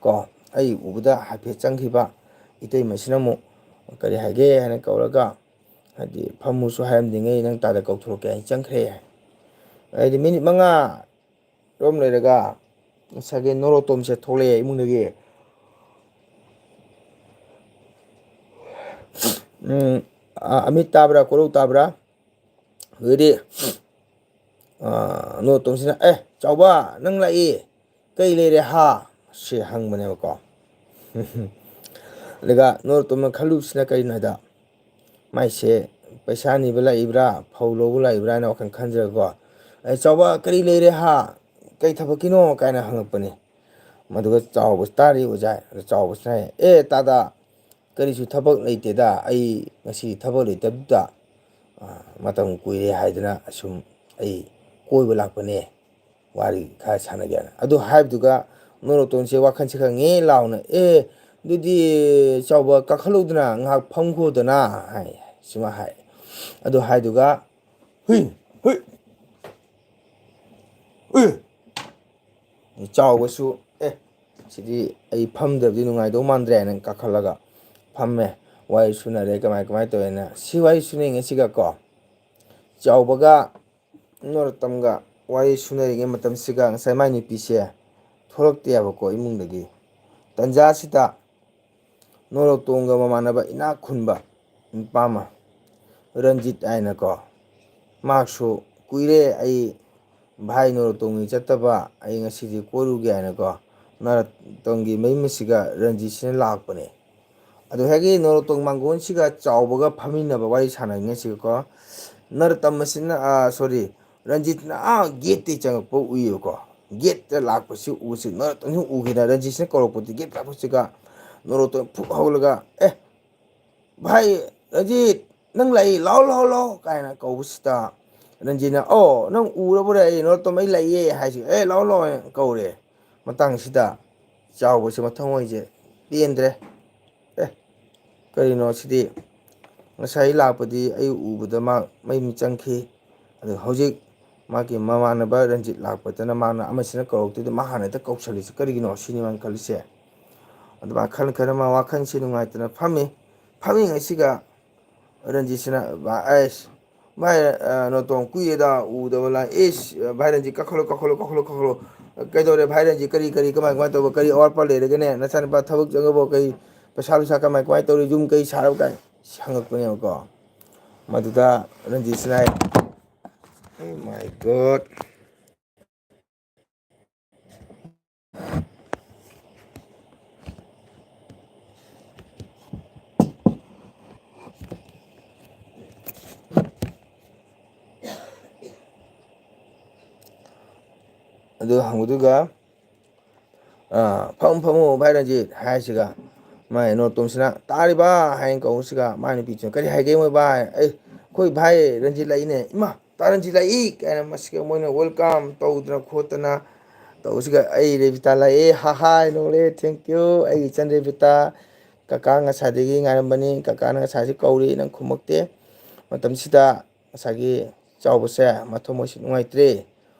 ꯀꯣ, ꯑꯩ ꯎꯕꯗ ꯍꯥꯏꯐꯦꯠ ꯆꯪꯈꯤꯕ ꯏꯇꯩꯃꯁꯤꯅ ꯑꯃꯨꯛ ꯀꯔꯤ ꯍꯥꯏꯒꯦ ꯍꯥꯏꯅ ꯀꯧꯔꯒ, ꯍꯥꯏꯗꯤ ꯐꯝꯃꯨꯁꯨ ꯍꯥꯏꯔꯝꯗ꯭ꯔꯤꯉꯩ ꯅꯪ ꯇꯥꯗ ꯀꯧꯊꯣꯔꯛꯀꯦ ꯍꯥꯏꯅ ꯆꯪꯈ꯭ꯔꯦ ꯍꯥꯏ꯫ ꯑꯗꯩꯗꯤ ꯃꯤꯅꯤꯠ ꯃꯉꯥ ꯔꯣꯝ ꯂꯩꯔꯒ ꯉꯁꯥꯏꯒꯤ ꯅꯣꯔꯣꯇꯣꯝꯁꯦ ꯊꯣꯛꯂꯛꯑꯦ ꯏꯃꯨꯡꯗꯒꯤ꯫ ꯎꯝ, ꯑ-, "ꯑꯃꯤꯠ ꯇꯥꯕ꯭ꯔꯥ, ꯀꯣꯔꯧ ꯇꯥꯕ꯭ꯔꯥ?" ꯑꯗꯨꯗꯤ, ꯑ, ꯅꯣꯔꯣꯇꯣꯝꯁꯤꯅ, "ꯑꯦ, ꯆꯥꯎꯕ, ꯅꯪ ꯂꯥꯛꯏ, "ꯀꯩ ꯂꯩꯔꯦ ꯍꯥ?" ꯁꯤ ꯍꯪꯕꯅꯦꯕꯀꯣ꯫ ꯑꯗꯨꯒ ꯅꯣꯔꯣꯛꯇꯣꯝꯅ ꯈꯜꯂꯨꯕꯁꯤꯅ ꯀꯔꯤꯅꯣ ꯍꯥꯏꯗ, ꯃꯥꯏꯁꯦ ꯄꯩꯁꯥ ꯅꯤꯕ ꯂꯥꯛꯏꯕ꯭ꯔꯥ, ꯐꯧ ꯂꯧꯕ ꯂꯥꯛꯏꯕ꯭ꯔꯥ ꯍꯥꯏꯅ ꯋꯥꯈꯜ ꯈꯟꯖꯔꯒꯀꯣ, "ꯑꯩ ꯆꯥꯎꯕ, ꯀꯔꯤ ꯂꯩꯔꯦ ꯍꯥ? ꯀꯩ ꯊꯕꯛꯀꯤꯅꯣ?" ꯀꯥꯏꯅ ꯍꯪꯉꯛꯄꯅꯤ꯫ ꯃꯗꯨꯒ ꯆꯥꯎꯕꯁꯤ ꯇꯥꯔꯤ ꯑꯣꯖꯥ꯫ ꯑꯗ ꯆꯥꯎꯕꯁꯤꯅ ꯍꯥꯏ, "ꯑꯦ ꯇꯥꯗ, ꯀꯔꯤꯁꯨ ꯊꯕꯛ ꯂꯩꯇꯦꯗ, ꯑꯩ ꯉꯁꯤ ꯊꯕꯛ ꯂꯩꯇꯕꯗꯨꯗ, ꯑ, ꯃꯇꯝ ꯀꯨꯏꯔꯦ ꯍꯥꯏꯗꯅ ꯑꯁꯨꯝ ꯑꯩ ꯀꯣꯏꯕ ꯂꯥꯛꯄꯅꯦ, ꯋꯥꯔꯤ ꯈꯔ ꯁꯥꯟꯅꯒꯦꯅ"꯫ ꯑꯗꯨ ꯍꯥꯏꯕꯗꯨꯒ ꯅꯣꯔꯣꯛꯇꯣꯟꯁꯦ ꯋꯥꯈꯜꯁꯦ ꯈꯔ ꯉꯦ ꯂꯥꯎꯅ, "ꯑꯦ, ꯑꯗꯨꯗꯤ ꯆꯥꯎꯕ ꯀꯥꯈꯠꯂꯧꯗꯅ ꯉꯥꯏꯍꯥꯛ ꯐꯝꯈꯣꯗꯅ" ꯍꯥꯏ, ꯁꯨꯃꯥꯏ ꯍꯥꯏ꯫ ꯑꯗꯨ ꯍꯥꯏꯗꯨꯒ, "ꯍꯨꯏ, ꯍꯨꯏ, ꯍꯨꯏ!" ꯆꯥꯎꯕꯁꯨ, "ꯑꯦ, ꯁꯤꯗꯤ ꯑꯩ ꯐꯝꯗ꯭ꯔꯕꯗꯤ ꯅꯨꯡꯉꯥꯏꯗꯧ ꯃꯥꯟꯗ꯭ꯔꯦ" ꯍꯥꯏꯅ ꯀꯥꯈꯠꯂꯒ ꯐꯝꯃꯦ꯫ ꯋꯥꯔꯤ ꯁꯨꯅꯔꯦ, ꯀꯃꯥꯏ ꯀꯃꯥꯏ ꯇꯧꯋꯦꯅ꯫ ꯁꯤ ꯋꯥꯔꯤ ꯁꯨꯅꯩꯉꯩꯁꯤꯒꯀꯣ, ꯆꯥꯎꯕꯒ ꯅꯣꯔꯣꯛꯇꯝꯒ ꯋꯥꯔꯤ ꯁꯨꯅꯔꯤꯉꯩ ꯃꯇꯝꯁꯤꯒ ꯉꯁꯥꯏ ꯃꯥꯏ ꯅꯨꯄꯤꯁꯦ ꯊꯣꯛꯂꯛꯇꯦꯕꯀꯣ ꯏꯃꯨꯡꯗꯒꯤ꯫ ꯇꯟꯖꯥꯁꯤꯗ ꯅꯣꯔꯣꯛꯇꯣꯡꯒ ꯃꯃꯥꯟꯅꯕ ꯏꯅꯥꯛ ꯈꯨꯟꯕ ꯅꯨꯄꯥ ꯑꯃ, ꯔꯟꯖꯤꯠ ꯍꯥꯏꯅꯀꯣ, ꯃꯍꯥꯛꯁꯨ "ꯀꯨꯏꯔꯦ ꯑꯩ ꯚꯥꯏ ꯅꯣꯔꯣꯛꯇꯣꯡꯒꯤ ꯆꯠꯇꯕ, ꯑꯩ ꯉꯁꯤꯗꯤ ꯀꯣꯏꯔꯨꯒꯦ" ꯍꯥꯏꯅꯀꯣ, ꯅꯣꯔꯣꯛꯇꯣꯡꯒꯤ ꯃꯌꯨꯝ ꯑꯁꯤꯒ ꯔꯟꯖꯤꯠꯁꯤꯅ ꯂꯥꯛꯄꯅꯦ꯫ ꯑꯗꯨ ꯍꯦꯛ ꯅꯣꯔꯣꯛꯇꯣꯡ ꯃꯥꯡꯒꯣꯟꯁꯤꯒ ꯆꯥꯎꯕꯒ ꯐꯝꯃꯤꯟꯅꯕ, ꯋꯥꯔꯤ ꯁꯥꯟꯅꯔꯤꯉꯩꯁꯤꯒꯀꯣ, ꯅꯔꯣꯠꯇꯝ ꯑꯁꯤꯅ, ꯑ, sorry, ꯔꯟꯖꯤꯠꯅ ꯑꯥ ꯒꯦꯠꯇꯒꯤ ꯆꯪꯉꯛꯄ ꯎꯏꯌꯦꯕꯀꯣ꯫ ꯒꯦꯠꯇ ꯂꯥꯛꯄꯁꯤ ꯎꯕꯁꯤ ꯅꯔꯣꯛꯇꯣꯝꯁꯤꯅ ꯎꯈꯤꯗ, ꯔꯟꯖꯤꯠꯁꯤꯅ ꯀꯧꯔꯛꯄꯗꯤ ꯒꯦꯠ ꯂꯥꯛꯄꯁꯤꯒ ꯅꯔꯣꯛꯇꯣꯝ ꯐꯨꯛ ꯍꯧꯒꯠꯂꯒ, "ꯑꯦ, ꯚꯥꯏ ꯔꯟꯖꯤꯠ, ꯅꯪ ꯂꯥꯛꯏ, ꯂꯥꯎ, ꯂꯥꯎ, ꯂꯥꯎ" ꯀꯥꯏꯅ ꯀꯧꯕꯁꯤꯗ, ꯔꯟꯖꯤꯠꯅ, "ꯑꯣ, ꯅꯪ ꯎꯔꯕꯣꯔꯦ? ꯑꯩ ꯅꯔꯣꯛꯇꯣꯝ ꯑꯩ ꯂꯥꯛꯏꯌꯦ" ꯍꯥꯏꯁꯤ, "ꯑꯦ, ꯂꯥꯎ, ꯂꯥꯎ" ꯍꯥꯏꯅ ꯀꯧꯔꯦ꯫ ꯃꯇꯥꯡꯁꯤꯗ ꯆꯥꯎꯕꯁꯦ ꯃꯊꯃꯣꯏꯁꯦ ꯄꯦꯟꯗ꯭ꯔꯦ꯫ "ꯑꯦ, ꯀꯔꯤꯅꯣ ꯁꯤꯗꯤ? ꯉꯁꯥꯏ ꯂꯥꯛꯄꯗꯤ ꯑꯩ ꯎꯕꯗ ꯃꯥ ꯃꯩ ꯃꯤꯠ ꯆꯪꯈꯤ, ꯑꯗꯨ ꯍꯧꯖꯤꯛ ꯃꯥꯒꯤ ꯃꯃꯥꯟꯅꯕ ꯔꯟꯖꯤꯠ ꯂꯥꯛꯄꯗꯅ ꯃꯥꯅ ꯑꯃꯁꯤꯅ ꯀꯧꯔꯛꯇꯨꯗ ꯃꯥ ꯍꯥꯟꯅ ꯍꯦꯛꯇ ꯀꯧꯁꯜꯂꯤꯁꯤ ꯀꯔꯤꯒꯤꯅꯣ?" ꯁꯤꯅꯤ ꯃꯥꯅ ꯈꯜꯂꯤꯁꯦ꯫ ꯑꯗꯨꯃꯥꯏꯅ ꯈꯜ ꯈꯜꯂ ꯃꯥ ꯋꯥꯈꯜꯁꯦ ꯅꯨꯡꯉꯥꯏꯇꯅ ꯐꯝꯃꯤ꯫ ꯐꯝꯃꯤꯉꯩꯁꯤꯒ ꯔꯟꯖꯤꯠꯁꯤꯅ, "ꯚꯥꯏ, ꯑꯩꯁ, ꯚꯥꯏ, ꯑ, ꯅꯣꯔꯣꯛꯇꯣꯝ ꯀꯨꯏꯔꯦꯗ ꯎꯗꯕ ꯂꯥꯏ꯫ ꯏꯁ, ꯚꯥꯏ ꯔꯟꯖꯤꯠ, ꯀꯥꯈꯠꯂꯣ, ꯀꯥꯈꯠꯂꯣ, ꯀꯥꯈꯠꯂꯣ, ꯀꯥꯈꯠꯂꯣ꯫ ꯀꯩꯗꯧꯔꯦ ꯚꯥꯏ ꯔꯟꯖꯤꯠ? ꯀꯔꯤ, ꯀꯔꯤ, ꯀꯃꯥꯏ, ꯀꯃꯥꯏ ꯇꯧꯕ? ꯀꯔꯤ ꯑꯋꯥꯠꯄ ꯂꯩꯔꯒꯦꯅꯦ? ꯅꯆꯥꯅꯨꯄꯥ ꯊꯕꯛ ꯆꯪꯉꯕꯣ? ꯀꯩ ꯄꯩꯁꯥ ꯅꯨꯡꯁꯥ ꯀꯃꯥꯏ, ꯀꯃꯥꯏ ꯇꯧꯔꯤ? ꯌꯨꯝ ꯀꯩ ꯁꯥꯔꯕ?" ꯀꯥꯏꯅ ꯍꯪꯉꯛꯄꯅꯦꯕꯀꯣ꯫ ꯃꯗꯨꯗ ꯔꯟꯖꯤꯠꯁꯤꯅ ꯍꯥꯏ, "Oh my God!" ꯑꯗꯨ ꯍꯪꯕꯗꯨꯒ, "ꯑꯥ, ꯐꯝꯃꯨ, ꯐꯝꯃꯨ, ꯚꯥꯏ ꯔꯟꯖꯤꯠ" ꯍꯥꯏꯁꯤꯒ, ꯃꯥꯏ ꯅꯣꯔꯣꯇꯣꯝꯁꯤꯅ, "ꯇꯥꯔꯤꯕ?" ꯍꯥꯏꯅ ꯀꯧꯕꯁꯤꯒ, ꯃꯥꯏ ꯅꯨꯄꯤꯁꯤꯅ, "ꯀꯔꯤ ꯍꯥꯏꯒꯦ, ꯃꯣꯏ ꯚꯥꯏ?" "ꯑꯩ, ꯑꯩꯈꯣꯏ ꯚꯥꯏ ꯔꯟꯖꯤꯠ ꯂꯥꯛꯏꯅꯦ꯫ ꯏꯃꯥ, ꯇꯥ ꯔꯟꯖꯤꯠ ꯂꯥꯛꯏ!" ꯀꯥꯏꯅ ꯃꯁꯤꯒ ꯃꯣꯏꯅ welcome ꯇꯧꯗꯅ ꯈꯣꯠꯇꯅ ꯇꯧꯕꯁꯤꯒ, "ꯑꯩ ꯔꯦꯕꯤꯇꯥ ꯂꯥꯛꯑꯦ, ꯍꯥ ꯍꯥꯏ, ꯂꯣꯏꯔꯦ, thank you, ꯑꯩꯒꯤ ꯏꯆꯟ ꯔꯦꯕꯤꯇꯥ, ꯀꯀꯥ ꯉꯁꯥꯏꯗꯒꯤ ꯉꯥꯏꯔꯝꯕꯅꯤ, ꯀꯀꯥꯅ ꯉꯁꯥꯏꯁꯨ ꯀꯧꯔꯤ, ꯅꯪ ꯈꯨꯝꯃꯛꯇꯦ꯫" ꯃꯇꯝꯁꯤꯗ ꯉꯁꯥꯏꯒꯤ ꯆꯥꯎꯕꯁꯦ ꯃꯊꯃꯣꯏꯁꯤ ꯅꯨꯡꯉꯥꯏꯇ꯭ꯔꯦ꯫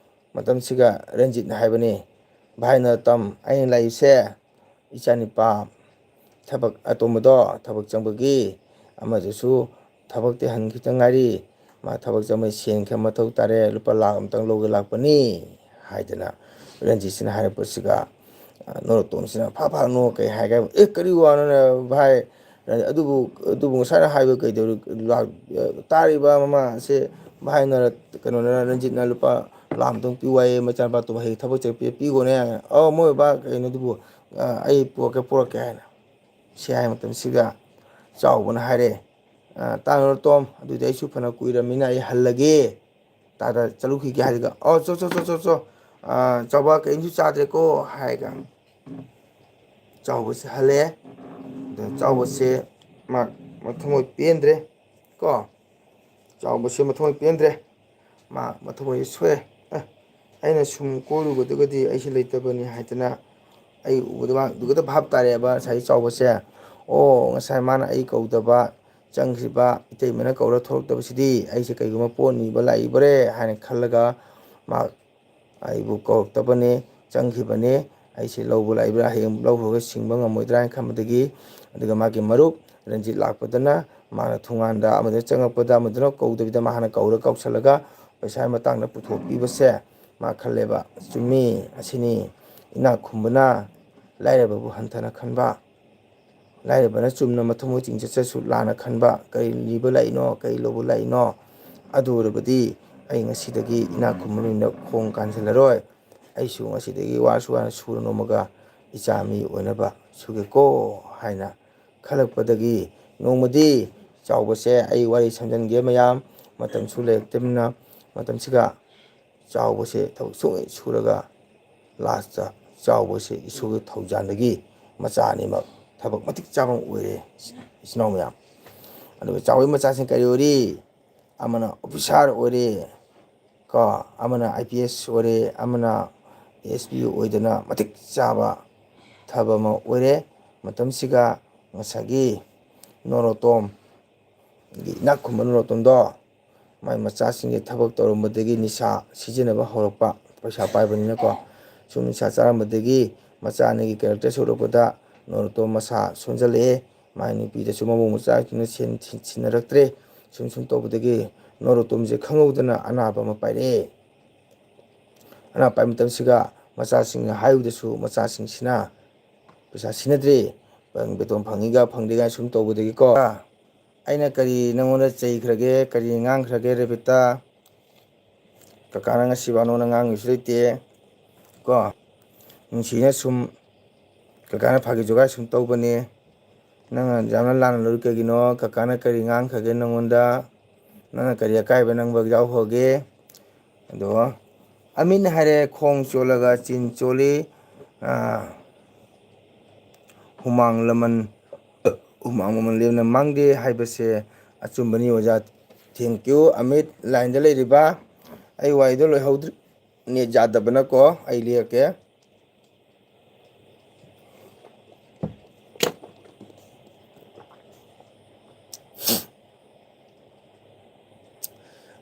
ꯃꯇꯝꯁꯤꯒ ꯔꯟꯖꯤꯠꯅ ꯍꯥꯏꯕꯅꯤ, "ꯚꯥꯏ ꯅꯣꯔꯣꯇꯣꯝ, ꯑꯩꯅ ꯂꯥꯛꯏꯁꯦ ꯏꯆꯥꯅꯤꯄꯥ ꯊꯕꯛ ꯑꯇꯣꯝꯕꯗꯣ ꯊꯕꯛ ꯆꯪꯕꯒꯤ, ꯑꯃꯗꯨꯁꯨ ꯊꯕꯛꯇꯤ ꯍꯟꯈꯤꯇ ꯉꯥꯏꯔꯤ, ꯃꯥ ꯊꯕꯛ ꯆꯪꯕꯒꯤ ꯁꯦꯟ ꯈꯔ ꯃꯊꯧ ꯇꯥꯔꯦ, ꯂꯨꯄꯥ ꯂꯥꯈ ꯑꯃꯇꯪ ꯂꯧꯒꯦ ꯂꯥꯛꯄꯅꯤ" ꯍꯥꯏꯗꯅ ꯔꯟꯖꯤꯠꯁꯤꯅ ꯍꯥꯏꯔꯛꯄꯁꯤꯒ, ꯑ, ꯅꯣꯔꯣꯇꯣꯝꯁꯤꯅ ꯐꯥ ꯐꯥ ꯅꯣꯛꯑ ꯀꯩ ꯍꯥꯏꯒꯦ ꯍꯥꯏꯕ, "ꯑꯦ, ꯀꯔꯤ ꯋꯥꯅꯣꯅꯦ ꯚꯥꯏ? ꯑꯗꯨꯕꯨ, ꯑꯗꯨꯕꯨ ꯉꯁꯥꯏꯅ ꯍꯥꯏꯕ ꯀꯩꯗꯧꯔꯤ? ꯂꯥꯛ-, ꯇꯥꯔꯤꯕ ꯃꯃꯥꯁꯦ ꯚꯥꯏꯅ, ꯀꯩꯅꯣꯅ, ꯔꯟꯖꯤꯠꯅ ꯂꯨꯄꯥ ꯂꯥꯈ ꯑꯃꯇꯪ ꯄꯤꯌꯨ ꯍꯥꯏꯌꯦ, ꯃꯆꯥꯅꯨꯄꯥ ꯇꯨꯝ ꯍꯌꯦꯡ ꯊꯕꯛ ꯆꯠꯄ ꯄꯤꯈꯣꯅꯦ ꯍꯥꯏꯅ꯫ ꯑꯧ, ꯃꯣꯏ ꯕꯕꯥ, ꯀꯩꯅꯣ ꯑꯗꯨꯕꯨ, ꯑ, ꯑꯩ ꯄꯨꯔꯛꯀꯦ, ꯄꯨꯔꯛꯀꯦ" ꯍꯥꯏꯅ꯫ ꯁꯤ ꯍꯥꯏ ꯃꯇꯝꯁꯤꯒ ꯆꯥꯎꯕꯅ ꯍꯥꯏꯔꯦ, "ꯑ, ꯇꯥ ꯅꯣꯔꯣꯇꯣꯝ, ꯑꯗꯨꯗꯤ ꯑꯩꯁꯨ ꯐꯅ ꯀꯨꯏꯔꯝꯃꯤꯅ ꯑꯩ ꯍꯜꯂꯒꯦ, ꯇꯥꯗ ꯆꯠꯂꯨꯈꯤꯒꯦ" ꯍꯥꯏꯔꯒ, "ꯑꯣ, ꯆꯣ, ꯆꯣ, ꯆꯣ, ꯆꯣ, ꯆꯣ, ꯑ, ꯆꯥꯎꯕ ꯀꯔꯤꯝꯁꯨ ꯆꯥꯗ꯭ꯔꯦꯀꯣ" ꯍꯥꯏꯔꯒ ꯆꯥꯎꯕꯁꯦ ꯍꯜꯂꯦ꯫ ꯑꯗ ꯆꯥꯎꯕꯁꯦ ꯃꯥ ꯃꯊꯃꯣꯏ ꯄꯦꯟꯗ꯭ꯔꯦ ꯀꯣ꯫ ꯆꯥꯎꯕꯁꯦ ꯃꯊꯃꯣꯏ ꯄꯦꯟꯗ꯭ꯔꯦ꯫ ꯃꯥ ꯃꯊꯃꯣꯏ ꯁꯣꯛꯑꯦ꯫ "ꯑꯦ, ꯑꯩꯅ ꯁꯨꯝ ꯀꯣꯏꯔꯨꯕꯗꯨꯒꯗꯤ ꯑꯩꯁꯦ ꯂꯩꯇꯕꯅꯤ ꯍꯥꯏꯗꯅ ꯑꯩ ꯎꯕꯗ ꯃꯥ ꯑꯗꯨꯒꯗ ꯚꯥꯞ ꯇꯥꯔꯦꯕ ꯉꯁꯥꯏꯒꯤ ꯆꯥꯎꯕꯁꯦ꯫ ꯑꯣ, ꯉꯁꯥꯏ ꯃꯥꯅ ꯑꯩ ꯀꯧꯗꯕ, ꯆꯪꯈ꯭ꯔꯤꯕ ꯏꯇꯩꯃꯅ ꯀꯧꯔ ꯊꯣꯛꯂꯛꯇꯕꯁꯤꯗꯤ ꯑꯩꯁꯦ ꯀꯩꯒꯨꯝꯕ ꯄꯣꯠ ꯅꯤꯕ ꯂꯥꯛꯏꯕꯔꯦ" ꯍꯥꯏꯅ ꯈꯜꯂꯒ ꯃꯥ ꯑꯩꯕꯨ ꯀꯧꯔꯛꯇꯕꯅꯦ, ꯆꯪꯈꯤꯕꯅꯦ, ꯑꯩꯁꯦ ꯂꯧꯕ ꯂꯥꯛꯏꯕ꯭ꯔꯥ, ꯍꯌꯦꯡ ꯂꯧꯈ꯭ꯔꯒ ꯁꯤꯡꯕ ꯉꯝꯃꯣꯏꯗ꯭ꯔꯥ ꯍꯥꯏꯅ ꯈꯟꯕꯗꯒꯤ, ꯑꯗꯨꯒ ꯃꯥꯒꯤ ꯃꯔꯨꯞ ꯔꯟꯖꯤꯠ ꯂꯥꯛꯄꯗꯅ ꯃꯥꯅ ꯊꯣꯡꯒꯥꯟꯗ ꯑꯃꯗ ꯆꯪꯉꯛꯄꯗ ꯑꯃꯗꯨꯅ ꯀꯧꯗꯕꯤꯗ ꯃꯥ ꯍꯥꯟꯅ ꯀꯧꯔ ꯀꯧꯁꯜꯂꯒ ꯄꯩꯁꯥꯒꯤ ꯃꯇꯥꯡꯗ ꯄꯨꯊꯣꯛꯄꯤꯕꯁꯦ ꯃꯥ ꯈꯜꯂꯦꯕ, "ꯆꯨꯝꯃꯤ, ꯑꯁꯤꯅꯤ ꯏꯅꯥꯛ ꯈꯨꯟꯕꯅ ꯂꯥꯏꯔꯕꯕꯨ ꯍꯟꯊꯅ ꯈꯟꯕ, ꯂꯥꯏꯔꯕꯅ ꯆꯨꯝꯅ ꯃꯊꯨꯝ ꯃꯣꯏ ꯆꯤꯡ ꯆꯠꯆꯁꯨ ꯂꯥꯟꯅ ꯈꯟꯕ, ꯀꯔꯤ ꯂꯤꯕ ꯂꯥꯛꯏꯅꯣ, ꯀꯔꯤ ꯂꯧꯕ ꯂꯥꯛꯏꯅꯣ? ꯑꯗꯨ ꯑꯣꯏꯔꯕꯗꯤ ꯑꯩ ꯉꯁꯤꯗꯒꯤ ꯏꯅꯥꯛ ꯈꯨꯟꯕ ꯃꯤꯡꯗ ꯈꯣꯡ ꯀꯥꯟꯁꯤꯜꯂꯔꯣꯏ꯫ ꯑꯩꯁꯨ ꯉꯁꯤꯗꯒꯤ ꯋꯥꯔꯁꯨ ꯋꯥꯅ ꯁꯨꯔ ꯅꯣꯝꯃꯒ ꯏꯆꯥ ꯃꯤ ꯑꯣꯏꯅꯕ ꯁꯨꯒꯦꯀꯣ" ꯍꯥꯏꯅ ꯈꯜꯂꯛꯄꯗꯒꯤ ꯅꯣꯡꯃꯗꯤ ꯆꯥꯎꯕꯁꯦ, ꯑꯩ ꯋꯥꯔꯤ ꯁꯝꯖꯤꯟꯒꯦ ꯃꯌꯥꯝ, ꯃꯇꯝꯁꯨ ꯂꯩꯔꯛꯇꯕꯅꯤꯅ, ꯃꯇꯝꯁꯤꯒ ꯆꯥꯎꯕꯁꯦ ꯊꯕꯛ ꯁꯨꯡ ꯁꯨꯔꯒ ꯂꯥꯁꯇ ꯆꯥꯎꯕꯁꯦ ꯏꯁꯣꯔꯒꯤ ꯊꯧꯖꯥꯜꯗꯒꯤ ꯃꯆꯥ ꯑꯅꯤꯃꯛ ꯊꯕꯛ ꯃꯇꯤꯛ ꯆꯥꯕ ꯑꯃ ꯑꯣꯏꯔꯦ, ꯏꯆꯤꯟ ꯏꯅꯥꯎ ꯃꯌꯥꯝ꯫ ꯑꯗꯨꯒ ꯆꯥꯎꯕꯒꯤ ꯃꯆꯥꯁꯤꯡ ꯀꯔꯤ ꯑꯣꯏꯔꯤ? ꯑꯃꯅ ꯑꯣꯐꯤꯁꯥꯔ ꯑꯣꯏꯔꯦ, ꯀꯣ, ꯑꯃꯅ ꯑꯥꯏ ꯄꯤ ꯑꯦꯁ ꯑꯣꯏꯔꯦ, ꯑꯃꯅ ꯑꯦꯁ ꯄꯤ ꯑꯣꯏꯗꯅ ꯃꯇꯤꯛ ꯆꯥꯕ ꯊꯕꯛ ꯑꯃ ꯑꯣꯏꯔꯦ꯫ ꯃꯇꯝꯁꯤꯒ ꯉꯁꯥꯏꯒꯤ ꯅꯣꯔꯣꯇꯣꯝ, ꯏꯅꯥꯛ ꯈꯨꯟꯕ ꯅꯣꯔꯣꯇꯣꯝꯗꯣ, ꯃꯥꯏ ꯃꯆꯥꯁꯤꯡꯁꯦ ꯊꯕꯛ ꯇꯧꯔꯝꯕꯗꯒꯤ ꯅꯤꯁꯥ ꯁꯤꯖꯤꯟꯅꯕ ꯍꯧꯔꯛꯄ, ꯄꯩꯁꯥ ꯄꯥꯏꯕꯅꯤꯅꯀꯣ꯫ ꯁꯨꯝ ꯅꯤꯁꯥ ꯆꯥꯔꯝꯕꯗꯒꯤ ꯃꯆꯥ ꯑꯅꯤꯒꯤ ꯀꯦꯔꯦꯛꯇꯔ ꯁꯣꯛꯂꯛꯄꯗ ꯅꯣꯔꯣꯇꯣꯝ ꯃꯁꯥ ꯁꯣꯟꯖꯜꯂꯛꯑꯦ꯫ ꯃꯥꯏ ꯅꯨꯄꯤꯗꯁꯨ ꯃꯕꯨꯡ ꯃꯆꯥꯁꯤꯡꯅ ꯁꯦꯟ ꯊꯤ-, ꯁꯤꯟꯅꯔꯛꯇ꯭ꯔꯦ꯫ ꯁꯨꯝ ꯁꯨꯝ ꯇꯧꯕꯗꯒꯤ ꯅꯣꯔꯣꯇꯣꯝꯁꯦ ꯈꯪꯍꯧꯗꯅ ꯑꯅꯥꯕ ꯑꯃ ꯄꯥꯏꯔꯛꯑꯦ꯫ ꯑꯅꯥꯕ ꯄꯥꯏꯕ ꯃꯇꯝꯁꯤꯒ ꯃꯆꯥꯁꯤꯡꯅ ꯍꯥꯏꯕꯗꯁꯨ ꯃꯆꯥꯁꯤꯡꯁꯤꯅ ꯄꯩꯁꯥ ꯁꯤꯟꯅꯗ꯭ꯔꯦ꯫ ꯕꯦꯇꯣꯟ ꯐꯪꯉꯤꯒ ꯐꯪꯗꯦꯒ ꯁꯨꯝ ꯇꯧꯕꯗꯒꯤꯀꯣ꯫ ꯑꯩꯅ ꯀꯔꯤ ꯅꯪꯉꯣꯟꯗ ꯆꯩꯈ꯭ꯔꯒꯦ, ꯀꯔꯤ ꯉꯥꯡꯈ꯭ꯔꯒꯦ ꯔꯦꯕꯤꯇꯥ? ꯀꯀꯥꯅ ꯉꯁꯤꯐꯥꯎ ꯅꯉꯣꯟꯗ ꯉꯥꯡꯉꯤꯁꯨ ꯂꯩꯇꯦ ꯀꯣ꯫ ꯅꯨꯡꯁꯤꯅ ꯁꯨꯝ ꯀꯀꯥꯅ ꯐꯥꯒꯤ ꯖꯣꯒꯥꯏ ꯁꯨꯝ ꯇꯧꯕꯅꯦ꯫ ꯅꯪꯅ ꯌꯥꯝꯅ ꯂꯥꯟꯅ ꯂꯧꯔꯤ ꯀꯩꯒꯤꯅꯣ? ꯀꯀꯥꯅ ꯀꯔꯤ ꯉꯥꯡꯈ꯭ꯔꯒꯦ ꯅꯪꯉꯣꯟꯗ? ꯅꯪꯅ ꯀꯔꯤ ꯑꯀꯥꯏꯕ ꯅꯪꯕ ꯌꯥꯎꯈ꯭ꯔꯒꯦ? ꯑꯗꯣ ꯑꯃꯤꯠꯅ ꯍꯥꯏꯔꯦ, "ꯈꯣꯡ ꯆꯣꯠꯂꯒ ꯆꯤꯟ ꯆꯣꯠꯂꯤ, ꯑꯥ, ꯍꯨꯃꯥꯡ ꯂꯃꯟ, ꯍꯨꯃꯥꯡ ꯃꯃꯜ ꯂꯦꯝꯅ ꯃꯥꯡꯗꯦ ꯍꯥꯏꯕꯁꯦ ꯑꯆꯨꯝꯕꯅꯤ ꯑꯣꯖꯥ꯫ Thank you, Amit. ꯂꯥꯏꯟꯗ ꯂꯩꯔꯤꯕ, ꯑꯩ ꯋꯥꯔꯤꯗꯣ ꯂꯣꯏꯍꯧꯗ꯭ꯔꯤ, ꯅꯦꯠ ꯌꯥꯗꯕꯅꯀꯣ꯫ ꯑꯩ ꯂꯤꯔꯛꯀꯦ꯫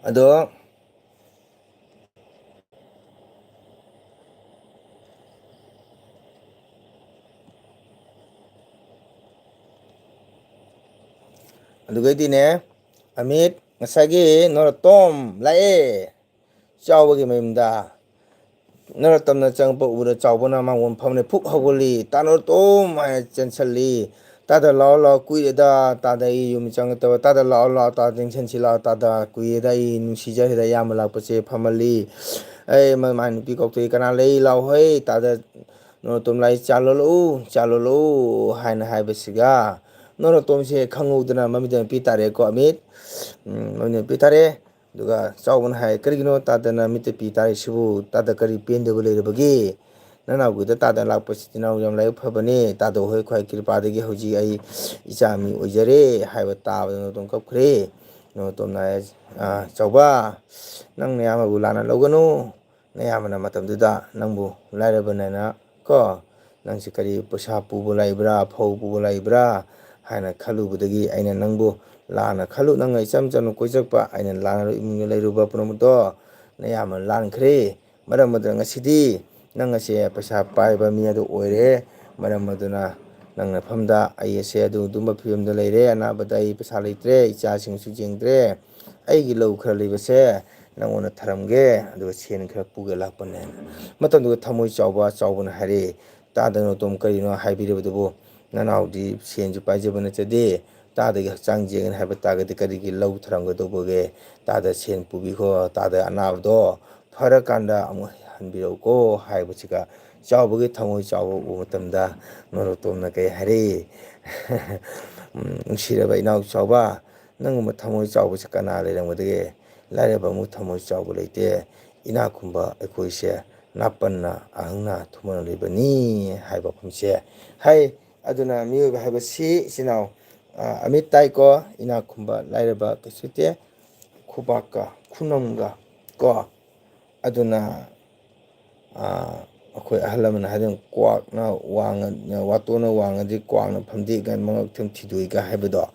ꯑꯗꯣ ꯑꯗꯨꯒꯩꯗꯤꯅꯦ, ꯑꯃꯤꯠ, ꯉꯁꯥꯏꯒꯤ ꯅꯣꯔꯣꯇꯣꯝ ꯂꯥꯛꯑꯦ ꯆꯥꯎꯕꯒꯤ ꯃꯌꯨꯝꯗ꯫ ꯅꯣꯔꯣꯇꯣꯝꯅ ꯆꯪꯉꯛꯄ ꯎꯕꯗ ꯆꯥꯎꯕꯅ ꯃꯉꯣꯟ ꯐꯝꯅ ꯐꯨꯛ ꯍꯧꯒꯠꯂꯤ꯫ "ꯇꯥ ꯅꯣꯔꯣꯇꯣꯝ!" ꯍꯥꯏꯅ ꯆꯦꯟꯁꯤꯜꯂꯤ꯫ "ꯇꯥꯗ ꯂꯥꯛꯑꯣ, ꯂꯥꯛꯑꯣ, ꯀꯨꯏꯔꯦꯗ ꯇꯥꯗ ꯑꯩ ꯌꯨꯝ ꯆꯪꯉꯛꯇꯕ꯫ ꯇꯥꯗ ꯂꯥꯛꯑꯣ, ꯂꯥꯛꯑꯣ, ꯇꯥꯗ ꯆꯪꯁꯤꯟꯁꯤ ꯂꯥꯛꯑꯣ, ꯇꯥꯗ ꯀꯨꯏꯔꯦꯗ ꯑꯩ ꯅꯨꯡꯁꯤꯖꯔꯦꯗ ꯏꯌꯥꯝꯕ ꯂꯥꯛꯄꯁꯦ", ꯐꯝꯍꯜꯂꯤ꯫ ꯑꯩ ꯃ-, ꯃꯥꯏ ꯅꯨꯄꯤ ꯀꯧꯊꯣꯛꯏ, "ꯀꯅꯥ ꯂꯩ? ꯂꯥꯛꯑꯣ ꯍꯩ, ꯇꯥꯗ ꯅꯣꯔꯣꯇꯣꯝ ꯂꯥꯛꯏ, ꯆꯥ ꯂꯣꯜꯂꯛꯎ, ꯆꯥ ꯂꯣꯜꯂꯛꯎ" ꯍꯥꯏꯅ ꯍꯥꯏꯕꯁꯤꯒ ꯅꯣꯔꯣꯇꯣꯝꯁꯦ ꯈꯪꯍꯧꯗꯅ ꯃꯃꯤꯠꯇ ꯄꯤ ꯇꯥꯔꯦꯀꯣ, ꯑꯃꯤꯠ꯫ ꯎꯝ, ꯃꯃꯤꯠꯇ ꯄꯤ ꯇꯥꯔꯦ꯫ ꯑꯗꯨꯒ ꯆꯥꯎꯕꯅ ꯍꯥꯏ, "ꯀꯔꯤꯒꯤꯅꯣ ꯇꯥꯗꯅ ꯃꯤꯠꯇ ꯄꯤ ꯇꯥꯔꯤꯁꯤꯕꯨ? ꯇꯥꯗ ꯀꯔꯤ ꯄꯦꯟꯗꯕ ꯂꯩꯔꯕꯒꯦ? ꯅꯅꯥꯎꯒꯤꯗ ꯇꯥꯗ ꯂꯥꯛꯄꯁꯤꯗꯤ ꯅꯅꯥꯎ ꯌꯥꯝ ꯂꯥꯏꯕꯛ ꯐꯕꯅꯦ꯫ ꯇꯥꯗ ꯍꯣꯏ ꯈ꯭ꯋꯥꯏ ꯀ꯭ꯔꯤꯄꯥꯗꯒꯤ ꯍꯧꯖꯤꯛ ꯑꯩ ꯏꯆꯥ ꯃꯤ ꯑꯣꯏꯖꯔꯦ" ꯍꯥꯏꯕ ꯇꯥꯕꯗ ꯅꯣꯡꯗꯣꯝ ꯀꯞꯈ꯭ꯔꯦ꯫ ꯅꯣꯡꯗꯣꯝꯅ ꯍꯥꯏ, "ꯑ, ꯆꯥꯎꯕ, ꯅꯪ ꯅꯌꯥꯝꯕꯕꯨ ꯂꯥꯟꯅ ꯂꯧꯒꯅꯨ꯫ ꯅꯌꯥꯝꯕꯅ ꯃꯇꯝꯗꯨꯗ ꯅꯪꯕꯨ ꯂꯥꯏꯔꯕꯅꯦꯅ ꯀꯣ, ꯅꯪꯁꯦ ꯀꯔꯤ ꯄꯩꯁꯥ ꯄꯨꯕ ꯂꯥꯛꯏꯕ꯭ꯔꯥ, ꯐꯧ ꯄꯨꯕ ꯂꯥꯛꯏꯕ꯭ꯔꯥ ꯍꯥꯏꯅ ꯈꯜꯂꯨꯕꯗꯒꯤ ꯑꯩꯅ ꯅꯪꯕꯨ ꯂꯥꯟꯅ ꯈꯜꯂꯨ, ꯅꯪꯅ ꯏꯆꯝ ꯆꯝꯅ ꯀꯣꯏꯆꯠꯄ, ꯑꯩꯅ ꯂꯥꯟꯅ ꯏꯃꯨꯡꯗ ꯂꯩꯔꯨꯕ ꯄꯨꯝꯅꯃꯛꯇꯣ ꯅꯌꯥꯝꯕꯅ ꯂꯥꯟꯈ꯭ꯔꯦ꯫ ꯃꯔꯝ ꯑꯗꯨꯅ ꯉꯁꯤꯗꯤ ꯅꯪ ꯑꯁꯦ ꯄꯩꯁꯥ ꯄꯥꯏꯕ ꯃꯤ ꯑꯗꯨ ꯑꯣꯏꯔꯦ꯫ ꯃꯔꯝ ꯑꯗꯨꯅ ꯅꯪ ꯅꯐꯝꯗ ꯑꯩ ꯑꯁꯦ ꯑꯗꯨ ꯑꯗꯨꯝꯕ ꯐꯤꯕꯝꯗ ꯂꯩꯔꯦ, ꯑꯅꯥꯕꯗ ꯑꯩ ꯄꯩꯁꯥ ꯂꯩꯇ꯭ꯔꯦ, ꯏꯆꯥꯁꯤꯡꯁꯨ ꯌꯦꯡꯗ꯭ꯔꯦ, ꯑꯩꯒꯤ ꯂꯧ ꯈꯔ ꯂꯩꯕꯁꯦ ꯅꯪꯉꯣꯟꯗ ꯊꯔꯝꯒꯦ, ꯑꯗꯨꯒ ꯁꯦꯟ ꯈꯔ ꯄꯨꯒꯦ ꯂꯥꯛꯄꯅꯦ"꯫ ꯃꯇꯝꯗꯨꯗ ꯊꯃꯣꯏ ꯆꯥꯎꯕ ꯆꯥꯎꯕꯅ ꯍꯥꯏꯔꯛꯏ, "ꯇꯥꯗ ꯅꯣꯡꯗꯣꯝ, ꯀꯔꯤꯅꯣ ꯍꯥꯏꯕꯤꯔꯤꯕꯗꯨꯕꯨ? ꯅꯅꯥꯎꯗꯤ ꯁꯦꯟꯁꯨ ꯄꯥꯏꯖꯕ ꯅꯠꯆꯗꯦ, ꯇꯥꯗꯒꯤ ꯍꯛꯆꯥꯡ ꯌꯦꯡꯒꯅꯤ ꯍꯥꯏꯕ ꯇꯥꯔꯒꯗꯤ ꯀꯔꯤꯒꯤ ꯂꯧ ꯊꯔꯝꯒꯗꯧꯕꯒꯦ? ꯇꯥꯗ ꯁꯦꯟ ꯄꯨꯕꯤꯈꯣ, ꯇꯥꯗ ꯑꯅꯥꯕꯗꯣ ꯐꯔꯀꯥꯟꯗ ꯑꯃꯨꯛ ꯍꯟꯕꯤꯔꯛꯎꯀꯣ" ꯍꯥꯏꯕꯁꯤꯒ ꯆꯥꯎꯕꯒꯤ ꯊꯃꯣꯏ ꯆꯥꯎꯕ ꯎꯕ ꯃꯇꯝꯗ ꯅꯣꯡꯗꯣꯝꯅ ꯀꯩ ꯍꯥꯏꯔꯤ? "ꯎꯝ, ꯅꯨꯡꯁꯤꯔꯕ ꯏꯅꯥꯎ ꯆꯥꯎꯕ, ꯅꯪꯒꯨꯝꯕ ꯊꯃꯣꯏ ꯆꯥꯎꯕꯁꯦ ꯀꯅꯥ ꯂꯩꯔꯝꯒꯗꯒꯦ? ꯂꯥꯏꯔꯕ ꯑꯃꯨꯛ ꯊꯃꯣꯏ ꯆꯥꯎꯕ ꯂꯩꯇꯦ꯫ ꯏꯅꯥꯛ ꯈꯨꯟꯕ ꯑꯩꯈꯣꯏꯁꯦ ꯅꯥꯄꯟꯅ ꯑꯍꯪꯅ ꯊꯨꯝꯃꯣꯟꯅ ꯂꯩꯕꯅꯤ" ꯍꯥꯏꯕ ꯋꯥꯐꯝꯁꯦ ꯍꯥꯏ꯫ ꯑꯗꯨꯅ ꯃꯤꯑꯣꯏꯕ ꯍꯥꯏꯕꯁꯤ, ꯏꯆꯤꯟ ꯏꯅꯥꯎ, ꯑ, ꯑꯃꯤꯠ ꯇꯥꯏꯀꯣ, ꯏꯅꯥꯛ ꯈꯨꯟꯕ ꯂꯥꯏꯔꯕ ꯀꯩꯁꯨ ꯂꯩꯇꯦ, ꯈꯨꯕꯥꯛꯀ ꯈꯨꯅꯝꯒ ꯀꯣ꯫ ꯑꯗꯨꯅ, ꯑ, ꯑꯩꯈꯣꯏ ꯑꯍꯜ ꯂꯃꯟꯅ ꯍꯥꯏꯗꯅ, "ꯀ꯭ꯋꯥꯛꯅ ꯋꯥꯡꯉ-, ꯋꯥꯇꯣꯟꯅ ꯋꯥꯡꯉꯗꯤ ꯀ꯭ꯋꯥꯛꯅ ꯐꯝꯗꯦꯛ" ꯀꯥꯏꯅ, "ꯃꯉꯛ ꯊꯝ ꯊꯤꯗꯣꯛꯏ" ꯀꯥꯏ ꯍꯥꯏꯕꯗꯣ꯫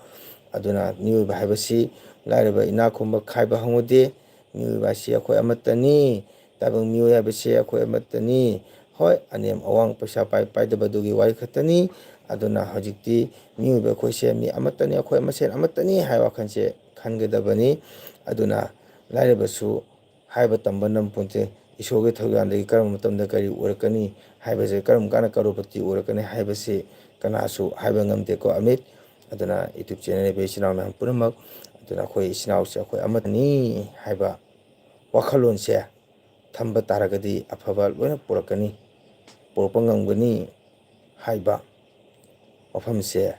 ꯑꯗꯨꯅ ꯃꯤꯑꯣꯏꯕ ꯍꯥꯏꯕꯁꯤ ꯂꯥꯏꯔꯕ ꯏꯅꯥꯛ ꯈꯨꯟꯕ ꯈꯥꯏꯕ ꯍꯪꯉꯨꯗꯦ꯫ ꯃꯤꯑꯣꯏꯕ ꯑꯁꯤ ꯑꯩꯈꯣꯏ ꯑꯃꯠꯇꯅꯤ꯫ ꯇꯥꯏꯕꯪ ꯃꯤꯑꯣꯏ ꯍꯥꯏꯕꯁꯤ ꯑꯩꯈꯣꯏ ꯑꯃꯠꯇꯅꯤ꯫ ꯍꯣꯏ, ꯑꯅꯦꯝ ꯑꯋꯥꯡ, ꯄꯩꯁꯥ ꯄꯥꯏ ꯄꯥꯏꯗꯕꯗꯨꯒꯤ ꯋꯥꯔꯤ ꯈꯛꯇꯅꯤ꯫ ꯑꯗꯨꯅ ꯍꯧꯖꯤꯛꯇꯤ ꯃꯤꯑꯣꯏꯕ ꯑꯩꯈꯣꯏꯁꯦ ꯃꯤ ꯑꯃꯠꯇꯅꯤ, ꯑꯩꯈꯣꯏ ꯃꯁꯦꯟ ꯑꯃꯠꯇꯅꯤ ꯍꯥꯏꯕ ꯋꯥꯈꯜꯁꯦ ꯈꯟꯒꯗꯕꯅꯤ꯫ ꯑꯗꯨꯅ ꯂꯥꯏꯔꯕꯁꯨ ꯍꯥꯏꯕ ꯇꯝꯕ ꯉꯝꯄꯣꯟꯇꯦ꯫ ꯏꯁꯣꯔꯒꯤ ꯊꯧꯖꯥꯜꯗꯒꯤ ꯀꯔꯝꯕ ꯃꯇꯝꯗ ꯀꯔꯤ ꯑꯣꯏꯔꯛꯀꯅꯤ ꯍꯥꯏꯕꯁꯦ, ꯀꯔꯝ ꯀꯥꯟꯗ ꯀꯔꯣꯔꯄꯇꯤ ꯑꯣꯏꯔꯛꯀꯅꯤ ꯍꯥꯏꯕꯁꯤ ꯀꯅꯥꯁꯨ ꯍꯥꯏꯕ ꯉꯝꯗꯦꯀꯣ, ꯑꯃꯤꯠ꯫ ꯑꯗꯨꯅ YouTube channel ꯂꯩꯕ ꯏꯆꯤꯟ ꯏꯅꯥꯎ ꯃꯌꯥꯝ ꯄꯨꯝꯅꯃꯛ, ꯑꯗꯨꯅ ꯑꯩꯈꯣꯏ ꯏꯆꯤꯟ ꯏꯅꯥꯎꯁꯦ ꯑꯩꯈꯣꯏ ꯑꯃꯠꯇꯅꯤ ꯍꯥꯏꯕ ꯋꯥꯈꯜꯂꯣꯟꯁꯦ ꯊꯝꯕ ꯇꯥꯔꯒꯗꯤ ꯑꯐꯕ ꯂꯣꯏꯅ ꯄꯨꯔꯛꯀꯅꯤ, ꯄꯨꯔꯛꯄ ꯉꯝꯒꯅꯤ ꯍꯥꯏꯕ ꯋꯥꯐꯝꯁꯦ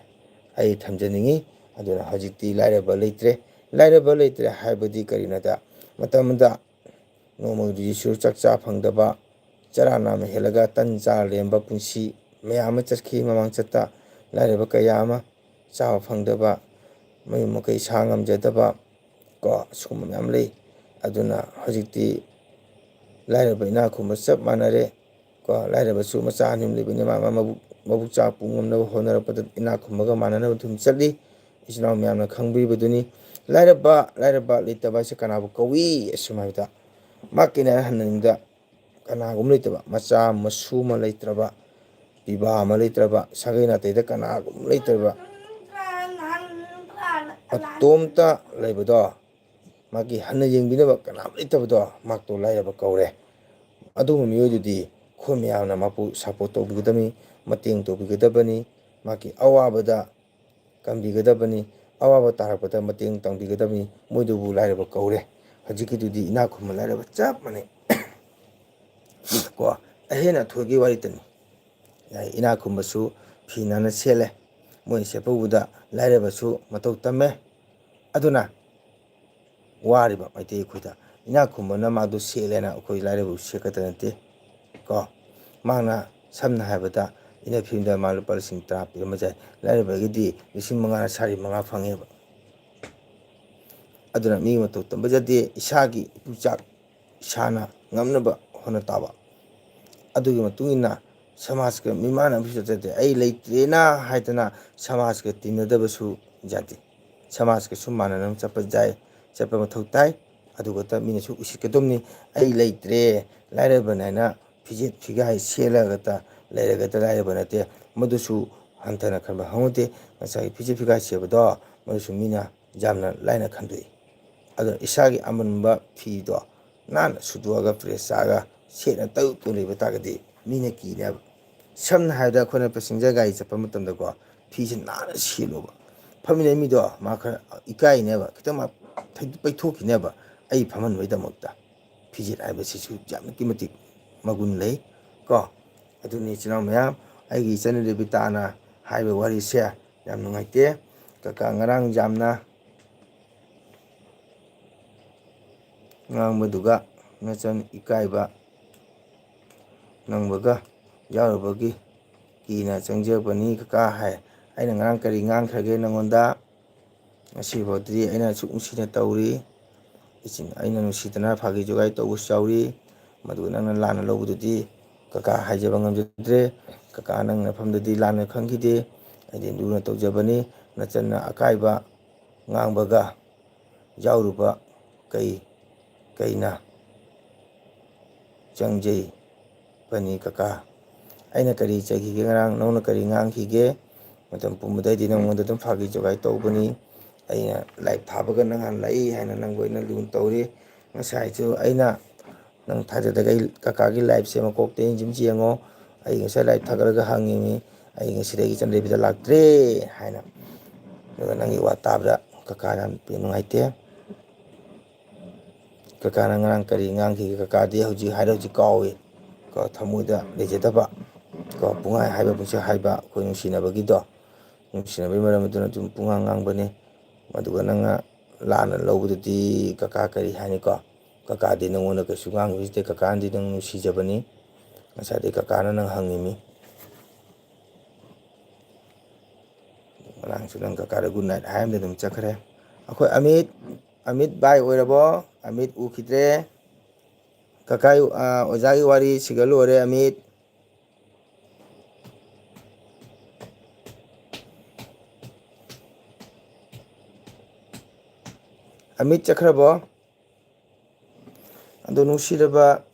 ꯑꯩ ꯊꯝꯖꯅꯤꯡꯉꯤ꯫ ꯑꯗꯨꯅ ꯍꯧꯖꯤꯛꯇꯤ ꯂꯥꯏꯔꯕ ꯂꯩꯇ꯭ꯔꯦ, ꯂꯥꯏꯔꯕ ꯂꯩꯇ꯭ꯔꯦ ꯍꯥꯏꯕꯗꯤ ꯀꯔꯤꯅꯣꯗ, ꯃꯇꯝ ꯑꯃꯗ ꯅꯣꯡꯃꯒꯤ ꯁꯨꯔ ꯆꯥꯛ ꯆꯥ ꯐꯪꯗꯕ, ꯆꯔꯥ ꯅꯥꯝꯃ ꯍꯦꯜꯂꯒ ꯇꯟ ꯆꯥꯔ ꯂꯩꯔꯝꯕ ꯄꯨꯟꯁꯤ ꯃꯌꯥꯝ ꯑꯃ ꯆꯠꯈꯤ꯫ ꯃꯃꯥꯡ ꯆꯠꯇ ꯂꯥꯏꯔꯕ ꯀꯌꯥ ꯑꯃ ꯆꯥꯕ ꯐꯪꯗꯕ, ꯃꯌꯨꯝ ꯃꯀꯩ ꯁꯥ ꯉꯝꯖꯗꯕ ꯀꯣ, ꯁꯤꯒꯨꯝꯕ ꯃꯌꯥꯝ ꯂꯩ꯫ ꯑꯗꯨꯅ ꯍꯧꯖꯤꯛꯇꯤ ꯂꯥꯏꯔꯕ ꯏꯅꯥꯛ ꯈꯨꯟꯕ ꯆꯞ ꯃꯥꯟꯅꯔꯦ ꯀꯣ꯫ ꯂꯥꯏꯔꯕꯁꯨ ꯃꯆꯥ ꯑꯅꯤ ꯑꯍꯨꯝ ꯂꯩꯕꯅꯤ, ꯃꯥ ꯃꯥ ꯃꯕꯨꯛ, ꯃꯕꯨꯛ ꯆꯥꯛ ꯄꯨ ꯉꯝꯅꯕ ꯍꯣꯠꯅꯔꯛꯄꯗ ꯏꯅꯥꯛ ꯈꯨꯟꯕꯒ ꯃꯥꯟꯅꯅꯕ ꯑꯗꯨꯝ ꯆꯠꯂꯤ꯫ ꯏꯆꯤꯟ ꯏꯅꯥꯎ ꯃꯌꯥꯝꯅ ꯈꯪꯕꯤꯕꯗꯨꯅꯤ꯫ ꯂꯥꯏꯔꯕ, ꯂꯥꯏꯔꯕ ꯂꯩꯇꯕ ꯍꯥꯏꯁꯦ ꯀꯅꯥꯕꯨ ꯀꯧꯏ? ꯑꯁꯨꯝ ꯍꯥꯏꯕꯗ, ꯃꯍꯥꯛꯀꯤ ꯍꯥꯏꯍꯟꯅꯤꯡꯕꯗ, ꯀꯅꯥꯒꯨꯝꯕ ꯂꯩꯇꯕ, ꯃꯆꯥ ꯃꯁꯨ ꯑꯃ ꯂꯩꯇ꯭ꯔꯕ, ꯄꯤꯕꯥ ꯑꯃ ꯂꯩꯇ꯭ꯔꯕ, ꯁꯥꯒꯩ ꯅꯥꯇꯩꯗ ꯀꯅꯥꯒꯨꯝꯕ ꯂꯩꯇ꯭ꯔꯕ, ꯃꯇꯣꯝꯇ ꯂꯩꯕꯗꯣ, ꯃꯥꯒꯤ ꯍꯟꯅ ꯌꯦꯡꯕꯤꯅꯕ ꯀꯅꯥꯝ ꯂꯩꯇꯕꯗꯣ, ꯃꯍꯥꯛꯇꯣ ꯂꯥꯏꯔꯕ ꯀꯧꯔꯦ꯫ ꯑꯗꯨꯒꯨꯝꯕ ꯃꯤꯑꯣꯏꯗꯨꯗꯤ ꯑꯩꯈꯣꯏ ꯃꯌꯥꯝꯅ ꯃꯥꯕꯨ ꯁꯞꯄꯣꯔꯠ ꯇꯧꯕꯤꯒꯗꯕꯅꯤ, ꯃꯇꯦꯡ ꯇꯧꯕꯤꯒꯗꯕꯅꯤ, ꯃꯍꯥꯛꯀꯤ ꯑꯋꯥꯕꯗ ꯀꯟꯕꯤꯒꯗꯕꯅꯤ, ꯑꯋꯥꯕ ꯇꯥꯔꯛꯄꯗ ꯃꯇꯦꯡ ꯇꯧꯕꯤꯒꯗꯕꯅꯤ꯫ ꯃꯣꯏꯗꯨꯕꯨ ꯂꯥꯏꯔꯕ ꯀꯧꯔꯦ꯫ ꯍꯧꯖꯤꯛꯀꯤꯗꯨꯗꯤ ꯏꯅꯥꯛ ꯈꯨꯟꯕ ꯂꯥꯏꯔꯕ ꯆꯞ ꯃꯥꯟꯅꯩ꯫ ꯀꯣ, ꯑꯍꯦꯟ ꯑꯊꯣꯏꯒꯤ ꯋꯥꯔꯤꯇꯅꯤ꯫ ꯏꯅꯥꯛ ꯈꯨꯟꯕꯁꯨ ꯐꯤ ꯅꯥꯟꯅ ꯁꯦꯠꯂꯦ꯫ ꯃꯣꯏ ꯁꯦꯠꯄ ꯎꯕꯗ ꯂꯥꯏꯔꯕꯁꯨ ꯃꯇꯧ ꯇꯝꯃꯦ꯫ ꯑꯗꯨꯅ ꯋꯥꯔꯤꯕ ꯃꯩꯇꯩ ꯑꯩꯈꯣꯏꯗ ꯏꯅꯥꯛ ꯈꯨꯟꯕꯅ ꯃꯥꯗꯨ ꯁꯦꯠꯂꯦꯅ ꯑꯩꯈꯣꯏ ꯂꯥꯏꯔꯕꯕꯨ ꯁꯦꯠꯀꯗꯕ ꯅꯠꯇꯦ꯫ ꯀꯣ, ꯃꯥꯅ ꯁꯝꯅ ꯍꯥꯏꯔꯕꯗ ꯏꯅꯐꯤꯗ ꯃꯥ ꯂꯨꯄꯥ ꯂꯤꯁꯤꯡ ꯇꯔꯥ ꯄꯤꯔꯝꯕ ꯌꯥꯏ, ꯂꯥꯏꯔꯕꯒꯤꯗꯤ ꯂꯤꯁꯤꯡ ꯃꯉꯥꯅ ꯁꯥꯔꯤ ꯃꯉꯥ ꯐꯪꯉꯦꯕ꯫ ꯑꯗꯨꯅ ꯃꯤꯒꯤ ꯃꯇꯧ ꯇꯝꯕ ꯌꯥꯗꯦ, ꯏꯁꯥꯒꯤ ꯏꯄꯨꯆꯥꯛ ꯏꯁꯥꯅ ꯉꯝꯅꯕ ꯍꯣꯠꯅ ꯇꯥꯕ꯫ ꯑꯗꯨꯒꯤ ꯃꯇꯨꯡ ꯏꯟꯅ ꯁꯃꯥꯖꯀ ꯃꯤꯃꯥꯟꯅꯕꯁꯨ ꯆꯠꯆꯗꯦ꯫ ꯑꯩ ꯂꯩꯇ꯭ꯔꯦꯅ ꯍꯥꯏꯗꯅ ꯁꯃꯥꯖꯀ ꯇꯤꯟꯅꯗꯕꯁꯨ ꯌꯥꯗꯦ꯫ ꯁꯃꯥꯖꯀꯁꯨ ꯃꯥꯟꯅꯅ ꯆꯠꯄ ꯌꯥꯏ, ꯆꯠꯄ ꯃꯊꯧ ꯇꯥꯏ꯫ ꯑꯗꯨꯒ ꯃꯤꯅꯁꯨ ꯎꯁꯤꯠꯀꯗꯕꯅꯤ꯫ ꯑꯩ ꯂꯩꯇ꯭ꯔꯦ, ꯂꯥꯏꯔꯕꯅꯦ ꯍꯥꯏꯅ ꯐꯤꯖꯦꯠ ꯐꯤꯒꯥꯏ ꯁꯦꯠꯂꯒꯇ ꯂꯩꯔꯒꯇ ꯂꯥꯏꯔꯕ ꯅꯠꯇꯦ꯫ ꯃꯗꯨꯁꯨ ꯍꯟꯊꯅ ꯈꯟꯕ ꯍꯧꯅꯗꯦ꯫ ꯉꯁꯥꯏꯒꯤ ꯐꯤꯖꯦꯠ ꯐꯤꯒꯥꯏ ꯁꯦꯠꯄꯗꯣ ꯃꯗꯨꯁꯨ ꯃꯤꯅ ꯌꯥꯝꯅ ꯂꯥꯏꯅ ꯈꯟꯗꯣꯛꯏ꯫ ꯑꯗꯨꯅ ꯏꯁꯥꯒꯤ ꯑꯃꯟꯕ ꯐꯤꯗꯣ ꯅꯥꯟꯅ ꯁꯨꯗꯣꯛꯑꯒ ꯄ꯭ꯔꯦꯁ ꯆꯥꯛꯑꯒ ꯁꯦꯠꯅ ꯇꯔꯨ ꯇꯔꯨ ꯂꯩꯕ ꯇꯥꯔꯒꯗꯤ ꯃꯤꯅ ꯀꯤꯅꯦꯕ꯫ ꯁꯝꯅ ꯍꯥꯏꯔꯕꯗ ꯑꯩꯈꯣꯏꯅ ꯄꯦꯁꯦꯟꯖꯔ ꯒꯥꯔꯤ ꯆꯠꯄ ꯃꯇꯝꯗꯀꯣ, ꯐꯤꯁꯦ ꯅꯥꯟꯅ ꯁꯦꯠꯂꯣꯕ꯫ ꯐꯝꯃꯤꯟꯅꯩ ꯃꯤꯗꯣ ꯃꯥ ꯈꯔ ꯏꯀꯥꯏꯅꯦꯕ, ꯈꯤꯇꯪ ꯃꯥ ꯊꯩ-, ꯄꯩꯊꯣꯛꯈꯤꯅꯦꯕ꯫ ꯑꯩ ꯐꯝꯍꯟꯕꯒꯤꯗꯃꯛꯇ ꯐꯤꯖꯦꯠ ꯍꯥꯏꯕꯁꯤꯁꯨ ꯌꯥꯝꯅꯀꯤ ꯃꯇꯤꯛ ꯃꯒꯨꯟ ꯂꯩ ꯀꯣ꯫ ꯑꯗꯨꯅꯤ ꯏꯆꯤꯟ ꯏꯅꯥꯎ ꯃꯌꯥꯝ, ꯑꯩꯒꯤ ꯏꯆꯟꯅꯨꯄꯤ ꯕꯤꯇꯥꯅ ꯍꯥꯏꯕ ꯋꯥꯔꯤꯁꯦ ꯌꯥꯝ ꯅꯨꯡꯉꯥꯏꯇꯦ꯫ ꯀꯀꯥ ꯉꯔꯥꯡ ꯌꯥꯝꯅ ꯉꯥꯡꯕꯗꯨꯒ ꯅꯆꯟ ꯏꯀꯥꯏꯕ ꯅꯪꯕꯒ ꯌꯥꯎꯔꯨꯕꯒꯤ ꯀꯤꯅ ꯆꯪꯖꯕꯅꯤ ꯀꯀꯥ ꯍꯥꯏ꯫ ꯑꯩꯅ ꯉꯔꯥꯡ ꯀꯔꯤ ꯉꯥꯡꯈ꯭ꯔꯒꯦ ꯅꯪꯉꯣꯟꯗ? ꯉꯁꯤꯐꯥꯎꯗꯤ ꯑꯩꯅ ꯑꯁꯨꯛ ꯅꯨꯡꯁꯤꯅ ꯇꯧꯔꯤ꯫ ꯏꯆꯤꯟ ꯑꯩꯅ ꯅꯨꯡꯁꯤꯗꯅ ꯐꯥꯒꯤ ꯖꯨꯒꯥꯏ ꯇꯧꯕꯁꯨ ꯌꯥꯎꯔꯤ꯫ ꯃꯗꯨ ꯅꯪꯅ ꯂꯥꯟꯅ ꯂꯧꯕꯗꯨꯗꯤ ꯀꯀꯥ ꯍꯥꯏꯖꯕ ꯉꯝꯖꯗ꯭ꯔꯦ꯫ ꯀꯀꯥ ꯅꯪ ꯅꯐꯝꯗꯗꯤ ꯂꯥꯟꯅ ꯈꯟꯈꯤꯗꯦ꯫ ꯑꯩꯗꯤ ꯂꯨꯅ ꯇꯧꯖꯕꯅꯤ꯫ ꯅꯆꯟꯅ ꯑꯀꯥꯏꯕ ꯉꯥꯡꯕꯒ ꯌꯥꯎꯔꯨꯕ ꯀꯩ ꯀꯩꯅ ꯆꯪꯖꯩ ꯄꯅꯤ ꯀꯀꯥ꯫ ꯑꯩꯅ ꯀꯔꯤ ꯆꯩꯈꯤꯒꯦ ꯉꯔꯥꯡ? ꯅꯪꯅ ꯀꯔꯤ ꯉꯥꯡꯈꯤꯒꯦ? ꯃꯇꯝ ꯄꯨꯝꯕꯗ ꯑꯩꯗꯤ ꯅꯪꯉꯣꯟꯗ ꯑꯗꯨꯝ ꯐꯥꯒꯤ ꯖꯣꯒꯥꯏ ꯇꯧꯕꯅꯤ꯫ ꯑꯩꯅ ꯂꯥꯏꯚ ꯊꯥꯕꯒ ꯅꯪ ꯍꯜꯂꯛꯏ ꯍꯥꯏꯅ ꯅꯪꯕꯨ ꯑꯩꯅ ꯂꯨꯅ ꯇꯧꯔꯤ꯫ ꯉꯁꯥꯏꯁꯨ ꯑꯩꯅ ꯅꯪ ꯊꯥꯖꯗꯒꯩ ꯀꯀꯥꯒꯤ ꯂꯥꯏꯚꯁꯦ ꯃꯀꯣꯛꯇ ꯌꯦꯡꯁꯤꯟ ꯌꯦꯡꯉꯣ꯫ ꯑꯩ ꯉꯁꯥꯏ ꯂꯥꯏꯚ ꯊꯥꯒꯠꯂꯒ ꯍꯪꯉꯤꯅꯤ, "ꯑꯩ ꯉꯁꯤꯗꯒꯤ ꯆꯟꯗꯦꯜꯕꯤꯗ ꯂꯥꯛꯇ꯭ꯔꯦ" ꯍꯥꯏꯅ꯫ ꯑꯗꯨꯒ ꯅꯪꯒꯤ ꯋꯥ ꯇꯥꯕꯗ ꯀꯀꯥ ꯌꯥꯝ ꯅꯨꯡꯉꯥꯏꯇꯦ꯫ ꯀꯀꯥꯅ ꯉꯔꯥꯡ ꯀꯔꯤ ꯉꯥꯡꯈꯤꯒꯦ? ꯀꯀꯥꯗꯤ ꯍꯧꯖꯤꯛ ꯍꯥꯏꯔ ꯍꯧꯖꯤꯛ ꯀꯥꯎꯏ꯫ ꯀꯣ, ꯊꯃꯣꯏꯗ ꯂꯩꯖꯗꯕ꯫ ꯀꯣ, ꯄꯨꯡꯍꯥꯏ ꯍꯥꯏꯕ ꯄꯨꯡꯁꯦ ꯍꯥꯏꯕ ꯑꯩꯈꯣꯏ ꯅꯨꯡꯁꯤꯅꯕꯒꯤꯗꯣ꯫ ꯅꯨꯡꯁꯤꯅꯕꯒꯤ ꯃꯔꯝ ꯑꯗꯨꯅ ꯑꯗꯨꯝ ꯄꯨꯡꯉꯥꯡ ꯉꯥꯡꯕꯅꯤ꯫ ꯑꯗꯨꯒ ꯅꯪꯅ ꯂꯥꯟꯅ ꯂꯧꯕꯗꯨꯗꯤ ꯀꯀꯥ ꯀꯔꯤ ꯍꯥꯏꯅꯤꯀꯣ? ꯀꯀꯥꯗꯤ ꯅꯪꯉꯣꯟꯗ ꯀꯩꯁꯨ ꯉꯥꯡꯕꯤꯗꯦ, ꯀꯀꯥꯅꯗꯤ ꯅꯪ ꯅꯨꯡꯁꯤꯖꯕꯅꯤ꯫ ꯉꯁꯥꯏꯗꯩ ꯀꯀꯥꯅ ꯅꯪ ꯍꯪꯉꯤꯃꯤ꯫ ꯉꯔꯥꯡꯁꯨ ꯅꯪ ꯀꯀꯥꯗ good night ꯍꯥꯏꯔꯝꯗ ꯑꯗꯨꯝ ꯆꯠꯈ꯭ꯔꯦ꯫ ꯑꯩꯈꯣꯏ ꯑꯃꯤꯠ, ꯑꯃꯤꯠ ꯚꯥꯏ ꯑꯣꯏꯔꯕꯣ? ꯑꯃꯤꯠ ꯎꯈꯤꯗ꯭ꯔꯦ꯫ ꯀꯀꯥ, ꯑ, ꯑꯣꯖꯥꯒꯤ ꯋꯥꯔꯤ ꯁꯤꯒ ꯂꯣꯏꯔꯦ, ꯑꯃꯤꯠ꯫ ꯑꯃꯤꯠ ꯆꯠꯈ꯭ꯔꯕꯣ? ꯑꯗꯣ ꯅꯨꯡꯁꯤꯔꯕ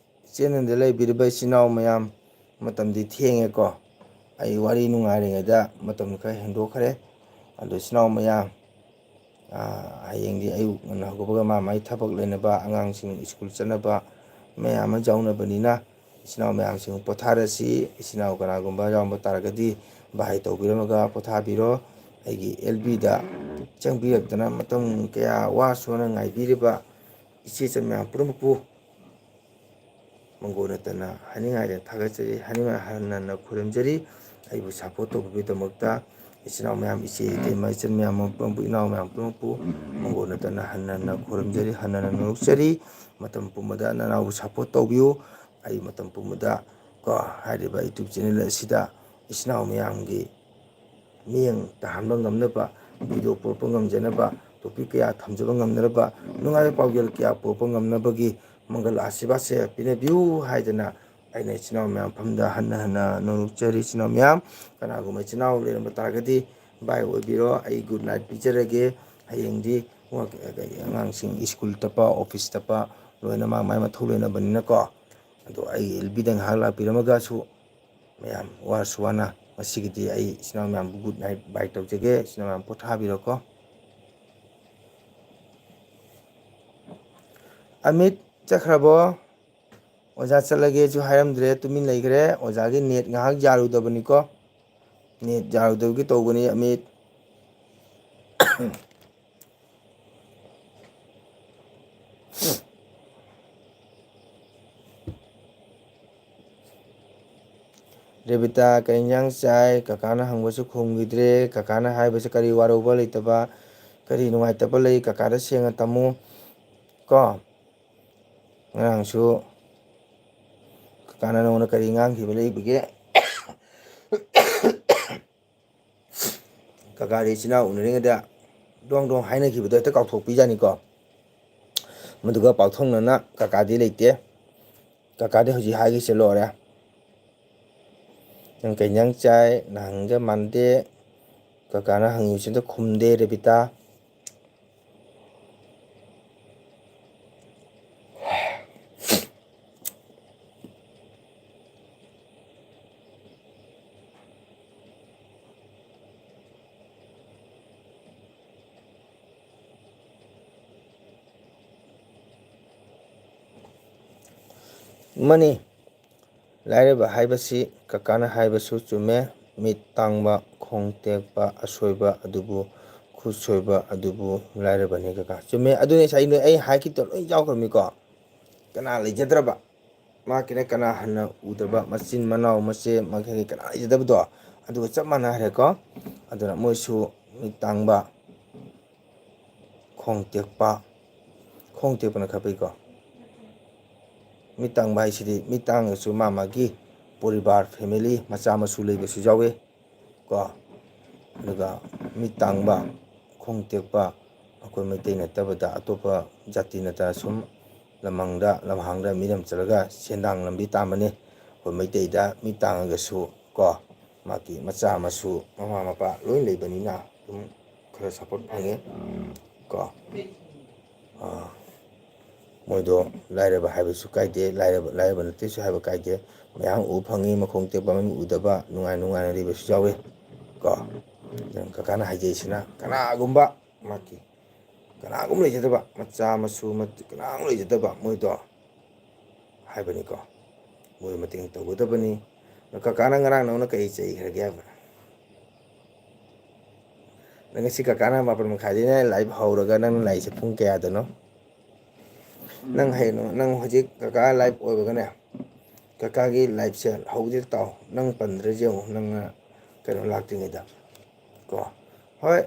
ꯏꯆꯦꯜ ꯅꯪꯗ ꯂꯩꯕꯤꯔꯤꯕ ꯏꯆꯤꯟ ꯏꯅꯥꯎ ꯃꯌꯥꯝ, ꯃꯇꯝꯗꯤ ꯊꯦꯡꯉꯦꯀꯣ꯫ ꯑꯩ ꯋꯥꯔꯤ ꯅꯨꯡꯉꯥꯏꯔꯤꯉꯩꯗ ꯃꯇꯝ ꯈꯔ ꯍꯦꯟꯗꯣꯛꯈ꯭ꯔꯦ꯫ ꯑꯗꯣ ꯏꯆꯤꯟ ꯏꯅꯥꯎ ꯃꯌꯥꯝ, ꯑꯥ, ꯍꯌꯦꯡꯗꯤ ꯑꯌꯨꯛ ꯉꯟꯅ ꯍꯧꯒꯠꯄꯒ ꯃꯥ ꯃꯥꯒꯤ ꯊꯕꯛ ꯂꯩꯅꯕ, ꯑꯉꯥꯡꯁꯤꯡ ꯁ꯭ꯀꯨꯜ ꯆꯠꯅꯕ ꯃꯌꯥꯝ ꯑꯃ ꯌꯥꯎꯅꯕꯅꯤꯅ, ꯏꯆꯤꯟ ꯏꯅꯥꯎ ꯃꯌꯥꯝꯁꯤꯡ ꯄꯣꯊꯥꯔꯁꯤ꯫ ꯏꯆꯤꯟ ꯏꯅꯥꯎ ꯀꯅꯥꯒꯨꯝꯕ ꯌꯥꯎꯔꯝꯕ ꯇꯥꯔꯒꯗꯤ ꯚꯥꯏ ꯇꯧꯕꯤꯔꯝꯃꯒ ꯄꯣꯊꯥꯕꯤꯔꯣ꯫ ꯑꯩꯒꯤ ꯑꯦꯜ ꯕꯤꯗ ꯆꯪꯕꯤꯔꯛꯇꯅ ꯃꯇꯝ ꯀꯌꯥ ꯋꯥꯁꯨ ꯋꯥꯅ ꯉꯥꯏꯕꯤꯔꯤꯕ ꯏꯆꯦ ꯏꯆꯟ ꯃꯌꯥꯝ ꯄꯨꯝꯅꯃꯛꯄꯨ ꯃꯪꯒꯣꯜ ꯅꯠꯇꯅ ꯍꯥꯏꯅꯤꯡꯉꯥꯏ ꯂꯩ-, ꯊꯥꯒꯠꯆꯔꯤ꯫ ꯍꯥꯏꯅꯤꯡꯉꯥꯏ ꯍꯟꯅ ꯍꯟꯅ ꯈꯨꯔꯨꯝꯖꯔꯤ꯫ ꯑꯩꯕꯨ ꯁꯞꯄꯣꯔꯠ ꯇꯧꯕꯤꯕꯒꯤꯗꯃꯛꯇ ꯏꯆꯤꯟ ꯏꯅꯥꯎ ꯃꯌꯥꯝ, ꯏꯆꯦ ꯏꯇꯩꯃ ꯏꯆꯟ ꯃꯌꯥꯝ ꯄꯨꯝꯅꯃꯛꯄꯨ, ꯏꯅꯥꯎ ꯃꯌꯥꯝ ꯄꯨꯝꯅꯃꯛꯄꯨ ꯃꯪꯒꯣꯜ ꯅꯠꯇꯅ ꯍꯟꯅ ꯍꯟꯅ ꯈꯨꯔꯨꯝꯖꯔꯤ, ꯍꯟꯅ ꯍꯟꯅ ꯅꯣꯛꯆꯔꯤ꯫ ꯃꯇꯝ ꯄꯨꯝꯕꯗ ꯅꯅꯥꯎꯕꯨ support ꯇꯧꯕꯤꯌꯨ꯫ ꯑꯩ ꯃꯇꯝ ꯄꯨꯝꯕꯗ ꯀꯣ, ꯍꯥꯏꯔꯤꯕ YouTube channel ꯑꯁꯤꯗ ꯏꯆꯤꯟ ꯏꯅꯥꯎ ꯃꯌꯥꯝꯒꯤ ꯃꯤꯠꯌꯦꯡ ꯇꯥꯍꯟꯕ ꯉꯝꯅꯕ, video ꯄꯨꯔꯛꯄ ꯉꯝꯖꯅꯕ, topic ꯀꯌꯥ ꯊꯝꯖꯕ ꯉꯝꯅꯅꯕ, ꯅꯨꯡꯉꯥꯏꯕ ꯄꯥꯎꯖꯦꯜ ꯀꯌꯥ ꯄꯨꯔꯛꯄ ꯉꯝꯅꯕꯒꯤ ꯃꯪꯒꯜ ꯑꯥꯁꯤꯔꯕꯥꯗꯁꯦ ꯄꯤꯅꯕꯤꯌꯨ ꯍꯥꯏꯗꯅ ꯑꯩꯅ ꯏꯆꯤꯟ ꯏꯅꯥꯎ ꯃꯌꯥꯝ ꯃꯐꯝꯗ ꯍꯟꯅ ꯍꯟꯅ ꯅꯣꯡꯂꯨꯛꯆꯔꯤ꯫ ꯏꯆꯤꯟ ꯏꯅꯥꯎ ꯃꯌꯥꯝ, ꯀꯅꯥꯒꯨꯝꯕ ꯏꯆꯤꯟ ꯏꯅꯥꯎ ꯂꯩꯔꯝꯕ ꯇꯥꯔꯒꯗꯤ ꯚꯥꯏ ꯑꯣꯏꯕꯤꯔꯣ, ꯑꯩ good night ꯄꯤꯖꯔꯒꯦ꯫ ꯍꯌꯦꯡꯗꯤ ꯑꯉꯥꯡꯁꯤꯡ school ꯆꯠꯄ, office ꯆꯠꯄ ꯂꯣꯏꯅ ꯃꯥ ꯃꯥꯏ ꯃꯊꯧ ꯂꯩꯅꯕꯅꯤꯅꯀꯣ꯫ ꯑꯗꯣ ꯑꯩꯒꯤ L Bꯗ ꯉꯥꯏꯍꯥꯛ ꯂꯥꯛꯄꯤꯔꯝꯃꯒꯁꯨ ꯃꯌꯥꯝ ꯋꯥꯔꯁꯨ ꯋꯥꯅ ꯉꯁꯤꯒꯤꯗꯤ ꯑꯩ ꯏꯆꯤꯟ ꯏꯅꯥꯎ ꯃꯌꯥꯝꯕꯨ good night bye ꯇꯧꯖꯒꯦ꯫ ꯏꯆꯤꯟ ꯏꯅꯥꯎ ꯃꯌꯥꯝ ꯄꯣꯊꯥꯕꯤꯔꯣꯀꯣ꯫ ꯑꯃꯤꯠ ꯆꯠꯈ꯭ꯔꯕꯣ? ꯑꯣꯖꯥ ꯆꯠꯂꯒꯦꯁꯨ ꯍꯥꯏꯔꯝꯗ꯭ꯔꯦ, ꯇꯨꯃꯤꯟ ꯂꯩꯈ꯭ꯔꯦ꯫ ꯑꯣꯖꯥꯒꯤ net ꯉꯥꯏꯍꯥꯛ ꯌꯥꯔꯨꯗꯕꯅꯤꯀꯣ, net ꯌꯥꯔꯨꯗꯕꯒꯤ ꯇꯧꯕꯅꯤ ꯑꯃꯤꯠ꯫ ꯔꯦꯕꯤꯇꯥ, ꯀꯩ ꯏꯟꯖꯥꯡ ꯆꯥꯏ? ꯀꯀꯥꯅ ꯍꯪꯕꯁꯨ ꯈꯨꯝꯈꯤꯗ꯭ꯔꯦ꯫ ꯀꯀꯥꯅ ꯍꯥꯏꯕꯁꯦ ꯀꯔꯤ ꯋꯥꯔꯧꯕ ꯂꯩꯇꯕ, ꯀꯔꯤ ꯅꯨꯡꯉꯥꯏꯇꯕ ꯂꯩ? ꯀꯀꯥꯗ ꯁꯦꯡꯅ ꯇꯝꯃꯨ ꯀꯣ꯫ ꯉꯔꯥꯡꯁꯨ ꯀꯀꯥꯅ ꯅꯉꯣꯟꯗ ꯀꯔꯤ ꯉꯥꯡꯈꯤꯕ ꯂꯩꯕꯒꯦ? ꯀꯀꯥꯗꯤ ꯏꯆꯤꯟ ꯏꯅꯥꯎ ꯎꯅꯔꯤꯉꯩꯗ ꯗꯣꯡ ꯗꯣꯡ ꯍꯥꯏꯅꯈꯤꯕꯗꯣ ꯍꯦꯛꯇ ꯀꯥꯎꯊꯣꯛꯄꯤꯖꯥꯠꯅꯤꯀꯣ꯫ ꯃꯗꯨꯒ ꯄꯥꯛꯊꯣꯡꯅꯅ ꯀꯀꯥꯗꯤ ꯂꯩꯇꯦ꯫ ꯀꯀꯥꯗꯤ ꯍꯧꯖꯤꯛ ꯍꯥꯏꯈꯤꯁꯦ ꯂꯣꯏꯔꯦ꯫ "ꯅꯪ ꯀꯩ ꯏꯟꯖꯥꯡ ꯆꯥꯏ? ꯅꯍꯥꯟꯒ ꯃꯥꯟꯗꯦ꯫ ꯀꯀꯥꯅ ꯍꯪꯉꯤꯕꯁꯤꯗ ꯈꯨꯝꯗꯦ, ꯔꯦꯕꯤꯇꯥ꯫" ꯃꯥꯅꯤ꯫ ꯂꯥꯏꯔꯕ ꯍꯥꯏꯕꯁꯤ ꯀꯀꯥꯅ ꯍꯥꯏꯕꯁꯨ ꯆꯨꯝꯃꯦ꯫ ꯃꯤꯠ ꯇꯥꯡꯕ, ꯈꯣꯡ ꯇꯦꯛꯄ, ꯑꯁꯣꯏꯕ ꯑꯗꯨꯕꯨ, ꯈꯨꯠ ꯁꯣꯏꯕ ꯑꯗꯨꯕꯨ ꯂꯥꯏꯔꯕꯅꯤ ꯀꯀꯥ꯫ ꯆꯨꯝꯃꯦ꯫ ꯑꯗꯨꯅꯤ ꯉꯁꯥꯏ ꯅꯣꯏ ꯑꯩ ꯍꯥꯏꯈꯤꯕꯗꯣ ꯂꯣꯏ ꯌꯥꯎꯈ꯭ꯔꯕꯅꯤꯀꯣ꯫ ꯀꯅꯥ ꯂꯩꯖꯗ꯭ꯔꯕ? ꯃꯍꯥꯛꯀꯤꯅ ꯀꯅꯥ ꯍꯟꯅ ꯎꯗ꯭ꯔꯕ? ꯃꯆꯤꯟ ꯃꯅꯥꯎ ꯃꯆꯦ ꯃꯈꯩꯒꯤ ꯀꯅꯥ ꯂꯩꯖꯗꯕꯗꯣ? ꯑꯗꯨꯒ ꯆꯞ ꯃꯥꯟꯅ ꯍꯥꯏꯔꯦꯀꯣ꯫ ꯑꯗꯨꯅ ꯃꯣꯏꯁꯨ ꯃꯤꯠ ꯇꯥꯡꯕ, ꯈꯣꯡ ꯇꯦꯛꯄ, ꯈꯣꯡ ꯇꯦꯛꯄꯅ ꯈꯔ ꯐꯩꯀꯣ꯫ ꯃꯤꯠ ꯇꯥꯡꯕ ꯍꯥꯏꯁꯤꯗꯤ ꯃꯤꯠ ꯇꯥꯡꯉꯒꯁꯨ ꯃꯥ ꯃꯥꯒꯤ ꯄꯣꯔꯤꯕꯥꯔ, ꯐꯦꯃꯤꯂꯤ, ꯃꯆꯥ ꯃꯁꯨ ꯂꯩꯕꯁꯨ ꯌꯥꯎꯋꯤ ꯀꯣ꯫ ꯑꯗꯨꯒ ꯃꯤꯠ ꯇꯥꯡꯕ, ꯈꯣꯡ ꯇꯦꯛꯄ, ꯑꯩꯈꯣꯏ ꯃꯩꯇꯩ ꯅꯠꯇꯕꯗ ꯑꯇꯣꯞꯄ ꯖꯥꯇꯤ ꯅꯠꯇꯅ ꯁꯨꯝ ꯂꯝꯍꯥꯡꯗ, ꯂꯝꯍꯥꯡꯗ ꯃꯤꯔꯝ ꯆꯠꯂꯒ ꯁꯦꯟꯗꯥꯡ ꯂꯝꯕꯤ ꯇꯥꯟꯕꯅꯤ꯫ ꯑꯩꯈꯣꯏ ꯃꯩꯇꯩꯗ ꯃꯤꯠ ꯇꯥꯡꯉꯒꯁꯨ ꯀꯣ, ꯃꯥꯒꯤ ꯃꯆꯥ ꯃꯁꯨ, ꯃꯃꯥ ꯃꯄꯥ ꯂꯣꯏ ꯂꯩꯕꯅꯤꯅ ꯑꯗꯨꯝ ꯈꯔ ꯁꯞꯄꯣꯔꯠ ꯐꯪꯉꯦ ꯀꯣ꯫ ꯑꯥ, ꯃꯣꯏꯗꯣ ꯂꯥꯏꯔꯕ ꯍꯥꯏꯕꯁꯨ ꯀꯥꯏꯗꯦ, ꯂꯥꯏꯔꯕ, ꯂꯥꯏꯔꯕ ꯅꯠꯇꯦꯁꯨ ꯍꯥꯏꯕ ꯀꯥꯏꯗꯦ꯫ ꯃꯌꯥꯝ ꯎꯕ ꯐꯪꯉꯤ, ꯃꯈꯣꯡ ꯇꯦꯛꯄ, ꯃꯃꯤꯠ ꯎꯗꯕ, ꯅꯨꯡꯉꯥꯏ ꯅꯨꯡꯉꯥꯏꯅ ꯂꯩꯕꯁꯨ ꯌꯥꯎꯋꯤ ꯀꯣ꯫ ꯑꯗꯨꯅ ꯀꯀꯥꯅ ꯍꯥꯏꯖꯩꯁꯤꯅ, ꯀꯅꯥꯒꯨꯝꯕ ꯃꯥꯒꯤ, ꯀꯅꯥꯒꯨꯝꯕ ꯂꯩꯖꯗꯕ, ꯃꯆꯥ ꯃꯁꯨ ꯃꯠ-, ꯀꯅꯥꯒꯨꯝꯕ ꯂꯩꯖꯗꯕ ꯃꯣꯏꯗꯣ ꯍꯥꯏꯕꯅꯤꯀꯣ꯫ ꯃꯣꯏ ꯃꯇꯦꯡ ꯇꯧꯒꯗꯕꯅꯤ꯫ ꯑꯗꯣ ꯀꯀꯥꯅ ꯉꯔꯥꯡ ꯅꯉꯣꯟꯗ ꯀꯔꯤ ꯆꯩꯈ꯭ꯔꯒꯦ ꯍꯥꯏꯕ? ꯅꯪ ꯉꯁꯤ ꯀꯀꯥꯅ ꯃꯥꯄꯟ ꯃꯈꯥꯏꯗꯩꯅ ꯂꯥꯏꯚ ꯍꯧꯔꯒ ꯅꯪꯅ ꯂꯥꯛꯏꯁꯦ ꯄꯨꯡ ꯀꯌꯥꯗꯅꯣ? ꯅꯪ ꯍꯌꯦꯡ, ꯅꯪ ꯍꯧꯖꯤꯛ ꯀꯀꯥ ꯂꯥꯏꯚ ꯑꯣꯏꯕꯒꯅꯦ, ꯀꯀꯥꯒꯤ ꯂꯥꯏꯚꯁꯦ ꯍꯧꯖꯤꯛ ꯇꯥꯎ, ꯅꯪ ꯄꯟꯗ꯭ꯔꯁꯦ ꯌꯦꯡꯉꯨ, ꯅꯪꯅ ꯀꯩꯅꯣ ꯂꯥꯛꯇ꯭ꯔꯤꯉꯩꯗ ꯀꯣ꯫ ꯍꯣꯏ,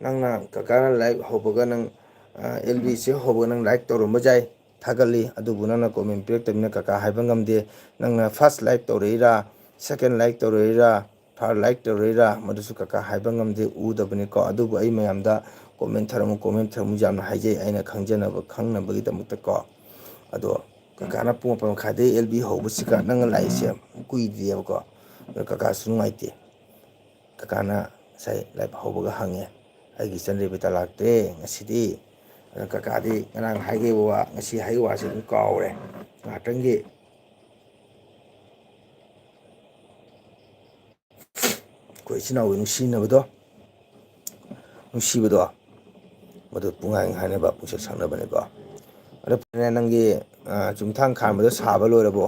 ꯅꯪꯅ ꯀꯀꯥꯅ ꯂꯥꯏꯚ ꯍꯧꯕꯒ ꯅꯪ, ꯑꯦꯜ ꯕꯤꯁꯦ ꯍꯧꯕꯒ ꯅꯪ ꯂꯥꯏꯛ ꯇꯧꯔꯝꯕ ꯌꯥꯏ, ꯊꯥꯒꯠꯂꯤ, ꯑꯗꯨꯕꯨ ꯅꯪꯅ ꯀꯣꯃꯦꯟ ꯄꯤꯔꯛꯇꯕꯅꯤꯅ ꯀꯀꯥ ꯍꯥꯏꯕ ꯉꯝꯗꯦ꯫ ꯅꯪꯅ ꯐꯥꯔꯁ ꯂꯥꯏꯛ ꯇꯧꯔꯛꯏꯔꯥ, ꯁꯦꯀꯦꯟ ꯂꯥꯏꯛ ꯇꯧꯔꯛꯏꯔꯥ, ꯊꯥꯔꯠ ꯂꯥꯏꯛ ꯇꯧꯔꯛꯏꯔꯥ, ꯃꯗꯨꯁꯨ ꯀꯀꯥ ꯍꯥꯏꯕ ꯉꯝꯗꯦ, ꯎꯗꯕꯅꯤꯀꯣ꯫ ꯑꯗꯨꯕꯨ ꯑꯩ ꯃꯌꯥꯝꯗ ꯀꯣꯃꯦꯟ ꯊꯥꯔꯝꯃꯨ, ꯀꯣꯃꯦꯟ ꯊꯥꯔꯝꯃꯨ ꯌꯥꯝꯅ ꯍꯥꯏꯖꯩ, ꯑꯩꯅ ꯈꯪꯖꯅꯕ, ꯈꯪꯅꯕꯒꯤꯗꯃꯛꯇꯀꯣ꯫ ꯑꯗꯣ ꯀꯀꯥꯅ ꯄꯨꯡ ꯃꯥꯄꯟ ꯃꯈꯥꯏꯗꯩ ꯑꯦꯜ ꯕꯤ ꯍꯧꯕꯁꯤꯒ ꯅꯪꯅ ꯂꯥꯛꯏꯁꯦ ꯀꯨꯏꯗ꯭ꯔꯤꯑꯕꯀꯣ꯫ ꯑꯗꯣ ꯀꯀꯥꯁꯨ ꯅꯨꯡꯉꯥꯏꯇꯦ꯫ ꯀꯀꯥꯅ ꯉꯁꯥꯏ ꯂꯥꯏꯚ ꯍꯧꯕꯒ ꯍꯪꯉꯦ, "ꯑꯩꯒꯤ ꯏꯆꯟ ꯔꯦꯕꯤꯇꯥ ꯂꯥꯛꯇ꯭ꯔꯦ ꯉꯁꯤꯗꯤ?" ꯑꯗ ꯀꯀꯥꯗꯤ ꯉꯔꯥꯡ ꯍꯥꯏꯈꯤꯕ ꯋꯥ, ꯉꯁꯤ ꯍꯥꯏꯈꯤꯕ ꯋꯥꯁꯦ ꯑꯗꯨꯝ ꯀꯥꯎꯔꯦ꯫ ꯉꯥꯏꯍꯥꯛꯇꯪꯒꯤ ꯑꯩꯈꯣꯏ ꯏꯆꯤꯟ ꯏꯅꯥꯎꯒꯤ ꯅꯨꯡꯁꯤꯅꯕꯗꯣ, ꯅꯨꯡꯁꯤꯕꯗꯣ, ꯃꯗꯨ ꯄꯨꯡꯍꯥꯏ ꯍꯥꯏꯅꯕ, ꯄꯨꯡꯁꯛ ꯁꯛꯅꯕꯅꯤꯀꯣ꯫ ꯑꯗꯣ ꯐꯔꯦ, ꯅꯪꯒꯤ, ꯑ, ꯆꯨꯝꯊꯥꯡ ꯈꯥꯟꯕꯗꯣ ꯁꯥꯕ ꯂꯣꯏꯔꯕꯣ?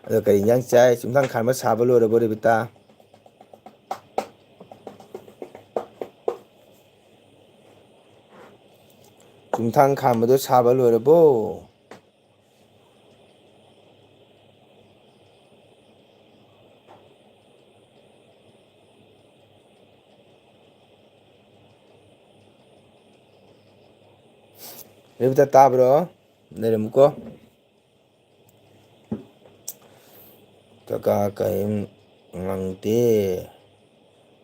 ꯑꯗꯣ ꯀꯔꯤ ꯏꯟꯖꯥꯡ ꯆꯥꯏ? ꯆꯨꯝꯊꯥꯡ ꯈꯥꯟꯕ ꯁꯥꯕ ꯂꯣꯏꯔꯕꯣ, ꯔꯦꯕꯤꯇꯥ? ꯆꯨꯝꯊꯥꯡ ꯈꯥꯟꯕꯗꯣ ꯁꯥꯕ ꯂꯣꯏꯔꯕꯣ? ꯔꯦꯕꯤꯇꯥ, ꯇꯥꯕ꯭ꯔꯣ? ꯂꯩꯔꯝꯃꯨꯀꯣ꯫ ꯀꯀꯥ ꯀꯔꯤꯝ ꯉꯥꯡꯗꯦ꯫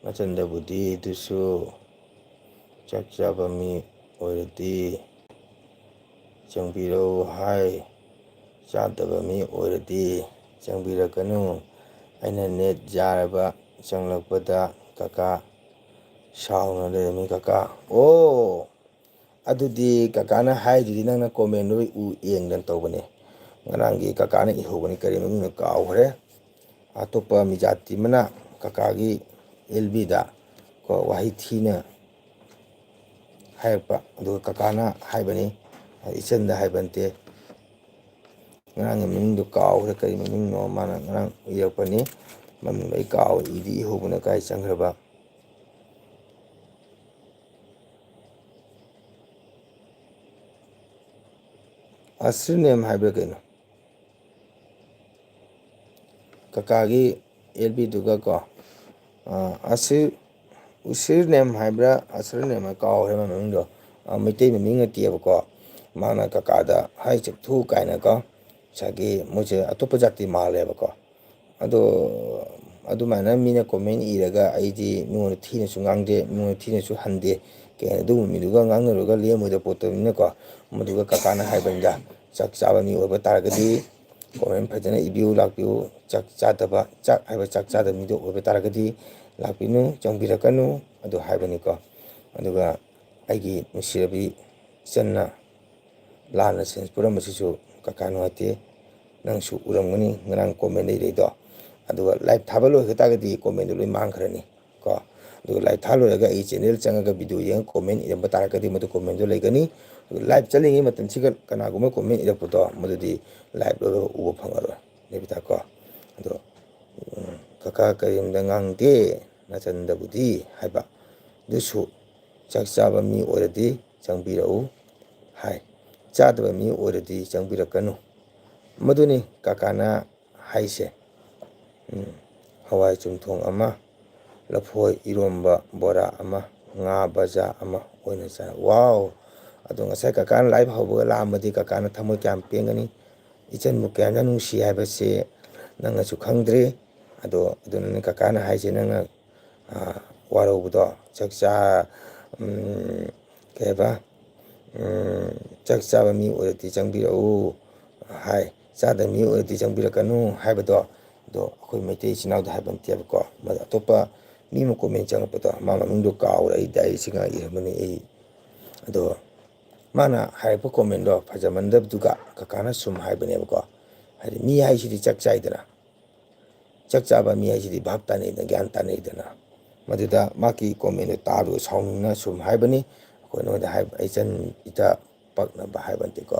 ꯅꯆꯟꯗꯕꯨꯗꯤ ꯑꯗꯨꯁꯨ ꯆꯥꯛ ꯆꯥꯕ ꯃꯤ ꯑꯣꯏꯔꯗꯤ ꯆꯪꯕꯤꯔꯛꯎ ꯍꯥꯏ꯫ ꯆꯥꯗꯕ ꯃꯤ ꯑꯣꯏꯔꯗꯤ ꯆꯪꯕꯤꯔꯛꯀꯅꯨ꯫ ꯑꯩꯅ ꯅꯦꯠ ꯌꯥꯔꯕ ꯆꯪꯂꯛꯄꯗ ꯀꯀꯥ ꯁꯥꯎꯅ ꯂꯩꯔꯝꯃꯤ꯫ ꯀꯀꯥ, ꯑꯣ, ꯑꯗꯨꯗꯤ ꯀꯀꯥꯅ ꯍꯥꯏꯗꯨꯗꯤ ꯅꯪꯅ ꯀꯣꯃꯦꯟꯗꯨ ꯎ ꯌꯦꯡꯗꯅ ꯇꯧꯕꯅꯦ꯫ ꯉꯔꯥꯡꯒꯤ ꯀꯀꯥꯅ ꯏꯍꯧꯕꯅꯤ, ꯀꯔꯤ ꯃꯃꯤꯡꯅꯣ ꯀꯥꯎꯈ꯭ꯔꯦ꯫ ꯑꯇꯣꯞꯄ ꯃꯤꯖꯥꯇꯤ ꯑꯃꯅ ꯀꯀꯥꯒꯤ ꯑꯦꯜ ꯕꯤꯗ ꯀꯣ ꯋꯥꯍꯩ ꯊꯤꯅ ꯍꯥꯏꯔꯛꯄ, ꯑꯗꯨꯒ ꯀꯀꯥꯅ ꯍꯥꯏꯕꯅꯤ, ꯏꯆꯟꯗ ꯍꯥꯏꯕ ꯅꯠꯇꯦ꯫ ꯉꯔꯥꯡꯒꯤ ꯃꯃꯤꯡꯗꯣ ꯀꯥꯎꯈ꯭ꯔꯦ, ꯀꯔꯤ ꯃꯃꯤꯡꯅꯣ ꯃꯥꯅ ꯉꯔꯥꯡ ꯏꯔꯛꯄꯅꯤ꯫ ꯃꯃꯤꯡꯗꯣ ꯑꯩ ꯀꯥꯎ-, ꯏꯗꯤ ꯏꯍꯧꯕꯅ ꯀꯥꯏ ꯆꯪꯈ꯭ꯔꯕ? ꯑꯁꯤꯔꯅꯦꯝ ꯍꯥꯏꯕ꯭ꯔꯥ ꯀꯩꯅꯣ? ꯀꯀꯥꯒꯤ ꯑꯦꯜ ꯕꯤꯗꯨꯒ ꯀꯣ, ꯑ, ꯑꯁꯤ ꯎꯁꯤꯔꯅꯦꯝ ꯍꯥꯏꯕ꯭ꯔꯥ, ꯑꯁꯤꯔꯅꯦꯝ ꯍꯥꯏ-, ꯀꯥꯎꯈ꯭ꯔꯦ ꯃꯃꯤꯡꯗꯣ꯫ ꯑ, ꯃꯩꯇꯩ ꯃꯃꯤꯡ ꯅꯠꯇꯦꯕꯀꯣ꯫ ꯃꯥꯅ ꯀꯀꯥꯗ "ꯍꯥꯏ ꯆꯤꯛꯊꯨ" ꯀꯥꯏꯅꯀꯣ, ꯉꯁꯥꯏꯒꯤ ꯃꯣꯏꯁꯦ ꯑꯇꯣꯞꯄ ꯖꯥꯇꯤ ꯃꯥꯜꯂꯦꯕꯀꯣ꯫ ꯑꯗꯣ ꯑꯗꯨꯃꯥꯏꯅ ꯃꯤꯅ ꯀꯣꯃꯦꯟ ꯏꯔꯒ ꯑꯩꯗꯤ ꯃꯤꯉꯣꯟꯗ ꯊꯤꯅꯁꯨ ꯉꯥꯡꯗꯦ, ꯃꯤꯉꯣꯟꯗ ꯊꯤꯅꯁꯨ ꯍꯟꯗꯦ꯫ ꯀꯩ ꯍꯥꯏꯅꯤ, ꯑꯗꯨꯒꯨꯝꯕ ꯃꯤꯗꯨꯒ ꯉꯥꯡꯅꯔꯨꯔꯒ ꯂꯦꯝꯃꯣꯏꯗꯕ ꯄꯣꯠꯇꯨꯅꯤꯅꯀꯣ꯫ ꯃꯗꯨꯒ ꯀꯀꯥꯅ ꯍꯥꯏꯕꯅꯤꯗ, ꯆꯥꯛ ꯆꯥꯕ ꯃꯤ ꯑꯣꯏꯕ ꯇꯥꯔꯒꯗꯤ ꯀꯣꯃꯦꯟ ꯐꯖꯅ ꯏꯕꯤꯌꯨ, ꯂꯥꯛꯄꯤꯌꯨ꯫ ꯆꯥꯛ ꯆꯥꯗꯕ, ꯆꯥꯛ ꯍꯥꯏꯕ ꯆꯥꯛ ꯆꯥꯗꯕ ꯃꯤꯗꯣ ꯑꯣꯏꯕ ꯇꯥꯔꯒꯗꯤ ꯂꯥꯛꯄꯤꯅꯨ, ꯆꯪꯕꯤꯔꯛꯀꯅꯨ, ꯑꯗꯨ ꯍꯥꯏꯕꯅꯤꯀꯣ꯫ ꯑꯗꯨꯒ ꯑꯩꯒꯤ ꯅꯨꯡꯁꯤꯔꯕꯤ ꯏꯆꯟꯅ ꯂꯥꯟꯅ ꯁꯦꯟꯁ ꯄꯨꯔꯝꯕꯁꯤꯁꯨ ꯀꯀꯥ ꯅꯨꯡꯉꯥꯏꯇꯦ꯫ ꯅꯪꯁꯨ ꯎꯔꯝꯒꯅꯤ ꯉꯔꯥꯡ ꯀꯣꯃꯦꯟꯗ ꯏꯔꯩꯗꯣ꯫ ꯑꯗꯨꯒ ꯂꯥꯏꯚ ꯊꯥꯕ ꯂꯣꯏꯈ꯭ꯔ ꯇꯥꯔꯒꯗꯤ ꯀꯣꯃꯦꯟꯗꯣ ꯂꯣꯏ ꯃꯥꯡꯈ꯭ꯔꯅꯤ ꯀꯣ꯫ ꯑꯗꯨꯒ ꯂꯥꯏꯚ ꯊꯥ ꯂꯣꯏꯔꯒ ꯑꯩ ꯆꯦꯅꯦꯜ ꯆꯪꯉꯒ ꯚꯤꯗꯤꯑꯣ ꯌꯦꯡꯉ ꯀꯣꯃꯦꯟ ꯏꯔꯝꯕ ꯇꯥꯔꯒꯗꯤ ꯃꯗꯨ ꯀꯣꯃꯦꯟꯗꯣ ꯂꯩꯒꯅꯤ꯫ ꯑꯗꯨꯒ ꯂꯥꯏꯚ ꯆꯠꯂꯤꯉꯩ ꯃꯇꯝꯁꯤꯒ ꯀꯅꯥꯒꯨꯝꯕ ꯀꯣꯃꯦꯟ ꯏꯔꯛꯄꯗꯣ ꯃꯗꯨꯗꯤ ꯂꯥꯏꯚ ꯂꯣꯏꯔꯒ ꯎꯕ ꯐꯪꯉꯔꯣꯏ꯫ ꯂꯩꯕ ꯇꯥꯏꯀꯣ꯫ ꯑꯗꯣ, ꯎꯝ, "ꯀꯀꯥ ꯀꯔꯤꯝꯇ ꯉꯥꯡꯗꯦ ꯅꯆꯟꯗꯕꯨꯗꯤ" ꯍꯥꯏꯕ꯫ ꯑꯗꯨꯁꯨ ꯆꯥꯛ ꯆꯥꯕ ꯃꯤ ꯑꯣꯏꯔꯗꯤ ꯆꯪꯕꯤꯔꯛꯎ ꯍꯥꯏ꯫ ꯆꯥꯗꯕ ꯃꯤ ꯑꯣꯏꯔꯗꯤ ꯆꯪꯕꯤꯔꯛꯀꯅꯨ꯫ ꯃꯗꯨꯅꯤ ꯀꯀꯥꯅ ꯍꯥꯏꯁꯦ꯫ ꯎꯝ, ꯍꯋꯥꯏ ꯆꯝꯊꯣꯡ ꯑꯃ, ꯂꯐꯣꯏ ꯏꯔꯣꯝꯕ, ꯕꯣꯔꯥ ꯑꯃ, ꯉꯥ ꯕꯖꯥ ꯑꯃ ꯑꯣꯏꯅ ꯆꯥꯏ꯫ ꯋꯥꯎ! ꯑꯗꯣ ꯉꯁꯥꯏ ꯀꯀꯥꯅ live ꯍꯧꯕꯒ ꯂꯥꯛꯑꯝꯃꯗꯤ ꯀꯀꯥꯅ ꯊꯃꯣꯏ ꯀꯌꯥꯝ ꯄꯦꯟꯒꯅꯤ꯫ ꯏꯆꯟꯕꯨ ꯀꯌꯥꯝꯅ ꯅꯨꯡꯁꯤ ꯍꯥꯏꯕꯁꯤ ꯅꯪꯅꯁꯨ ꯈꯪꯗ꯭ꯔꯤ꯫ ꯑꯗꯣ ꯑꯗꯨꯅꯅꯦ ꯀꯀꯥꯅ ꯍꯥꯏꯁꯦ, ꯅꯪꯅ, ꯑ, ꯋꯥꯔꯧꯕꯗꯣ꯫ ꯆꯥꯛ ꯆꯥ-, ꯎꯝ, ꯀꯩ ꯍꯥꯏꯕ? ꯎꯝ, "ꯆꯥꯛ ꯆꯥꯕ ꯃꯤ ꯑꯣꯏꯔꯗꯤ ꯆꯪꯕꯤꯔꯛꯎ" ꯍꯥꯏ, "ꯆꯥꯗꯕ ꯃꯤ ꯑꯣꯏꯔꯗꯤ ꯆꯪꯕꯤꯔꯛꯀꯅꯨ" ꯍꯥꯏꯕꯗꯣ꯫ ꯑꯗꯣ ꯑꯩꯈꯣꯏ ꯃꯩꯇꯩ ꯏꯆꯤꯟ ꯏꯅꯥꯎꯗ ꯍꯥꯏꯕ ꯅꯠꯇꯦꯕꯀꯣ꯫ ꯃꯗꯨ ꯑꯇꯣꯞꯄ ꯃꯤ ꯑꯃ comment ꯆꯪꯉꯛꯄꯗꯣ, ꯃꯥ ꯃꯃꯤꯡꯗꯣ ꯀꯥꯎꯔꯦ, ꯑꯩ diaryꯁꯤꯒ ꯏꯔꯝꯕꯅꯤ ꯑꯩ꯫ ꯑꯗꯣ ꯃꯥꯅ ꯍꯥꯏꯔꯛꯄ commentꯗꯣ ꯐꯖꯃꯟꯗꯕꯗꯨꯒ ꯀꯀꯥꯅ ꯁꯨꯝ ꯍꯥꯏꯕꯅꯦꯕꯀꯣ꯫ ꯍꯥꯏꯗꯤ ꯃꯤ ꯍꯥꯏꯁꯤꯗꯤ ꯆꯥꯛ ꯆꯥꯏꯗꯅ, ꯆꯥꯛ ꯆꯥꯕ ꯃꯤ ꯍꯥꯏꯁꯤꯗꯤ ꯚꯥꯞ ꯇꯥꯅꯩꯗꯅ, ꯒ꯭ꯌꯥꯟ ꯇꯥꯅꯩꯗꯅ꯫ ꯃꯗꯨꯗ ꯃꯥꯒꯤ commentꯗꯣ ꯇꯥꯔꯨ ꯁꯥꯎꯅꯤꯡꯅ ꯁꯨꯝ ꯍꯥꯏꯕꯅꯤ꯫ ꯑꯩꯈꯣꯏ ꯅꯉꯣꯟꯗ ꯍꯥꯏꯕ, ꯏꯆꯟ ꯏꯇ ꯄꯛꯅꯕ ꯍꯥꯏꯕ ꯅꯠꯇꯦꯀꯣ꯫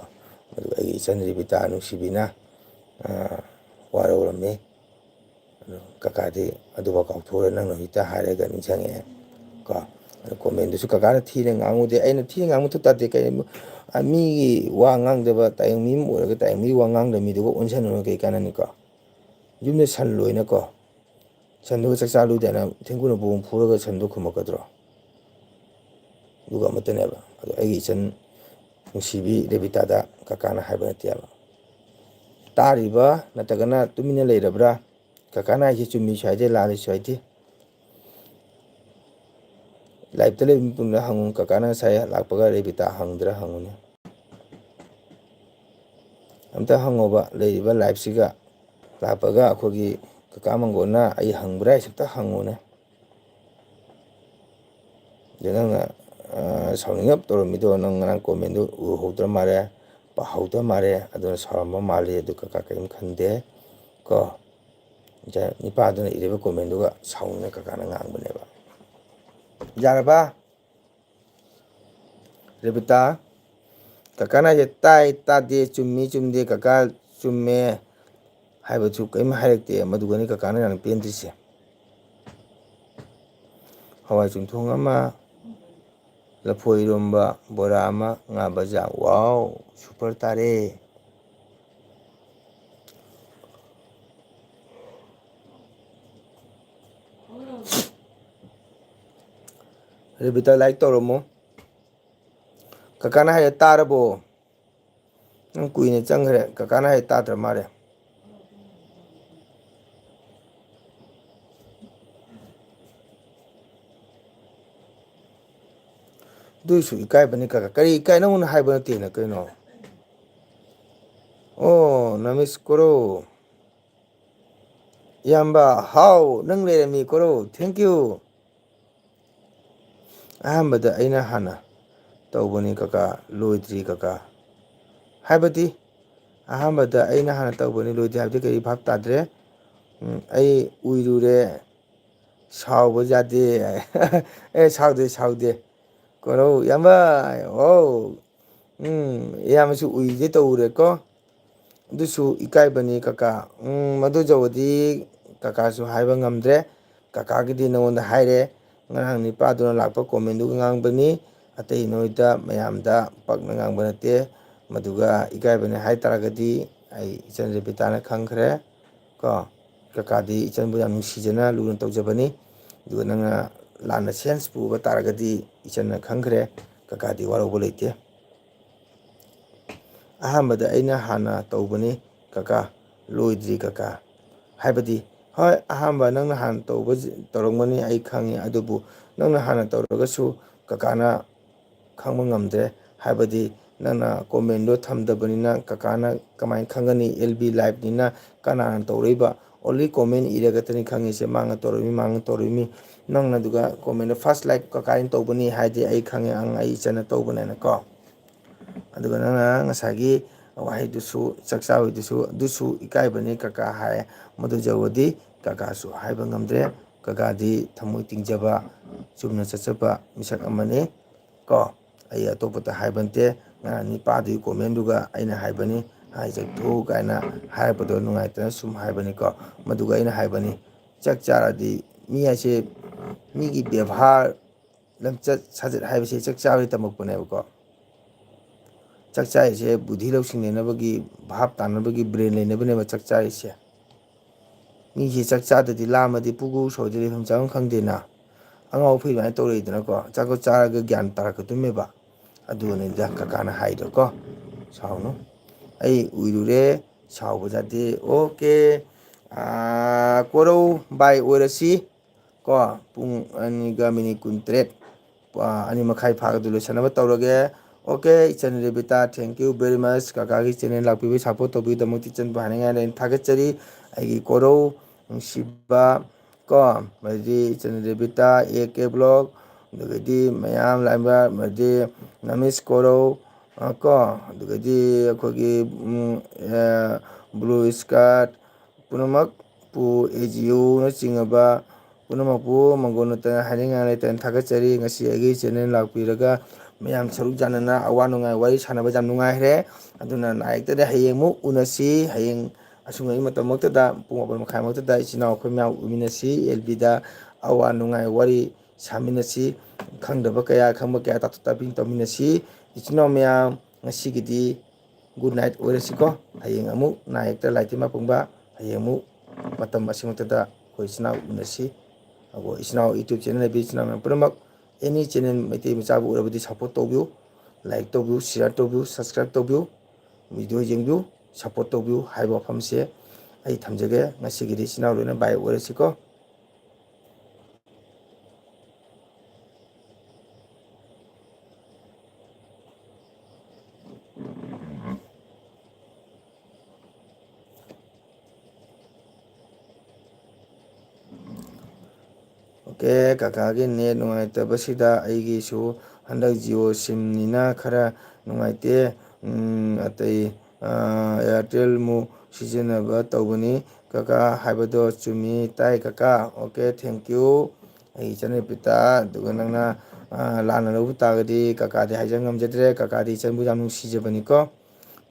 ꯃꯗꯨ ꯑꯩꯒꯤ ꯏꯆꯟ ꯔꯦꯕꯤꯇꯥ ꯅꯨꯡꯁꯤꯕꯤꯅ, ꯑ, ꯋꯥꯔꯧꯔꯝꯃꯤ꯫ ꯑꯗꯣ ꯀꯀꯥꯗꯤ ꯑꯗꯨꯐꯥꯎ ꯀꯥꯎꯊꯣꯛꯎꯔꯦ, ꯅꯪꯅ ꯍꯧꯖꯤꯛꯇ ꯍꯥꯏꯔꯒ ꯅꯤꯡꯁꯤꯡꯉꯛꯑꯦ ꯀꯣ꯫ ꯑꯗꯣ commentꯗꯨꯁꯨ ꯀꯀꯥꯅ ꯊꯤꯅ ꯉꯥꯡꯉꯨꯗꯦ, ꯑꯩꯅ ꯊꯤꯅ ꯉꯥꯡꯕ ꯃꯊꯧ ꯇꯥꯗꯦ꯫ ꯀꯩ, ꯑ, ꯃꯤꯒꯤ ꯋꯥ ꯉꯥꯡꯗꯕ ꯇꯥꯏꯕꯪ ꯃꯤ ꯑꯃ ꯑꯣꯏꯔꯒ ꯇꯥꯏꯕꯪ ꯃꯤꯒꯤ ꯋꯥ ꯉꯥꯡꯗꯕ ꯃꯤꯗꯨꯒ ꯑꯣꯟꯁꯤꯟꯅꯔꯒ ꯀꯩ ꯀꯥꯟꯅꯅꯤꯀꯣ? ꯌꯨꯝꯗ ꯁꯟ ꯂꯣꯏꯅꯀꯣ, ꯁꯟꯗꯨꯒ ꯆꯥꯛ ꯆꯥꯔꯨꯗꯦꯅ ꯊꯦꯡꯒꯨꯅ ꯕꯣꯝ ꯐꯨꯔꯒ ꯁꯟꯗꯣ ꯈꯨꯝꯃꯛꯀꯗ꯭ꯔꯣ? ꯑꯗꯨꯒ ꯑꯃꯠꯇꯅꯦꯕ꯫ ꯑꯗꯣ ꯑꯩꯒꯤ ꯏꯆꯟ ꯅꯨꯡꯁꯤꯕꯤ ꯔꯦꯕꯤꯇꯥꯗ ꯀꯀꯥꯅ ꯍꯥꯏꯕ ꯅꯠꯇꯦꯕ꯫ ꯇꯥꯔꯤꯕ ꯅꯠꯇ꯭ꯔꯒꯅ ꯇꯨꯃꯤꯟꯅ ꯂꯩꯔꯕ꯭ꯔꯥ? ꯀꯀꯥꯅ ꯍꯥꯏꯁꯦ ꯆꯨꯝꯃꯤꯁꯨ ꯍꯥꯏꯗꯦ, ꯂꯥꯜꯂꯤꯁꯨ ꯍꯥꯏꯗꯦ꯫ Liveꯇ ꯂꯩꯕ ꯃꯤꯄꯨꯝꯅ ꯍꯪꯉꯨ, ꯀꯀꯥꯅ ꯉꯁꯥꯏ ꯂꯥꯛꯄꯒ ꯔꯦꯕꯤꯇꯥ ꯍꯪꯗ꯭ꯔꯥ ꯍꯪꯉꯨꯅꯦ꯫ ꯑꯝꯇ ꯍꯪꯉꯣꯕ, ꯂꯩꯔꯤꯕ liveꯁꯤꯒ ꯂꯥꯛꯄꯒ ꯑꯩꯈꯣꯏꯒꯤ ꯀꯀꯥ ꯃꯪꯒꯣꯟꯅ ꯑꯩ ꯍꯪꯕ꯭ꯔꯥ ꯍꯥꯏꯁꯦ ꯑꯝꯇ ꯍꯪꯉꯨꯅꯦ꯫ ꯑꯗ ꯅꯪꯅ, ꯑ, ꯁꯥꯎꯅꯤꯡꯉꯞ ꯇꯧꯔꯝꯃꯤꯗꯣ, ꯅꯪ ꯉꯔꯥꯡ commentꯗꯨ ꯎꯍꯧꯗ꯭ꯔ ꯃꯥꯜꯂꯦ, ꯄꯥꯍꯧꯗ꯭ꯔ ꯃꯥꯜꯂꯦ, ꯑꯗꯨꯅ ꯁꯥꯎꯔꯝꯕ ꯃꯥꯜꯂꯤ꯫ ꯑꯗꯨ ꯀꯀꯥ ꯀꯔꯤꯝ ꯈꯟꯗꯦ ꯀꯣ꯫ ꯏꯆꯥ ꯅꯤꯄꯥꯗꯨꯅ ꯏꯔꯤꯕ commentꯗꯨꯒ ꯁꯥꯎꯅꯤꯡꯅ ꯀꯀꯥꯅ ꯉꯥꯡꯕꯅꯦꯕ꯫ ꯌꯥꯔꯕ? ꯔꯦꯕꯤꯇꯥ, ꯀꯀꯥꯅ ꯍꯥꯏꯁꯦ ꯇꯥꯏ, ꯇꯥꯗꯦ, ꯆꯨꯝꯃꯤ, ꯆꯨꯝꯗꯦ, ꯀꯀꯥ ꯆꯨꯝꯃꯦ ꯍꯥꯏꯕꯁꯨ ꯀꯔꯤꯝ ꯍꯥꯏꯔꯛꯇꯦ꯫ ꯃꯗꯨꯒꯅꯤ ꯀꯀꯥꯅ ꯌꯥꯝꯅ ꯄꯦꯟꯗ꯭ꯔꯤꯁꯦ꯫ ꯍꯋꯥꯏ ꯆꯨꯝꯊꯣꯡ ꯑꯃ, ꯂꯐꯣꯏ ꯏꯔꯣꯝꯕ, ꯕꯣꯔꯥ ꯑꯃ, ꯉꯥ ꯕꯖꯥ꯫ ꯋꯥꯎ, super ꯇꯥꯔꯦ꯫ ꯔꯦꯕꯤꯇꯥ, like ꯇꯧꯔꯝꯃꯣ꯫ ꯀꯀꯥꯅ ꯍꯥꯏꯔꯦ ꯇꯥꯔꯕꯣ? ꯅꯪ ꯀꯨꯏꯅ ꯆꯪꯈ꯭ꯔꯦ, ꯀꯀꯥꯅ ꯍꯥꯏꯔꯦ ꯇꯥꯗ꯭ꯔ ꯃꯥꯜꯂꯦ꯫ ꯑꯗꯨꯏꯁꯨ ꯏꯀꯥꯏꯕꯅꯤ ꯀꯀꯥ꯫ ꯀꯔꯤ ꯏꯀꯥꯏ? ꯅꯪꯉꯣꯟꯗ ꯍꯥꯏꯕ ꯅꯠꯇꯦꯅ ꯀꯩꯅꯣ? ꯑꯣ, ꯅꯃꯤꯁ ꯀꯣꯔꯣ꯫ ꯏꯌꯥꯝꯕ, ꯍꯥꯎ, ꯅꯪ ꯂꯩꯔꯝꯃꯤ ꯀꯣꯔꯣ꯫ Thank you꯫ ꯑꯍꯥꯟꯕꯗ ꯑꯩꯅ ꯍꯥꯟꯅ ꯇꯧꯕꯅꯤ ꯀꯀꯥ, ꯂꯣꯏꯗ꯭ꯔꯤ ꯀꯀꯥ꯫ ꯍꯥꯏꯕꯗꯤ, ꯑꯍꯥꯟꯕꯗ ꯑꯩꯅ ꯍꯥꯟꯅ ꯇꯧꯕꯅꯤ, ꯂꯣꯏꯗ꯭ꯔꯤ ꯍꯥꯏꯕꯗꯤ ꯀꯔꯤ ꯚꯥꯞ ꯇꯥꯗ꯭ꯔꯦ? ꯎꯝ, ꯑꯩ ꯎꯏꯔꯨꯔꯦ꯫ ꯁꯥꯎꯕ ꯌꯥꯗꯦ꯫ ꯑꯦ, ꯁꯥꯎꯗꯦ, ꯁꯥꯎꯗꯦ꯫ ꯀꯣꯔꯧ, ꯏꯌꯥꯝꯕ, ꯑꯣ꯫ ꯎꯝ, ꯏꯌꯥꯝꯕꯁꯨ ꯎꯏꯒꯦ ꯇꯧꯔꯦꯀꯣ꯫ ꯑꯗꯨꯁꯨ ꯏꯀꯥꯏꯕꯅꯤ ꯀꯀꯥ꯫ ꯎꯝ, ꯃꯗꯨ ꯌꯧꯔꯗꯤ ꯀꯀꯥꯁꯨ ꯍꯥꯏꯕ ꯉꯝꯗ꯭ꯔꯦ꯫ ꯀꯀꯥꯒꯤꯗꯤ ꯅꯉꯣꯟꯗ ꯍꯥꯏꯔꯦ꯫ ꯉꯔꯥꯡ ꯅꯤꯄꯥꯗꯨꯅ ꯂꯥꯛꯄ comment ꯗꯨꯒꯤ ꯉꯥꯡꯕꯅꯤ꯫ ꯑꯇꯩ ꯅꯣꯏꯗ ꯃꯌꯥꯝꯗ ꯄꯛꯅ ꯉꯥꯡꯕ ꯅꯠꯇꯦ꯫ ꯃꯗꯨꯒ ꯏꯀꯥꯏꯕꯅꯤ ꯍꯥꯏ ꯇꯥꯔꯒꯗꯤ ꯑꯩ ꯏꯆꯟ ꯔꯦꯕꯤꯇꯥꯅ ꯈꯪꯈ꯭ꯔꯦ꯫ ꯀꯣ, ꯀꯀꯥꯗꯤ ꯏꯆꯟꯕꯨ ꯌꯥꯝ ꯅꯨꯡꯁꯤꯖꯅ ꯂꯨꯅ ꯇꯧꯖꯕꯅꯤ꯫ ꯑꯗꯨꯒ ꯅꯪꯅ ꯂꯥꯟꯅ sense ꯄꯨꯕ ꯇꯥꯔꯒꯗꯤ ꯏꯆꯟꯅ ꯈꯪꯈ꯭ꯔꯦ꯫ ꯀꯀꯥꯗꯤ ꯋꯥꯔꯧꯕ ꯂꯩꯇꯦ꯫ ꯑꯍꯥꯟꯕꯗ ꯑꯩꯅ ꯍꯥꯟꯅ ꯇꯧꯕꯅꯤ ꯀꯀꯥ, ꯂꯣꯏꯗ꯭ꯔꯤ ꯀꯀꯥ꯫ ꯍꯥꯏꯕꯗꯤ, ꯍꯣꯏ, ꯑꯍꯥꯟꯕ ꯅꯪꯅ ꯍꯥꯟꯅ ꯇꯧꯕ, ꯇꯧꯔꯝꯒꯅꯤ, ꯑꯩ ꯈꯪꯉꯤ꯫ ꯑꯗꯨꯕꯨ ꯅꯪꯅ ꯍꯥꯟꯅ ꯇꯧꯔꯒꯁꯨ ꯀꯀꯥꯅ ꯈꯪꯕ ꯉꯝꯗ꯭ꯔꯦ꯫ ꯍꯥꯏꯕꯗꯤ ꯅꯪꯅ comment ꯗꯣ ꯊꯝꯗꯕꯅꯤꯅ ꯀꯀꯥꯅ ꯀꯃꯥꯏꯅ ꯈꯪꯒꯅꯤ? L B live ꯅꯤꯅ ꯀꯅꯥꯅ ꯇꯧꯔꯛꯏꯕ? Only comment ꯏꯔꯒꯇꯅꯤ ꯈꯪꯉꯤꯁꯦ, ꯃꯥꯅ ꯇꯧꯔꯛꯏꯃꯤ, ꯃꯥꯅ ꯇꯧꯔꯛꯏꯃꯤ꯫ ꯅꯪꯅ ꯑꯗꯨꯒ comment ꯗ first like ꯀꯀꯥꯅ ꯇꯧꯕꯅꯤ ꯍꯥꯏꯗꯤ ꯑꯩ ꯈꯪꯉꯦ, ꯑꯪ, ꯑꯩ ꯏꯆꯟꯅ ꯇꯧꯕꯅꯦꯅꯀꯣ꯫ ꯑꯗꯨꯒ ꯅꯪꯅ ꯉꯁꯥꯏꯒꯤ ꯋꯥꯍꯩꯗꯨꯁꯨ, ꯆꯥꯛ ꯆꯥꯕꯩꯗꯨꯁꯨ, ꯑꯗꯨꯁꯨ ꯏꯀꯥꯏꯕꯅꯤ ꯀꯀꯥ ꯍꯥꯏ꯫ ꯃꯗꯨ ꯌꯧꯔꯗꯤ ꯀꯀꯥꯁꯨ ꯍꯥꯏꯕ ꯉꯝꯗ꯭ꯔꯦ꯫ ꯀꯀꯥꯗꯤ ꯊꯃꯣꯏ ꯇꯤꯡꯖꯕ, ꯆꯨꯝꯅ ꯆꯠꯆꯕ ꯃꯤꯁꯛ ꯑꯃꯅꯤ꯫ ꯀꯣ, ꯑꯩ ꯑꯇꯣꯞꯄꯗ ꯍꯥꯏꯕ ꯅꯠꯇꯦ꯫ ꯉꯔꯥꯡ ꯅꯤꯄꯥꯗꯨꯒꯤ comment ꯗꯨꯒ ꯑꯩꯅ ꯍꯥꯏꯕꯅꯤ, "ꯍꯥꯏ ꯆꯠꯊꯣꯛꯎ" ꯀꯥꯏꯅ ꯍꯥꯏꯔꯛꯄꯗꯣ ꯅꯨꯡꯉꯥꯏꯇꯅ ꯁꯨꯝ ꯍꯥꯏꯕꯅꯤꯀꯣ꯫ ꯃꯗꯨꯒ ꯑꯩꯅ ꯍꯥꯏꯕꯅꯤ, ꯆꯥꯛ ꯆꯥꯔꯗꯤ ꯃꯤ ꯍꯥꯏꯁꯦ, ꯃꯤꯒꯤ ꯕꯦꯕꯥꯔ, ꯂꯝꯆꯠ ꯁꯥꯖꯠ ꯍꯥꯏꯕꯁꯦ ꯆꯥꯛ ꯆꯥꯕꯗꯒꯤ ꯇꯝꯃꯛꯄꯅꯦꯕꯀꯣ꯫ ꯆꯥꯛ ꯆꯥꯔꯤꯁꯦ ꯕꯨꯙꯤ ꯂꯧꯁꯤꯡ ꯂꯩꯅꯕꯒꯤ, ꯚꯥꯞ ꯇꯥꯅꯕꯒꯤ, brain ꯂꯩꯅꯕꯅꯦꯕ ꯆꯥꯛ ꯆꯥꯔꯤꯁꯦ꯫ ꯃꯤꯁꯦ ꯆꯥꯛ ꯆꯥꯗ꯭ꯔꯗꯤ, ꯂꯥꯝꯃꯗꯤ ꯄꯨꯛ ꯄꯨꯛ ꯁꯧꯔꯗꯤ ꯂꯩꯐꯝ ꯆꯥꯐꯝ ꯈꯪꯗꯦꯅ꯫ ꯑꯉꯥꯎ ꯑꯐꯩ ꯑꯗꯨꯃꯥꯏꯅ ꯇꯧꯔꯛꯏꯗꯅꯀꯣ꯫ ꯑꯆꯥꯄꯣꯠ ꯆꯥꯔꯒ ꯒ꯭ꯌꯥꯟ ꯇꯥꯔꯛꯀꯗꯣꯏꯅꯦꯕ꯫ ꯑꯗꯨꯅꯤꯗ ꯀꯀꯥꯅ ꯍꯥꯏꯗꯣ ꯀꯣ꯫ ꯁꯥꯎꯅꯨ꯫ ꯑꯩ ꯎꯏꯔꯨꯔꯦ꯫ ꯁꯥꯎꯕ ꯌꯥꯗꯦ꯫ ꯑꯣꯀꯦ꯫ ꯑꯥ, ꯀꯣꯔꯧ ꯕꯥꯏ ꯑꯣꯏꯔꯁꯤ꯫ ꯀꯣ, ꯄꯨꯡ ꯑꯅꯤꯒ ꯃꯤꯅꯤꯠ ꯀꯨꯟꯇꯔꯦꯠ, ꯑꯥ, ꯑꯅꯤ ꯃꯈꯥꯏ ꯐꯥꯒꯗꯧ ꯂꯣꯏꯁꯟꯅꯕ ꯇꯧꯔꯒꯦ꯫ ꯑꯣꯀꯦ, ꯏꯆꯟ ꯔꯦꯕꯤꯇꯥ, thank you very much꯫ ꯀꯀꯥꯒꯤ channel ꯂꯥꯛꯄꯤꯕꯒꯤ, support ꯇꯧꯕꯤꯒꯤꯗꯃꯛꯇ ꯏꯆꯟꯕꯨ ꯍꯥꯏꯅꯤꯡꯉꯥꯏ ꯂꯩ꯫ ꯊꯥꯒꯠꯆꯔꯤ꯫ ꯑꯩꯒꯤ ꯀꯣꯔꯧ ꯅꯨꯡꯁꯤꯕ ꯀꯣ, ꯃꯗꯤ ꯏꯆꯟ ꯔꯦꯕꯤꯇꯥ, A K vlog, ꯑꯗꯨꯗꯒꯤꯗꯤ ꯃꯌꯥꯝ ꯂꯥꯛꯏꯕ, ꯃꯗꯤ ꯅꯃꯤꯁ ꯀꯣꯔꯧ, ꯑ, ꯀꯣ, ꯑꯗꯨꯗꯒꯤꯗꯤ ꯑꯩꯈꯣꯏꯒꯤ, ꯎꯝ, ꯑ, blue skirt ꯄꯨꯝꯅꯃꯛꯄꯨ, ꯑꯦꯖꯤꯌꯨꯅꯆꯤꯡꯉꯕ ꯄꯨꯝꯅꯃꯛꯄꯨ ꯃꯪꯒꯣꯜ ꯅꯠꯇꯅ ꯍꯥꯏꯅꯤꯡꯉꯥꯏ ꯂꯩꯇꯅ ꯊꯥꯒꯠꯆꯔꯤ꯫ ꯉꯁꯤ ꯑꯩꯒꯤ channel ꯂꯥꯛꯄꯤꯔꯒ ꯃꯌꯥꯝ ꯁꯔꯨꯛ ꯌꯥꯅꯅ ꯑꯋꯥ ꯅꯨꯡꯉꯥꯏ ꯋꯥꯔꯤ ꯁꯥꯟꯅꯕ ꯌꯥꯝ ꯅꯨꯡꯉꯥꯏꯔꯦ꯫ ꯑꯗꯨꯅ ꯅꯥꯏ ꯌꯦꯛꯇꯗꯤ ꯍꯌꯦꯡ ꯑꯃꯨꯛ ꯎꯅꯁꯤ꯫ ꯍꯌꯦꯡ ꯑꯁꯨꯡꯉꯩ ꯃꯇꯝꯃꯛꯇꯗ ꯄꯨꯡ ꯃꯥꯄꯟ ꯃꯈꯥꯏꯃꯛꯇꯗ ꯏꯆꯤꯟ ꯏꯅꯥꯎ ꯑꯩꯈꯣꯏ ꯃꯌꯥꯝ ꯎꯃꯤꯟꯅꯁꯤ꯫ ꯑꯦꯜ ꯕꯤꯗ ꯑꯋꯥ ꯅꯨꯡꯉꯥꯏ ꯋꯥꯔꯤ ꯁꯥꯃꯤꯟꯅꯁꯤ꯫ ꯈꯪꯗꯕ ꯀꯌꯥ, ꯈꯪꯕ ꯀꯌꯥ ꯇꯥꯊꯣꯛ ꯇꯥꯁꯤꯟ ꯇꯧꯃꯤꯟꯅꯁꯤ꯫ ꯏꯆꯤꯟ ꯏꯅꯥꯎ ꯃꯌꯥꯝ, ꯉꯁꯤꯒꯤꯗꯤ good night ꯑꯣꯏꯔꯁꯤꯀꯣ꯫ ꯍꯌꯦꯡ ꯑꯃꯨꯛ ꯅꯥꯏ ꯌꯦꯛꯇ ꯂꯥꯏ ꯇꯤꯟ ꯃꯥ ꯄꯨꯡꯕ, ꯍꯌꯦꯡ ꯑꯃꯨꯛ ꯃꯇꯝ ꯑꯁꯤꯃꯛꯇꯗ ꯑꯩꯈꯣꯏ ꯏꯆꯤꯟ ꯏꯅꯥꯎ ꯎꯅꯁꯤ꯫ ꯑꯗꯨꯒ ꯏꯆꯤꯟ ꯏꯅꯥꯎ YouTube channel ꯂꯩꯕꯤ ꯏꯆꯤꯟ ꯏꯅꯥꯎ ꯃꯌꯥꯝ ꯄꯨꯝꯅꯃꯛ, any channel ꯃꯩꯇꯩ ꯃꯆꯥꯕꯨ ꯎꯔꯕꯗꯤ support ꯇꯧꯕꯤꯌꯨ, like ꯇꯧꯕꯤꯌꯨ, share ꯇꯧꯕꯤꯌꯨ, subscribe ꯇꯧꯕꯤꯌꯨ, video ꯌꯦꯡꯕꯤꯌꯨ, support ꯇꯧꯕꯤꯌꯨ ꯍꯥꯏꯕ ꯋꯥꯐꯝꯁꯦ ꯑꯩ ꯊꯝꯖꯒꯦ꯫ ꯉꯁꯤꯒꯤꯗꯤ ꯏꯆꯤꯟ ꯏꯅꯥꯎ ꯂꯣꯏꯅ bye ꯑꯣꯏꯔꯁꯤꯀꯣ꯫ ꯑꯣꯀꯦ, ꯀꯀꯥꯒꯤ net ꯅꯨꯡꯉꯥꯏꯇꯕꯁꯤꯗ ꯑꯩꯒꯤꯁꯨ ꯍꯟꯗꯛ Jio SIM ꯅꯤꯅ ꯈꯔ ꯅꯨꯡꯉꯥꯏꯇꯦ꯫ ꯎꯝ, ꯑꯇꯩ, ꯑꯥ, Airtel ꯃꯨꯛ ꯁꯤꯖꯤꯟꯅꯕ ꯇꯧꯕꯅꯤ꯫ ꯀꯀꯥ ꯍꯥꯏꯕꯗꯣ ꯆꯨꯝꯃꯤ꯫ ꯇꯥꯏ ꯀꯀꯥ꯫ Okay, thank you꯫ ꯑꯩ ꯏꯆꯟ ꯔꯦꯕꯤꯇꯥ, ꯑꯗꯨꯒ ꯅꯪꯅ, ꯑꯥ, ꯂꯥꯟꯅ ꯂꯧꯕ ꯇꯥꯔꯒꯗꯤ ꯀꯀꯥꯗꯤ ꯍꯥꯏꯖ ꯉꯝꯖꯗ꯭ꯔꯦ꯫ ꯀꯀꯥꯗꯤ ꯏꯆꯟꯕꯨ ꯌꯥꯝ ꯅꯨꯡꯁꯤꯖꯕꯅꯤꯀꯣ꯫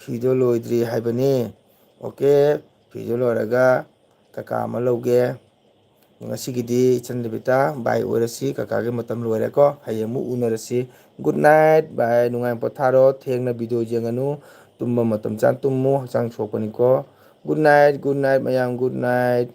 ꯐꯤꯗꯣ ꯂꯣꯏꯗ꯭ꯔꯤ ꯍꯥꯏꯕꯅꯤ꯫ ꯑꯣꯀꯦ, ꯐꯤꯗꯣ ꯂꯣꯏꯔꯒ ꯀꯀꯥ ꯑꯃ ꯂꯧꯒꯦ꯫ ꯉꯁꯤꯒꯤꯗꯤ ꯏꯆꯟ ꯔꯦꯕꯤꯇꯥ, bye ꯑꯣꯏꯔꯁꯤ꯫ ꯀꯀꯥꯒꯤ ꯃꯇꯝ ꯂꯣꯏꯔꯦꯀꯣ꯫ ꯍꯌꯦꯡ ꯑꯃꯨꯛ ꯎꯅꯔꯁꯤ꯫ Good night, bye꯫ ꯅꯨꯡꯉꯥꯏꯅ ꯄꯣꯊꯥꯔꯣ꯫ ꯊꯦꯡꯅ video ꯌꯦꯡꯒꯅꯨ꯫ ꯇꯨꯝꯕ ꯃꯇꯝ ꯆꯥꯅ ꯇꯨꯝꯃꯨ꯫ ꯍꯛꯆꯥꯡ ꯁꯣꯛꯄꯅꯤꯀꯣ꯫ Good night, good night ꯃꯌꯥꯝ, good night꯫